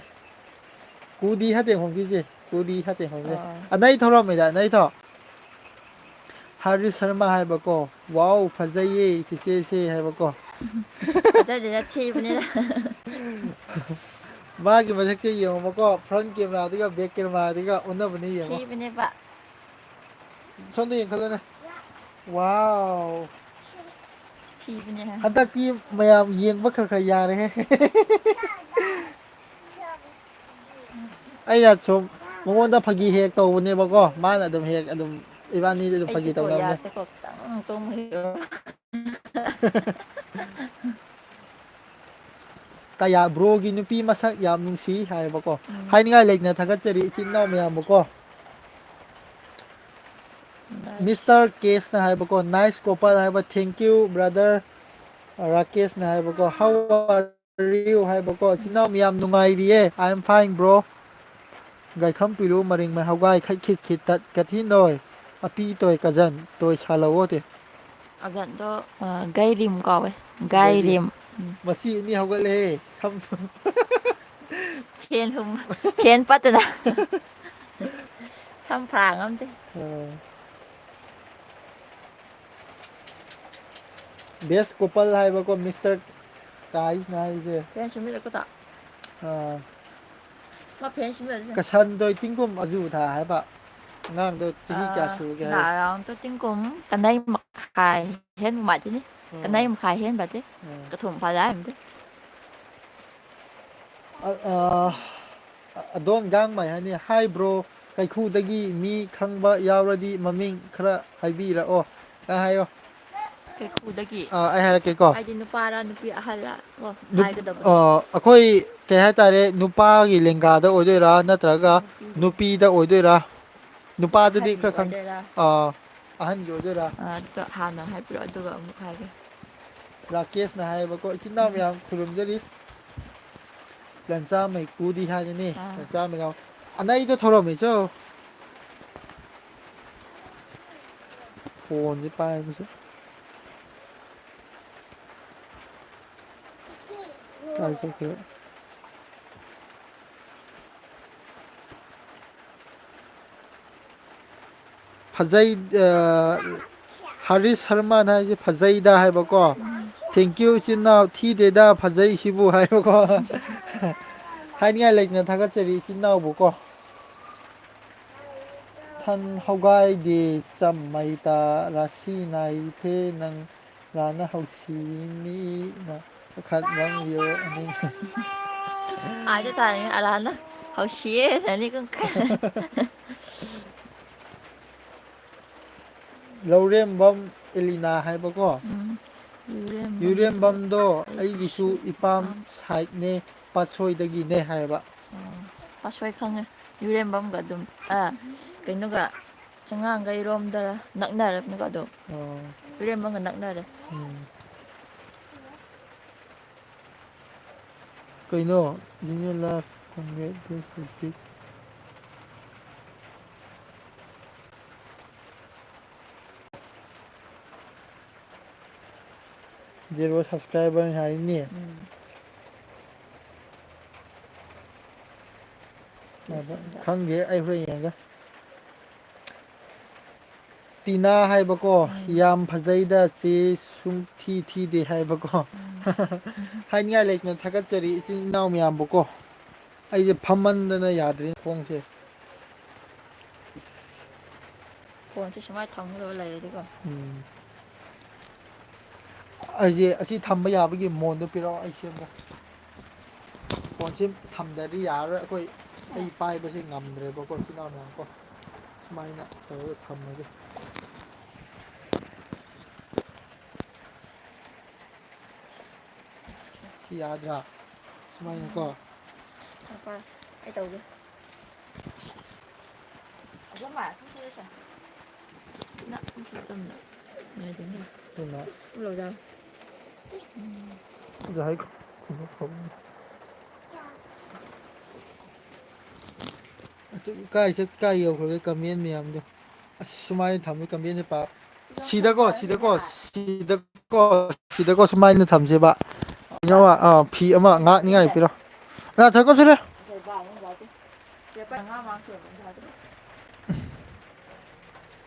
ꯀꯨꯗꯤ ꯍꯥꯇꯦ ꯍꯣꯡꯗꯤꯁꯦ꯫ ꯀꯨꯗꯤ ꯍꯥꯇꯦ ꯍꯣꯡꯗꯤꯁꯦ꯫ ꯑꯣ꯫ ꯑꯅꯩ ꯊꯧꯔꯝꯃꯤꯗ, ꯑꯅꯩ ꯊꯧ꯫ ꯍꯔꯤ ꯁꯔꯃ ꯍꯥꯏꯕꯀꯣ꯫ ꯋꯥꯎ, ꯐꯖꯩꯌꯦ, ꯆꯤꯆꯦꯁꯦ ꯍꯥꯏꯕꯀꯣ꯫ ꯐꯖꯗꯦꯗ, ꯊꯤꯕꯅꯤꯗ꯫ ꯃꯥꯒꯤ ꯃꯁꯛꯇꯤ ꯌꯦꯡꯉꯣꯕꯀꯣ, front camera ꯗꯨꯒ back camera ꯗꯨꯒ ꯑꯣꯟꯅꯕꯅꯤ ꯌꯦꯡꯉꯣ꯫ ꯊꯤꯕꯅꯦꯕ꯫ ꯁꯣꯝꯗ ꯌꯦꯡꯈꯠꯂꯨꯅꯦ꯫ Wow꯫ ꯊꯤꯕꯅꯦ ꯍꯥꯏ꯫ ꯍꯟꯗꯛꯇꯤ ꯃꯌꯥꯝ ꯌꯦꯡꯕ ꯈꯔ ꯈꯔ ꯌꯥꯔꯦꯍꯦ꯫ ꯑꯩꯅ ꯁꯨꯝ ꯃꯉꯣꯟꯗ ꯐꯥꯒꯤ ꯍꯦꯛ ꯇꯧꯕꯅꯦꯕꯀꯣ, ꯃꯥꯅ ꯑꯗꯨꯝ ꯍꯦꯛ ꯑꯗꯨꯝ ꯏꯕꯥꯅꯤꯗꯤ ꯑꯗꯨꯝ ꯐꯥꯒꯤ ꯑꯩꯁꯨ ꯇꯧꯅꯕꯅꯦ꯫ ꯀꯣꯔꯤꯌꯥꯁꯦꯀꯣ ꯈꯤꯇꯪ ꯇꯣꯡꯕ ꯍꯩ-, ꯀꯌꯥ ꯕ꯭ꯔꯣꯒꯤ ꯅꯨꯄꯤ ꯃꯁꯛ ꯌꯥꯝ ꯅꯨꯡꯁꯤ ꯍꯥꯏꯌꯦꯕꯀꯣ꯫ ꯎꯝ꯫ ꯍꯥꯏꯅꯤꯡꯉꯥꯏ ꯂꯩꯇꯅ ꯊꯥꯒꯠꯆꯔꯤ ꯏꯆꯤꯟ ꯏꯅꯥꯎ ꯃꯌꯥꯝꯕꯨꯀꯣ꯫ Nice꯫ Mister ꯀꯦꯁꯅ ꯍꯥꯏꯕꯀꯣ, "Nice couple" ꯍꯥꯏꯕ, "Thank you brother" ꯔꯥꯀꯦꯁꯅ ꯍꯥꯏꯕꯀꯣ, "How are you?" ꯍꯥꯏꯕꯀꯣ, "ꯏꯆꯤꯟ ꯏꯅꯥꯎ ꯃꯌꯥꯝ ꯅꯨꯡꯉꯥꯏꯔꯤꯌꯦ꯫ I am fine, bro꯫ ꯒꯥꯏꯈꯝ ꯄꯤꯔꯨ ꯃꯔꯤꯡ ꯃꯩ ꯍꯧꯒꯥꯏ ꯈꯩ ꯈꯤꯠ ꯈꯤꯠ ꯇꯠ ꯀꯊꯤ ꯅꯣꯏ꯫ ꯑꯄꯤ ꯇꯣꯏ ꯀꯖꯟ ꯇꯣꯏ ꯁꯥꯂꯧꯑꯣ ꯇꯦ꯫ ꯑꯖꯟꯗꯣ, ꯑ, ꯒꯥꯏꯔꯤꯝ ꯀꯧꯋꯦ꯫ ꯒꯥꯏꯔꯤꯝ꯫ ꯒꯥꯏꯔꯤꯝ꯫ ꯎꯝ꯫ ꯃꯁꯤ ꯑꯅꯤ ꯍꯧꯒꯠꯂꯦꯍꯦ꯫ ꯁꯝ ꯐꯦꯟ ꯍꯨꯝ-, ꯐꯦꯟ ꯄꯠꯇꯅ꯫ ꯁꯝ ꯐꯥ ꯉꯝꯗꯦ꯫ ꯑ꯫ Best couple ꯍꯥꯏꯕꯀꯣ, Mister ꯀꯥꯏꯁꯅ ꯍꯥꯏꯁꯦ꯫ ꯐꯦꯟ ꯁꯨꯝ ꯃꯤꯠꯂꯛꯄꯗꯣ꯫ ꯑꯥ, ꯃꯥ ꯐꯦꯟ ꯁꯤꯟꯕꯗꯨꯅ꯫ ꯀꯁꯟꯗꯣꯏ ꯇꯤꯡꯒꯨꯝ ꯑꯖꯨ ꯊꯥ ꯍꯥꯏꯕ ꯑꯉꯥꯡꯗꯣ ꯆꯍꯤ ꯀꯌꯥ ꯑꯥ, ꯁꯨꯔꯒꯦ ꯍꯥꯏ? ꯅꯥꯔꯥꯎꯟꯗꯣ ꯇꯤꯡꯒꯨꯝ ꯀꯅꯩ ꯃꯈꯥꯏ ꯍꯦꯟꯕ ꯃꯥꯗꯤꯅꯤ꯫ ꯑꯥ꯫ ꯀꯅꯩ ꯃꯈꯥꯏ ꯍꯦꯟꯕꯗꯤ꯫ ꯑꯥ꯫ ꯀꯊꯨꯝ ꯐꯥꯗꯥꯏ ꯑꯝꯗꯤ꯫ ꯑ, ꯑ, ꯑꯗꯣꯝ ꯒꯥꯡꯃꯩ ꯍꯥꯏꯅꯤ꯫ ꯍꯥꯏ ꯕ꯭ꯔꯣ, ꯀꯩꯈꯨꯗꯒꯤ ꯃꯤ ꯈꯪꯕ ꯌꯥꯎꯔꯗꯤ ꯃꯃꯤꯡ ꯈꯔ ꯍꯥꯏꯕꯤꯔꯛꯑꯣ꯫ ꯑ, ꯍꯥꯏꯌꯣ꯫ ꯀꯩꯈꯨꯗꯒꯤ? ꯑ, ꯑꯩ ꯍꯥꯏꯔꯛꯀꯦꯀꯣ꯫ ꯍꯥꯏꯗꯤ ꯅꯨꯄꯥꯔꯥ ꯅꯨꯄꯤ ꯑꯍꯜꯂꯥ? ꯑꯣ, ꯅꯨꯞ-, ꯍꯥꯏꯒꯗꯕꯗꯣ꯫ ꯑ, ꯑꯩꯈꯣꯏ ꯀꯩ ꯍꯥꯏꯇꯥꯔꯦ, ꯅꯨꯄꯥꯒꯤ ꯂꯦꯡꯒꯥꯗ ꯑꯣꯏꯗꯣꯏꯔꯥ ꯅꯠꯇ꯭ꯔꯒ ꯅꯨꯄꯤꯗ꯫ ꯅꯨꯄꯤꯗ ꯑꯣꯏꯗꯣꯏꯔꯥ? ꯅꯨꯄꯥꯗꯗꯤ ꯑꯍꯟꯒꯤ ꯈꯔ ꯈꯪ-, ꯑꯣꯏꯗꯣꯏꯔꯥ? ꯑ, ꯑꯍꯟꯒꯤ ꯑꯣꯏꯗꯣꯏꯔꯥ? ꯑ, ꯑꯗꯨꯗꯣ ꯍꯥꯟꯅ ꯍꯥꯏꯕꯤꯔꯛꯑꯣ, ꯑꯗꯨꯒ ꯑꯃꯨꯛ ꯍꯥꯏꯒꯦ꯫ ꯔꯥꯀꯦꯁꯅ ꯍꯥꯏꯌꯦꯕꯀꯣ, "ꯏꯆꯤꯟ ꯏꯅꯥꯎ ꯎꯝ꯫ ꯃꯌꯥꯝ ꯈꯨꯔꯨꯝꯖꯔꯤ꯫ ꯂꯟꯆꯥ ꯃꯩꯀꯨꯗꯤ ꯍꯥꯏꯅꯤꯅꯦ, ꯑꯥ꯫ ꯂꯟꯆꯥ ꯃꯩꯒꯥꯎ꯫ ꯑꯅꯩꯗꯣ ꯊꯧꯔꯝꯃꯤ ꯆꯣ꯫ ꯐꯣꯟꯁꯦ ꯄꯥꯏꯕꯁꯦ꯫ ꯀꯥꯏ ꯆꯠꯈ꯭ꯔꯦ? ꯐꯖꯩ-, ꯑ, ꯍꯔꯤꯁ ꯁꯔꯃꯅ ꯍꯥꯏꯁꯦ ꯐꯖꯩꯗ ꯍꯥꯏꯕꯀꯣ꯫ "Thank you, ꯏꯆꯤꯟ ꯏꯅꯥꯎ, ꯊꯤꯗꯦꯗ, ꯐꯖꯩ ꯁꯤꯕꯨ" ꯍꯥꯏꯕꯀꯣ꯫ ꯍꯥꯏꯅꯤꯡꯉꯥꯏ ꯂꯩꯇꯅ ꯊꯥꯒꯠꯆꯔꯤ ꯏꯆꯤꯟ ꯏꯅꯥꯎꯕꯨꯀꯣ꯫ ꯊꯟ ꯍꯧꯒꯥꯏꯗꯦ ꯆꯝꯃꯩ ꯇ ꯔꯥꯁꯤ ꯅꯥꯏꯊꯦ ꯅꯪ ꯔꯥꯅ ꯍꯧꯁꯤꯅꯤꯅ ꯈꯠ ꯉꯥꯡꯕꯤꯌꯣ ꯑꯅꯤꯡ꯫ ꯑꯥꯗ ꯇꯥꯔꯦ ꯑꯔꯥꯅ ꯍꯧꯁꯤꯌꯦ ꯅꯅꯤ ꯀꯨꯡ ꯈ-꯫ ꯂꯧꯔꯦꯝꯕꯝ ꯑꯦꯂꯤꯅꯥ ꯍꯥꯏꯕꯀꯣ꯫ ꯎꯝ꯫ ꯌꯨꯔꯦꯝꯕꯝꯗꯣ ꯌꯨꯔꯦꯝꯕꯝꯗꯣ ꯑꯩꯒꯤꯁꯨ ꯑꯩꯒꯤꯁꯨ ꯏꯄꯥꯝ ꯏꯄꯥꯝ ꯁꯥꯏꯠꯅꯦ, ꯄꯥꯠꯁꯣꯏꯗꯒꯤꯅꯦ ꯍꯥꯏꯕ꯫ ꯑꯣ, ꯄꯥꯠꯁꯣꯏ ꯈꯪꯉꯦ꯫ ꯌꯨꯔꯦꯝꯕꯝꯒ ꯑꯗꯨꯝ, ꯑ, ꯀꯩꯅꯣꯒ, ꯆꯉꯥꯡꯒꯩꯔꯣꯝꯗ ꯅꯛꯅꯔꯕꯅꯤꯀꯣ ꯑꯗꯨꯝ꯫ ꯑꯣ꯫ ꯌꯨꯔꯦꯝꯕꯝꯒ ꯅꯛꯅꯔꯦ꯫ ꯎꯝ꯫ ꯀꯩꯅꯣ? Genuine Love, Congrats, this is big. Zero subscriber ꯍꯥꯏꯅꯤ꯫ ꯎꯝ꯫ ꯑꯗ ꯈꯪꯗꯦ, ꯑꯩ ꯍꯣꯔꯦꯟ ꯌꯦꯡꯉꯒꯦ꯫ ꯇꯤꯅꯥ ꯍꯥꯏꯕꯀꯣ, ꯎꯝ꯫ "ꯌꯥꯝ ꯐꯖꯩꯗ ꯆꯦ, ꯁꯨꯡ ꯊꯤ ꯊꯤꯗꯦ" ꯍꯥꯏꯕꯀꯣ꯫ ꯎꯝ꯫ ꯍꯥꯏꯅꯤꯡꯉꯥꯏ ꯂꯩꯇꯅ ꯊꯥꯒꯠꯆꯔꯤ ꯏꯆꯤꯟ ꯏꯅꯥꯎ ꯃꯌꯥꯝꯕꯨꯀꯣ꯫ ꯑꯩꯁꯦ ꯐꯝꯃꯟꯗꯅ ꯌꯥꯗ꯭ꯔꯦ ꯈꯣꯡꯁꯦ꯫ ꯐꯣꯟꯁꯦ ꯁꯨꯃꯥꯏꯅ ꯊꯝꯒꯗꯕ ꯂꯩꯔꯗꯤꯀꯣ꯫ ꯎꯝ꯫ ꯑꯩꯁꯦ ꯑꯁꯤ ꯊꯝꯕ ꯌꯥꯕꯒꯤ ꯃꯣꯟꯗꯣ ꯄꯤꯔꯛꯑꯣ, ꯑꯩ ꯁꯦꯝꯒꯦ꯫ ꯐꯣꯟꯁꯦ ꯊꯝꯗ꯭ꯔꯗꯤ ꯌꯥꯔꯔꯣꯏ꯫ ꯑꯩꯈꯣꯏ, ꯑꯩ ꯄꯥꯏꯕꯁꯦ ꯉꯝꯗ꯭ꯔꯦꯕꯀꯣ, ꯏꯆꯤꯟ ꯏꯅꯥꯎ ꯃꯌꯥꯝ ꯀꯣ꯫ ꯁꯨꯃꯥꯏꯅ ꯇꯧꯔꯒ ꯊꯝꯃꯒꯦ꯫ ꯁꯤ ꯌꯥꯗ꯭ꯔꯥ? ꯁꯨꯃꯥꯏꯅꯀꯣ꯫ ꯉꯥꯏꯈꯣ, ꯑꯩ ꯇꯧꯒꯦ꯫ ꯑꯗꯨꯝ ꯃꯥ, ꯁꯤ ꯁꯤꯗ ꯁꯦ꯫ ꯅ, ꯁꯤ ꯇꯝꯅ꯫ ꯌꯥꯗꯦꯅꯦ꯫ ꯑꯗꯨꯅ ꯂꯣꯏꯗ꯫ ꯑꯗꯨ ꯍꯥꯏ-, ꯑꯗꯨ ꯀꯥꯏ ꯆꯠ-, ꯀꯥꯏ ꯌꯧꯈ꯭ꯔꯒꯦ comment ꯃꯌꯥꯝꯗꯣ? ꯑꯁ, ꯁꯨꯃꯥꯏꯅ ꯊꯝꯃꯤ comment ꯁꯦ ꯄꯥ-, ꯁꯤꯗꯀꯣ, ꯁꯤꯗꯀꯣ, ꯁꯤꯗꯀꯣ, ꯁꯤꯗꯀꯣ ꯁꯨꯃꯥꯏꯅ ꯊꯝꯁꯦꯕ꯫ ꯀꯩꯅꯣ ꯑꯃ, ꯑꯥ, ꯐꯤ ꯑꯃ ꯉꯥꯛꯅꯤꯡꯉꯥꯏ ꯄꯤꯔꯣ꯫ ꯅ ꯆꯠꯀꯣ ꯁꯤꯗ꯫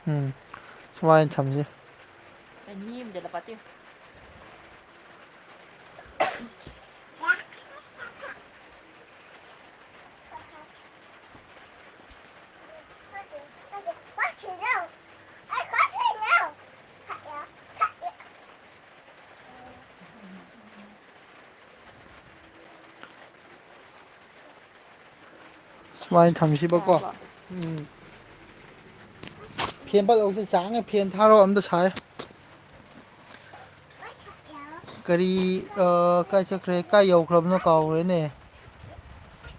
ꯎꯝ, ꯁꯨꯃꯥꯏꯅ ꯊꯝꯁꯦ꯫ ꯁꯨꯃꯥꯏꯅ ꯊꯝꯁꯤꯕꯀꯣ꯫ ꯌꯥꯔꯕꯣ? ꯎꯝ꯫ ꯐꯦꯟ ꯄꯠꯂꯧꯁꯦ ꯆꯥꯡꯉꯦ, ꯐꯦꯟ ꯊꯥꯔꯣ ꯑꯝꯇ ꯁꯥꯏ꯫ ꯀꯔꯤ, ꯑ, ꯀꯥꯏ ꯆꯠꯈ꯭ꯔꯦ? ꯀꯥꯏ ꯌꯧꯈ꯭ꯔꯕꯅꯣ ꯀꯥꯎꯈ꯭ꯔꯦꯅꯦ꯫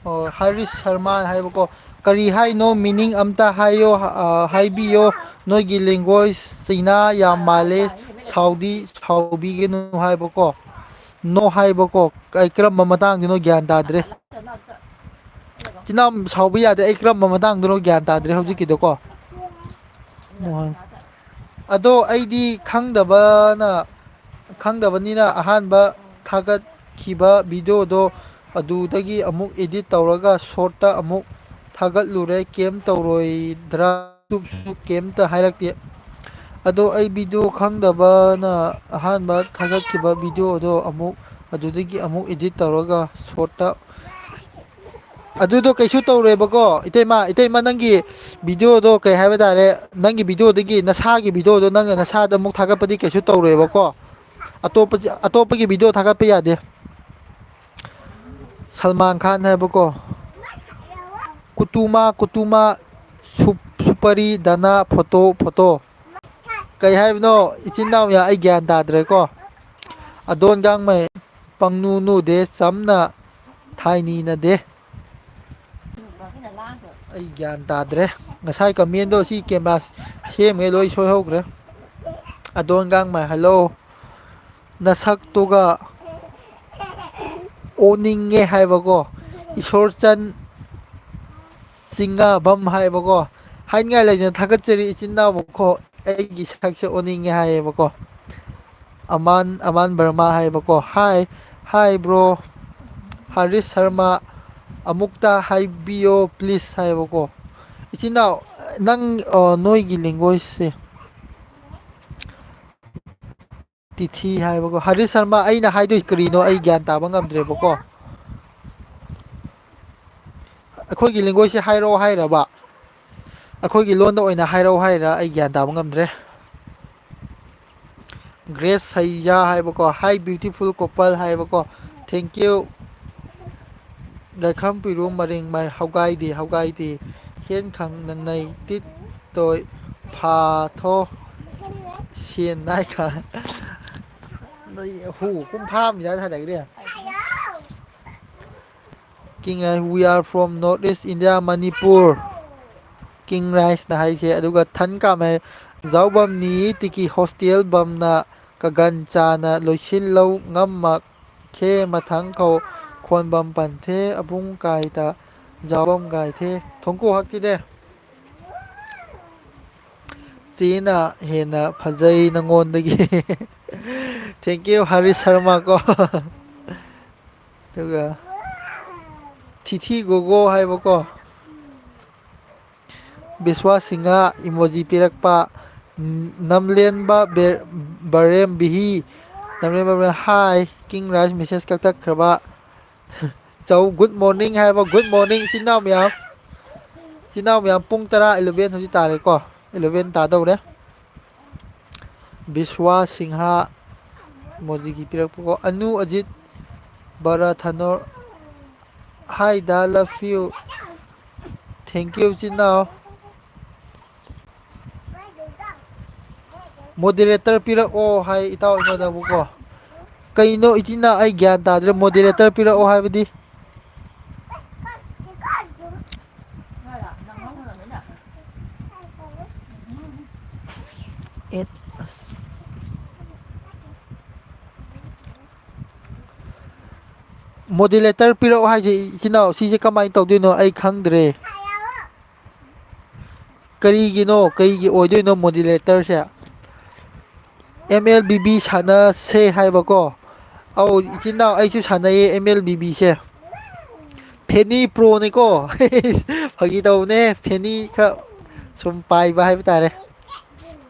ꯑꯣ, ꯍꯔꯤꯁ ꯁꯔꯃ ꯍꯥꯏꯕꯀꯣ꯫ ꯀꯔꯤ ꯍꯥꯏꯅꯣ? Meaning ꯑꯝꯇ ꯍꯥꯏꯌꯣ, ꯑ, ꯍꯥꯏꯕꯤꯌꯣ꯫ ꯅꯣꯏꯒꯤ language ꯆꯩꯅꯥ ꯌꯥꯝ ꯃꯥꯜꯂꯦ꯫ ꯁꯥꯎꯗꯤ ꯁꯥꯎꯕꯤꯒꯅꯨ ꯍꯥꯏꯕꯀꯣ꯫ No ꯍꯥꯏꯕꯀꯣ꯫ ꯑꯩ ꯀꯔꯝꯕ ꯃꯇꯥꯡꯒꯤꯅꯣ ꯒ꯭ꯌꯥꯟ ꯇꯥꯗ꯭ꯔꯦ꯫ ꯏꯆꯤꯟ ꯏꯅꯥꯎ ꯁꯥꯎꯕ ꯌꯥꯗꯦ꯫ ꯑꯩ ꯀꯔꯝꯕ ꯃꯇꯥꯡꯗꯅꯣ ꯒ꯭ꯌꯥꯟ ꯇꯥꯗ꯭ꯔꯦ ꯍꯧꯖꯤꯛꯀꯤꯗꯣꯀꯣ꯫ ꯑꯗꯣ ꯑꯩꯗꯤ ꯈꯪꯗꯕꯅ, ꯈꯪꯗꯕꯅꯤꯅ ꯑꯍꯥꯟꯕ ꯊꯥꯒꯠꯈꯤꯕ video ꯗꯣ ꯑꯗꯨꯗꯒꯤ ꯑꯃꯨꯛ edit ꯇꯧꯔꯒ short ꯇ ꯑꯃꯨꯛ ꯊꯥꯒꯠꯂꯨꯔꯦ꯫ ꯀꯩꯝ ꯇꯧꯔꯣꯏꯗ꯭ꯔꯥ? YouTube ꯁꯨ ꯀꯩꯝꯇ ꯍꯥꯏꯔꯛꯇꯦ꯫ ꯑꯗꯣ ꯑꯩ ꯚꯤꯗꯤꯑꯣ ꯈꯪꯗꯕꯅ ꯑꯍꯥꯟꯕ ꯊꯥꯒꯠꯈꯤꯕ ꯚꯤꯗꯤꯑꯣꯗꯣ ꯑꯃꯨꯛ ꯑꯗꯨꯗꯒꯤ ꯑꯃꯨꯛ ꯏꯗꯤꯠ ꯇꯧꯔꯒ ꯁꯣꯔꯠꯇ, ꯑꯗꯨꯗꯣ ꯀꯩꯁꯨ ꯇꯧꯔꯣꯏꯕꯀꯣ꯫ ꯏꯇꯩꯃ, ꯏꯇꯩꯃ, ꯅꯪꯒꯤ ꯚꯤꯗꯤꯑꯣꯗꯣ ꯀꯩ ꯍꯥꯏꯕ ꯇꯥꯔꯦ, ꯅꯪꯒꯤ ꯚꯤꯗꯤꯑꯣꯗꯒꯤ ꯅꯁꯥꯒꯤ ꯚꯤꯗꯤꯑꯣꯗꯣ ꯅꯪꯅ ꯅꯁꯥꯗ ꯑꯃꯨꯛ ꯊꯥꯒꯠꯄꯗꯤ ꯀꯩꯁꯨ ꯇꯧꯔꯣꯏꯕꯀꯣ꯫ ꯑꯇꯣꯞꯄ, ꯑꯇꯣꯞꯄꯒꯤ ꯚꯤꯗꯤꯑꯣ ꯊꯥꯒꯠꯄ ꯌꯥꯗꯦ꯫ ꯁꯜꯃꯥꯟ ꯈꯥꯟ ꯍꯥꯏꯕꯀꯣ꯫ ꯀꯨꯇꯨꯃꯥ, ꯀꯨꯇꯨꯃꯥ, ꯁꯨꯞ-, ꯁꯨꯄꯔꯤ, ꯗꯥꯅꯥ, ꯐꯣꯇꯣ, ꯐꯣꯇꯣ꯫ ꯀꯩ ꯍꯥꯏꯕꯅꯣ? ꯏꯆꯤꯟ ꯏꯅꯥꯎ ꯃꯌꯥꯝ, ꯑꯩ ꯒ꯭ꯌꯥꯟ ꯇꯥꯗ꯭ꯔꯦꯀꯣ꯫ ꯑꯗꯣꯟ ꯒꯥꯡꯃꯩ, ꯄꯪꯅꯨ ꯅꯨꯗꯦ, ꯆꯝꯅ ꯊꯥꯏꯅꯤꯅꯗꯦ꯫ ꯑꯩ ꯒ꯭ꯌꯥꯟ ꯇꯥꯗ꯭ꯔꯦ꯫ ꯉꯁꯥꯏ ꯀꯃꯦꯟꯗꯣ ꯁꯤ ꯀꯦꯃꯦꯔꯥ ꯁꯦꯝꯃꯦ ꯂꯣꯏ ꯁꯣꯏꯍꯧꯈ꯭ꯔꯦ꯫ ꯑꯗꯣꯟ ꯒꯥꯡꯃꯩ, ꯍꯜꯂꯣ꯫ ꯅꯁꯛꯇꯨꯒ ꯑꯣꯅꯤꯡꯉꯦ ꯍꯥꯏꯕꯀꯣ꯫ ꯏꯁꯣꯔꯆꯟ ꯆꯤꯡꯉꯥꯕꯝ ꯍꯥꯏꯕꯀꯣ꯫ ꯍꯥꯏꯅꯤꯡꯉꯥꯏ ꯂꯩꯇꯅ ꯊꯥꯒꯠꯆꯔꯤ ꯏꯆꯤꯟ ꯏꯅꯥꯎꯕꯀꯣ꯫ ꯑꯩꯒꯤ ꯁꯛꯁꯦ ꯑꯣꯅꯤꯡꯉꯦ ꯍꯥꯏꯌꯦꯕꯀꯣ꯫ ꯑꯃꯥꯟ, ꯑꯃꯥꯟ ꯕꯔꯃꯥ ꯍꯥꯏꯕꯀꯣ꯫ Hi, hi bro꯫ Harish Sharma, ꯑꯃꯨꯛꯇ ꯍꯥꯏꯕꯤꯌꯣ please ꯍꯥꯏꯕꯀꯣ꯫ ꯏꯆꯤꯟ ꯏꯅꯥꯎ, ꯅꯪ, ꯑ, ꯅꯣꯏꯒꯤ ꯂꯦꯡꯒ꯭ꯋꯦꯖꯁꯦ ꯇꯤꯊꯤ ꯍꯥꯏꯕꯀꯣ꯫ ꯍꯔꯤꯁ ꯁꯔꯃ, ꯑꯩꯅ ꯍꯥꯏꯗꯣꯏ ꯀꯔꯤꯅꯣ ꯑꯩ ꯒ꯭ꯌꯥꯟ ꯇꯥꯕ ꯉꯝꯗ꯭ꯔꯦꯕꯀꯣ꯫ ꯑꯩꯈꯣꯏꯒꯤ ꯂꯦꯡꯒ꯭ꯋꯦꯖꯁꯦ ꯍꯥꯏꯔꯛꯑꯣ ꯍꯥꯏꯔꯕ? ꯑꯩꯈꯣꯏꯒꯤ ꯂꯣꯟꯗ ꯑꯣꯏꯅ ꯍꯥꯏꯔꯛꯑꯣ ꯍꯥꯏꯔ? ꯑꯩ ꯒ꯭ꯌꯥꯟ ꯇꯥꯕ ꯉꯝꯗ꯭ꯔꯦ꯫ ꯒ꯭ꯔꯦꯁ ꯁꯩꯌꯥ ꯍꯥꯏꯕꯀꯣ, "Hi beautiful couple" ꯍꯥꯏꯕꯀꯣ, thank you꯫ ꯒꯥꯏꯈꯝ ꯄꯤꯔꯨ ꯃꯔꯤꯡ ꯃꯥꯏ ꯍꯧꯒꯥꯏꯗꯦ, ꯍꯧꯒꯥꯏꯗꯦ꯫ ꯍꯦꯟ ꯈꯪ ꯅꯪꯅꯩ ꯇꯤꯠ ꯇꯣꯏ ꯐꯥꯊꯣ ꯁꯦꯟ ꯅꯥꯏ ꯈ-, ꯅꯣꯏ ꯍꯨ ꯀꯨꯝ ꯐꯥꯝ ꯌꯥ ꯊꯥꯗꯒ꯭ꯔꯦ꯫ King Rai, "We are from North East India, Manipur." King Rice ꯅ ꯍꯥꯏꯁꯦ꯫ ꯑꯗꯨꯒ ꯊꯟ ꯀꯥꯃꯦ, "ꯖꯥꯎꯕꯝꯅꯤ ꯇꯤꯀꯤ ꯍꯣꯁꯇꯦꯜ ꯕꯝꯅ ꯀꯒꯟ ꯆꯥꯅ ꯂꯣꯏꯁꯤꯜꯂꯧ ꯉꯝꯃꯛꯈꯦ ꯃꯊꯪ ꯈꯧ ꯈꯣꯟꯕꯝ ꯄꯟꯊꯦ ꯑꯕꯨꯡ ꯀꯥꯏꯗ ꯖꯥꯎꯕꯝ ꯀꯥꯏꯊꯦ ꯊꯣꯡꯀꯨ ꯍꯛꯇꯤꯅꯦ꯫ ꯆꯦꯅ ꯍꯦꯟꯅ ꯐꯖꯩ ꯅꯪꯉꯣꯟꯗꯒꯤ꯫ Thank you, ꯍꯔꯤꯁ ꯁꯔꯃ ꯀꯣ꯫ ꯑꯗꯨꯒ ꯊꯤꯊꯤ ꯒꯣꯒꯣ ꯍꯥꯏꯕꯀꯣ꯫ ꯕꯤꯁ꯭ꯋꯥ ꯁꯤꯡꯍ emoji ꯄꯤꯔꯛꯄ꯫ ꯎꯝ, ꯅꯝꯂꯦꯟꯕ ꯕꯦ-, ꯕꯔꯦꯝ ꯕꯤꯍꯤ, ꯅꯝꯂꯦꯟꯕ ꯕꯔꯦꯝ, ꯍꯥꯏ, ꯀꯤꯡ ꯔꯥꯏꯁ ꯃꯦꯁꯦꯖ ꯀꯛꯊꯠꯈ꯭ꯔꯕ꯫ ꯆꯧ, ꯒꯨꯗ ꯃꯣꯔꯅꯤꯡ ꯍꯥꯏꯕ, ꯒꯨꯗ ꯃꯣꯔꯅꯤꯡ, ꯏꯆꯤꯟ ꯏꯅꯥꯎ ꯃꯌꯥꯝ꯫ ꯏꯆꯤꯟ ꯏꯅꯥꯎ ꯃꯌꯥꯝ, ꯄꯨꯡ ꯇꯔꯥ, ꯏꯂꯚꯦꯟ ꯍꯧꯖꯤꯛ ꯇꯥꯔꯦꯀꯣ, ꯏꯂꯚꯦꯟ ꯇꯥꯗꯧꯔꯦ꯫ ꯕꯤꯁ꯭ꯋꯥ ꯁꯤꯡꯍ ꯃꯣꯖꯤꯒꯤ ꯄꯤꯔꯛꯄꯀꯣ, ꯑꯅꯨ ꯑꯖꯤꯠ ꯕꯔꯥ ꯊꯅꯣꯔ, ꯍꯥꯏ ꯗꯥ, ꯂꯚ ꯌꯨ꯫ ꯊꯦꯡꯀ꯭ꯌꯨ, ꯏꯆꯤꯟ ꯏꯅꯥꯎ꯫ ꯃꯣꯗꯦꯔꯦꯇꯔ ꯄꯤꯔꯛꯑꯣ ꯍꯥꯏ ꯏꯇꯥꯎ ꯑꯩꯉꯣꯟꯗ ꯑꯃꯨꯛꯀꯣ꯫ ꯀꯩꯅꯣ ꯏꯆꯤꯟ ꯏꯅꯥꯎ, ꯑꯩ ꯒ꯭ꯌꯥꯟ ꯇꯥꯗ꯭ꯔꯦ, ꯃꯣꯗꯦꯔꯦꯇꯔ ꯄꯤꯔꯛꯑꯣ ꯍꯥꯏꯕꯗꯤ? ꯑꯦ, ꯑꯁ꯫ ꯃꯣꯗꯦꯔꯦꯇꯔ ꯄꯤꯔꯛꯑꯣ ꯍꯥꯏꯁꯦ, ꯏꯆꯤꯟ ꯏꯅꯥꯎ, ꯁꯤꯁꯦ ꯀꯃꯥꯏꯅ ꯇꯧꯗꯣꯏꯅꯣ? ꯑꯩ ꯈꯪꯗ꯭ꯔꯦ꯫ ꯀꯔꯤꯒꯤꯅꯣ? ꯀꯩꯒꯤ ꯑꯣꯏꯗꯣꯏꯅꯣ ꯃꯣꯗꯦꯔꯦꯇꯔꯁꯦ? ꯑꯦꯝ ꯑꯦꯜ ꯕꯤ ꯕꯤ ꯁꯥꯟꯅꯁꯦ ꯍꯥꯏꯕꯀꯣ꯫ ꯑꯧ, ꯏꯆꯤꯟ ꯏꯅꯥꯎ, ꯑꯩꯁꯨ ꯁꯥꯟꯅꯩꯌꯦ ꯑꯦꯝ ꯑꯦꯜ ꯕꯤ ꯕꯤꯁꯦ꯫ ꯐꯦꯅꯤ ꯄ꯭ꯔꯣꯅꯤꯀꯣ꯫ ꯐꯥꯒꯤ ꯇꯧꯕꯅꯦ, ꯐꯦꯅꯤ ꯈꯔ ꯁꯨꯝ ꯄꯥꯏꯕ ꯍꯥꯏꯕ ꯇꯥꯔꯦ꯫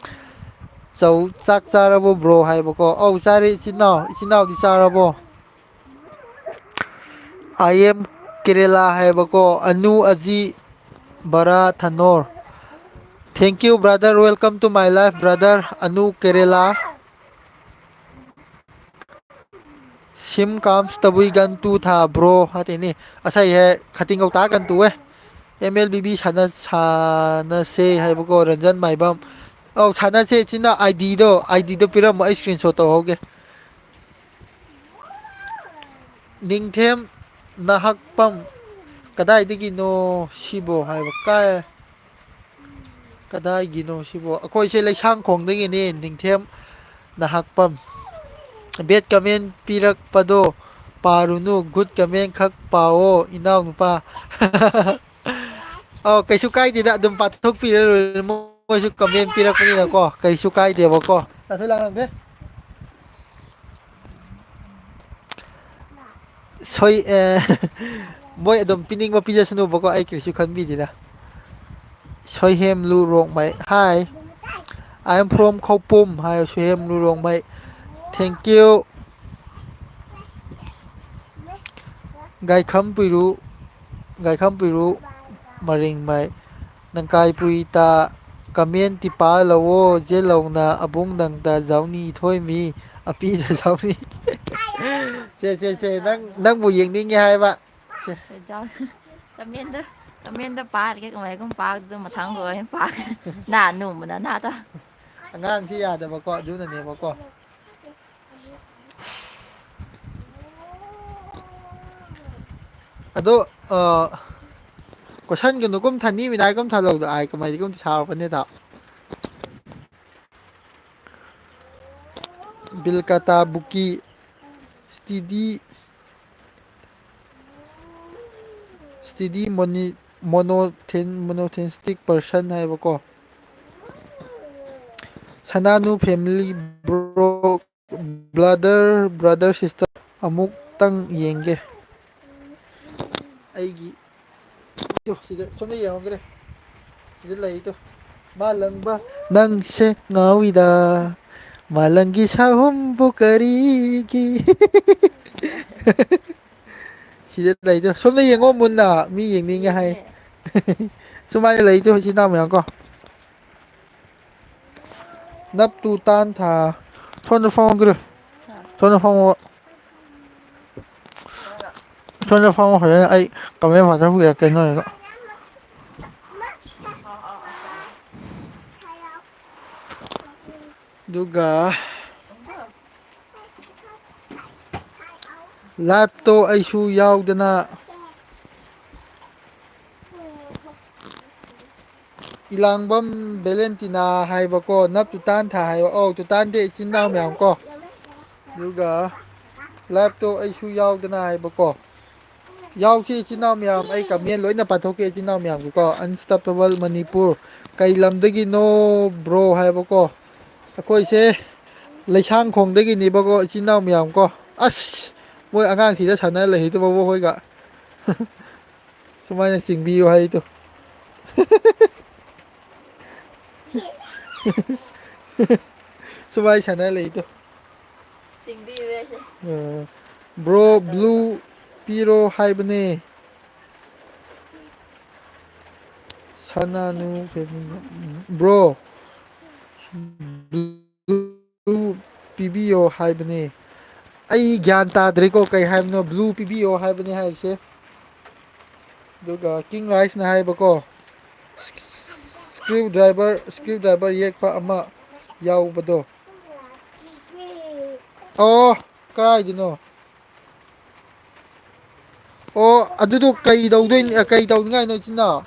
ꯆꯧ, "ꯆꯥꯛ ꯆꯥꯔꯕꯣ ꯕ꯭ꯔꯣ?" ꯍꯥꯏꯕꯀꯣ꯫ "ꯑꯧ, ꯆꯥꯔꯦ ꯏꯆꯤꯟ ꯏꯅꯥꯎ꯫ ꯏꯆꯤꯟ ꯏꯅꯥꯎꯗꯤ ꯆꯥꯔꯕꯣ?" ꯑꯥꯏ ꯑꯦꯝ ꯀꯦꯔꯦꯂꯥ ꯍꯥꯏꯕꯀꯣ, ꯑꯅꯨ ꯑꯖꯤ ꯕꯔꯥ ꯊꯅꯣꯔ꯫ Thank you, brother. Welcome to my life, brother. ꯑꯅꯨ ꯀꯦꯔꯦꯂꯥ꯫ ꯁꯤꯝ ꯀꯥꯝꯁ ꯇꯕꯨꯏ ꯒꯟ ꯇꯨ ꯊꯥ ꯕ꯭ꯔꯣ ꯍꯥꯇꯦꯅꯦ꯫ ꯑꯁꯥꯏ ꯍꯦ ꯈꯇꯤꯡ ꯒꯧꯇꯥ ꯒꯟ ꯇꯨ ꯑꯦ꯫ ꯑꯦꯝ ꯑꯦꯜ ꯕꯤ ꯕꯤ ꯁꯥꯟꯅ-, ꯁꯥꯟꯅꯁꯦ ꯍꯥꯏꯕꯀꯣ, ꯔꯟꯖꯟ ꯃꯥꯏꯕꯝ꯫ ꯑꯧ, ꯁꯥꯟꯅꯁꯦ, ꯏꯆꯤꯟ ꯏꯅꯥꯎ, ꯑꯥꯏ ꯗꯤꯗꯣ, ꯑꯥꯏ ꯗꯤꯗꯣ ꯄꯤꯔꯝꯃꯣ, ꯑꯩ screenshot ꯇꯧꯍꯧꯒꯦ꯫ ꯅꯤꯡꯊꯦꯝ ꯅꯍꯥꯛꯄꯝ, ꯀꯗꯥꯏꯗꯒꯤꯅꯣ ꯁꯤꯕꯣ ꯍꯥꯏꯕ? ꯀꯥꯏ, ꯀꯗꯥꯏꯒꯤꯅꯣ ꯁꯤꯕꯣ? ꯑꯩꯈꯣꯏꯁꯦ ꯂꯩꯁꯥꯡꯈꯣꯡꯗꯒꯤꯅꯦ, ꯅꯤꯡꯊꯦꯝ Nahakpam. Bad comment ꯄꯤꯔꯛꯄꯗꯣ ꯄꯥꯔꯨꯅꯨ, good comment ꯈꯛ ꯄꯥꯎꯑꯣ, ꯏꯅꯥꯎꯅꯨꯄꯥ꯫ ꯑꯧ, ꯀꯩꯁꯨ ꯀꯥꯏꯗꯦꯗ, ꯑꯗꯨꯝ ꯄꯥꯊꯣꯛꯄꯤꯔ ꯂꯣꯏꯔꯦ, ꯃꯣꯏꯁꯨ comment ꯄꯤꯔꯛꯄꯅꯤꯅꯀꯣ, ꯀꯩꯁꯨ ꯀꯥꯏꯗꯦꯕꯀꯣ꯫ ꯂꯥꯛꯊꯣꯏ, ꯂꯥꯛꯂꯝꯗꯦ꯫ ꯁꯣꯏ-, ꯑꯦ, ꯃꯣꯏ ꯑꯗꯨꯝ ꯄꯤꯅꯤꯡꯕ ꯄꯤꯖꯁꯅꯨꯕꯀꯣ, ꯑꯩ ꯀꯔꯤꯁꯨ ꯈꯟꯕꯤꯗꯦꯗ꯫ ꯁꯣꯏꯍꯦꯝꯂꯨ ꯔꯣꯡꯃꯩ, ꯍꯥꯏ꯫ I am from ꯈꯧꯄꯨꯝ high ꯁꯨꯍꯦꯝ ꯂꯨꯔꯣꯡꯃꯩ꯫ Thank you꯫ ꯒꯥꯏꯈꯝ ꯄꯤꯔꯨ, ꯒꯥꯏꯈꯝ ꯄꯤꯔꯨ ꯃꯔꯤꯡꯃꯩ꯫ ꯅꯪꯀꯥꯏ ꯄꯨꯏꯇ ꯀꯃꯦꯟ ꯇꯤꯄꯥ ꯂꯧꯑꯣ ꯖꯦ ꯂꯧꯅ ꯑꯕꯨꯡ ꯅꯪꯗ ꯖꯥꯎꯅꯤ ꯊꯣꯏꯃꯤ ꯑꯄꯤꯗ ꯖꯥꯎꯅꯤ꯫ ꯁꯦ, ꯁꯦ, ꯁꯦ, ꯅꯪ, ꯅꯪꯕꯨ ꯌꯦꯡꯅꯤꯡꯉꯦ ꯍꯥꯏꯕ꯫ ꯁꯦ꯫ ꯁꯦ, ꯖꯥꯎ-, ꯀꯃꯦꯟꯗ, ꯀꯃꯦꯟꯗ ꯄꯥꯔꯒꯦ, ꯀꯃꯥꯏꯒꯨꯝ ꯄꯥꯕꯗꯨ ꯃꯊꯪ ꯂꯣꯏ ꯄꯥꯒꯦ꯫ ꯅꯥ ꯅꯣꯡꯃꯅ ꯅꯥꯗ꯫ ꯑꯉꯥꯡꯁꯤ ꯌꯥꯗꯕꯀꯣ, ꯑꯗꯨꯅꯅꯦꯕꯀꯣ꯫ ꯑꯗꯣ, ꯑ, ꯀꯣꯏꯁꯟꯒꯅꯨ ꯀꯨꯝ ꯊꯅꯤ ꯃꯤꯅꯥꯏ ꯀꯨꯝ ꯊꯜꯍꯧꯗꯣ ꯑꯥꯏ ꯀꯃꯥꯏꯗꯤ ꯀꯨꯝ ꯁꯥꯎꯔꯛꯀꯅꯤ ꯊꯥꯎ꯫ ꯕꯤꯜꯀꯇꯥ ꯕꯨꯀꯤ ꯁ꯭ꯇꯤꯗꯤ, ꯁ꯭ꯇꯤꯗꯤ ꯃꯣꯅꯤ-, ꯃꯣꯅꯣꯊꯦꯟ-, ꯃꯣꯅꯣꯊꯦꯟꯁꯇꯤꯛ ꯄꯔꯁꯟ ꯍꯥꯏꯕꯀꯣ꯫ ꯁꯅꯥꯅꯨ family bro. Brother, brother, sister, ꯑꯃꯨꯛꯇꯪ ꯌꯦꯡꯒꯦ꯫ ꯑꯩꯒꯤ, ꯇꯨ, ꯁꯤꯗ, ꯁꯣꯝꯗ ꯌꯦꯡꯍꯧꯒꯦꯔꯦ꯫ ꯁꯤꯗ ꯂꯩꯗꯣ꯫ ꯃꯥꯂꯪꯕ, ꯅꯪꯁꯦ ꯉꯥꯎꯏꯗ꯫ ꯃꯥꯂꯪꯒꯤ ꯁꯥꯍꯨꯝꯕꯨ ꯀꯔꯤꯒꯤ? ꯁꯤꯗ ꯂꯩꯗꯣ꯫ ꯁꯣꯝꯗ ꯌꯦꯡꯉꯣ ꯃꯨꯟꯅ꯫ ꯃꯤ ꯌꯦꯡꯅꯤꯡꯉꯦ ꯍꯥꯏ꯫ ꯁꯨꯃꯥꯏꯅ ꯂꯩꯗꯣ, ꯏꯆꯤꯟ ꯏꯅꯥꯎ ꯃꯌꯥꯝ ꯀꯣ꯫ ꯅꯞꯇꯨ ꯇꯥꯟ ꯊꯥ꯫ ꯁꯣꯝꯗ ꯐꯝꯃꯒꯦꯔꯣ? ꯁꯣꯝꯗ ꯐꯝꯃꯣ꯫ ꯁꯣꯝꯗ ꯐꯝꯃꯣ, ꯐꯖꯅ ꯑꯩ ꯀꯃꯦꯟ ꯐꯖꯅ ꯄꯤꯔꯛꯀꯦ ꯅꯣꯏꯗꯣ꯫ ꯑꯗꯨꯒ ꯂꯥꯏꯞꯇꯣ ꯑꯩꯁꯨ ꯌꯥꯎꯗꯅ ꯏꯂꯥꯡꯕꯝ ꯚꯦꯂꯦꯟꯇꯤꯅꯥ ꯍꯥꯏꯕꯀꯣ, ꯅꯞ ꯇꯨꯇꯥꯟ ꯊꯥ ꯍꯥꯏꯕ, ꯑꯧ, ꯇꯨꯇꯥꯟꯗꯦ ꯏꯆꯤꯟ ꯏꯅꯥꯎ ꯃꯌꯥꯝ ꯀꯣ꯫ ꯑꯗꯨꯒ ꯂꯥꯏꯞꯇꯣ ꯑꯩꯁꯨ ꯌꯥꯎꯗꯅ ꯍꯥꯏꯕꯀꯣ꯫ ꯌꯥꯎꯁꯤ ꯏꯆꯤꯟ ꯏꯅꯥꯎ ꯃꯌꯥꯝ, ꯑꯩ ꯀꯃꯦꯟ ꯂꯣꯏꯅ ꯄꯥꯊꯣꯛꯀꯦ ꯏꯆꯤꯟ ꯏꯅꯥꯎ ꯃꯌꯥꯝꯒꯤꯀꯣ꯫ Unstoppable ꯃꯅꯤꯄꯨꯔ, ꯀꯩ ꯂꯝꯗꯒꯤꯅꯣ ꯕ꯭ꯔꯣ ꯍꯥꯏꯕꯀꯣ꯫ ꯑꯩꯈꯣꯏꯁꯦ ꯂꯩꯁꯥꯡꯈꯣꯡꯗꯒꯤꯅꯦꯕꯀꯣ ꯏꯆꯤꯟ ꯏꯅꯥꯎ ꯃꯌꯥꯝ ꯀꯣ꯫ ꯑꯁ! ꯃꯣꯏ ꯑꯉꯥꯡꯁꯤꯗ ꯁꯥꯟꯅ ꯂꯩꯍꯩꯗꯕ ꯃꯈꯣꯏꯒ꯫ ꯁꯨꯃꯥꯏꯅ ꯆꯤꯡꯕꯤꯌꯨ ꯍꯥꯏꯗꯣ꯫ ꯁꯨꯃꯥꯏ ꯁꯥꯟꯅ ꯂꯩꯗꯣ꯫ ꯆꯤꯡꯕꯤꯔꯦ꯫ ꯑ, ꯕ꯭ꯔꯣ, ꯕ꯭ꯂꯨ ꯄꯤꯔꯣ ꯍꯥꯏꯕꯅꯦ꯫ ꯁꯅꯥꯅꯨ ꯐꯦꯃꯤꯂꯤ꯫ ꯕ꯭ꯔꯣ, ꯕ꯭ꯂꯨ ꯄꯤꯕꯤꯌꯣ ꯍꯥꯏꯕꯅꯦ꯫ ꯑꯩ ꯒ꯭ꯌꯥꯟ ꯇꯥꯗ꯭ꯔꯦꯀꯣ, ꯀꯩ ꯍꯥꯏꯕꯅꯣ? ꯕ꯭ꯂꯨ ꯄꯤꯕꯤꯌꯣ ꯍꯥꯏꯕꯅꯦ ꯍꯥꯏꯁꯦ꯫ ꯑꯗꯨꯒ ꯀꯤꯡ ꯔꯥꯏꯁꯅ ꯍꯥꯏꯕꯀꯣ, ꯁ꯭ꯀ꯭ꯔꯨ ꯗ꯭ꯔꯥꯏꯚꯔ, ꯁ꯭ꯀ꯭ꯔꯨ ꯗ꯭ꯔꯥꯏꯚꯔ ꯌꯦꯛꯄ ꯑꯃ ꯌꯥꯎꯕꯗꯣ꯫ ꯑꯣ, ꯀꯗꯥꯏꯗꯅꯣ? ꯑꯣ, ꯑꯗꯨꯗꯣ ꯀꯩ ꯇꯧꯗꯣꯏꯅꯤ, ꯀꯩ ꯇꯧꯅꯤꯡꯉꯥꯏꯅꯣ, ꯏꯆꯤꯟ ꯏꯅꯥꯎ?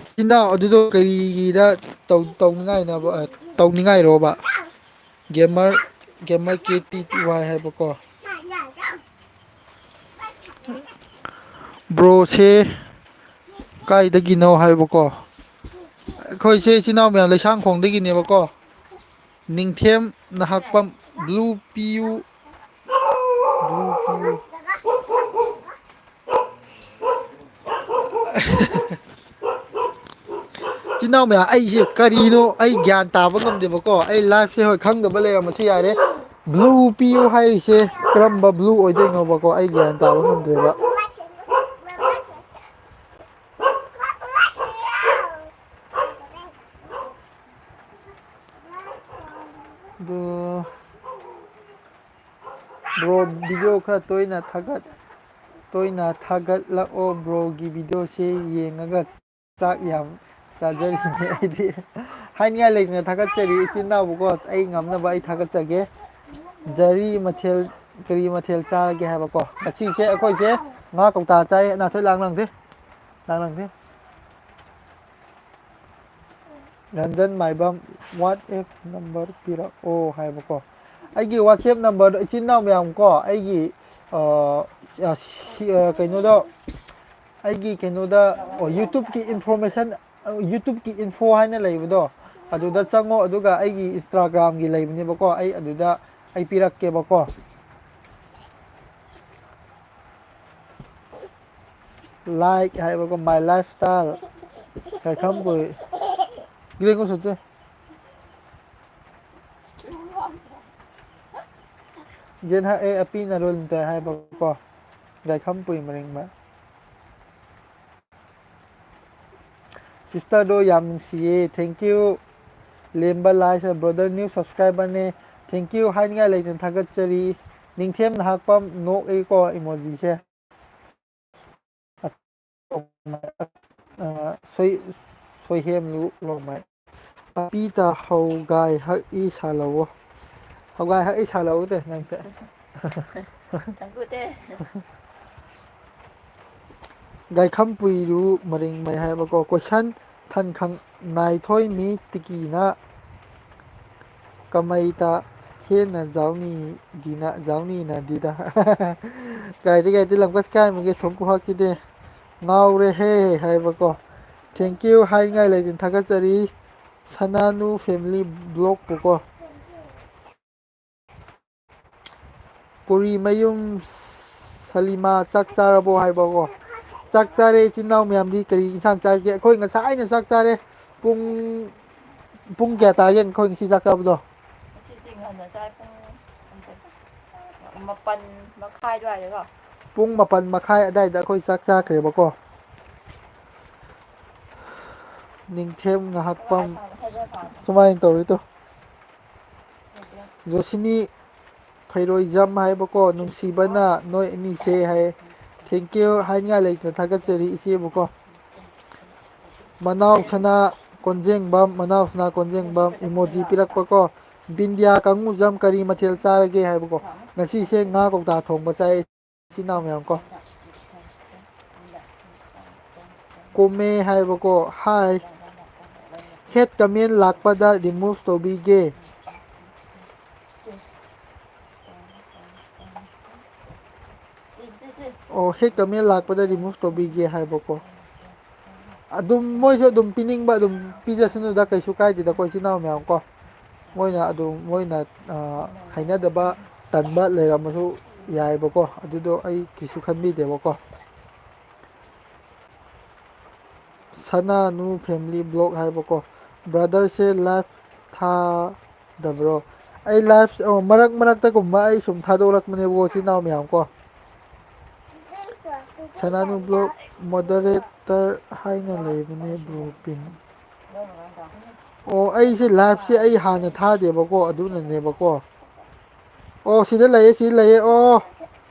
ꯏꯆꯤꯟ ꯏꯅꯥꯎ ꯑꯗꯨꯗꯣ ꯀꯔꯤꯒꯤꯗ ꯇꯧ-, ꯇꯧꯅꯤꯡꯉꯥꯏꯅꯣꯕ, ꯑ, ꯇꯧꯅꯤꯡꯉꯥꯏꯔꯣꯕ? ꯒꯦꯃꯔ, ꯒꯦꯃꯔ ꯀꯦ ꯇꯤ ꯇꯤ ꯋꯥꯏ ꯍꯥꯏꯕꯀꯣ꯫ ꯕ꯭ꯔꯣꯁꯦ ꯀꯥꯏꯗꯒꯤꯅꯣ ꯍꯥꯏꯕꯀꯣ꯫ ꯑꯩꯈꯣꯏꯁꯦ ꯏꯆꯤꯟ ꯏꯅꯥꯎ ꯃꯌꯥꯝ ꯂꯩꯁꯥꯡꯈꯣꯡꯗꯒꯤꯅꯦꯕꯀꯣ꯫ ꯅꯤꯡꯊꯦꯝ ꯅꯍꯥꯛꯄꯝ, ꯕ꯭ꯂꯨ ꯄꯤꯌꯨ, ꯕ꯭ꯂꯨ ꯄꯤꯌꯨ꯫ ꯏꯆꯤꯟ ꯏꯅꯥꯎ ꯃꯌꯥꯝ, ꯑꯩꯁꯦ ꯀꯔꯤꯅꯣ ꯑꯩ ꯒ꯭ꯌꯥꯟ ꯇꯥꯕ ꯉꯝꯗꯦꯕꯀꯣ꯫ ꯑꯩ ꯂꯥꯏꯐꯁꯦ, ꯍꯣꯏ, ꯈꯪꯗꯕ ꯂꯩꯔꯝꯕꯁꯨ ꯌꯥꯔꯦ꯫ ꯕ꯭ꯂꯨ ꯄꯤꯌꯨ ꯍꯥꯏꯔꯤꯁꯦ ꯀꯔꯝꯕ ꯕ꯭ꯂꯨ ꯑꯣꯏꯗꯣꯏꯅꯣꯕꯀꯣ? ꯑꯩ ꯒ꯭ꯌꯥꯟ ꯇꯥꯕ ꯉꯝꯗ꯭ꯔꯦꯕ꯫ ꯑꯗꯣ ꯕ꯭ꯔꯣ, ꯚꯤꯗꯤꯑꯣ ꯈꯔ ꯇꯣꯏꯅ ꯊꯥꯒꯠ-, ꯇꯣꯏꯅ ꯊꯥꯒꯠꯂꯛꯑꯣ꯫ ꯕ꯭ꯔꯣꯒꯤ ꯚꯤꯗꯤꯑꯣꯁꯦ ꯌꯦꯡꯉꯒ ꯆꯥꯛ ꯌꯥꯝ ꯆꯥꯖꯔꯤꯅꯦ ꯑꯩꯗꯤ꯫ ꯍꯥꯏꯅꯤꯡꯉꯥꯏ ꯂꯩꯇꯅ ꯊꯥꯒꯠꯆꯔꯤ ꯏꯆꯤꯟ ꯏꯅꯥꯎꯕꯨꯀꯣ꯫ ꯑꯩ ꯉꯝꯅꯕ ꯑꯩ ꯊꯥꯒꯠꯆꯒꯦ꯫ ꯖꯔꯤ ꯃꯊꯦꯜ, ꯀꯔꯤ ꯃꯊꯦꯜ ꯆꯥꯔꯒꯦ ꯍꯥꯏꯕꯀꯣ? ꯉꯁꯤꯁꯦ ꯑꯩꯈꯣꯏꯁꯦ ꯉꯥ ꯀꯧꯇꯥ ꯆꯥꯏ꯫ ꯅꯥꯊꯣꯏ, ꯂꯥꯡ ꯂꯥꯡꯗꯦ꯫ ꯂꯥꯡ ꯂꯥꯡꯗꯦ꯫ ꯔꯟꯖꯟ ꯃꯥꯏꯕꯝ, WhatsApp number ꯄꯤꯔꯛꯑꯣ ꯍꯥꯏꯕꯀꯣ꯫ ꯑꯩꯒꯤ WhatsApp numberꯗꯣ, ꯏꯆꯤꯟ ꯏꯅꯥꯎ ꯃꯌꯥꯝ ꯀꯣ, ꯑꯩꯒꯤ, ꯑ, ꯑ, ꯁꯤ-, ꯑ, ꯀꯩꯅꯣꯗꯣ, ꯑꯩꯒꯤ ꯀꯩꯅꯣꯗ, ꯑꯣ, YouTubeꯀꯤ information, YouTubeꯀꯤ info ꯍꯥꯏꯅ ꯂꯩꯕꯗꯣ, ꯑꯗꯨꯗ ꯆꯪꯉꯣ, ꯑꯗꯨꯒ ꯑꯩꯒꯤ Instagramꯒꯤ ꯂꯩꯕꯅꯦꯕꯀꯣ, ꯑꯩ ꯑꯗꯨꯗ ꯑꯩ ꯄꯤꯔꯛꯀꯦꯕꯀꯣ꯫ Like ꯍꯥꯏꯕꯀꯣ, my lifestyle꯫ ꯀꯥꯏꯈꯝꯕꯨ꯫ ꯒ꯭ꯔꯦꯡ ꯀꯣ ꯁꯨꯠꯇꯨ꯫ ꯖꯦꯟ ꯍꯛ ꯑꯦ ꯑꯄꯤꯅ ꯔꯣꯜ ꯇꯥꯏ ꯍꯥꯏꯕꯀꯣ꯫ ꯒꯥꯏꯈꯝ ꯄꯨꯏ ꯃꯔꯤꯡꯃ꯫ Sisterꯗꯣ ꯌꯥꯝ ꯅꯨꯡꯁꯤꯌꯦ꯫ Thank you꯫ ꯂꯦꯝꯕ ꯂꯥꯏꯁ brother new subscriberꯅꯦ꯫ Thank you ꯍꯥꯏꯅꯤꯡꯉꯥꯏ ꯂꯩꯇꯅ ꯊꯥꯒꯠꯆꯔꯤ꯫ ꯅꯤꯡꯊꯦꯝ ꯅꯍꯥꯛꯄꯝ ꯅꯣꯛꯑꯦꯀꯣ emojiꯁꯦ꯫ ꯑ, ꯁꯣꯏ-, ꯁꯣꯏꯍꯦꯝꯂꯨ ꯂꯣꯡꯃꯩ꯫ ꯑꯄꯤꯇ ꯍꯧꯒꯥꯏ ꯍꯛꯏ ꯁꯥꯂꯧꯋꯣ꯫ ꯍꯧꯒꯥꯏ ꯍꯛꯏ ꯁꯥꯂꯧꯗꯦ ꯅꯪꯇ꯫ ꯇꯪꯒꯨꯗꯦ꯫ ꯒꯥꯏꯈꯝ ꯄꯨꯏꯔꯨ ꯃꯔꯤꯡꯃꯩ ꯍꯥꯏꯕꯀꯣ꯫ Question ꯊꯟꯈꯪ ꯅꯥꯏꯊꯣꯏ ꯃꯤ ꯇꯤꯀꯤꯅ ꯀꯃꯩꯇ ꯍꯦꯟꯅ ꯖꯥꯎꯅꯤ ꯗꯤꯅ, ꯖꯥꯎꯅꯤꯅ ꯗꯤꯗ꯫ ꯀꯥꯏꯗꯤ ꯀꯥꯏꯗꯤ ꯂꯝꯀꯁ ꯀꯥꯏꯃꯒꯦ ꯁꯣꯝ ꯈꯨꯍꯥꯛꯁꯤꯗꯤ꯫ ꯉꯥꯎꯔꯦꯍꯦ ꯍꯥꯏꯕꯀꯣ꯫ Thank you ꯍꯥꯏꯅꯤꯡꯉꯥꯏ ꯂꯩꯇꯅ ꯊꯥꯒꯠꯆꯔꯤ꯫ ꯁꯅꯥꯅꯨ family vlogꯄꯨꯀꯣ꯫ ꯄꯨꯔꯤ ꯃꯌꯨꯝ ꯁꯂꯤꯃꯥ ꯆꯥꯛ ꯆꯥꯔꯕꯣ ꯍꯥꯏꯕꯀꯣ꯫ ꯆꯥꯛ ꯆꯥꯔꯦ ꯏꯆꯤꯟ ꯏꯅꯥꯎ ꯃꯌꯥꯝꯗꯤ꯫ ꯀꯔꯤ ꯏꯟꯁꯥꯡ ꯆꯥꯔꯒꯦ? ꯑꯩꯈꯣꯏ ꯉꯁꯥꯏꯅ ꯆꯥꯛ ꯆꯥꯔꯦ꯫ ꯄꯨꯡ, ꯄꯨꯡ ꯀꯌꯥ ꯇꯥꯒꯦ ꯑꯩꯈꯣꯏ ꯉꯁꯤ ꯆꯥꯛ ꯆꯥꯕꯗꯣ? ꯉꯁꯤꯗꯤ ꯉꯟꯅ ꯆꯥꯏ, ꯄꯨꯡ ꯃꯥꯄꯟ ꯃꯈꯥꯏ ꯑꯗꯨꯋꯥꯏꯗꯀꯣ꯫ ꯄꯨꯡ ꯃꯥꯄꯟ ꯃꯈꯥꯏ ꯑꯗꯥꯏꯗ ꯑꯩꯈꯣꯏ ꯆꯥꯛ ꯆꯥꯈ꯭ꯔꯦꯕꯀꯣ꯫ ꯅꯤꯡꯊꯦꯝ ꯉꯥꯏꯍꯥꯛꯄꯝ꯫ ꯁꯨꯃꯥꯏꯅ ꯇꯧꯔꯤ ꯇꯨ꯫ ꯖꯣꯁꯤꯅꯤ ꯐꯩꯔꯣꯏꯖꯝ ꯍꯥꯏꯕꯀꯣ, ꯅꯨꯡꯁꯤꯕꯅ ꯅꯣꯏ ꯑꯅꯤꯁꯦ ꯍꯥꯏ꯫ Thank you ꯍꯥꯏꯅꯤꯡꯉꯥꯏ ꯂꯩꯇꯅ ꯊꯥꯒꯠꯆꯔꯤ ꯏꯆꯦꯕꯨꯀꯣ꯫ ꯃꯅꯥꯎ ꯁꯅꯥ ꯀꯣꯟꯖꯦꯡꯕꯝ, ꯃꯅꯥꯎ ꯁꯅꯥ ꯀꯣꯟꯖꯦꯡꯕꯝ emoji ꯄꯤꯔꯛꯄꯀꯣ꯫ ꯕꯤꯟꯗꯤꯌꯥ ꯀꯥꯡꯉꯨꯖꯝ ꯀꯔꯤ ꯃꯊꯦꯜ ꯆꯥꯔꯒꯦ ꯍꯥꯏꯕꯀꯣ꯫ ꯉꯁꯤꯁꯦ ꯉꯥ ꯀꯧꯇꯥ ꯊꯣꯡꯕ ꯆꯥꯏ꯫ ꯏꯆꯤꯟ ꯏꯅꯥꯎ ꯃꯌꯥꯝ ꯀꯣ꯫ ꯀꯣꯝꯃꯦ ꯍꯥꯏꯕꯀꯣ꯫ Hi꯫ Hate comment ꯂꯥꯛꯄꯗ remove ꯇꯧꯕꯤꯒꯦ꯫ ꯑꯣ, ꯍꯦꯛ ꯀꯃꯦꯟ ꯂꯥꯛꯄꯗ ꯔꯤꯃꯨꯚ ꯇꯧꯕꯤꯒꯦ ꯍꯥꯏꯕꯀꯣ꯫ ꯑꯗꯨꯝ ꯃꯣꯏꯁꯨ ꯑꯗꯨꯝ ꯄꯤꯅꯤꯡꯕ ꯑꯗꯨꯝ ꯄꯤꯖꯁꯅꯨꯗ, ꯀꯩꯁꯨ ꯀꯥꯏꯗꯦꯗꯀꯣ, ꯏꯆꯤꯟ ꯏꯅꯥꯎ ꯃꯌꯥꯝ ꯀꯣ꯫ ꯃꯣꯏꯅ ꯑꯗꯨꯝ, ꯃꯣꯏꯅ ꯍꯩꯅꯗꯕ, ꯇꯟꯕ ꯂꯩꯔꯝꯃꯁꯨ ꯌꯥꯏꯑꯕꯀꯣ, ꯑꯗꯨꯗꯣ ꯑꯩ ꯀꯩꯁꯨ ꯈꯟꯕꯤꯗꯦꯕꯀꯣ꯫ ꯁꯅꯥꯅꯨ ꯐꯦꯃꯤꯂꯤ ꯕ꯭ꯂꯣꯛ ꯍꯥꯏꯕꯀꯣ꯫ ꯕ꯭ꯔꯗꯔꯁꯦ ꯂꯥꯏꯐ ꯊꯥꯗꯕ꯭ꯔꯣ? ꯑꯩ ꯂꯥꯏꯐ, ꯑꯣ, ꯃꯔꯛ ꯃꯔꯛꯇꯒꯨꯝꯕ ꯑꯩ ꯁꯨꯝ ꯊꯥꯗꯣꯛꯂꯛꯄꯅꯦꯕꯀꯣ, ꯏꯆꯤꯟ ꯏꯅꯥꯎ ꯃꯌꯥꯝ ꯀꯣ꯫ ꯁꯅꯥꯅꯨ ꯕ꯭ꯂꯣꯛ ꯃꯣꯗꯔꯦꯇꯔ ꯍꯥꯏꯅ ꯂꯩꯕꯅꯦ ꯕ꯭ꯔꯣ ꯄꯤꯟ꯫ ꯑꯣ, ꯑꯩꯁꯦ ꯂꯥꯏꯐꯁꯦ ꯑꯩ ꯍꯥꯟꯅ ꯊꯥꯗꯦꯕꯀꯣ, ꯑꯗꯨꯅꯅꯦꯕꯀꯣ꯫ ꯑꯣ, ꯁꯤꯗ ꯂꯩꯌꯦ, ꯁꯤꯗ ꯂꯩꯌꯦ꯫ ꯑꯣ,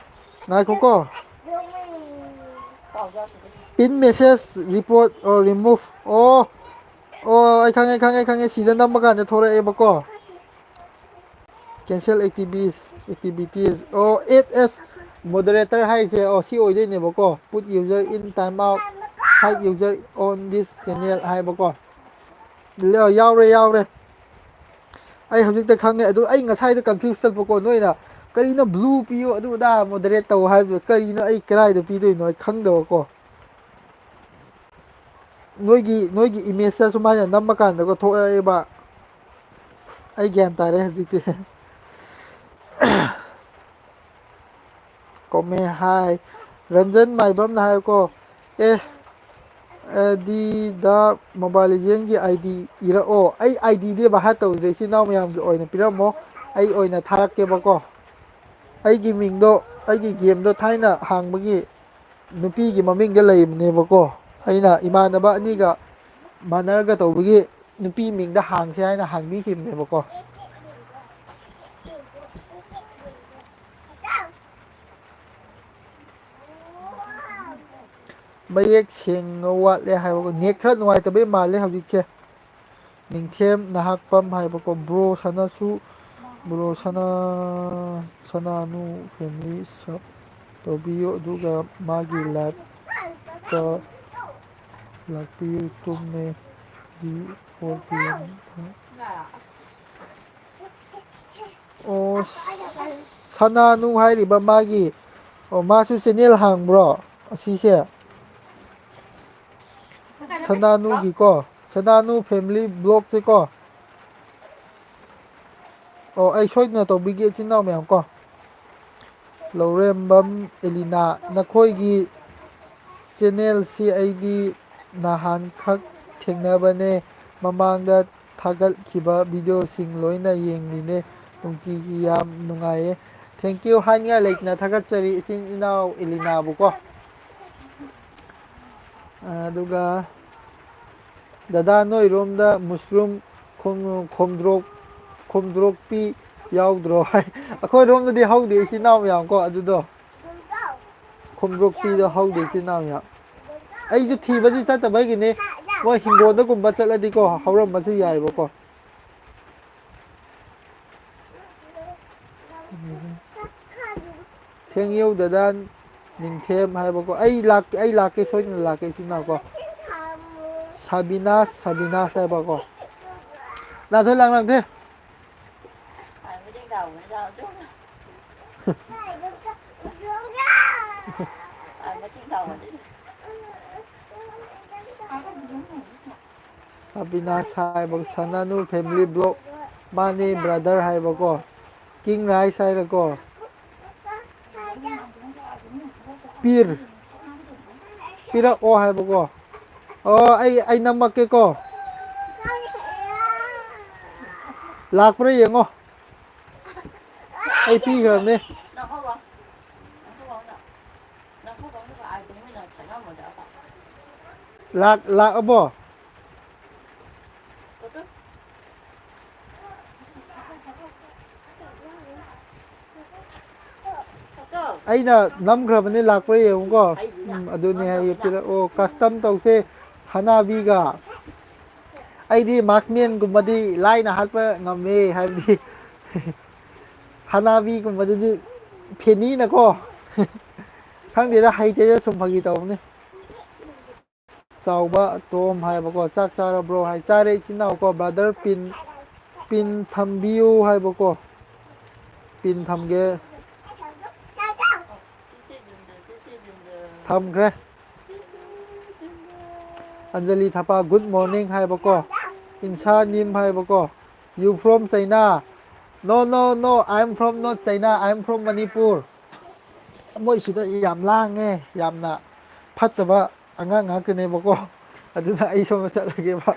ꯉꯥꯏꯈꯣꯀꯣ꯫ Pin message report or remove. ꯑꯣ, ꯑꯣ, ꯑꯩ ꯈꯪꯉꯦ, ꯈꯪꯉꯦ, ꯈꯪꯉꯦ꯫ ꯁꯤꯗ ꯅꯝꯕ ꯀꯥꯟꯗ ꯊꯣꯛꯂꯛꯑꯦꯕꯀꯣ꯫ Cancel activities, activities. ꯑꯣ, ꯑꯦꯠ ꯑꯦꯁ ꯃꯣꯗꯔꯦꯇꯔ ꯍꯥꯏꯁꯦ, ꯑꯣ, ꯁꯤ ꯑꯣꯏꯗꯣꯏꯅꯦꯕꯀꯣ꯫ Put user in time out, hide user on this channel ꯍꯥꯏꯕꯀꯣ꯫ ꯌꯥꯎꯔꯦ, ꯌꯥꯎꯔꯦ꯫ ꯑꯩ ꯍꯧꯖꯤꯛꯇ ꯈꯪꯉꯦ꯫ ꯑꯗꯨ ꯑꯩ ꯉꯁꯥꯏꯗ ꯀꯟꯐ꯭ꯌꯨꯁ ꯆꯠꯄꯀꯣ, ꯅꯣꯏꯅ ꯀꯔꯤꯅꯣ ꯕ꯭ꯂꯨ ꯄꯤꯌꯨ, ꯑꯗꯨ ꯑꯗꯥ ꯃꯣꯗꯔꯦꯠ ꯇꯧ ꯍꯥꯏꯕꯗꯨ ꯀꯔꯤꯅꯣ, ꯑꯩ ꯀꯗꯥꯏꯗ ꯄꯤꯗꯣꯏꯅꯣ ꯑꯩ ꯈꯪꯗꯕꯀꯣ꯫ ꯅꯣꯏꯒꯤ, ꯅꯣꯏꯒꯤ ꯏꯃꯦꯖꯇ ꯁꯨꯃꯥꯏꯅ ꯅꯝꯕ ꯀꯥꯟꯗꯒ ꯊꯣꯛꯂꯛꯑꯦꯕ꯫ ꯑꯩ ꯒ꯭ꯌꯥꯟ ꯇꯥꯔꯦ ꯍꯧꯖꯤꯛꯇꯤ꯫ ꯀꯣꯃꯦ ꯍꯥꯏ꯫ ꯔꯟꯖꯟ ꯃꯥꯏꯕꯝꯅ ꯍꯥꯏꯀꯣ, ꯑꯦ, ꯑꯗꯨꯗ ꯃꯣꯕꯥꯏꯜ ꯂꯤꯖꯦꯟꯒꯤ ꯑꯥꯏ ꯗꯤ ꯏꯔꯛꯑꯣ꯫ ꯑꯩ ꯑꯥꯏ ꯗꯤꯗꯤ ꯚꯥꯏ ꯇꯧꯗ꯭ꯔꯦ, ꯏꯆꯤꯟ ꯏꯅꯥꯎ ꯃꯌꯥꯝꯒꯤ ꯑꯣꯏꯅ ꯄꯤꯔꯝꯃꯣ꯫ ꯑꯩ ꯑꯣꯏꯅ ꯊꯥꯔꯛꯀꯦꯕꯀꯣ꯫ ꯑꯩꯒꯤ ꯃꯤꯡꯗꯣ, ꯑꯩꯒꯤ ꯒꯦꯝꯗꯣ ꯊꯥꯏꯅ ꯍꯥꯡꯕꯒꯤ ꯅꯨꯄꯤꯒꯤ ꯃꯃꯤꯡꯗ ꯂꯩꯕꯅꯦꯕꯀꯣ꯫ ꯑꯩꯅ ꯏꯃꯥꯟꯅꯕ ꯑꯅꯤꯒ ꯃꯥꯟꯅꯔꯒ ꯇꯧꯕꯒꯤ ꯅꯨꯄꯤ ꯃꯤꯡꯗ ꯍꯥꯡꯁꯦ ꯍꯥꯏꯅ ꯍꯥꯡꯕꯤꯈꯤꯕꯅꯦꯕꯀꯣ꯫ ꯃꯌꯦꯛ ꯁꯦꯡꯅ ꯋꯥꯠꯂꯦ ꯍꯥꯏꯕꯀꯣ꯫ ꯅꯦꯠ ꯈꯔ ꯅꯨꯡꯉꯥꯏꯇꯕꯩ ꯃꯥꯜꯂꯦ ꯍꯧꯖꯤꯛꯁꯦ꯫ ꯅꯤꯡꯊꯦꯝ ꯅꯍꯥꯛꯄꯝ ꯍꯥꯏꯕꯀꯣ꯫ ꯕ꯭ꯔꯣ ꯁꯥꯅꯥꯁꯨ, ꯕ꯭ꯔꯣ ꯁꯅꯥ, ꯁꯅꯥꯅꯨ ꯐꯦꯃꯤꯂꯤ ꯁꯞ ꯇꯧꯕꯤꯌꯨ, ꯑꯗꯨꯒ ꯃꯥꯒꯤ ꯂꯥꯏꯐꯇ ꯂꯥꯛꯄꯤꯌꯨ꯫ ꯇꯨꯝꯃꯦ ꯗꯤ ꯐꯣꯔ ꯄꯤ ꯑꯦꯝ꯫ ꯑꯣ, ꯁꯅꯥꯅꯨ ꯍꯥꯏꯔꯤꯕ ꯃꯥꯒꯤ ꯑꯣ, ꯃꯥꯁꯨ ꯆꯦꯅꯦꯜ ꯍꯥꯡꯕ꯭ꯔꯣ? ꯑꯁꯤꯁꯦ ꯁꯅꯥꯅꯨꯒꯤꯀꯣ, ꯁꯅꯥꯅꯨ ꯐꯦꯃꯤꯂꯤ ꯕ꯭ꯂꯣꯛꯁꯦꯀꯣ꯫ ꯑꯣ, ꯑꯩ ꯁꯣꯏꯗꯅ ꯇꯧꯕꯤꯒꯦ, ꯏꯆꯤꯟ ꯏꯅꯥꯎ ꯃꯌꯥꯝ ꯀꯣ꯫ ꯂꯧꯔꯦꯝꯕꯝ ꯑꯦꯂꯤꯅꯥ, ꯅꯈꯣꯏꯒꯤ ꯆꯦꯅꯦꯜꯁꯤ ꯑꯩꯗꯤ ꯅꯍꯥꯟꯈꯛ ꯊꯦꯡꯅꯕꯅꯦ꯫ ꯃꯃꯥꯡꯗ ꯊꯥꯒꯠꯈꯤꯕ ꯚꯤꯗꯤꯑꯣꯁꯤꯡ ꯂꯣꯏꯅ ꯌꯦꯡꯂꯤꯅꯦ꯫ ꯅꯨꯡꯇꯤꯒꯤ ꯌꯥꯝ ꯅꯨꯡꯉꯥꯏꯌꯦ꯫ Thank you ꯍꯥꯏꯅꯤꯡꯉꯥꯏ ꯂꯩꯇꯅ ꯊꯥꯒꯠꯆꯔꯤ ꯏꯆꯤꯟ ꯏꯅꯥꯎ ꯏꯂꯤꯅꯥꯕꯨꯀꯣ꯫ ꯑꯗꯨꯒ ꯗꯗꯥ, ꯅꯣꯏꯔꯣꯝꯗ ꯃꯨꯁꯔꯨꯝ ꯈꯣꯡ-, ꯈꯣꯝꯗ꯭ꯔꯣꯛ-, ꯈꯣꯝꯗ꯭ꯔꯣꯛꯄꯤ ꯌꯥꯎꯗ꯭ꯔꯣ ꯍꯥꯏ꯫ ꯑꯩꯈꯣꯏꯔꯣꯝꯗꯗꯤ ꯍꯧꯗꯦ, ꯏꯆꯤꯟ ꯏꯅꯥꯎ ꯃꯌꯥꯝ ꯀꯣ, ꯑꯗꯨꯗꯣ꯫ ꯈꯣꯝꯗ꯭ꯔꯣꯛꯄꯤꯗꯣ ꯍꯧꯗꯦ, ꯏꯆꯤꯟ ꯏꯅꯥꯎ ꯃꯌꯥꯝ꯫ ꯑꯩꯁꯨ ꯊꯤꯕꯗꯤ ꯆꯠꯇꯕꯒꯤꯅꯦ꯫ ꯃꯣꯏ ꯍꯤꯡꯒꯣꯜꯗꯒꯨꯝꯕ ꯆꯠꯂꯗꯤꯀꯣ, ꯍꯧꯔꯝꯕꯁꯨ ꯌꯥꯏꯑꯕꯀꯣ꯫ ꯊꯦꯡꯌꯧꯗꯗ ꯅꯤꯡꯊꯦꯝ ꯍꯥꯏꯕꯀꯣ꯫ ꯑꯩ ꯂꯥꯛꯀꯦ, ꯑꯩ ꯂꯥꯛꯀꯦ, ꯁꯣꯏꯗꯅ ꯂꯥꯛꯀꯦ, ꯏꯆꯤꯟ ꯏꯅꯥꯎꯀꯣ꯫ ꯁꯥꯕꯤꯅꯥꯁ, ꯁꯥꯕꯤꯅꯥꯁ ꯍꯥꯏꯕꯀꯣ꯫ ꯂꯥꯛꯊꯣꯏ, ꯂꯥꯛꯅꯗꯦ꯫ ꯁꯥꯕꯤꯅꯥꯁ ꯍꯥꯏꯕ, ꯁꯅꯥꯅꯨ ꯐꯦꯃꯤꯂꯤ ꯕ꯭ꯂꯣꯛ, ꯃꯥꯅꯦ ꯕ꯭ꯔꯗꯔ ꯍꯥꯏꯕꯀꯣ, ꯀꯤꯡ ꯔꯥꯏꯁ ꯍꯥꯏꯔꯀꯣ, ꯄꯤꯔ, ꯄꯤꯔꯛꯑꯣ ꯍꯥꯏꯕꯀꯣ꯫ ꯑꯣ, ꯑꯩ, ꯑꯩ ꯅꯝꯃꯛꯀꯦꯀꯣ꯫ ꯂꯥꯛꯄ꯭ꯔꯥ ꯌꯦꯡꯉꯣ꯫ ꯑꯩ ꯄꯤꯈ꯭ꯔꯕꯅꯦ꯫ ꯂꯥꯛ-, ꯂꯥꯛꯑꯕꯣ? ꯑꯩꯅ ꯅꯝꯈ꯭ꯔꯕꯅꯦ, ꯂꯥꯛꯄ꯭ꯔꯥ ꯌꯦꯡꯉꯨꯀꯣ꯫ ꯎꯝ, ꯑꯗꯨꯅꯦ ꯍꯥꯏꯌꯦ, ꯄꯤꯔꯛꯑꯣ꯫ ꯀꯁꯇꯝ ꯇꯧꯁꯦ ꯍꯅꯥꯕꯤꯒ꯫ ꯑꯩꯗꯤ ꯃꯥꯛꯁꯃꯦꯟꯒꯨꯝꯕꯗꯤ ꯂꯥꯏꯅ ꯍꯥꯠꯄ ꯉꯝꯃꯦ, ꯍꯥꯏꯕꯗꯤ ꯍꯅꯥꯕꯤꯒꯨꯝꯕꯗꯨꯗꯤ ꯐꯦꯅꯤꯅꯀꯣ꯫ ꯈꯪꯗꯦꯗ, ꯍꯩꯇꯦꯗ, ꯁꯨꯝ ꯐꯥꯒꯤ ꯇꯧꯕꯅꯦ꯫ ꯆꯥꯎꯕ ꯇꯣꯝ ꯍꯥꯏꯕꯀꯣ, "ꯆꯥꯛ ꯆꯥꯔꯕ꯭ꯔꯣ?" ꯍꯥꯏ꯫ "ꯆꯥꯔꯦ ꯏꯆꯤꯟ ꯏꯅꯥꯎꯀꯣ, ꯕ꯭ꯔꯥꯗꯔ ꯄꯤꯟ, ꯄꯤꯟ ꯊꯝꯕꯤꯌꯨ" ꯍꯥꯏꯕꯀꯣ꯫ ꯄꯤꯟ ꯊꯝꯒꯦ꯫ ꯊꯝꯈ꯭ꯔꯦ꯫ ꯑꯟꯖꯂꯤ ꯊꯄꯥ, good morning ꯍꯥꯏꯕꯀꯣ꯫ ꯏꯟꯁꯥ ꯅꯤꯝ ꯍꯥꯏꯕꯀꯣ꯫ You from China? No, no, no, I am from not China, I am from Manipur. ꯃꯣꯏ ꯁꯤꯗ ꯌꯥꯝ ꯂꯥꯡꯉꯦ, ꯌꯥꯝꯅ ꯐꯠꯇꯕ ꯑꯉꯥꯡ ꯉꯥꯛꯇꯅꯦꯕꯀꯣ꯫ ꯑꯗꯨꯅ ꯑꯩ ꯁꯣꯝꯗ ꯆꯠꯂꯒꯦꯕ꯫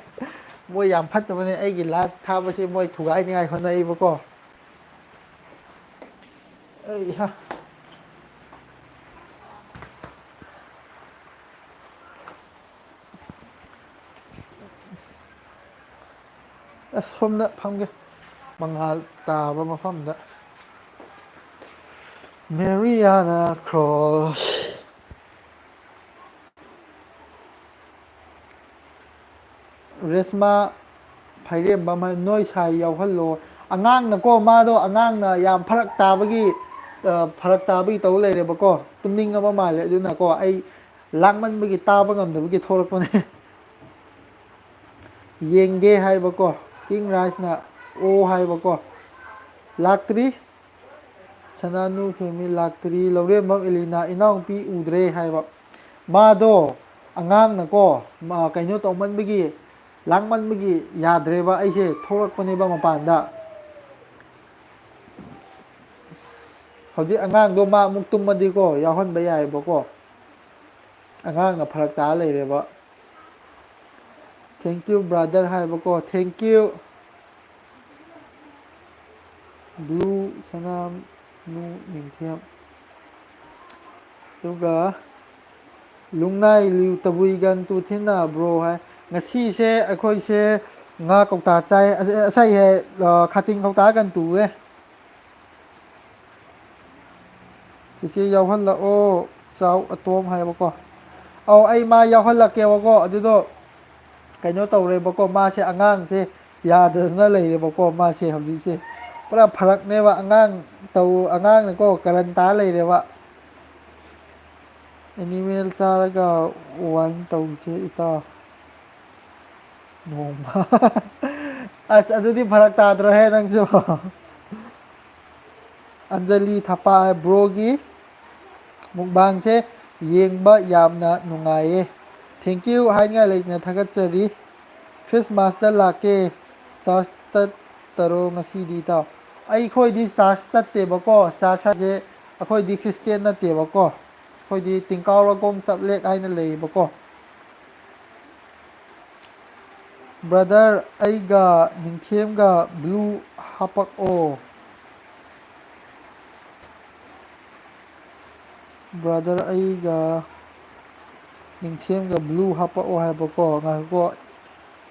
ꯃꯣꯏ ꯌꯥꯝ ꯐꯠꯇꯕꯅꯦ, ꯑꯩꯒꯤ live ꯊꯥꯕꯁꯦ ꯃꯣꯏ ꯊꯨꯒꯥꯏꯅꯤꯡꯉꯥꯏ ꯍꯣꯠꯅꯩꯕꯀꯣ꯫ ꯑꯩ ꯍꯥ꯫ ꯑꯁ, ꯁꯣꯝꯗ ꯐꯝꯒꯦ, ꯃꯉꯥꯜ ꯇꯥꯕ ꯃꯐꯝꯗ꯫ ꯃꯦꯔꯤꯌꯥꯅꯥ ꯈ꯭ꯔꯣꯁ꯫ ꯔꯦꯁꯃꯥ ꯐꯥꯏꯔꯦꯝꯕꯝ ꯍꯥꯏ, ꯅꯣꯏ ꯁꯥꯏ ꯌꯥꯎꯍꯜꯂꯣ꯫ ꯑꯉꯥꯡꯅꯀꯣ, ꯃꯥꯗꯣ ꯑꯉꯥꯡꯅ ꯌꯥꯝ ꯐꯔꯛ ꯇꯥꯕꯒꯤ, ꯑ, ꯐꯔꯛ ꯇꯥꯕꯒꯤ ꯇꯧ ꯂꯩꯔꯦꯕꯀꯣ꯫ ꯇꯨꯝꯅꯤꯡꯉꯕ ꯃꯥꯜꯂꯦ꯫ ꯑꯗꯨꯅꯀꯣ, ꯑꯩ ꯂꯥꯡꯃꯟꯕꯒꯤ ꯇꯥꯕ ꯉꯝꯗꯕꯒꯤ ꯊꯣꯛꯂꯛꯄꯅꯦ꯫ ꯌꯦꯡꯒꯦ ꯍꯥꯏꯕꯀꯣ꯫ ꯀꯤꯡ ꯔꯥꯏꯁꯅ ꯑꯣ ꯍꯥꯏꯕꯀꯣ꯫ ꯂꯥꯛꯇ꯭ꯔꯤ꯫ ꯁꯅꯥꯅꯨ ꯐꯦꯃꯤꯂꯤ ꯂꯥꯛꯇ꯭ꯔꯤ꯫ ꯂꯧꯔꯦꯝꯕꯝ ꯑꯦꯂꯤꯅꯥ, ꯏꯅꯥꯎꯅꯨꯄꯤ ꯎꯗ꯭ꯔꯦ ꯍꯥꯏꯕ꯫ ꯃꯥꯗꯣ ꯑꯉꯥꯡꯅꯀꯣ, ꯃꯥ ꯀꯩꯅꯣ ꯇꯧꯃꯟꯕꯒꯤ, ꯂꯥꯡꯃꯟꯕꯒꯤ ꯌꯥꯗ꯭ꯔꯦꯕ꯫ ꯑꯩꯁꯦ ꯊꯣꯛꯂꯛꯄꯅꯦꯕ ꯃꯄꯥꯟꯗ꯫ ꯍꯧꯖꯤꯛ ꯑꯉꯥꯡꯗꯣ ꯃꯥ ꯑꯃꯨꯛ ꯇꯨꯝꯃꯗꯤꯀꯣ, ꯌꯥꯎꯍꯟꯕ ꯌꯥꯏꯑꯕꯀꯣ꯫ ꯑꯉꯥꯡꯅ ꯐꯔꯛ ꯇꯥ ꯂꯩꯔꯦꯕ꯫ Thank you brother ꯍꯥꯏꯕꯀꯣ, thank you꯫ Blue ꯁꯅꯥꯝ, Blue ꯅꯤꯡꯊꯦꯝ꯫ ꯑꯗꯨꯒ ꯂꯨꯡꯅꯥꯏ ꯂꯤꯌꯨ ꯇꯕꯨꯏꯒꯟ ꯇꯨ ꯊꯤꯟꯅ ꯕ꯭ꯔꯣ ꯍꯥꯏ꯫ ꯉꯁꯤꯁꯦ ꯑꯩꯈꯣꯏꯁꯦ ꯉꯥ ꯀꯧꯇꯥ ꯆꯥꯏ꯫ ꯑꯁ-, ꯑꯁꯥꯏ ꯍꯦ, ꯑ, ꯈꯥꯇꯤꯡ ꯀꯧꯇꯥ ꯒꯟ ꯇꯨꯋꯦ꯫ ꯆꯤꯆꯦ ꯌꯥꯎꯍꯜꯂꯛꯑꯣ, ꯆꯥꯎ ꯑꯇꯣꯝ ꯍꯥꯏꯕꯀꯣ꯫ ꯑꯧ, ꯑꯩ ꯃꯥ ꯌꯥꯎꯍꯜꯂꯛꯀꯦꯕꯀꯣ꯫ ꯑꯗꯨꯗꯣ ꯀꯩꯅꯣ ꯇꯧꯔꯦꯕꯀꯣ, ꯃꯥꯁꯦ, ꯑꯉꯥꯡꯁꯦ ꯌꯥꯗꯗꯅ ꯂꯩꯔꯦꯕꯀꯣ꯫ ꯃꯥꯁꯦ ꯍꯧꯖꯤꯛꯁꯦ ꯄꯨꯔꯥ ꯐꯔꯛꯅꯦꯕ꯫ ꯑꯉꯥꯡ ꯇꯧ-, ꯑꯉꯥꯡꯅꯀꯣ ꯀꯔꯟ ꯇꯥ ꯂꯩꯔꯦꯕ꯫ ꯑꯦꯅꯤꯃꯦꯜ ꯆꯥꯔꯒ ꯋꯥꯏꯟ ꯇꯧꯁꯦ ꯏꯇꯥꯎ꯫ ꯅꯣꯡꯃ꯫ ꯑꯁ, ꯑꯗꯨꯗꯤ ꯐꯔꯛ ꯇꯥꯗ꯭ꯔꯣꯍꯦ ꯅꯪꯁꯨ? ꯑꯟꯖꯂꯤ ꯊꯄꯥ ꯍꯥꯏ, ꯕ꯭ꯔꯣꯒꯤ ꯃꯨꯛꯕꯥꯡꯁꯦ ꯌꯦꯡꯕ ꯌꯥꯝꯅ ꯅꯨꯡꯉꯥꯏꯌꯦ꯫ Thank you ꯍꯥꯏꯅꯤꯡꯉꯥꯏ ꯂꯩꯇꯅ ꯊꯥꯒꯠꯆꯔꯤ꯫ ꯈ꯭ꯔꯤꯁꯃꯥꯁꯇ ꯂꯥꯛꯀꯦ꯫ ꯆꯥꯔꯆ ꯆꯠꯇꯔꯣ ꯉꯁꯤꯗꯤ, ꯏꯇꯥꯎ? ꯑꯩꯈꯣꯏꯗꯤ ꯆꯥꯔꯆ ꯆꯠꯇꯦꯕꯀꯣ꯫ ꯆꯥꯔꯆ ꯍꯥꯏꯁꯦ ꯑꯩꯈꯣꯏꯗꯤ ꯈ꯭ꯔꯤꯁꯇꯦꯟ ꯅꯠꯇꯦꯕꯀꯣ꯫ ꯑꯩꯈꯣꯏꯗꯤ ꯇꯤꯡꯀꯥꯎꯔꯒꯣꯡ ꯆꯞꯂꯦꯛ ꯍꯥꯏꯅ ꯂꯩꯌꯦꯕꯀꯣ꯫ ꯕ꯭ꯔꯗꯔ, ꯑꯩꯒ ꯅꯤꯡꯊꯦꯝꯒ ꯕ꯭ꯂꯨ ꯍꯥꯄꯛꯑꯣ꯫ ꯕ꯭ꯔꯗꯔ, ꯑꯩꯒ ꯅꯤꯡꯊꯦꯝꯒ ꯕ꯭ꯂꯨ ꯍꯥꯄꯛꯑꯣ ꯍꯥꯏꯕꯀꯣ꯫ ꯉꯥꯏꯈꯣꯀꯣ꯫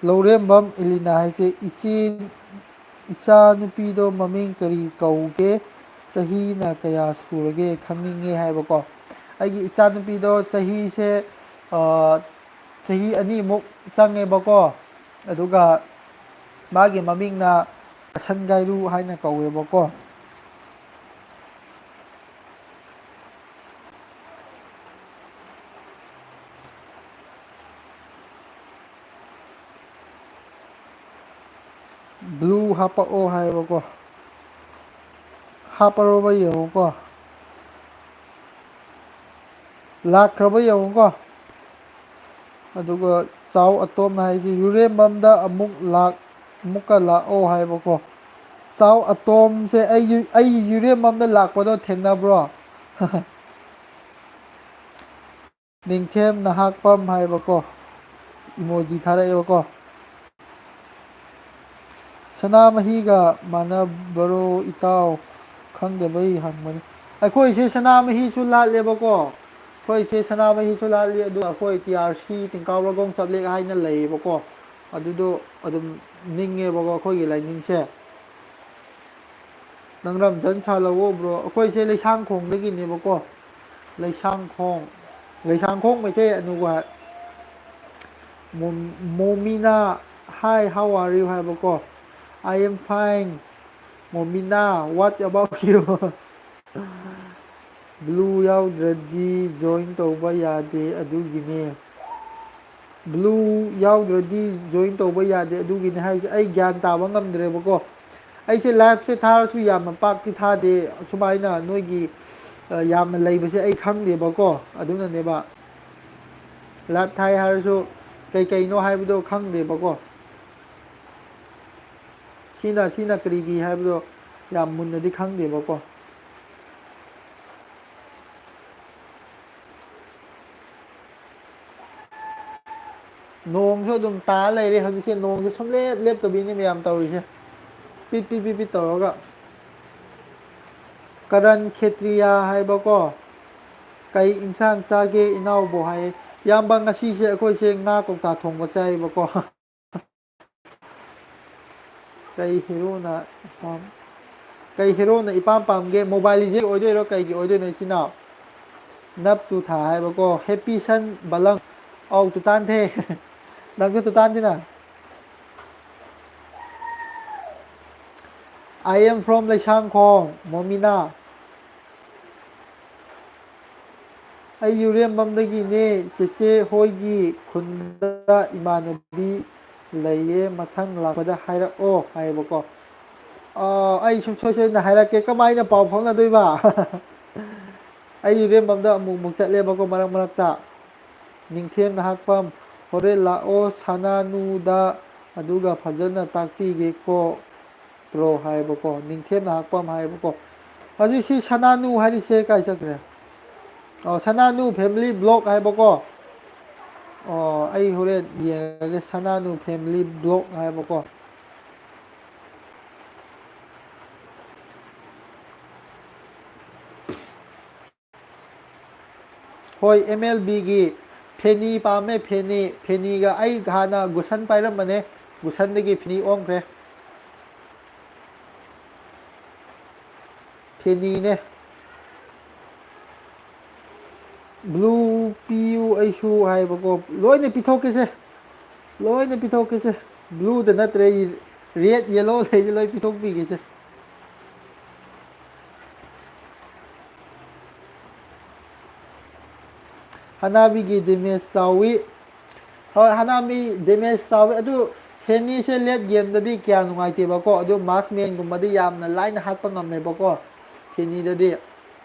ꯂꯧꯔꯦꯝꯕꯝ ꯏꯂꯤꯅꯥ ꯍꯥꯏꯁꯦ ꯏꯆꯦ, ꯏꯆꯥ ꯅꯨꯄꯤꯗꯣ ꯃꯃꯤꯡ ꯀꯔꯤ ꯀꯧꯒꯦ? ꯆꯍꯤꯅ ꯀꯌꯥ ꯁꯨꯔꯒꯦ ꯈꯪꯅꯤꯡꯉꯦ ꯍꯥꯏꯕꯀꯣ꯫ ꯑꯩꯒꯤ ꯏꯆꯥꯅꯨꯄꯤꯗꯣ ꯆꯍꯤꯁꯦ, ꯑ, ꯆꯍꯤ ꯑꯅꯤꯃꯨꯛ ꯆꯪꯉꯦꯕꯀꯣ꯫ ꯑꯗꯨꯒ ꯃꯥꯒꯤ ꯃꯃꯤꯡꯅ ꯑꯁꯟꯒꯥꯏꯔꯨ ꯍꯥꯏꯅ ꯀꯧꯋꯦꯕꯀꯣ꯫ ꯕ꯭ꯂꯨ ꯍꯥꯄꯛꯑꯣ ꯍꯥꯏꯕꯀꯣ꯫ ꯍꯥꯞꯄꯔꯣꯕ ꯌꯦꯡꯉꯨꯀꯣ꯫ ꯂꯥꯛꯈ꯭ꯔꯕ ꯌꯦꯡꯉꯨꯀꯣ꯫ ꯑꯗꯨꯒ ꯆꯥꯎ ꯑꯇꯣꯝ ꯍꯥꯏꯁꯦ ꯌꯨꯔꯦꯝꯕꯝꯗ ꯑꯃꯨꯛ ꯂꯥꯛ-, ꯑꯃꯨꯛꯀ ꯂꯥꯛꯑꯣ ꯍꯥꯏꯕꯀꯣ꯫ ꯆꯥꯎ ꯑꯇꯣꯝꯁꯦ ꯑꯩ ꯌꯨ-, ꯑꯩ ꯌꯨꯔꯦꯝꯕꯝꯗ ꯂꯥꯛꯄꯗꯣ ꯊꯦꯡꯅꯕ꯭ꯔꯣ? ꯅꯤꯡꯊꯦꯝ ꯅꯍꯥꯛꯄꯝ ꯍꯥꯏꯕꯀꯣ꯫ ꯏꯃꯣꯖꯤ ꯊꯥꯔꯛꯑꯦꯕꯀꯣ꯫ ꯁꯅꯥꯃꯍꯤꯒ ꯃꯥꯟꯅꯕꯔꯣ ꯏꯇꯥꯎ? ꯈꯪꯗꯕꯩ ꯍꯪꯕꯅꯤ꯫ ꯑꯩꯈꯣꯏꯁꯦ ꯁꯅꯥꯃꯍꯤꯁꯨ ꯂꯥꯠꯂꯦꯕꯀꯣ꯫ ꯑꯩꯈꯣꯏꯁꯦ ꯁꯅꯥꯃꯍꯤꯁꯨ ꯂꯥꯠꯂꯤ, ꯑꯗꯨꯒ ꯑꯩꯈꯣꯏ ꯇꯤ ꯑꯥꯔ ꯁꯤ ꯇꯤꯡꯀꯥꯎꯔꯒꯣꯡ ꯆꯞꯂꯦꯛ ꯍꯥꯏꯅ ꯂꯩꯌꯦꯕꯀꯣ꯫ ꯑꯗꯨꯗꯣ ꯑꯗꯨꯝ ꯅꯤꯡꯉꯦꯕꯀꯣ ꯑꯩꯈꯣꯏꯒꯤ ꯂꯥꯏꯅꯤꯡꯁꯦ꯫ ꯅꯪ ꯔꯝꯖꯟ ꯁꯥꯜꯂꯛꯑꯣ ꯕ꯭ꯔꯣ꯫ ꯑꯩꯈꯣꯏꯁꯦ ꯂꯩꯁꯥꯡꯈꯣꯡꯗꯒꯤꯅꯦꯕꯀꯣ꯫ ꯂꯩꯁꯥꯡꯈꯣꯡ꯫ ꯂꯩꯁꯥꯡꯈꯣꯡ ꯃꯩꯇꯩ ꯑꯅꯨꯒ ꯍꯥꯏ꯫ ꯃꯣ-, ꯃꯣꯃꯤꯅꯥ, "Hi, how are you?" ꯍꯥꯏꯕꯀꯣ꯫ "I am fine, ꯃꯣꯃꯤꯅꯥ, what about you?" Blue ꯌꯥꯎꯗ꯭ꯔꯗꯤ ꯖꯣꯏꯟ ꯇꯧꯕ ꯌꯥꯗꯦ ꯑꯗꯨꯒꯤꯅꯦ꯫ ꯕ꯭ꯂꯨ ꯌꯥꯎꯗ꯭ꯔꯗꯤ ꯖꯣꯏꯟ ꯇꯧꯕ ꯌꯥꯗꯦ ꯑꯗꯨꯒꯤꯅꯦ ꯍꯥꯏꯁꯦ꯫ ꯑꯩ ꯒ꯭ꯌꯥꯟ ꯇꯥꯕ ꯉꯝꯗ꯭ꯔꯦꯕꯀꯣ꯫ ꯑꯩꯁꯦ ꯂꯥꯏꯐꯁꯦ ꯊꯥꯔꯁꯨ ꯌꯥꯝꯅ ꯄꯥꯛꯇꯤ ꯊꯥꯗꯦ꯫ ꯁꯨꯃꯥꯏꯅ ꯅꯣꯏꯒꯤ ꯌꯥꯝꯅ ꯂꯩꯕꯁꯦ ꯑꯩ ꯈꯪꯗꯦꯕꯀꯣ꯫ ꯑꯗꯨꯅꯅꯦꯕ꯫ ꯂꯥꯠ ꯊꯥꯏ ꯍꯥꯏꯔꯁꯨ ꯀꯩꯀꯩꯅꯣ ꯍꯥꯏꯕꯗꯣ ꯈꯪꯗꯦꯕꯀꯣ꯫ ꯁꯤꯅ ꯁꯤꯅ ꯀꯔꯤꯒꯤ ꯍꯥꯏꯕꯗꯣ ꯌꯥꯝ ꯃꯨꯟꯅꯗꯤ ꯈꯪꯗꯦꯕꯀꯣ꯫ ꯅꯣꯡꯁꯨ ꯑꯗꯨꯝ ꯇꯥ ꯂꯩꯔꯦ ꯍꯧꯖꯤꯛꯁꯦ꯫ ꯅꯣꯡꯁꯦ ꯁꯨꯝꯂꯦꯞ ꯂꯦꯞꯇꯕꯤꯅꯤ ꯃꯌꯥꯝ ꯇꯧꯔꯤꯁꯦ꯫ ꯄꯤꯠ ꯄꯤꯠ ꯄꯤꯠ ꯄꯤꯠ ꯇꯧꯔꯒ꯫ ꯀꯔꯟ ꯈꯦꯇ꯭ꯔꯤꯌꯥ ꯍꯥꯏꯕꯀꯣ꯫ "ꯀꯩ ꯏꯟꯁꯥꯡ ꯆꯥꯒꯦ ꯏꯅꯥꯎꯕꯣ?" ꯍꯥꯏꯌꯦ꯫ ꯏꯌꯥꯝꯕ, ꯉꯁꯤꯁꯦ ꯑꯩꯈꯣꯏꯁꯦ ꯉꯥ ꯀꯧꯇꯥ ꯊꯣꯡꯕ ꯆꯥꯏꯌꯦꯕꯀꯣ꯫ ꯀꯩ ꯍꯦꯔꯣꯅ ꯄꯥꯝ-, ꯀꯩ ꯍꯦꯔꯣꯅ ꯏꯄꯥꯝ ꯄꯥꯝꯒꯦ? ꯃꯣꯕꯥꯏꯜ ꯂꯤꯖꯦꯟ ꯑꯣꯏꯗꯣꯏꯔꯣ? ꯀꯩꯒꯤ ꯑꯣꯏꯗꯣꯏꯅꯣ, ꯏꯆꯤꯟ ꯏꯅꯥꯎ? ꯅꯞ ꯇꯨ ꯊꯥ ꯍꯥꯏꯕꯀꯣ, ꯍꯦꯄꯤ ꯁꯟ ꯕꯂꯪ꯫ ꯑꯧ, ꯇꯨꯇꯥꯟꯊꯦ꯫ ꯅꯪꯁꯨ ꯇꯨꯇꯥꯟꯊꯤꯅ꯫ I am from ꯂꯩꯁꯥꯡꯈꯣꯡ, ꯃꯣꯃꯤꯅꯥ꯫ "ꯑꯩ ꯌꯨꯔꯦꯝꯕꯝꯗꯒꯤꯅꯦ, ꯆꯦꯆꯦ ꯍꯣꯏꯒꯤ ꯈꯨꯟꯗ ꯏꯃꯥꯟꯅꯕꯤ ꯂꯩꯌꯦ, ꯃꯊꯪ ꯂꯥꯛꯄꯗ ꯍꯥꯏꯔꯛꯑꯣ" ꯍꯥꯏꯌꯦꯕꯀꯣ꯫ ꯑꯥ, ꯑꯩ ꯁꯨꯡꯁꯣꯏ ꯁꯣꯏꯗꯅ ꯍꯥꯏꯔꯛꯀꯦ꯫ ꯀꯃꯥꯏꯅ ꯄꯥꯎ ꯐꯥꯎꯅꯗꯣꯏꯕ? ꯑꯩ ꯌꯨꯔꯦꯝꯕꯝꯗ ꯑꯃꯨꯛ ꯑꯃꯨꯛ ꯆꯠꯂꯦꯕꯀꯣ, ꯃꯔꯛ ꯃꯔꯛꯇ꯫ ꯅꯤꯡꯊꯦꯝ ꯅꯍꯥꯛꯄꯝ, "ꯍꯣꯔꯦꯟ ꯂꯥꯛꯑꯣ ꯁꯅꯥꯅꯨꯗ, ꯑꯗꯨꯒ ꯐꯖꯅ ꯇꯥꯛꯄꯤꯒꯦꯀꯣ ꯕ꯭ꯔꯣ" ꯍꯥꯏꯌꯦꯕꯀꯣ, ꯅꯤꯡꯊꯦꯝ ꯅꯍꯥꯛꯄꯝ ꯍꯥꯏꯌꯦꯕꯀꯣ꯫ ꯍꯧꯖꯤꯛꯁꯤ ꯁꯅꯥꯅꯨ ꯍꯥꯏꯔꯤꯁꯦ ꯀꯥꯏ ꯆꯠꯈ꯭ꯔꯦ? ꯑꯣ, ꯁꯅꯥꯅꯨ ꯐꯦꯃꯤꯂꯤ ꯕ꯭ꯂꯣꯛ ꯍꯥꯏꯕꯀꯣ꯫ ꯑꯣ, ꯑꯩ ꯍꯣꯔꯦꯟ ꯌꯦꯡꯉꯒꯦ, ꯁꯅꯥꯅꯨ ꯐꯦꯃꯤꯂꯤ ꯕ꯭ꯂꯣꯛ ꯍꯥꯏꯕꯀꯣ꯫ ꯍꯣꯏ, ꯑꯦꯝ ꯑꯦꯜ ꯕꯤꯒꯤ ꯐꯦꯅꯤ ꯄꯥꯝꯃꯦ, ꯐꯦꯅꯤ꯫ ꯐꯦꯅꯤꯒ ꯑꯩ ꯍꯥꯟꯅ ꯒꯨꯁꯟ ꯄꯥꯏꯔꯝꯕꯅꯦ, ꯒꯨꯁꯟꯗꯒꯤ ꯐꯦꯅꯤ ꯑꯣꯟꯈ꯭ꯔꯦ꯫ ꯐꯦꯅꯤꯅꯦ꯫ ꯕ꯭ꯂꯨ ꯄꯤꯌꯨ ꯑꯩꯁꯨ ꯍꯥꯏꯕꯀꯣ꯫ ꯂꯣꯏꯅ ꯄꯤꯊꯣꯛꯀꯦꯁꯦ꯫ ꯂꯣꯏꯅ ꯄꯤꯊꯣꯛꯀꯦꯁꯦ꯫ ꯕ꯭ꯂꯨꯗ ꯅꯠꯇ꯭ꯔꯦ, ꯔꯦꯠ, ꯌꯦꯂꯣ ꯂꯩꯁꯦ ꯂꯣꯏ ꯄꯤꯊꯣꯛꯄꯤꯒꯦꯁꯦ꯫ ꯍꯅꯥꯕꯤꯒꯤ ꯗꯦꯃꯦꯖ ꯆꯥꯎꯋꯤ꯫ ꯍꯣꯏ, ꯍꯅꯥꯕꯤ ꯗꯦꯃꯦꯖ ꯆꯥꯎꯋꯤ꯫ ꯑꯗꯨ ꯐꯦꯅꯤꯁꯦ ꯂꯦꯠ ꯒꯦꯝꯗꯗꯤ ꯀꯌꯥ ꯅꯨꯡꯉꯥꯏꯇꯦꯕꯀꯣ꯫ ꯑꯗꯨ ꯃꯥꯔꯛꯁꯃꯦꯟꯒꯨꯝꯕꯗꯤ ꯌꯥꯝꯅ ꯂꯥꯏꯅ ꯍꯥꯠꯄ ꯉꯝꯃꯦꯕꯀꯣ ꯐꯦꯅꯤꯗꯗꯤ꯫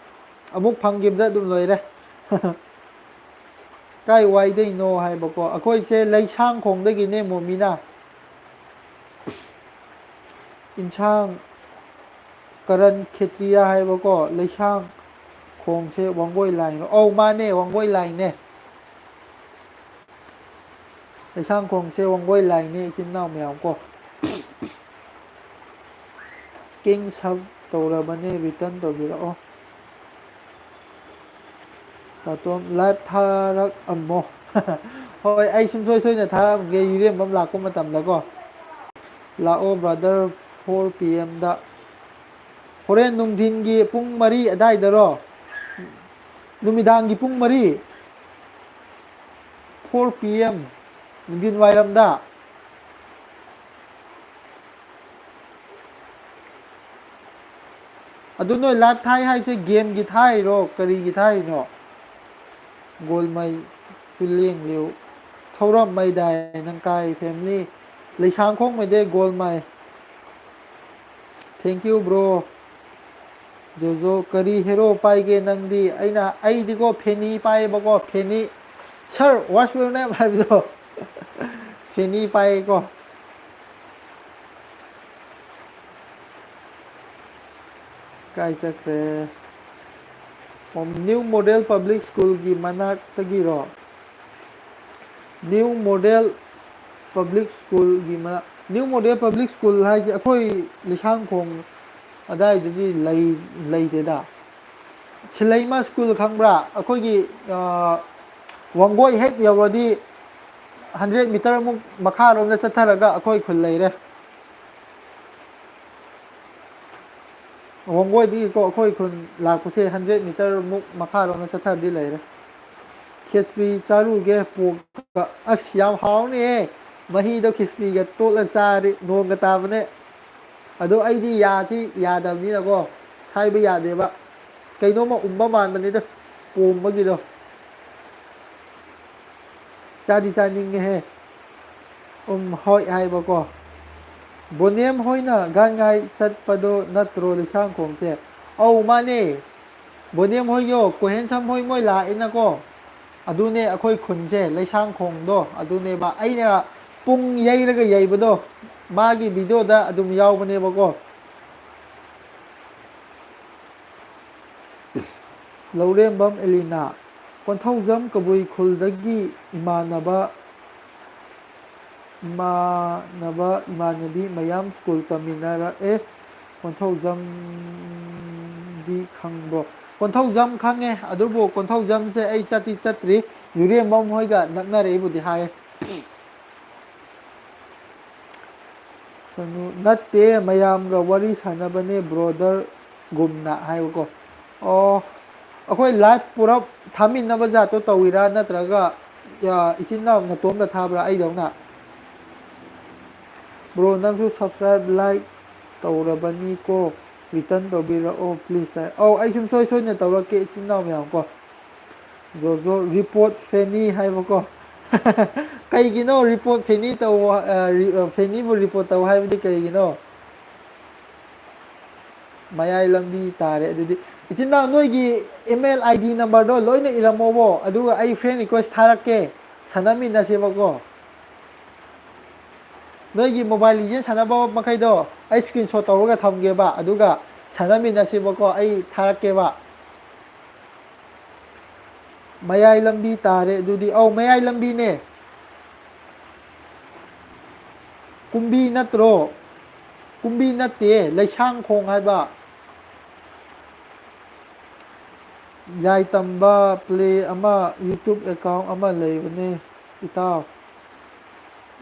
ꯑꯃꯨꯛ ꯐꯪꯈꯤꯕꯗ ꯑꯗꯨꯝ ꯂꯣꯏꯔꯦ꯫ ꯀꯥꯏ ꯋꯥꯏꯗꯩꯅꯣ ꯍꯥꯏꯕꯀꯣ, ꯑꯩꯈꯣꯏꯁꯦ ꯂꯩꯁꯥꯡꯈꯣꯡꯗꯒꯤꯅꯦ ꯃꯣꯃꯤꯅ꯫ ꯏꯟꯁꯥꯡ ꯀꯔꯟ ꯈꯦꯇ꯭ꯔꯤꯌꯥ ꯍꯥꯏꯕꯀꯣ, ꯂꯩꯁꯥꯡ ꯈꯣꯡꯁꯦ ꯋꯥꯡꯒꯣꯏ ꯂꯥꯏꯟꯂꯣ? ꯑꯧ, ꯃꯥꯅꯦ, ꯋꯥꯡꯒꯣꯏ ꯂꯥꯏꯟꯅꯦ꯫ ꯂꯩꯁꯥꯡ ꯈꯣꯡꯁꯦ ꯋꯥꯡꯒꯣꯏ ꯂꯥꯏꯟꯅꯦ, ꯏꯆꯤꯟ ꯏꯅꯥꯎ ꯃꯌꯥꯝ ꯀꯣ꯫ ꯀꯤꯡ ꯁꯕ ꯇꯧꯔꯕꯅꯦ, ꯔꯤꯇꯔꯟ ꯇꯧꯕꯤꯔꯛꯑꯣ꯫ ꯆꯥꯇꯣꯝ ꯂꯥꯏꯚ ꯊꯥꯔꯛꯑꯝꯃꯣ꯫ ꯍꯣꯏ, ꯑꯩ ꯁꯨꯡꯁꯣꯏ ꯁꯣꯏꯅ ꯊꯥꯔꯛꯑꯝꯒꯦ, ꯌꯨꯔꯦꯝꯕꯝ ꯂꯥꯛꯄ ꯃꯇꯝꯗꯀꯣ꯫ ꯂꯥꯛꯑꯣ ꯕ꯭ꯔꯗꯔ, ꯐꯣꯔ ꯄꯤ ꯑꯦꯝꯗ꯫ ꯍꯣꯔꯦꯟ ꯅꯨꯡꯊꯤꯟꯒꯤ ꯄꯨꯡ ꯃꯔꯤ ꯑꯗꯥꯏꯗꯔꯣ? ꯅꯨꯃꯤꯗꯥꯡꯒꯤ ꯄꯨꯡ ꯃꯔꯤ? ꯐꯣꯔ ꯄꯤ ꯑꯦꯝ, ꯅꯨꯡꯊꯤꯟ ꯋꯥꯏꯔꯝꯗ꯫ ꯑꯗꯨ ꯅꯣꯏ ꯂꯥꯏꯚ ꯊꯥꯏ ꯍꯥꯏꯁꯦ ꯒꯦꯝꯒꯤ ꯊꯥꯏꯔꯣ, ꯀꯔꯤꯒꯤ ꯊꯥꯔꯤꯅꯣ? ꯒꯣꯜꯃꯩ ꯆꯨꯂꯦꯡꯂꯤꯎ ꯊꯧꯔꯝ ꯃꯩꯗꯥꯏ ꯅꯪ ꯀꯥꯏ family? ꯂꯩꯁꯥꯡꯈꯣꯡ ꯃꯩꯗꯩ Golmei. Thank you bro꯫ ꯖꯣꯖꯣ, ꯀꯔꯤ ꯍꯦꯔꯣ ꯄꯥꯏꯒꯦ ꯅꯪꯗꯤ? ꯑꯩꯅ, ꯑꯩꯗꯤꯀꯣ ꯐꯦꯅꯤ ꯄꯥꯏꯌꯦꯕꯀꯣ, ꯐꯦꯅꯤ꯫ Sir, what's your name ꯍꯥꯏꯕꯗꯣ꯫ ꯐꯦꯅꯤ ꯄꯥꯏꯌꯦꯀꯣ꯫ ꯀꯥꯏ ꯆꯠꯈ꯭ꯔꯦ? ꯑꯣ, ꯅ꯭ꯌꯨ ꯃꯣꯗꯦꯜ ꯄꯕ꯭ꯂꯤꯛ ꯁ꯭ꯀꯨꯜꯒꯤ ꯃꯅꯥꯛꯇꯒꯤꯔꯣ? ꯅ꯭ꯌꯨ ꯃꯣꯗꯦꯜ ꯄꯕ꯭ꯂꯤꯛ ꯁ꯭ꯀꯨꯜꯒꯤ ꯃꯅꯥꯛ, ꯅ꯭ꯌꯨ ꯃꯣꯗꯦꯜ ꯄꯕ꯭ꯂꯤꯛ ꯁ꯭ꯀꯨꯜ ꯍꯥꯏꯁꯦ ꯑꯩꯈꯣꯏ ꯂꯩꯁꯥꯡꯈꯣꯡ ꯑꯗꯥꯏꯗꯗꯤ ꯂꯩ-, ꯂꯩꯇꯦꯗ꯫ ꯁꯤꯂꯩꯃ ꯁ꯭ꯀꯨꯜ ꯈꯪꯕ꯭ꯔꯥ? ꯑꯩꯈꯣꯏꯒꯤ, ꯑ, ꯋꯥꯡꯒꯣꯏ ꯍꯦꯛ ꯌꯧꯔꯗꯤ ꯍꯟꯗ꯭ꯔꯦꯠ ꯃꯤꯇꯔꯃꯨꯛ ꯃꯈꯥꯔꯣꯝꯗ ꯆꯠꯊꯔꯒ ꯑꯩꯈꯣꯏ ꯈꯨꯜ ꯂꯩꯔꯦ꯫ ꯋꯥꯡꯒꯣꯏꯗꯒꯤꯀꯣ ꯑꯩꯈꯣꯏ ꯈꯨꯟ ꯂꯥꯛꯄꯁꯦ ꯍꯟꯗ꯭ꯔꯦꯠ ꯃꯤꯇꯔꯃꯨꯛ ꯃꯈꯥꯔꯣꯝꯗ ꯆꯠꯊꯔꯗꯤ ꯂꯩꯔꯦ꯫ ꯈꯦꯆ꯭ꯔꯤ ꯆꯥꯔꯨꯒꯦ ꯄꯣꯛꯀ꯫ ꯑꯁ, ꯌꯥꯝ ꯍꯥꯎꯅꯤꯍꯦ꯫ ꯃꯍꯤꯗꯣ ꯈꯦꯆ꯭ꯔꯤꯒ ꯇꯣꯠꯂ ꯆꯥꯔꯗꯤ ꯅꯣꯡꯒ ꯇꯥꯕꯅꯦ꯫ ꯑꯗꯣ ꯑꯩꯗꯤ ꯌꯥꯁꯤ ꯌꯥꯗꯕꯅꯤꯅꯀꯣ, ꯁꯥꯏꯕ ꯌꯥꯗꯦꯕ꯫ ꯀꯩꯅꯣꯝꯃ ꯎꯝꯕ ꯃꯥꯟꯕꯅꯤꯗ, ꯄꯣꯝꯕꯒꯤꯗꯣ꯫ ꯆꯥꯗꯤ ꯆꯥꯅꯤꯡꯉꯦꯍꯦ꯫ ꯎꯝ, ꯍꯣꯏ ꯍꯥꯏꯕꯀꯣ꯫ ꯕꯣꯅꯦꯝ ꯍꯣꯏꯅ ꯒꯥꯟꯉꯥꯏ ꯆꯠꯄꯗꯣ ꯅꯠꯇ꯭ꯔꯣ ꯂꯩꯁꯥꯡꯈꯣꯡꯁꯦ? ꯑꯧ, ꯃꯥꯅꯦ꯫ ꯕꯣꯅꯦꯝ ꯍꯣꯏꯒꯤꯌꯣ, ꯀꯣꯍꯦꯟꯁꯝ ꯍꯣꯏ ꯃꯣꯏ ꯂꯥꯛꯏꯅꯀꯣ꯫ ꯑꯗꯨꯅꯦ ꯑꯩꯈꯣꯏ ꯈꯨꯟꯁꯦ, ꯂꯩꯁꯥꯡꯈꯣꯡꯗꯣ ꯑꯗꯨꯅꯦꯕ꯫ ꯑꯩꯅ ꯄꯨꯡ ꯌꯩꯔꯒ ꯌꯩꯕꯗꯣ ꯃꯥꯒꯤ ꯚꯤꯗꯤꯑꯣꯗ ꯑꯗꯨꯝ ꯌꯥꯎꯕꯅꯦꯕꯀꯣ꯫ ꯂꯧꯔꯦꯝꯕꯝ ꯑꯦꯂꯤꯅꯥ, ꯀꯣꯟꯊꯧꯖꯝ ꯀꯕꯨꯏ ꯈꯨꯜꯗꯒꯤ ꯏꯃꯥꯟꯅꯕ, ꯏꯃꯥꯟꯅꯕ, ꯏꯃꯥꯟꯅꯕꯤ ꯃꯌꯥꯝ ꯁ꯭ꯀꯨꯜ ꯇꯝꯃꯤꯟꯅꯔꯛꯑꯦ꯫ ꯀꯣꯟꯊꯧꯖꯝꯗꯤ ꯈꯪꯕ꯭ꯔꯣ? ꯀꯣꯟꯊꯧꯖꯝ ꯈꯪꯉꯦ, ꯑꯗꯨꯕꯨ ꯀꯣꯟꯊꯧꯖꯝꯁꯦ ꯑꯩ ꯆꯠꯇꯤ ꯆꯠꯇ꯭ꯔꯤ꯫ ꯌꯨꯔꯦꯝꯕꯝ ꯍꯣꯏꯒ ꯅꯛꯅꯔꯦꯕꯨꯗꯤ ꯍꯥꯏꯌꯦ꯫ ꯁꯅꯨ, ꯅꯠꯇꯦ, ꯃꯌꯥꯝꯒ ꯋꯥꯔꯤ ꯁꯥꯟꯅꯕꯅꯦ, ꯕ꯭ꯔꯣꯗꯔꯒꯨꯝꯅ ꯍꯥꯏꯕꯀꯣ꯫ ꯑꯣ, ꯑꯩꯈꯣꯏ ꯂꯥꯏꯐ ꯄꯨꯔꯞ ꯊꯥꯃꯤꯟꯅꯕ ꯖꯥꯠꯇꯣ ꯇꯧꯋꯤꯔꯥ, ꯅꯠꯇ꯭ꯔꯒ, ꯑ, ꯏꯆꯤꯟ ꯏꯅꯥꯎ ꯅꯇꯣꯝꯇ ꯊꯥꯕ꯭ꯔꯥ ꯑꯩꯗꯧꯅ? ꯕ꯭ꯔꯣ, ꯅꯪꯁꯨ ꯁꯕꯁꯀ꯭ꯔꯥꯏꯕ, ꯂꯥꯏꯛ ꯇꯧꯔꯕꯅꯤꯀꯣ, ꯔꯤꯇꯔꯟ ꯇꯧꯕꯤꯔꯛꯑꯣ ꯄ꯭ꯂꯤꯖ ꯍꯥꯏ꯫ ꯑꯧ, ꯑꯩ ꯁꯨꯝ ꯁꯣꯏ ꯁꯣꯏꯅ ꯇꯧꯔꯛꯀꯦ, ꯏꯆꯤꯟ ꯏꯅꯥꯎ ꯃꯌꯥꯝ ꯀꯣ꯫ ꯖꯣꯖꯣ ꯔꯤꯄꯣꯔꯠ ꯐꯦꯅꯤ ꯍꯥꯏꯕꯀꯣ꯫ ꯀꯩꯒꯤꯅꯣ ꯔꯤꯄꯣꯔꯠ ꯐꯦꯅꯤ ꯇꯧ, ꯑ, ꯔꯤ-, ꯑ, ꯐꯦꯅꯤꯕꯨ ꯔꯤꯄꯣꯔꯠ ꯇꯧ ꯍꯥꯏꯕꯗꯤ ꯀꯔꯤꯒꯤꯅꯣ? ꯃꯌꯥꯏ ꯂꯝꯕꯤ ꯇꯥꯔꯦ ꯑꯗꯨꯗꯤ꯫ ꯏꯆꯤꯟ ꯏꯅꯥꯎ, ꯅꯣꯏꯒꯤ email ID numberꯗꯣ ꯂꯣꯏꯅ ꯏꯔꯝꯃꯣꯕꯣ, ꯑꯗꯨꯒ ꯑꯩ friend request ꯊꯥꯔꯛꯀꯦ, ꯁꯥꯟꯅꯃꯤꯟꯅꯁꯦꯕꯀꯣ꯫ ꯅꯣꯏꯒꯤ Mobile Legends ꯁꯥꯟꯅꯕ ꯃꯈꯩꯗꯣ ꯑꯩ screenshot ꯇꯧꯔꯒ ꯊꯝꯒꯦꯕ, ꯑꯗꯨꯒ ꯁꯥꯟꯅꯃꯤꯟꯅꯁꯦꯕꯀꯣ, ꯑꯩ ꯊꯥꯔꯛꯀꯦꯕ꯫ ꯃꯌꯥꯏ ꯂꯝꯕꯤ ꯇꯥꯔꯦ ꯑꯗꯨꯗꯤ꯫ ꯑꯧ, ꯃꯌꯥꯏ ꯂꯝꯕꯤꯅꯦ꯫ ꯀꯨꯝꯕꯤ ꯅꯠꯇ꯭ꯔꯣ? ꯀꯨꯝꯕꯤ ꯅꯠꯇꯦ, ꯂꯩꯁꯥꯡꯈꯣꯡ ꯍꯥꯏꯕ꯫ ꯌꯥꯏꯇꯝꯕ Play ꯑꯃ YouTube account ꯑꯃ ꯂꯩꯕꯅꯦ, ꯏꯇꯥꯎ꯫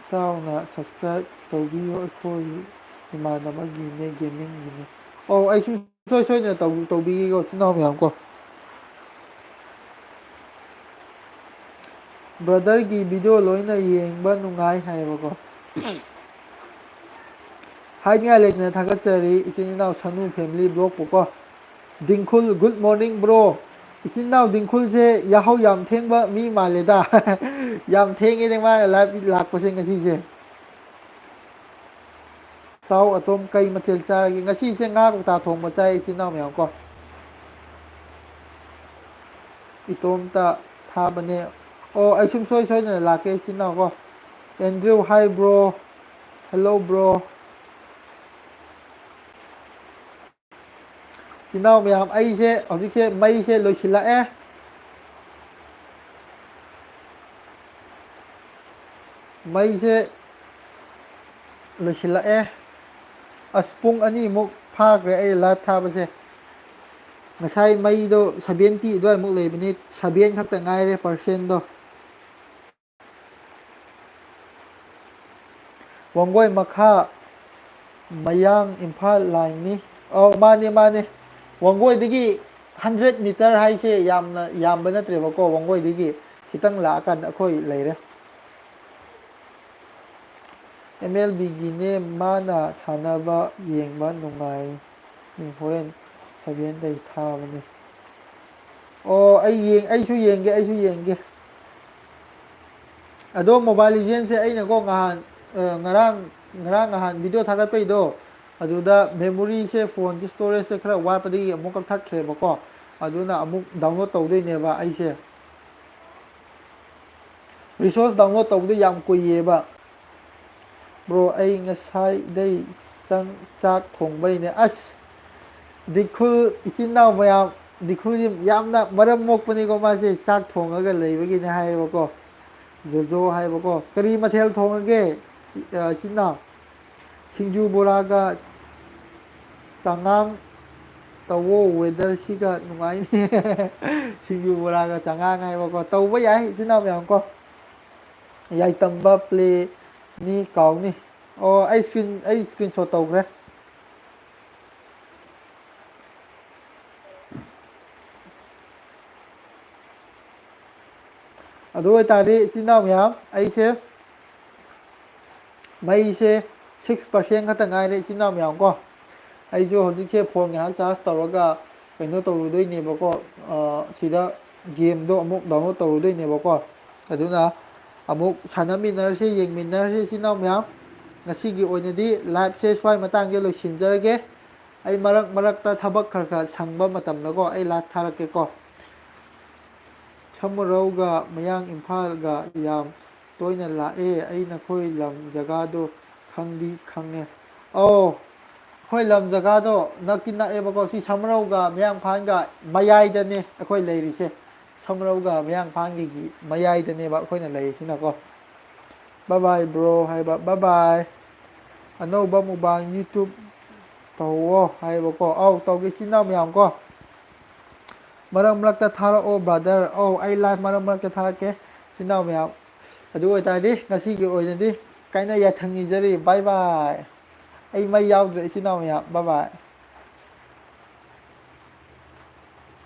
ꯏꯇꯥꯎꯅ subscribe ꯇꯧꯕꯤꯌꯨ, ꯑꯩꯈꯣꯏ ꯏꯃꯥꯟꯅꯕꯒꯤꯅꯦ, gamingꯒꯤꯅꯦ꯫ ꯑꯧ, ꯑꯩꯁꯨ ꯁꯣꯏ ꯁꯣꯏꯗꯅ ꯇꯧ-, ꯇꯧꯕꯤꯒꯦꯀꯣ, ꯏꯆꯤꯟ ꯏꯅꯥꯎ ꯃꯌꯥꯝ ꯀꯣ꯫ Brotherꯒꯤ video ꯂꯣꯏꯅ ꯌꯦꯡꯕ ꯅꯨꯡꯉꯥꯏ ꯍꯥꯏꯌꯦꯕꯀꯣ꯫ ꯍꯥꯏꯅꯤꯡꯉꯥꯏ ꯂꯩꯇꯅ ꯊꯥꯒꯠꯆꯔꯤ ꯏꯆꯤꯟ ꯏꯅꯥꯎ ꯁꯅꯨ family vlogꯄꯨ ꯀꯣ꯫ ꯗꯤꯡꯈꯨꯜ, good morning bro꯫ ꯏꯆꯤꯟ ꯏꯅꯥꯎ ꯗꯤꯡꯈꯨꯜꯁꯦ ꯌꯥꯍꯧ ꯌꯥꯝ ꯊꯦꯡꯕ ꯃꯤ ꯃꯥꯜꯂꯦꯗ꯫ ꯌꯥꯝ ꯊꯦꯡꯉꯦꯅꯦ ꯃꯥꯅ live ꯂꯥꯛꯄꯁꯦ ꯉꯁꯤꯁꯦ꯫ ꯆꯥꯎ ꯑꯇꯣꯝ, ꯀꯩ ꯃꯊꯦꯜ ꯆꯥꯔꯒꯦ? ꯉꯁꯤꯁꯦ ꯉꯥ ꯀꯧꯇꯥ ꯊꯣꯡꯕ ꯆꯥꯏ ꯏꯆꯤꯟ ꯏꯅꯥꯎ ꯃꯌꯥꯝ ꯀꯣ꯫ ꯏꯇꯣꯝꯇ ꯊꯥꯕꯅꯦ꯫ ꯑꯣ, ꯑꯩ ꯁꯨꯝ ꯁꯣꯏ ꯁꯣꯏꯗꯅ ꯂꯥꯛꯀꯦ, ꯏꯆꯤꯟ ꯏꯅꯥꯎꯀꯣ꯫ ꯑꯦꯟꯗ꯭ꯔꯤꯎ, hi bro꯫ Hello bro꯫ ꯏꯆꯤꯟ ꯏꯅꯥꯎ ꯃꯌꯥꯝ, ꯑꯩꯁꯦ ꯍꯧꯖꯤꯛꯁꯦ ꯃꯩꯁꯦ ꯂꯣꯏꯁꯤꯜꯂꯛꯑꯦ꯫ ꯃꯩꯁꯦ ꯂꯣꯏꯁꯤꯜꯂꯛꯑꯦ꯫ ꯑꯁ, ꯄꯨꯡ ꯑꯅꯤꯃꯨꯛ ꯐꯥꯈ꯭ꯔꯦ ꯑꯩ ꯂꯥꯏꯚ ꯊꯥꯕꯁꯦ꯫ ꯉꯁꯥꯏ ꯃꯩꯗꯣ ꯁꯚꯦꯟꯇꯤ ꯑꯗꯨꯋꯥꯏꯃꯨꯛ ꯂꯩꯕꯅꯤ, ꯁꯚꯦꯟ ꯈꯛꯇ ꯉꯥꯏꯔꯦ ꯄꯥꯔꯁꯦꯟꯗꯣ꯫ ꯋꯥꯡꯒꯣꯏ ꯃꯈꯥ ꯃꯌꯥꯡ ꯏꯝꯐꯥꯜ ꯂꯥꯏꯟꯅꯤ꯫ ꯑꯧ, ꯃꯥꯅꯦ, ꯃꯥꯅꯦ꯫ ꯋꯥꯡꯒꯣꯏꯗꯒꯤ ꯍꯟꯗ꯭ꯔꯦꯠ ꯃꯤꯇꯔ ꯍꯥꯏꯁꯦ ꯌꯥꯝꯅ ꯌꯥꯝꯕ ꯅꯠꯇ꯭ꯔꯦꯕꯀꯣ, ꯋꯥꯡꯒꯣꯏꯗꯒꯤ ꯈꯤꯇꯪ ꯂꯥꯛꯑꯀꯥꯟꯗ ꯑꯩꯈꯣꯏ ꯂꯩꯔꯦ꯫ ꯑꯦꯝ ꯑꯦꯜ ꯕꯤꯒꯤꯅꯦ ꯃꯥꯅ ꯁꯥꯟꯅꯕ ꯌꯦꯡꯕ ꯅꯨꯡꯉꯥꯏ꯫ ꯍꯣꯔꯦꯟ ꯁꯚꯦꯟꯗꯩ ꯊꯥꯕꯅꯦ꯫ ꯑꯣ, ꯑꯩ ꯌꯦꯡ-, ꯑꯩꯁꯨ ꯌꯦꯡꯒꯦ, ꯑꯩꯁꯨ ꯌꯦꯡꯒꯦ꯫ ꯑꯗꯣ ꯃꯣꯕꯥꯏꯜ ꯂꯤꯖꯦꯟꯁꯦ ꯑꯩꯅꯀꯣ ꯉꯍꯥꯟ, ꯑ, ꯉꯔꯥꯡ, ꯉꯔꯥꯡ ꯉꯍꯥꯟ ꯚꯤꯗꯤꯑꯣ ꯊꯥꯒꯠꯄꯩꯗꯣ, ꯑꯗꯨꯗ ꯃꯦꯃꯣꯔꯤꯁꯦ, ꯐꯣꯟꯁꯦ ꯁ꯭ꯇꯣꯔꯦꯖꯁꯦ ꯈꯔ ꯋꯥꯠꯄꯗꯒꯤ ꯑꯃꯨꯛ ꯀꯛꯊꯠꯈ꯭ꯔꯦꯕꯀꯣ꯫ ꯑꯗꯨꯅ ꯑꯃꯨꯛ ꯗꯥꯎꯟꯂꯣꯗ ꯇꯧꯗꯣꯏꯅꯦꯕ ꯑꯩꯁꯦ꯫ ꯔꯤꯁꯣꯔꯁ ꯗꯥꯎꯟꯂꯣꯗ ꯇꯧꯕꯗ ꯌꯥꯝ ꯀꯨꯏꯌꯦꯕ꯫ ꯕ꯭ꯔꯣ, ꯑꯩ ꯉꯁꯥꯏꯗꯩ ꯆꯪ-, ꯆꯥꯛ ꯊꯣꯡꯕꯩꯅꯦ꯫ ꯑꯁ, ꯗꯤꯈꯨꯜ ꯏꯆꯤꯟ ꯏꯅꯥꯎ ꯃꯌꯥꯝ, ꯗꯤꯈꯨꯜꯁꯤ ꯌꯥꯝꯅ ꯃꯔꯝ ꯃꯣꯛꯄꯅꯤꯀꯣ, ꯃꯥꯁꯦ ꯆꯥꯛ ꯊꯣꯡꯉꯒ ꯂꯩꯕꯒꯤꯅꯦ ꯍꯥꯏꯌꯦꯕꯀꯣ꯫ ꯖꯣꯖꯣ ꯍꯥꯏꯕꯀꯣ꯫ ꯀꯔꯤ ꯃꯊꯦꯜ ꯊꯣꯡꯉꯒꯦ, ꯑ, ꯏꯆꯤꯟ ꯏꯅꯥꯎ? ꯁꯤꯡꯖꯨ ꯕꯣꯔꯥꯒ ꯆꯉꯥꯡ ꯇꯧꯋꯣ, ꯋꯦꯗꯔꯁꯤꯒ ꯅꯨꯡꯉꯥꯏꯅꯤ꯫ ꯁꯤꯡꯖꯨ ꯕꯣꯔꯥꯒ ꯆꯉꯥꯡ ꯍꯥꯏꯕꯀꯣ, ꯇꯧꯕ ꯌꯥꯏ ꯏꯆꯤꯟ ꯏꯅꯥꯎ ꯃꯌꯥꯝ ꯀꯣ꯫ ꯌꯥꯏꯇꯝꯕ ꯄ꯭ꯂꯦꯅꯤ ꯀꯥꯎꯅꯤ꯫ ꯑꯣ, ꯑꯩ ꯁ꯭ꯀ꯭ꯔꯤꯟ, ꯑꯩ ꯁ꯭ꯀ꯭ꯔꯤꯟ ꯁꯣꯠ ꯇꯧꯈ꯭ꯔꯦ꯫ ꯑꯗꯨ ꯑꯣꯏꯇꯥꯔꯗꯤ ꯏꯆꯤꯟ ꯏꯅꯥꯎ ꯃꯌꯥꯝ, ꯑꯩꯁꯦ ꯃꯩꯁꯦ ꯁꯤꯛꯁ ꯄꯥꯔꯁꯦꯟ ꯈꯛꯇ ꯉꯥꯏꯔꯦ ꯏꯆꯤꯟ ꯏꯅꯥꯎ ꯃꯌꯥꯝ ꯀꯣ꯫ ꯑꯩꯁꯨ ꯍꯧꯖꯤꯛꯁꯦ ꯐꯣꯟ ꯉꯥꯏꯍꯥꯛ ꯆꯥꯔꯖ ꯇꯧꯔꯒ ꯀꯩꯅꯣ ꯇꯧꯔꯨꯗꯣꯏꯅꯦꯕꯀꯣ, ꯑ, ꯁꯤꯗ ꯒꯦꯝꯗꯣ ꯑꯃꯨꯛ ꯗꯥꯎꯟꯂꯣꯗ ꯇꯧꯔꯨꯗꯣꯏꯅꯦꯕꯀꯣ꯫ ꯑꯗꯨꯅ ꯑꯃꯨꯛ ꯁꯥꯟꯅꯃꯤꯟꯅꯔꯁꯦ, ꯌꯦꯡꯃꯤꯟꯅꯔꯁꯦ ꯏꯆꯤꯟ ꯏꯅꯥꯎ ꯃꯌꯥꯝ꯫ ꯉꯁꯤꯒꯤ ꯑꯣꯏꯅꯗꯤ ꯂꯥꯏꯚꯁꯦ ꯁ꯭ꯋꯥꯏ ꯃꯇꯥꯡꯗ ꯂꯣꯏꯁꯤꯟꯖꯔꯒꯦ꯫ ꯑꯩ ꯃꯔꯛ ꯃꯔꯛꯇ ꯊꯕꯛ ꯈꯔ ꯈꯔ ꯁꯪꯕ ꯃꯇꯝꯗꯀꯣ ꯑꯩ ꯂꯥꯏꯚ ꯊꯥꯔꯛꯀꯦꯀꯣ꯫ ꯁꯃꯨꯔꯧꯒ ꯃꯌꯥꯡ ꯏꯝꯐꯥꯜꯒ ꯌꯥꯝ ꯇꯣꯏꯅ ꯂꯥꯛꯑꯦ꯫ ꯑꯩ ꯅꯈꯣꯏ ꯂꯝ ꯖꯒꯥꯗꯣ ꯈꯪꯗꯤ ꯈꯪꯉꯦ꯫ ꯑꯧ, ꯑꯩꯈꯣꯏ ꯂꯝ ꯖꯒꯥꯗꯣ ꯅꯛꯇꯤ ꯅꯛꯑꯦꯕꯀꯣ꯫ ꯁꯤ ꯁꯃꯨꯔꯧꯒ ꯃꯌꯥꯡ ꯏꯝꯐꯥꯜꯒ ꯃꯌꯥꯏꯗꯅꯦ ꯑꯩꯈꯣꯏ ꯂꯩꯔꯤꯁꯦ꯫ ꯁꯃꯨꯔꯧꯒ ꯃꯌꯥꯡ ꯏꯝꯐꯥꯜꯒꯤ ꯃꯌꯥꯏꯗꯅꯦꯕ ꯑꯩꯈꯣꯏꯅ ꯂꯩꯔꯤꯁꯤꯅꯀꯣ꯫ Bye bye bro ꯍꯥꯏꯕ, bye bye꯫ ꯑꯅꯧꯕ ꯃꯨꯛꯕꯥꯡ YouTube ꯇꯧꯋꯣ ꯍꯥꯏꯕꯀꯣ꯫ ꯑꯧ, ꯇꯧꯒꯦ ꯏꯆꯤꯟ ꯏꯅꯥꯎ ꯃꯌꯥꯝ ꯀꯣ꯫ ꯃꯔꯛ ꯃꯔꯛꯇ ꯊꯥꯔꯛꯑꯣ brother꯫ ꯑꯧ, ꯑꯩ live ꯃꯔꯛ ꯃꯔꯛꯇ ꯊꯥꯔꯛꯀꯦ ꯏꯆꯤꯟ ꯏꯅꯥꯎ ꯃꯌꯥꯝ꯫ ꯑꯗꯨ ꯑꯣꯏꯇꯥꯔꯗꯤ ꯉꯁꯤꯒꯤ ꯑꯣꯏꯅꯗꯤ ꯀꯥꯏꯅ ꯌꯥꯊꯪ ꯅꯤꯖꯔꯤ꯫ Bye bye꯫ ꯑꯩ ꯃꯩ ꯌꯥꯎꯗ꯭ꯔꯦ ꯏꯆꯤꯟ ꯏꯅꯥꯎ ꯃꯌꯥꯝ꯫ Bye bye꯫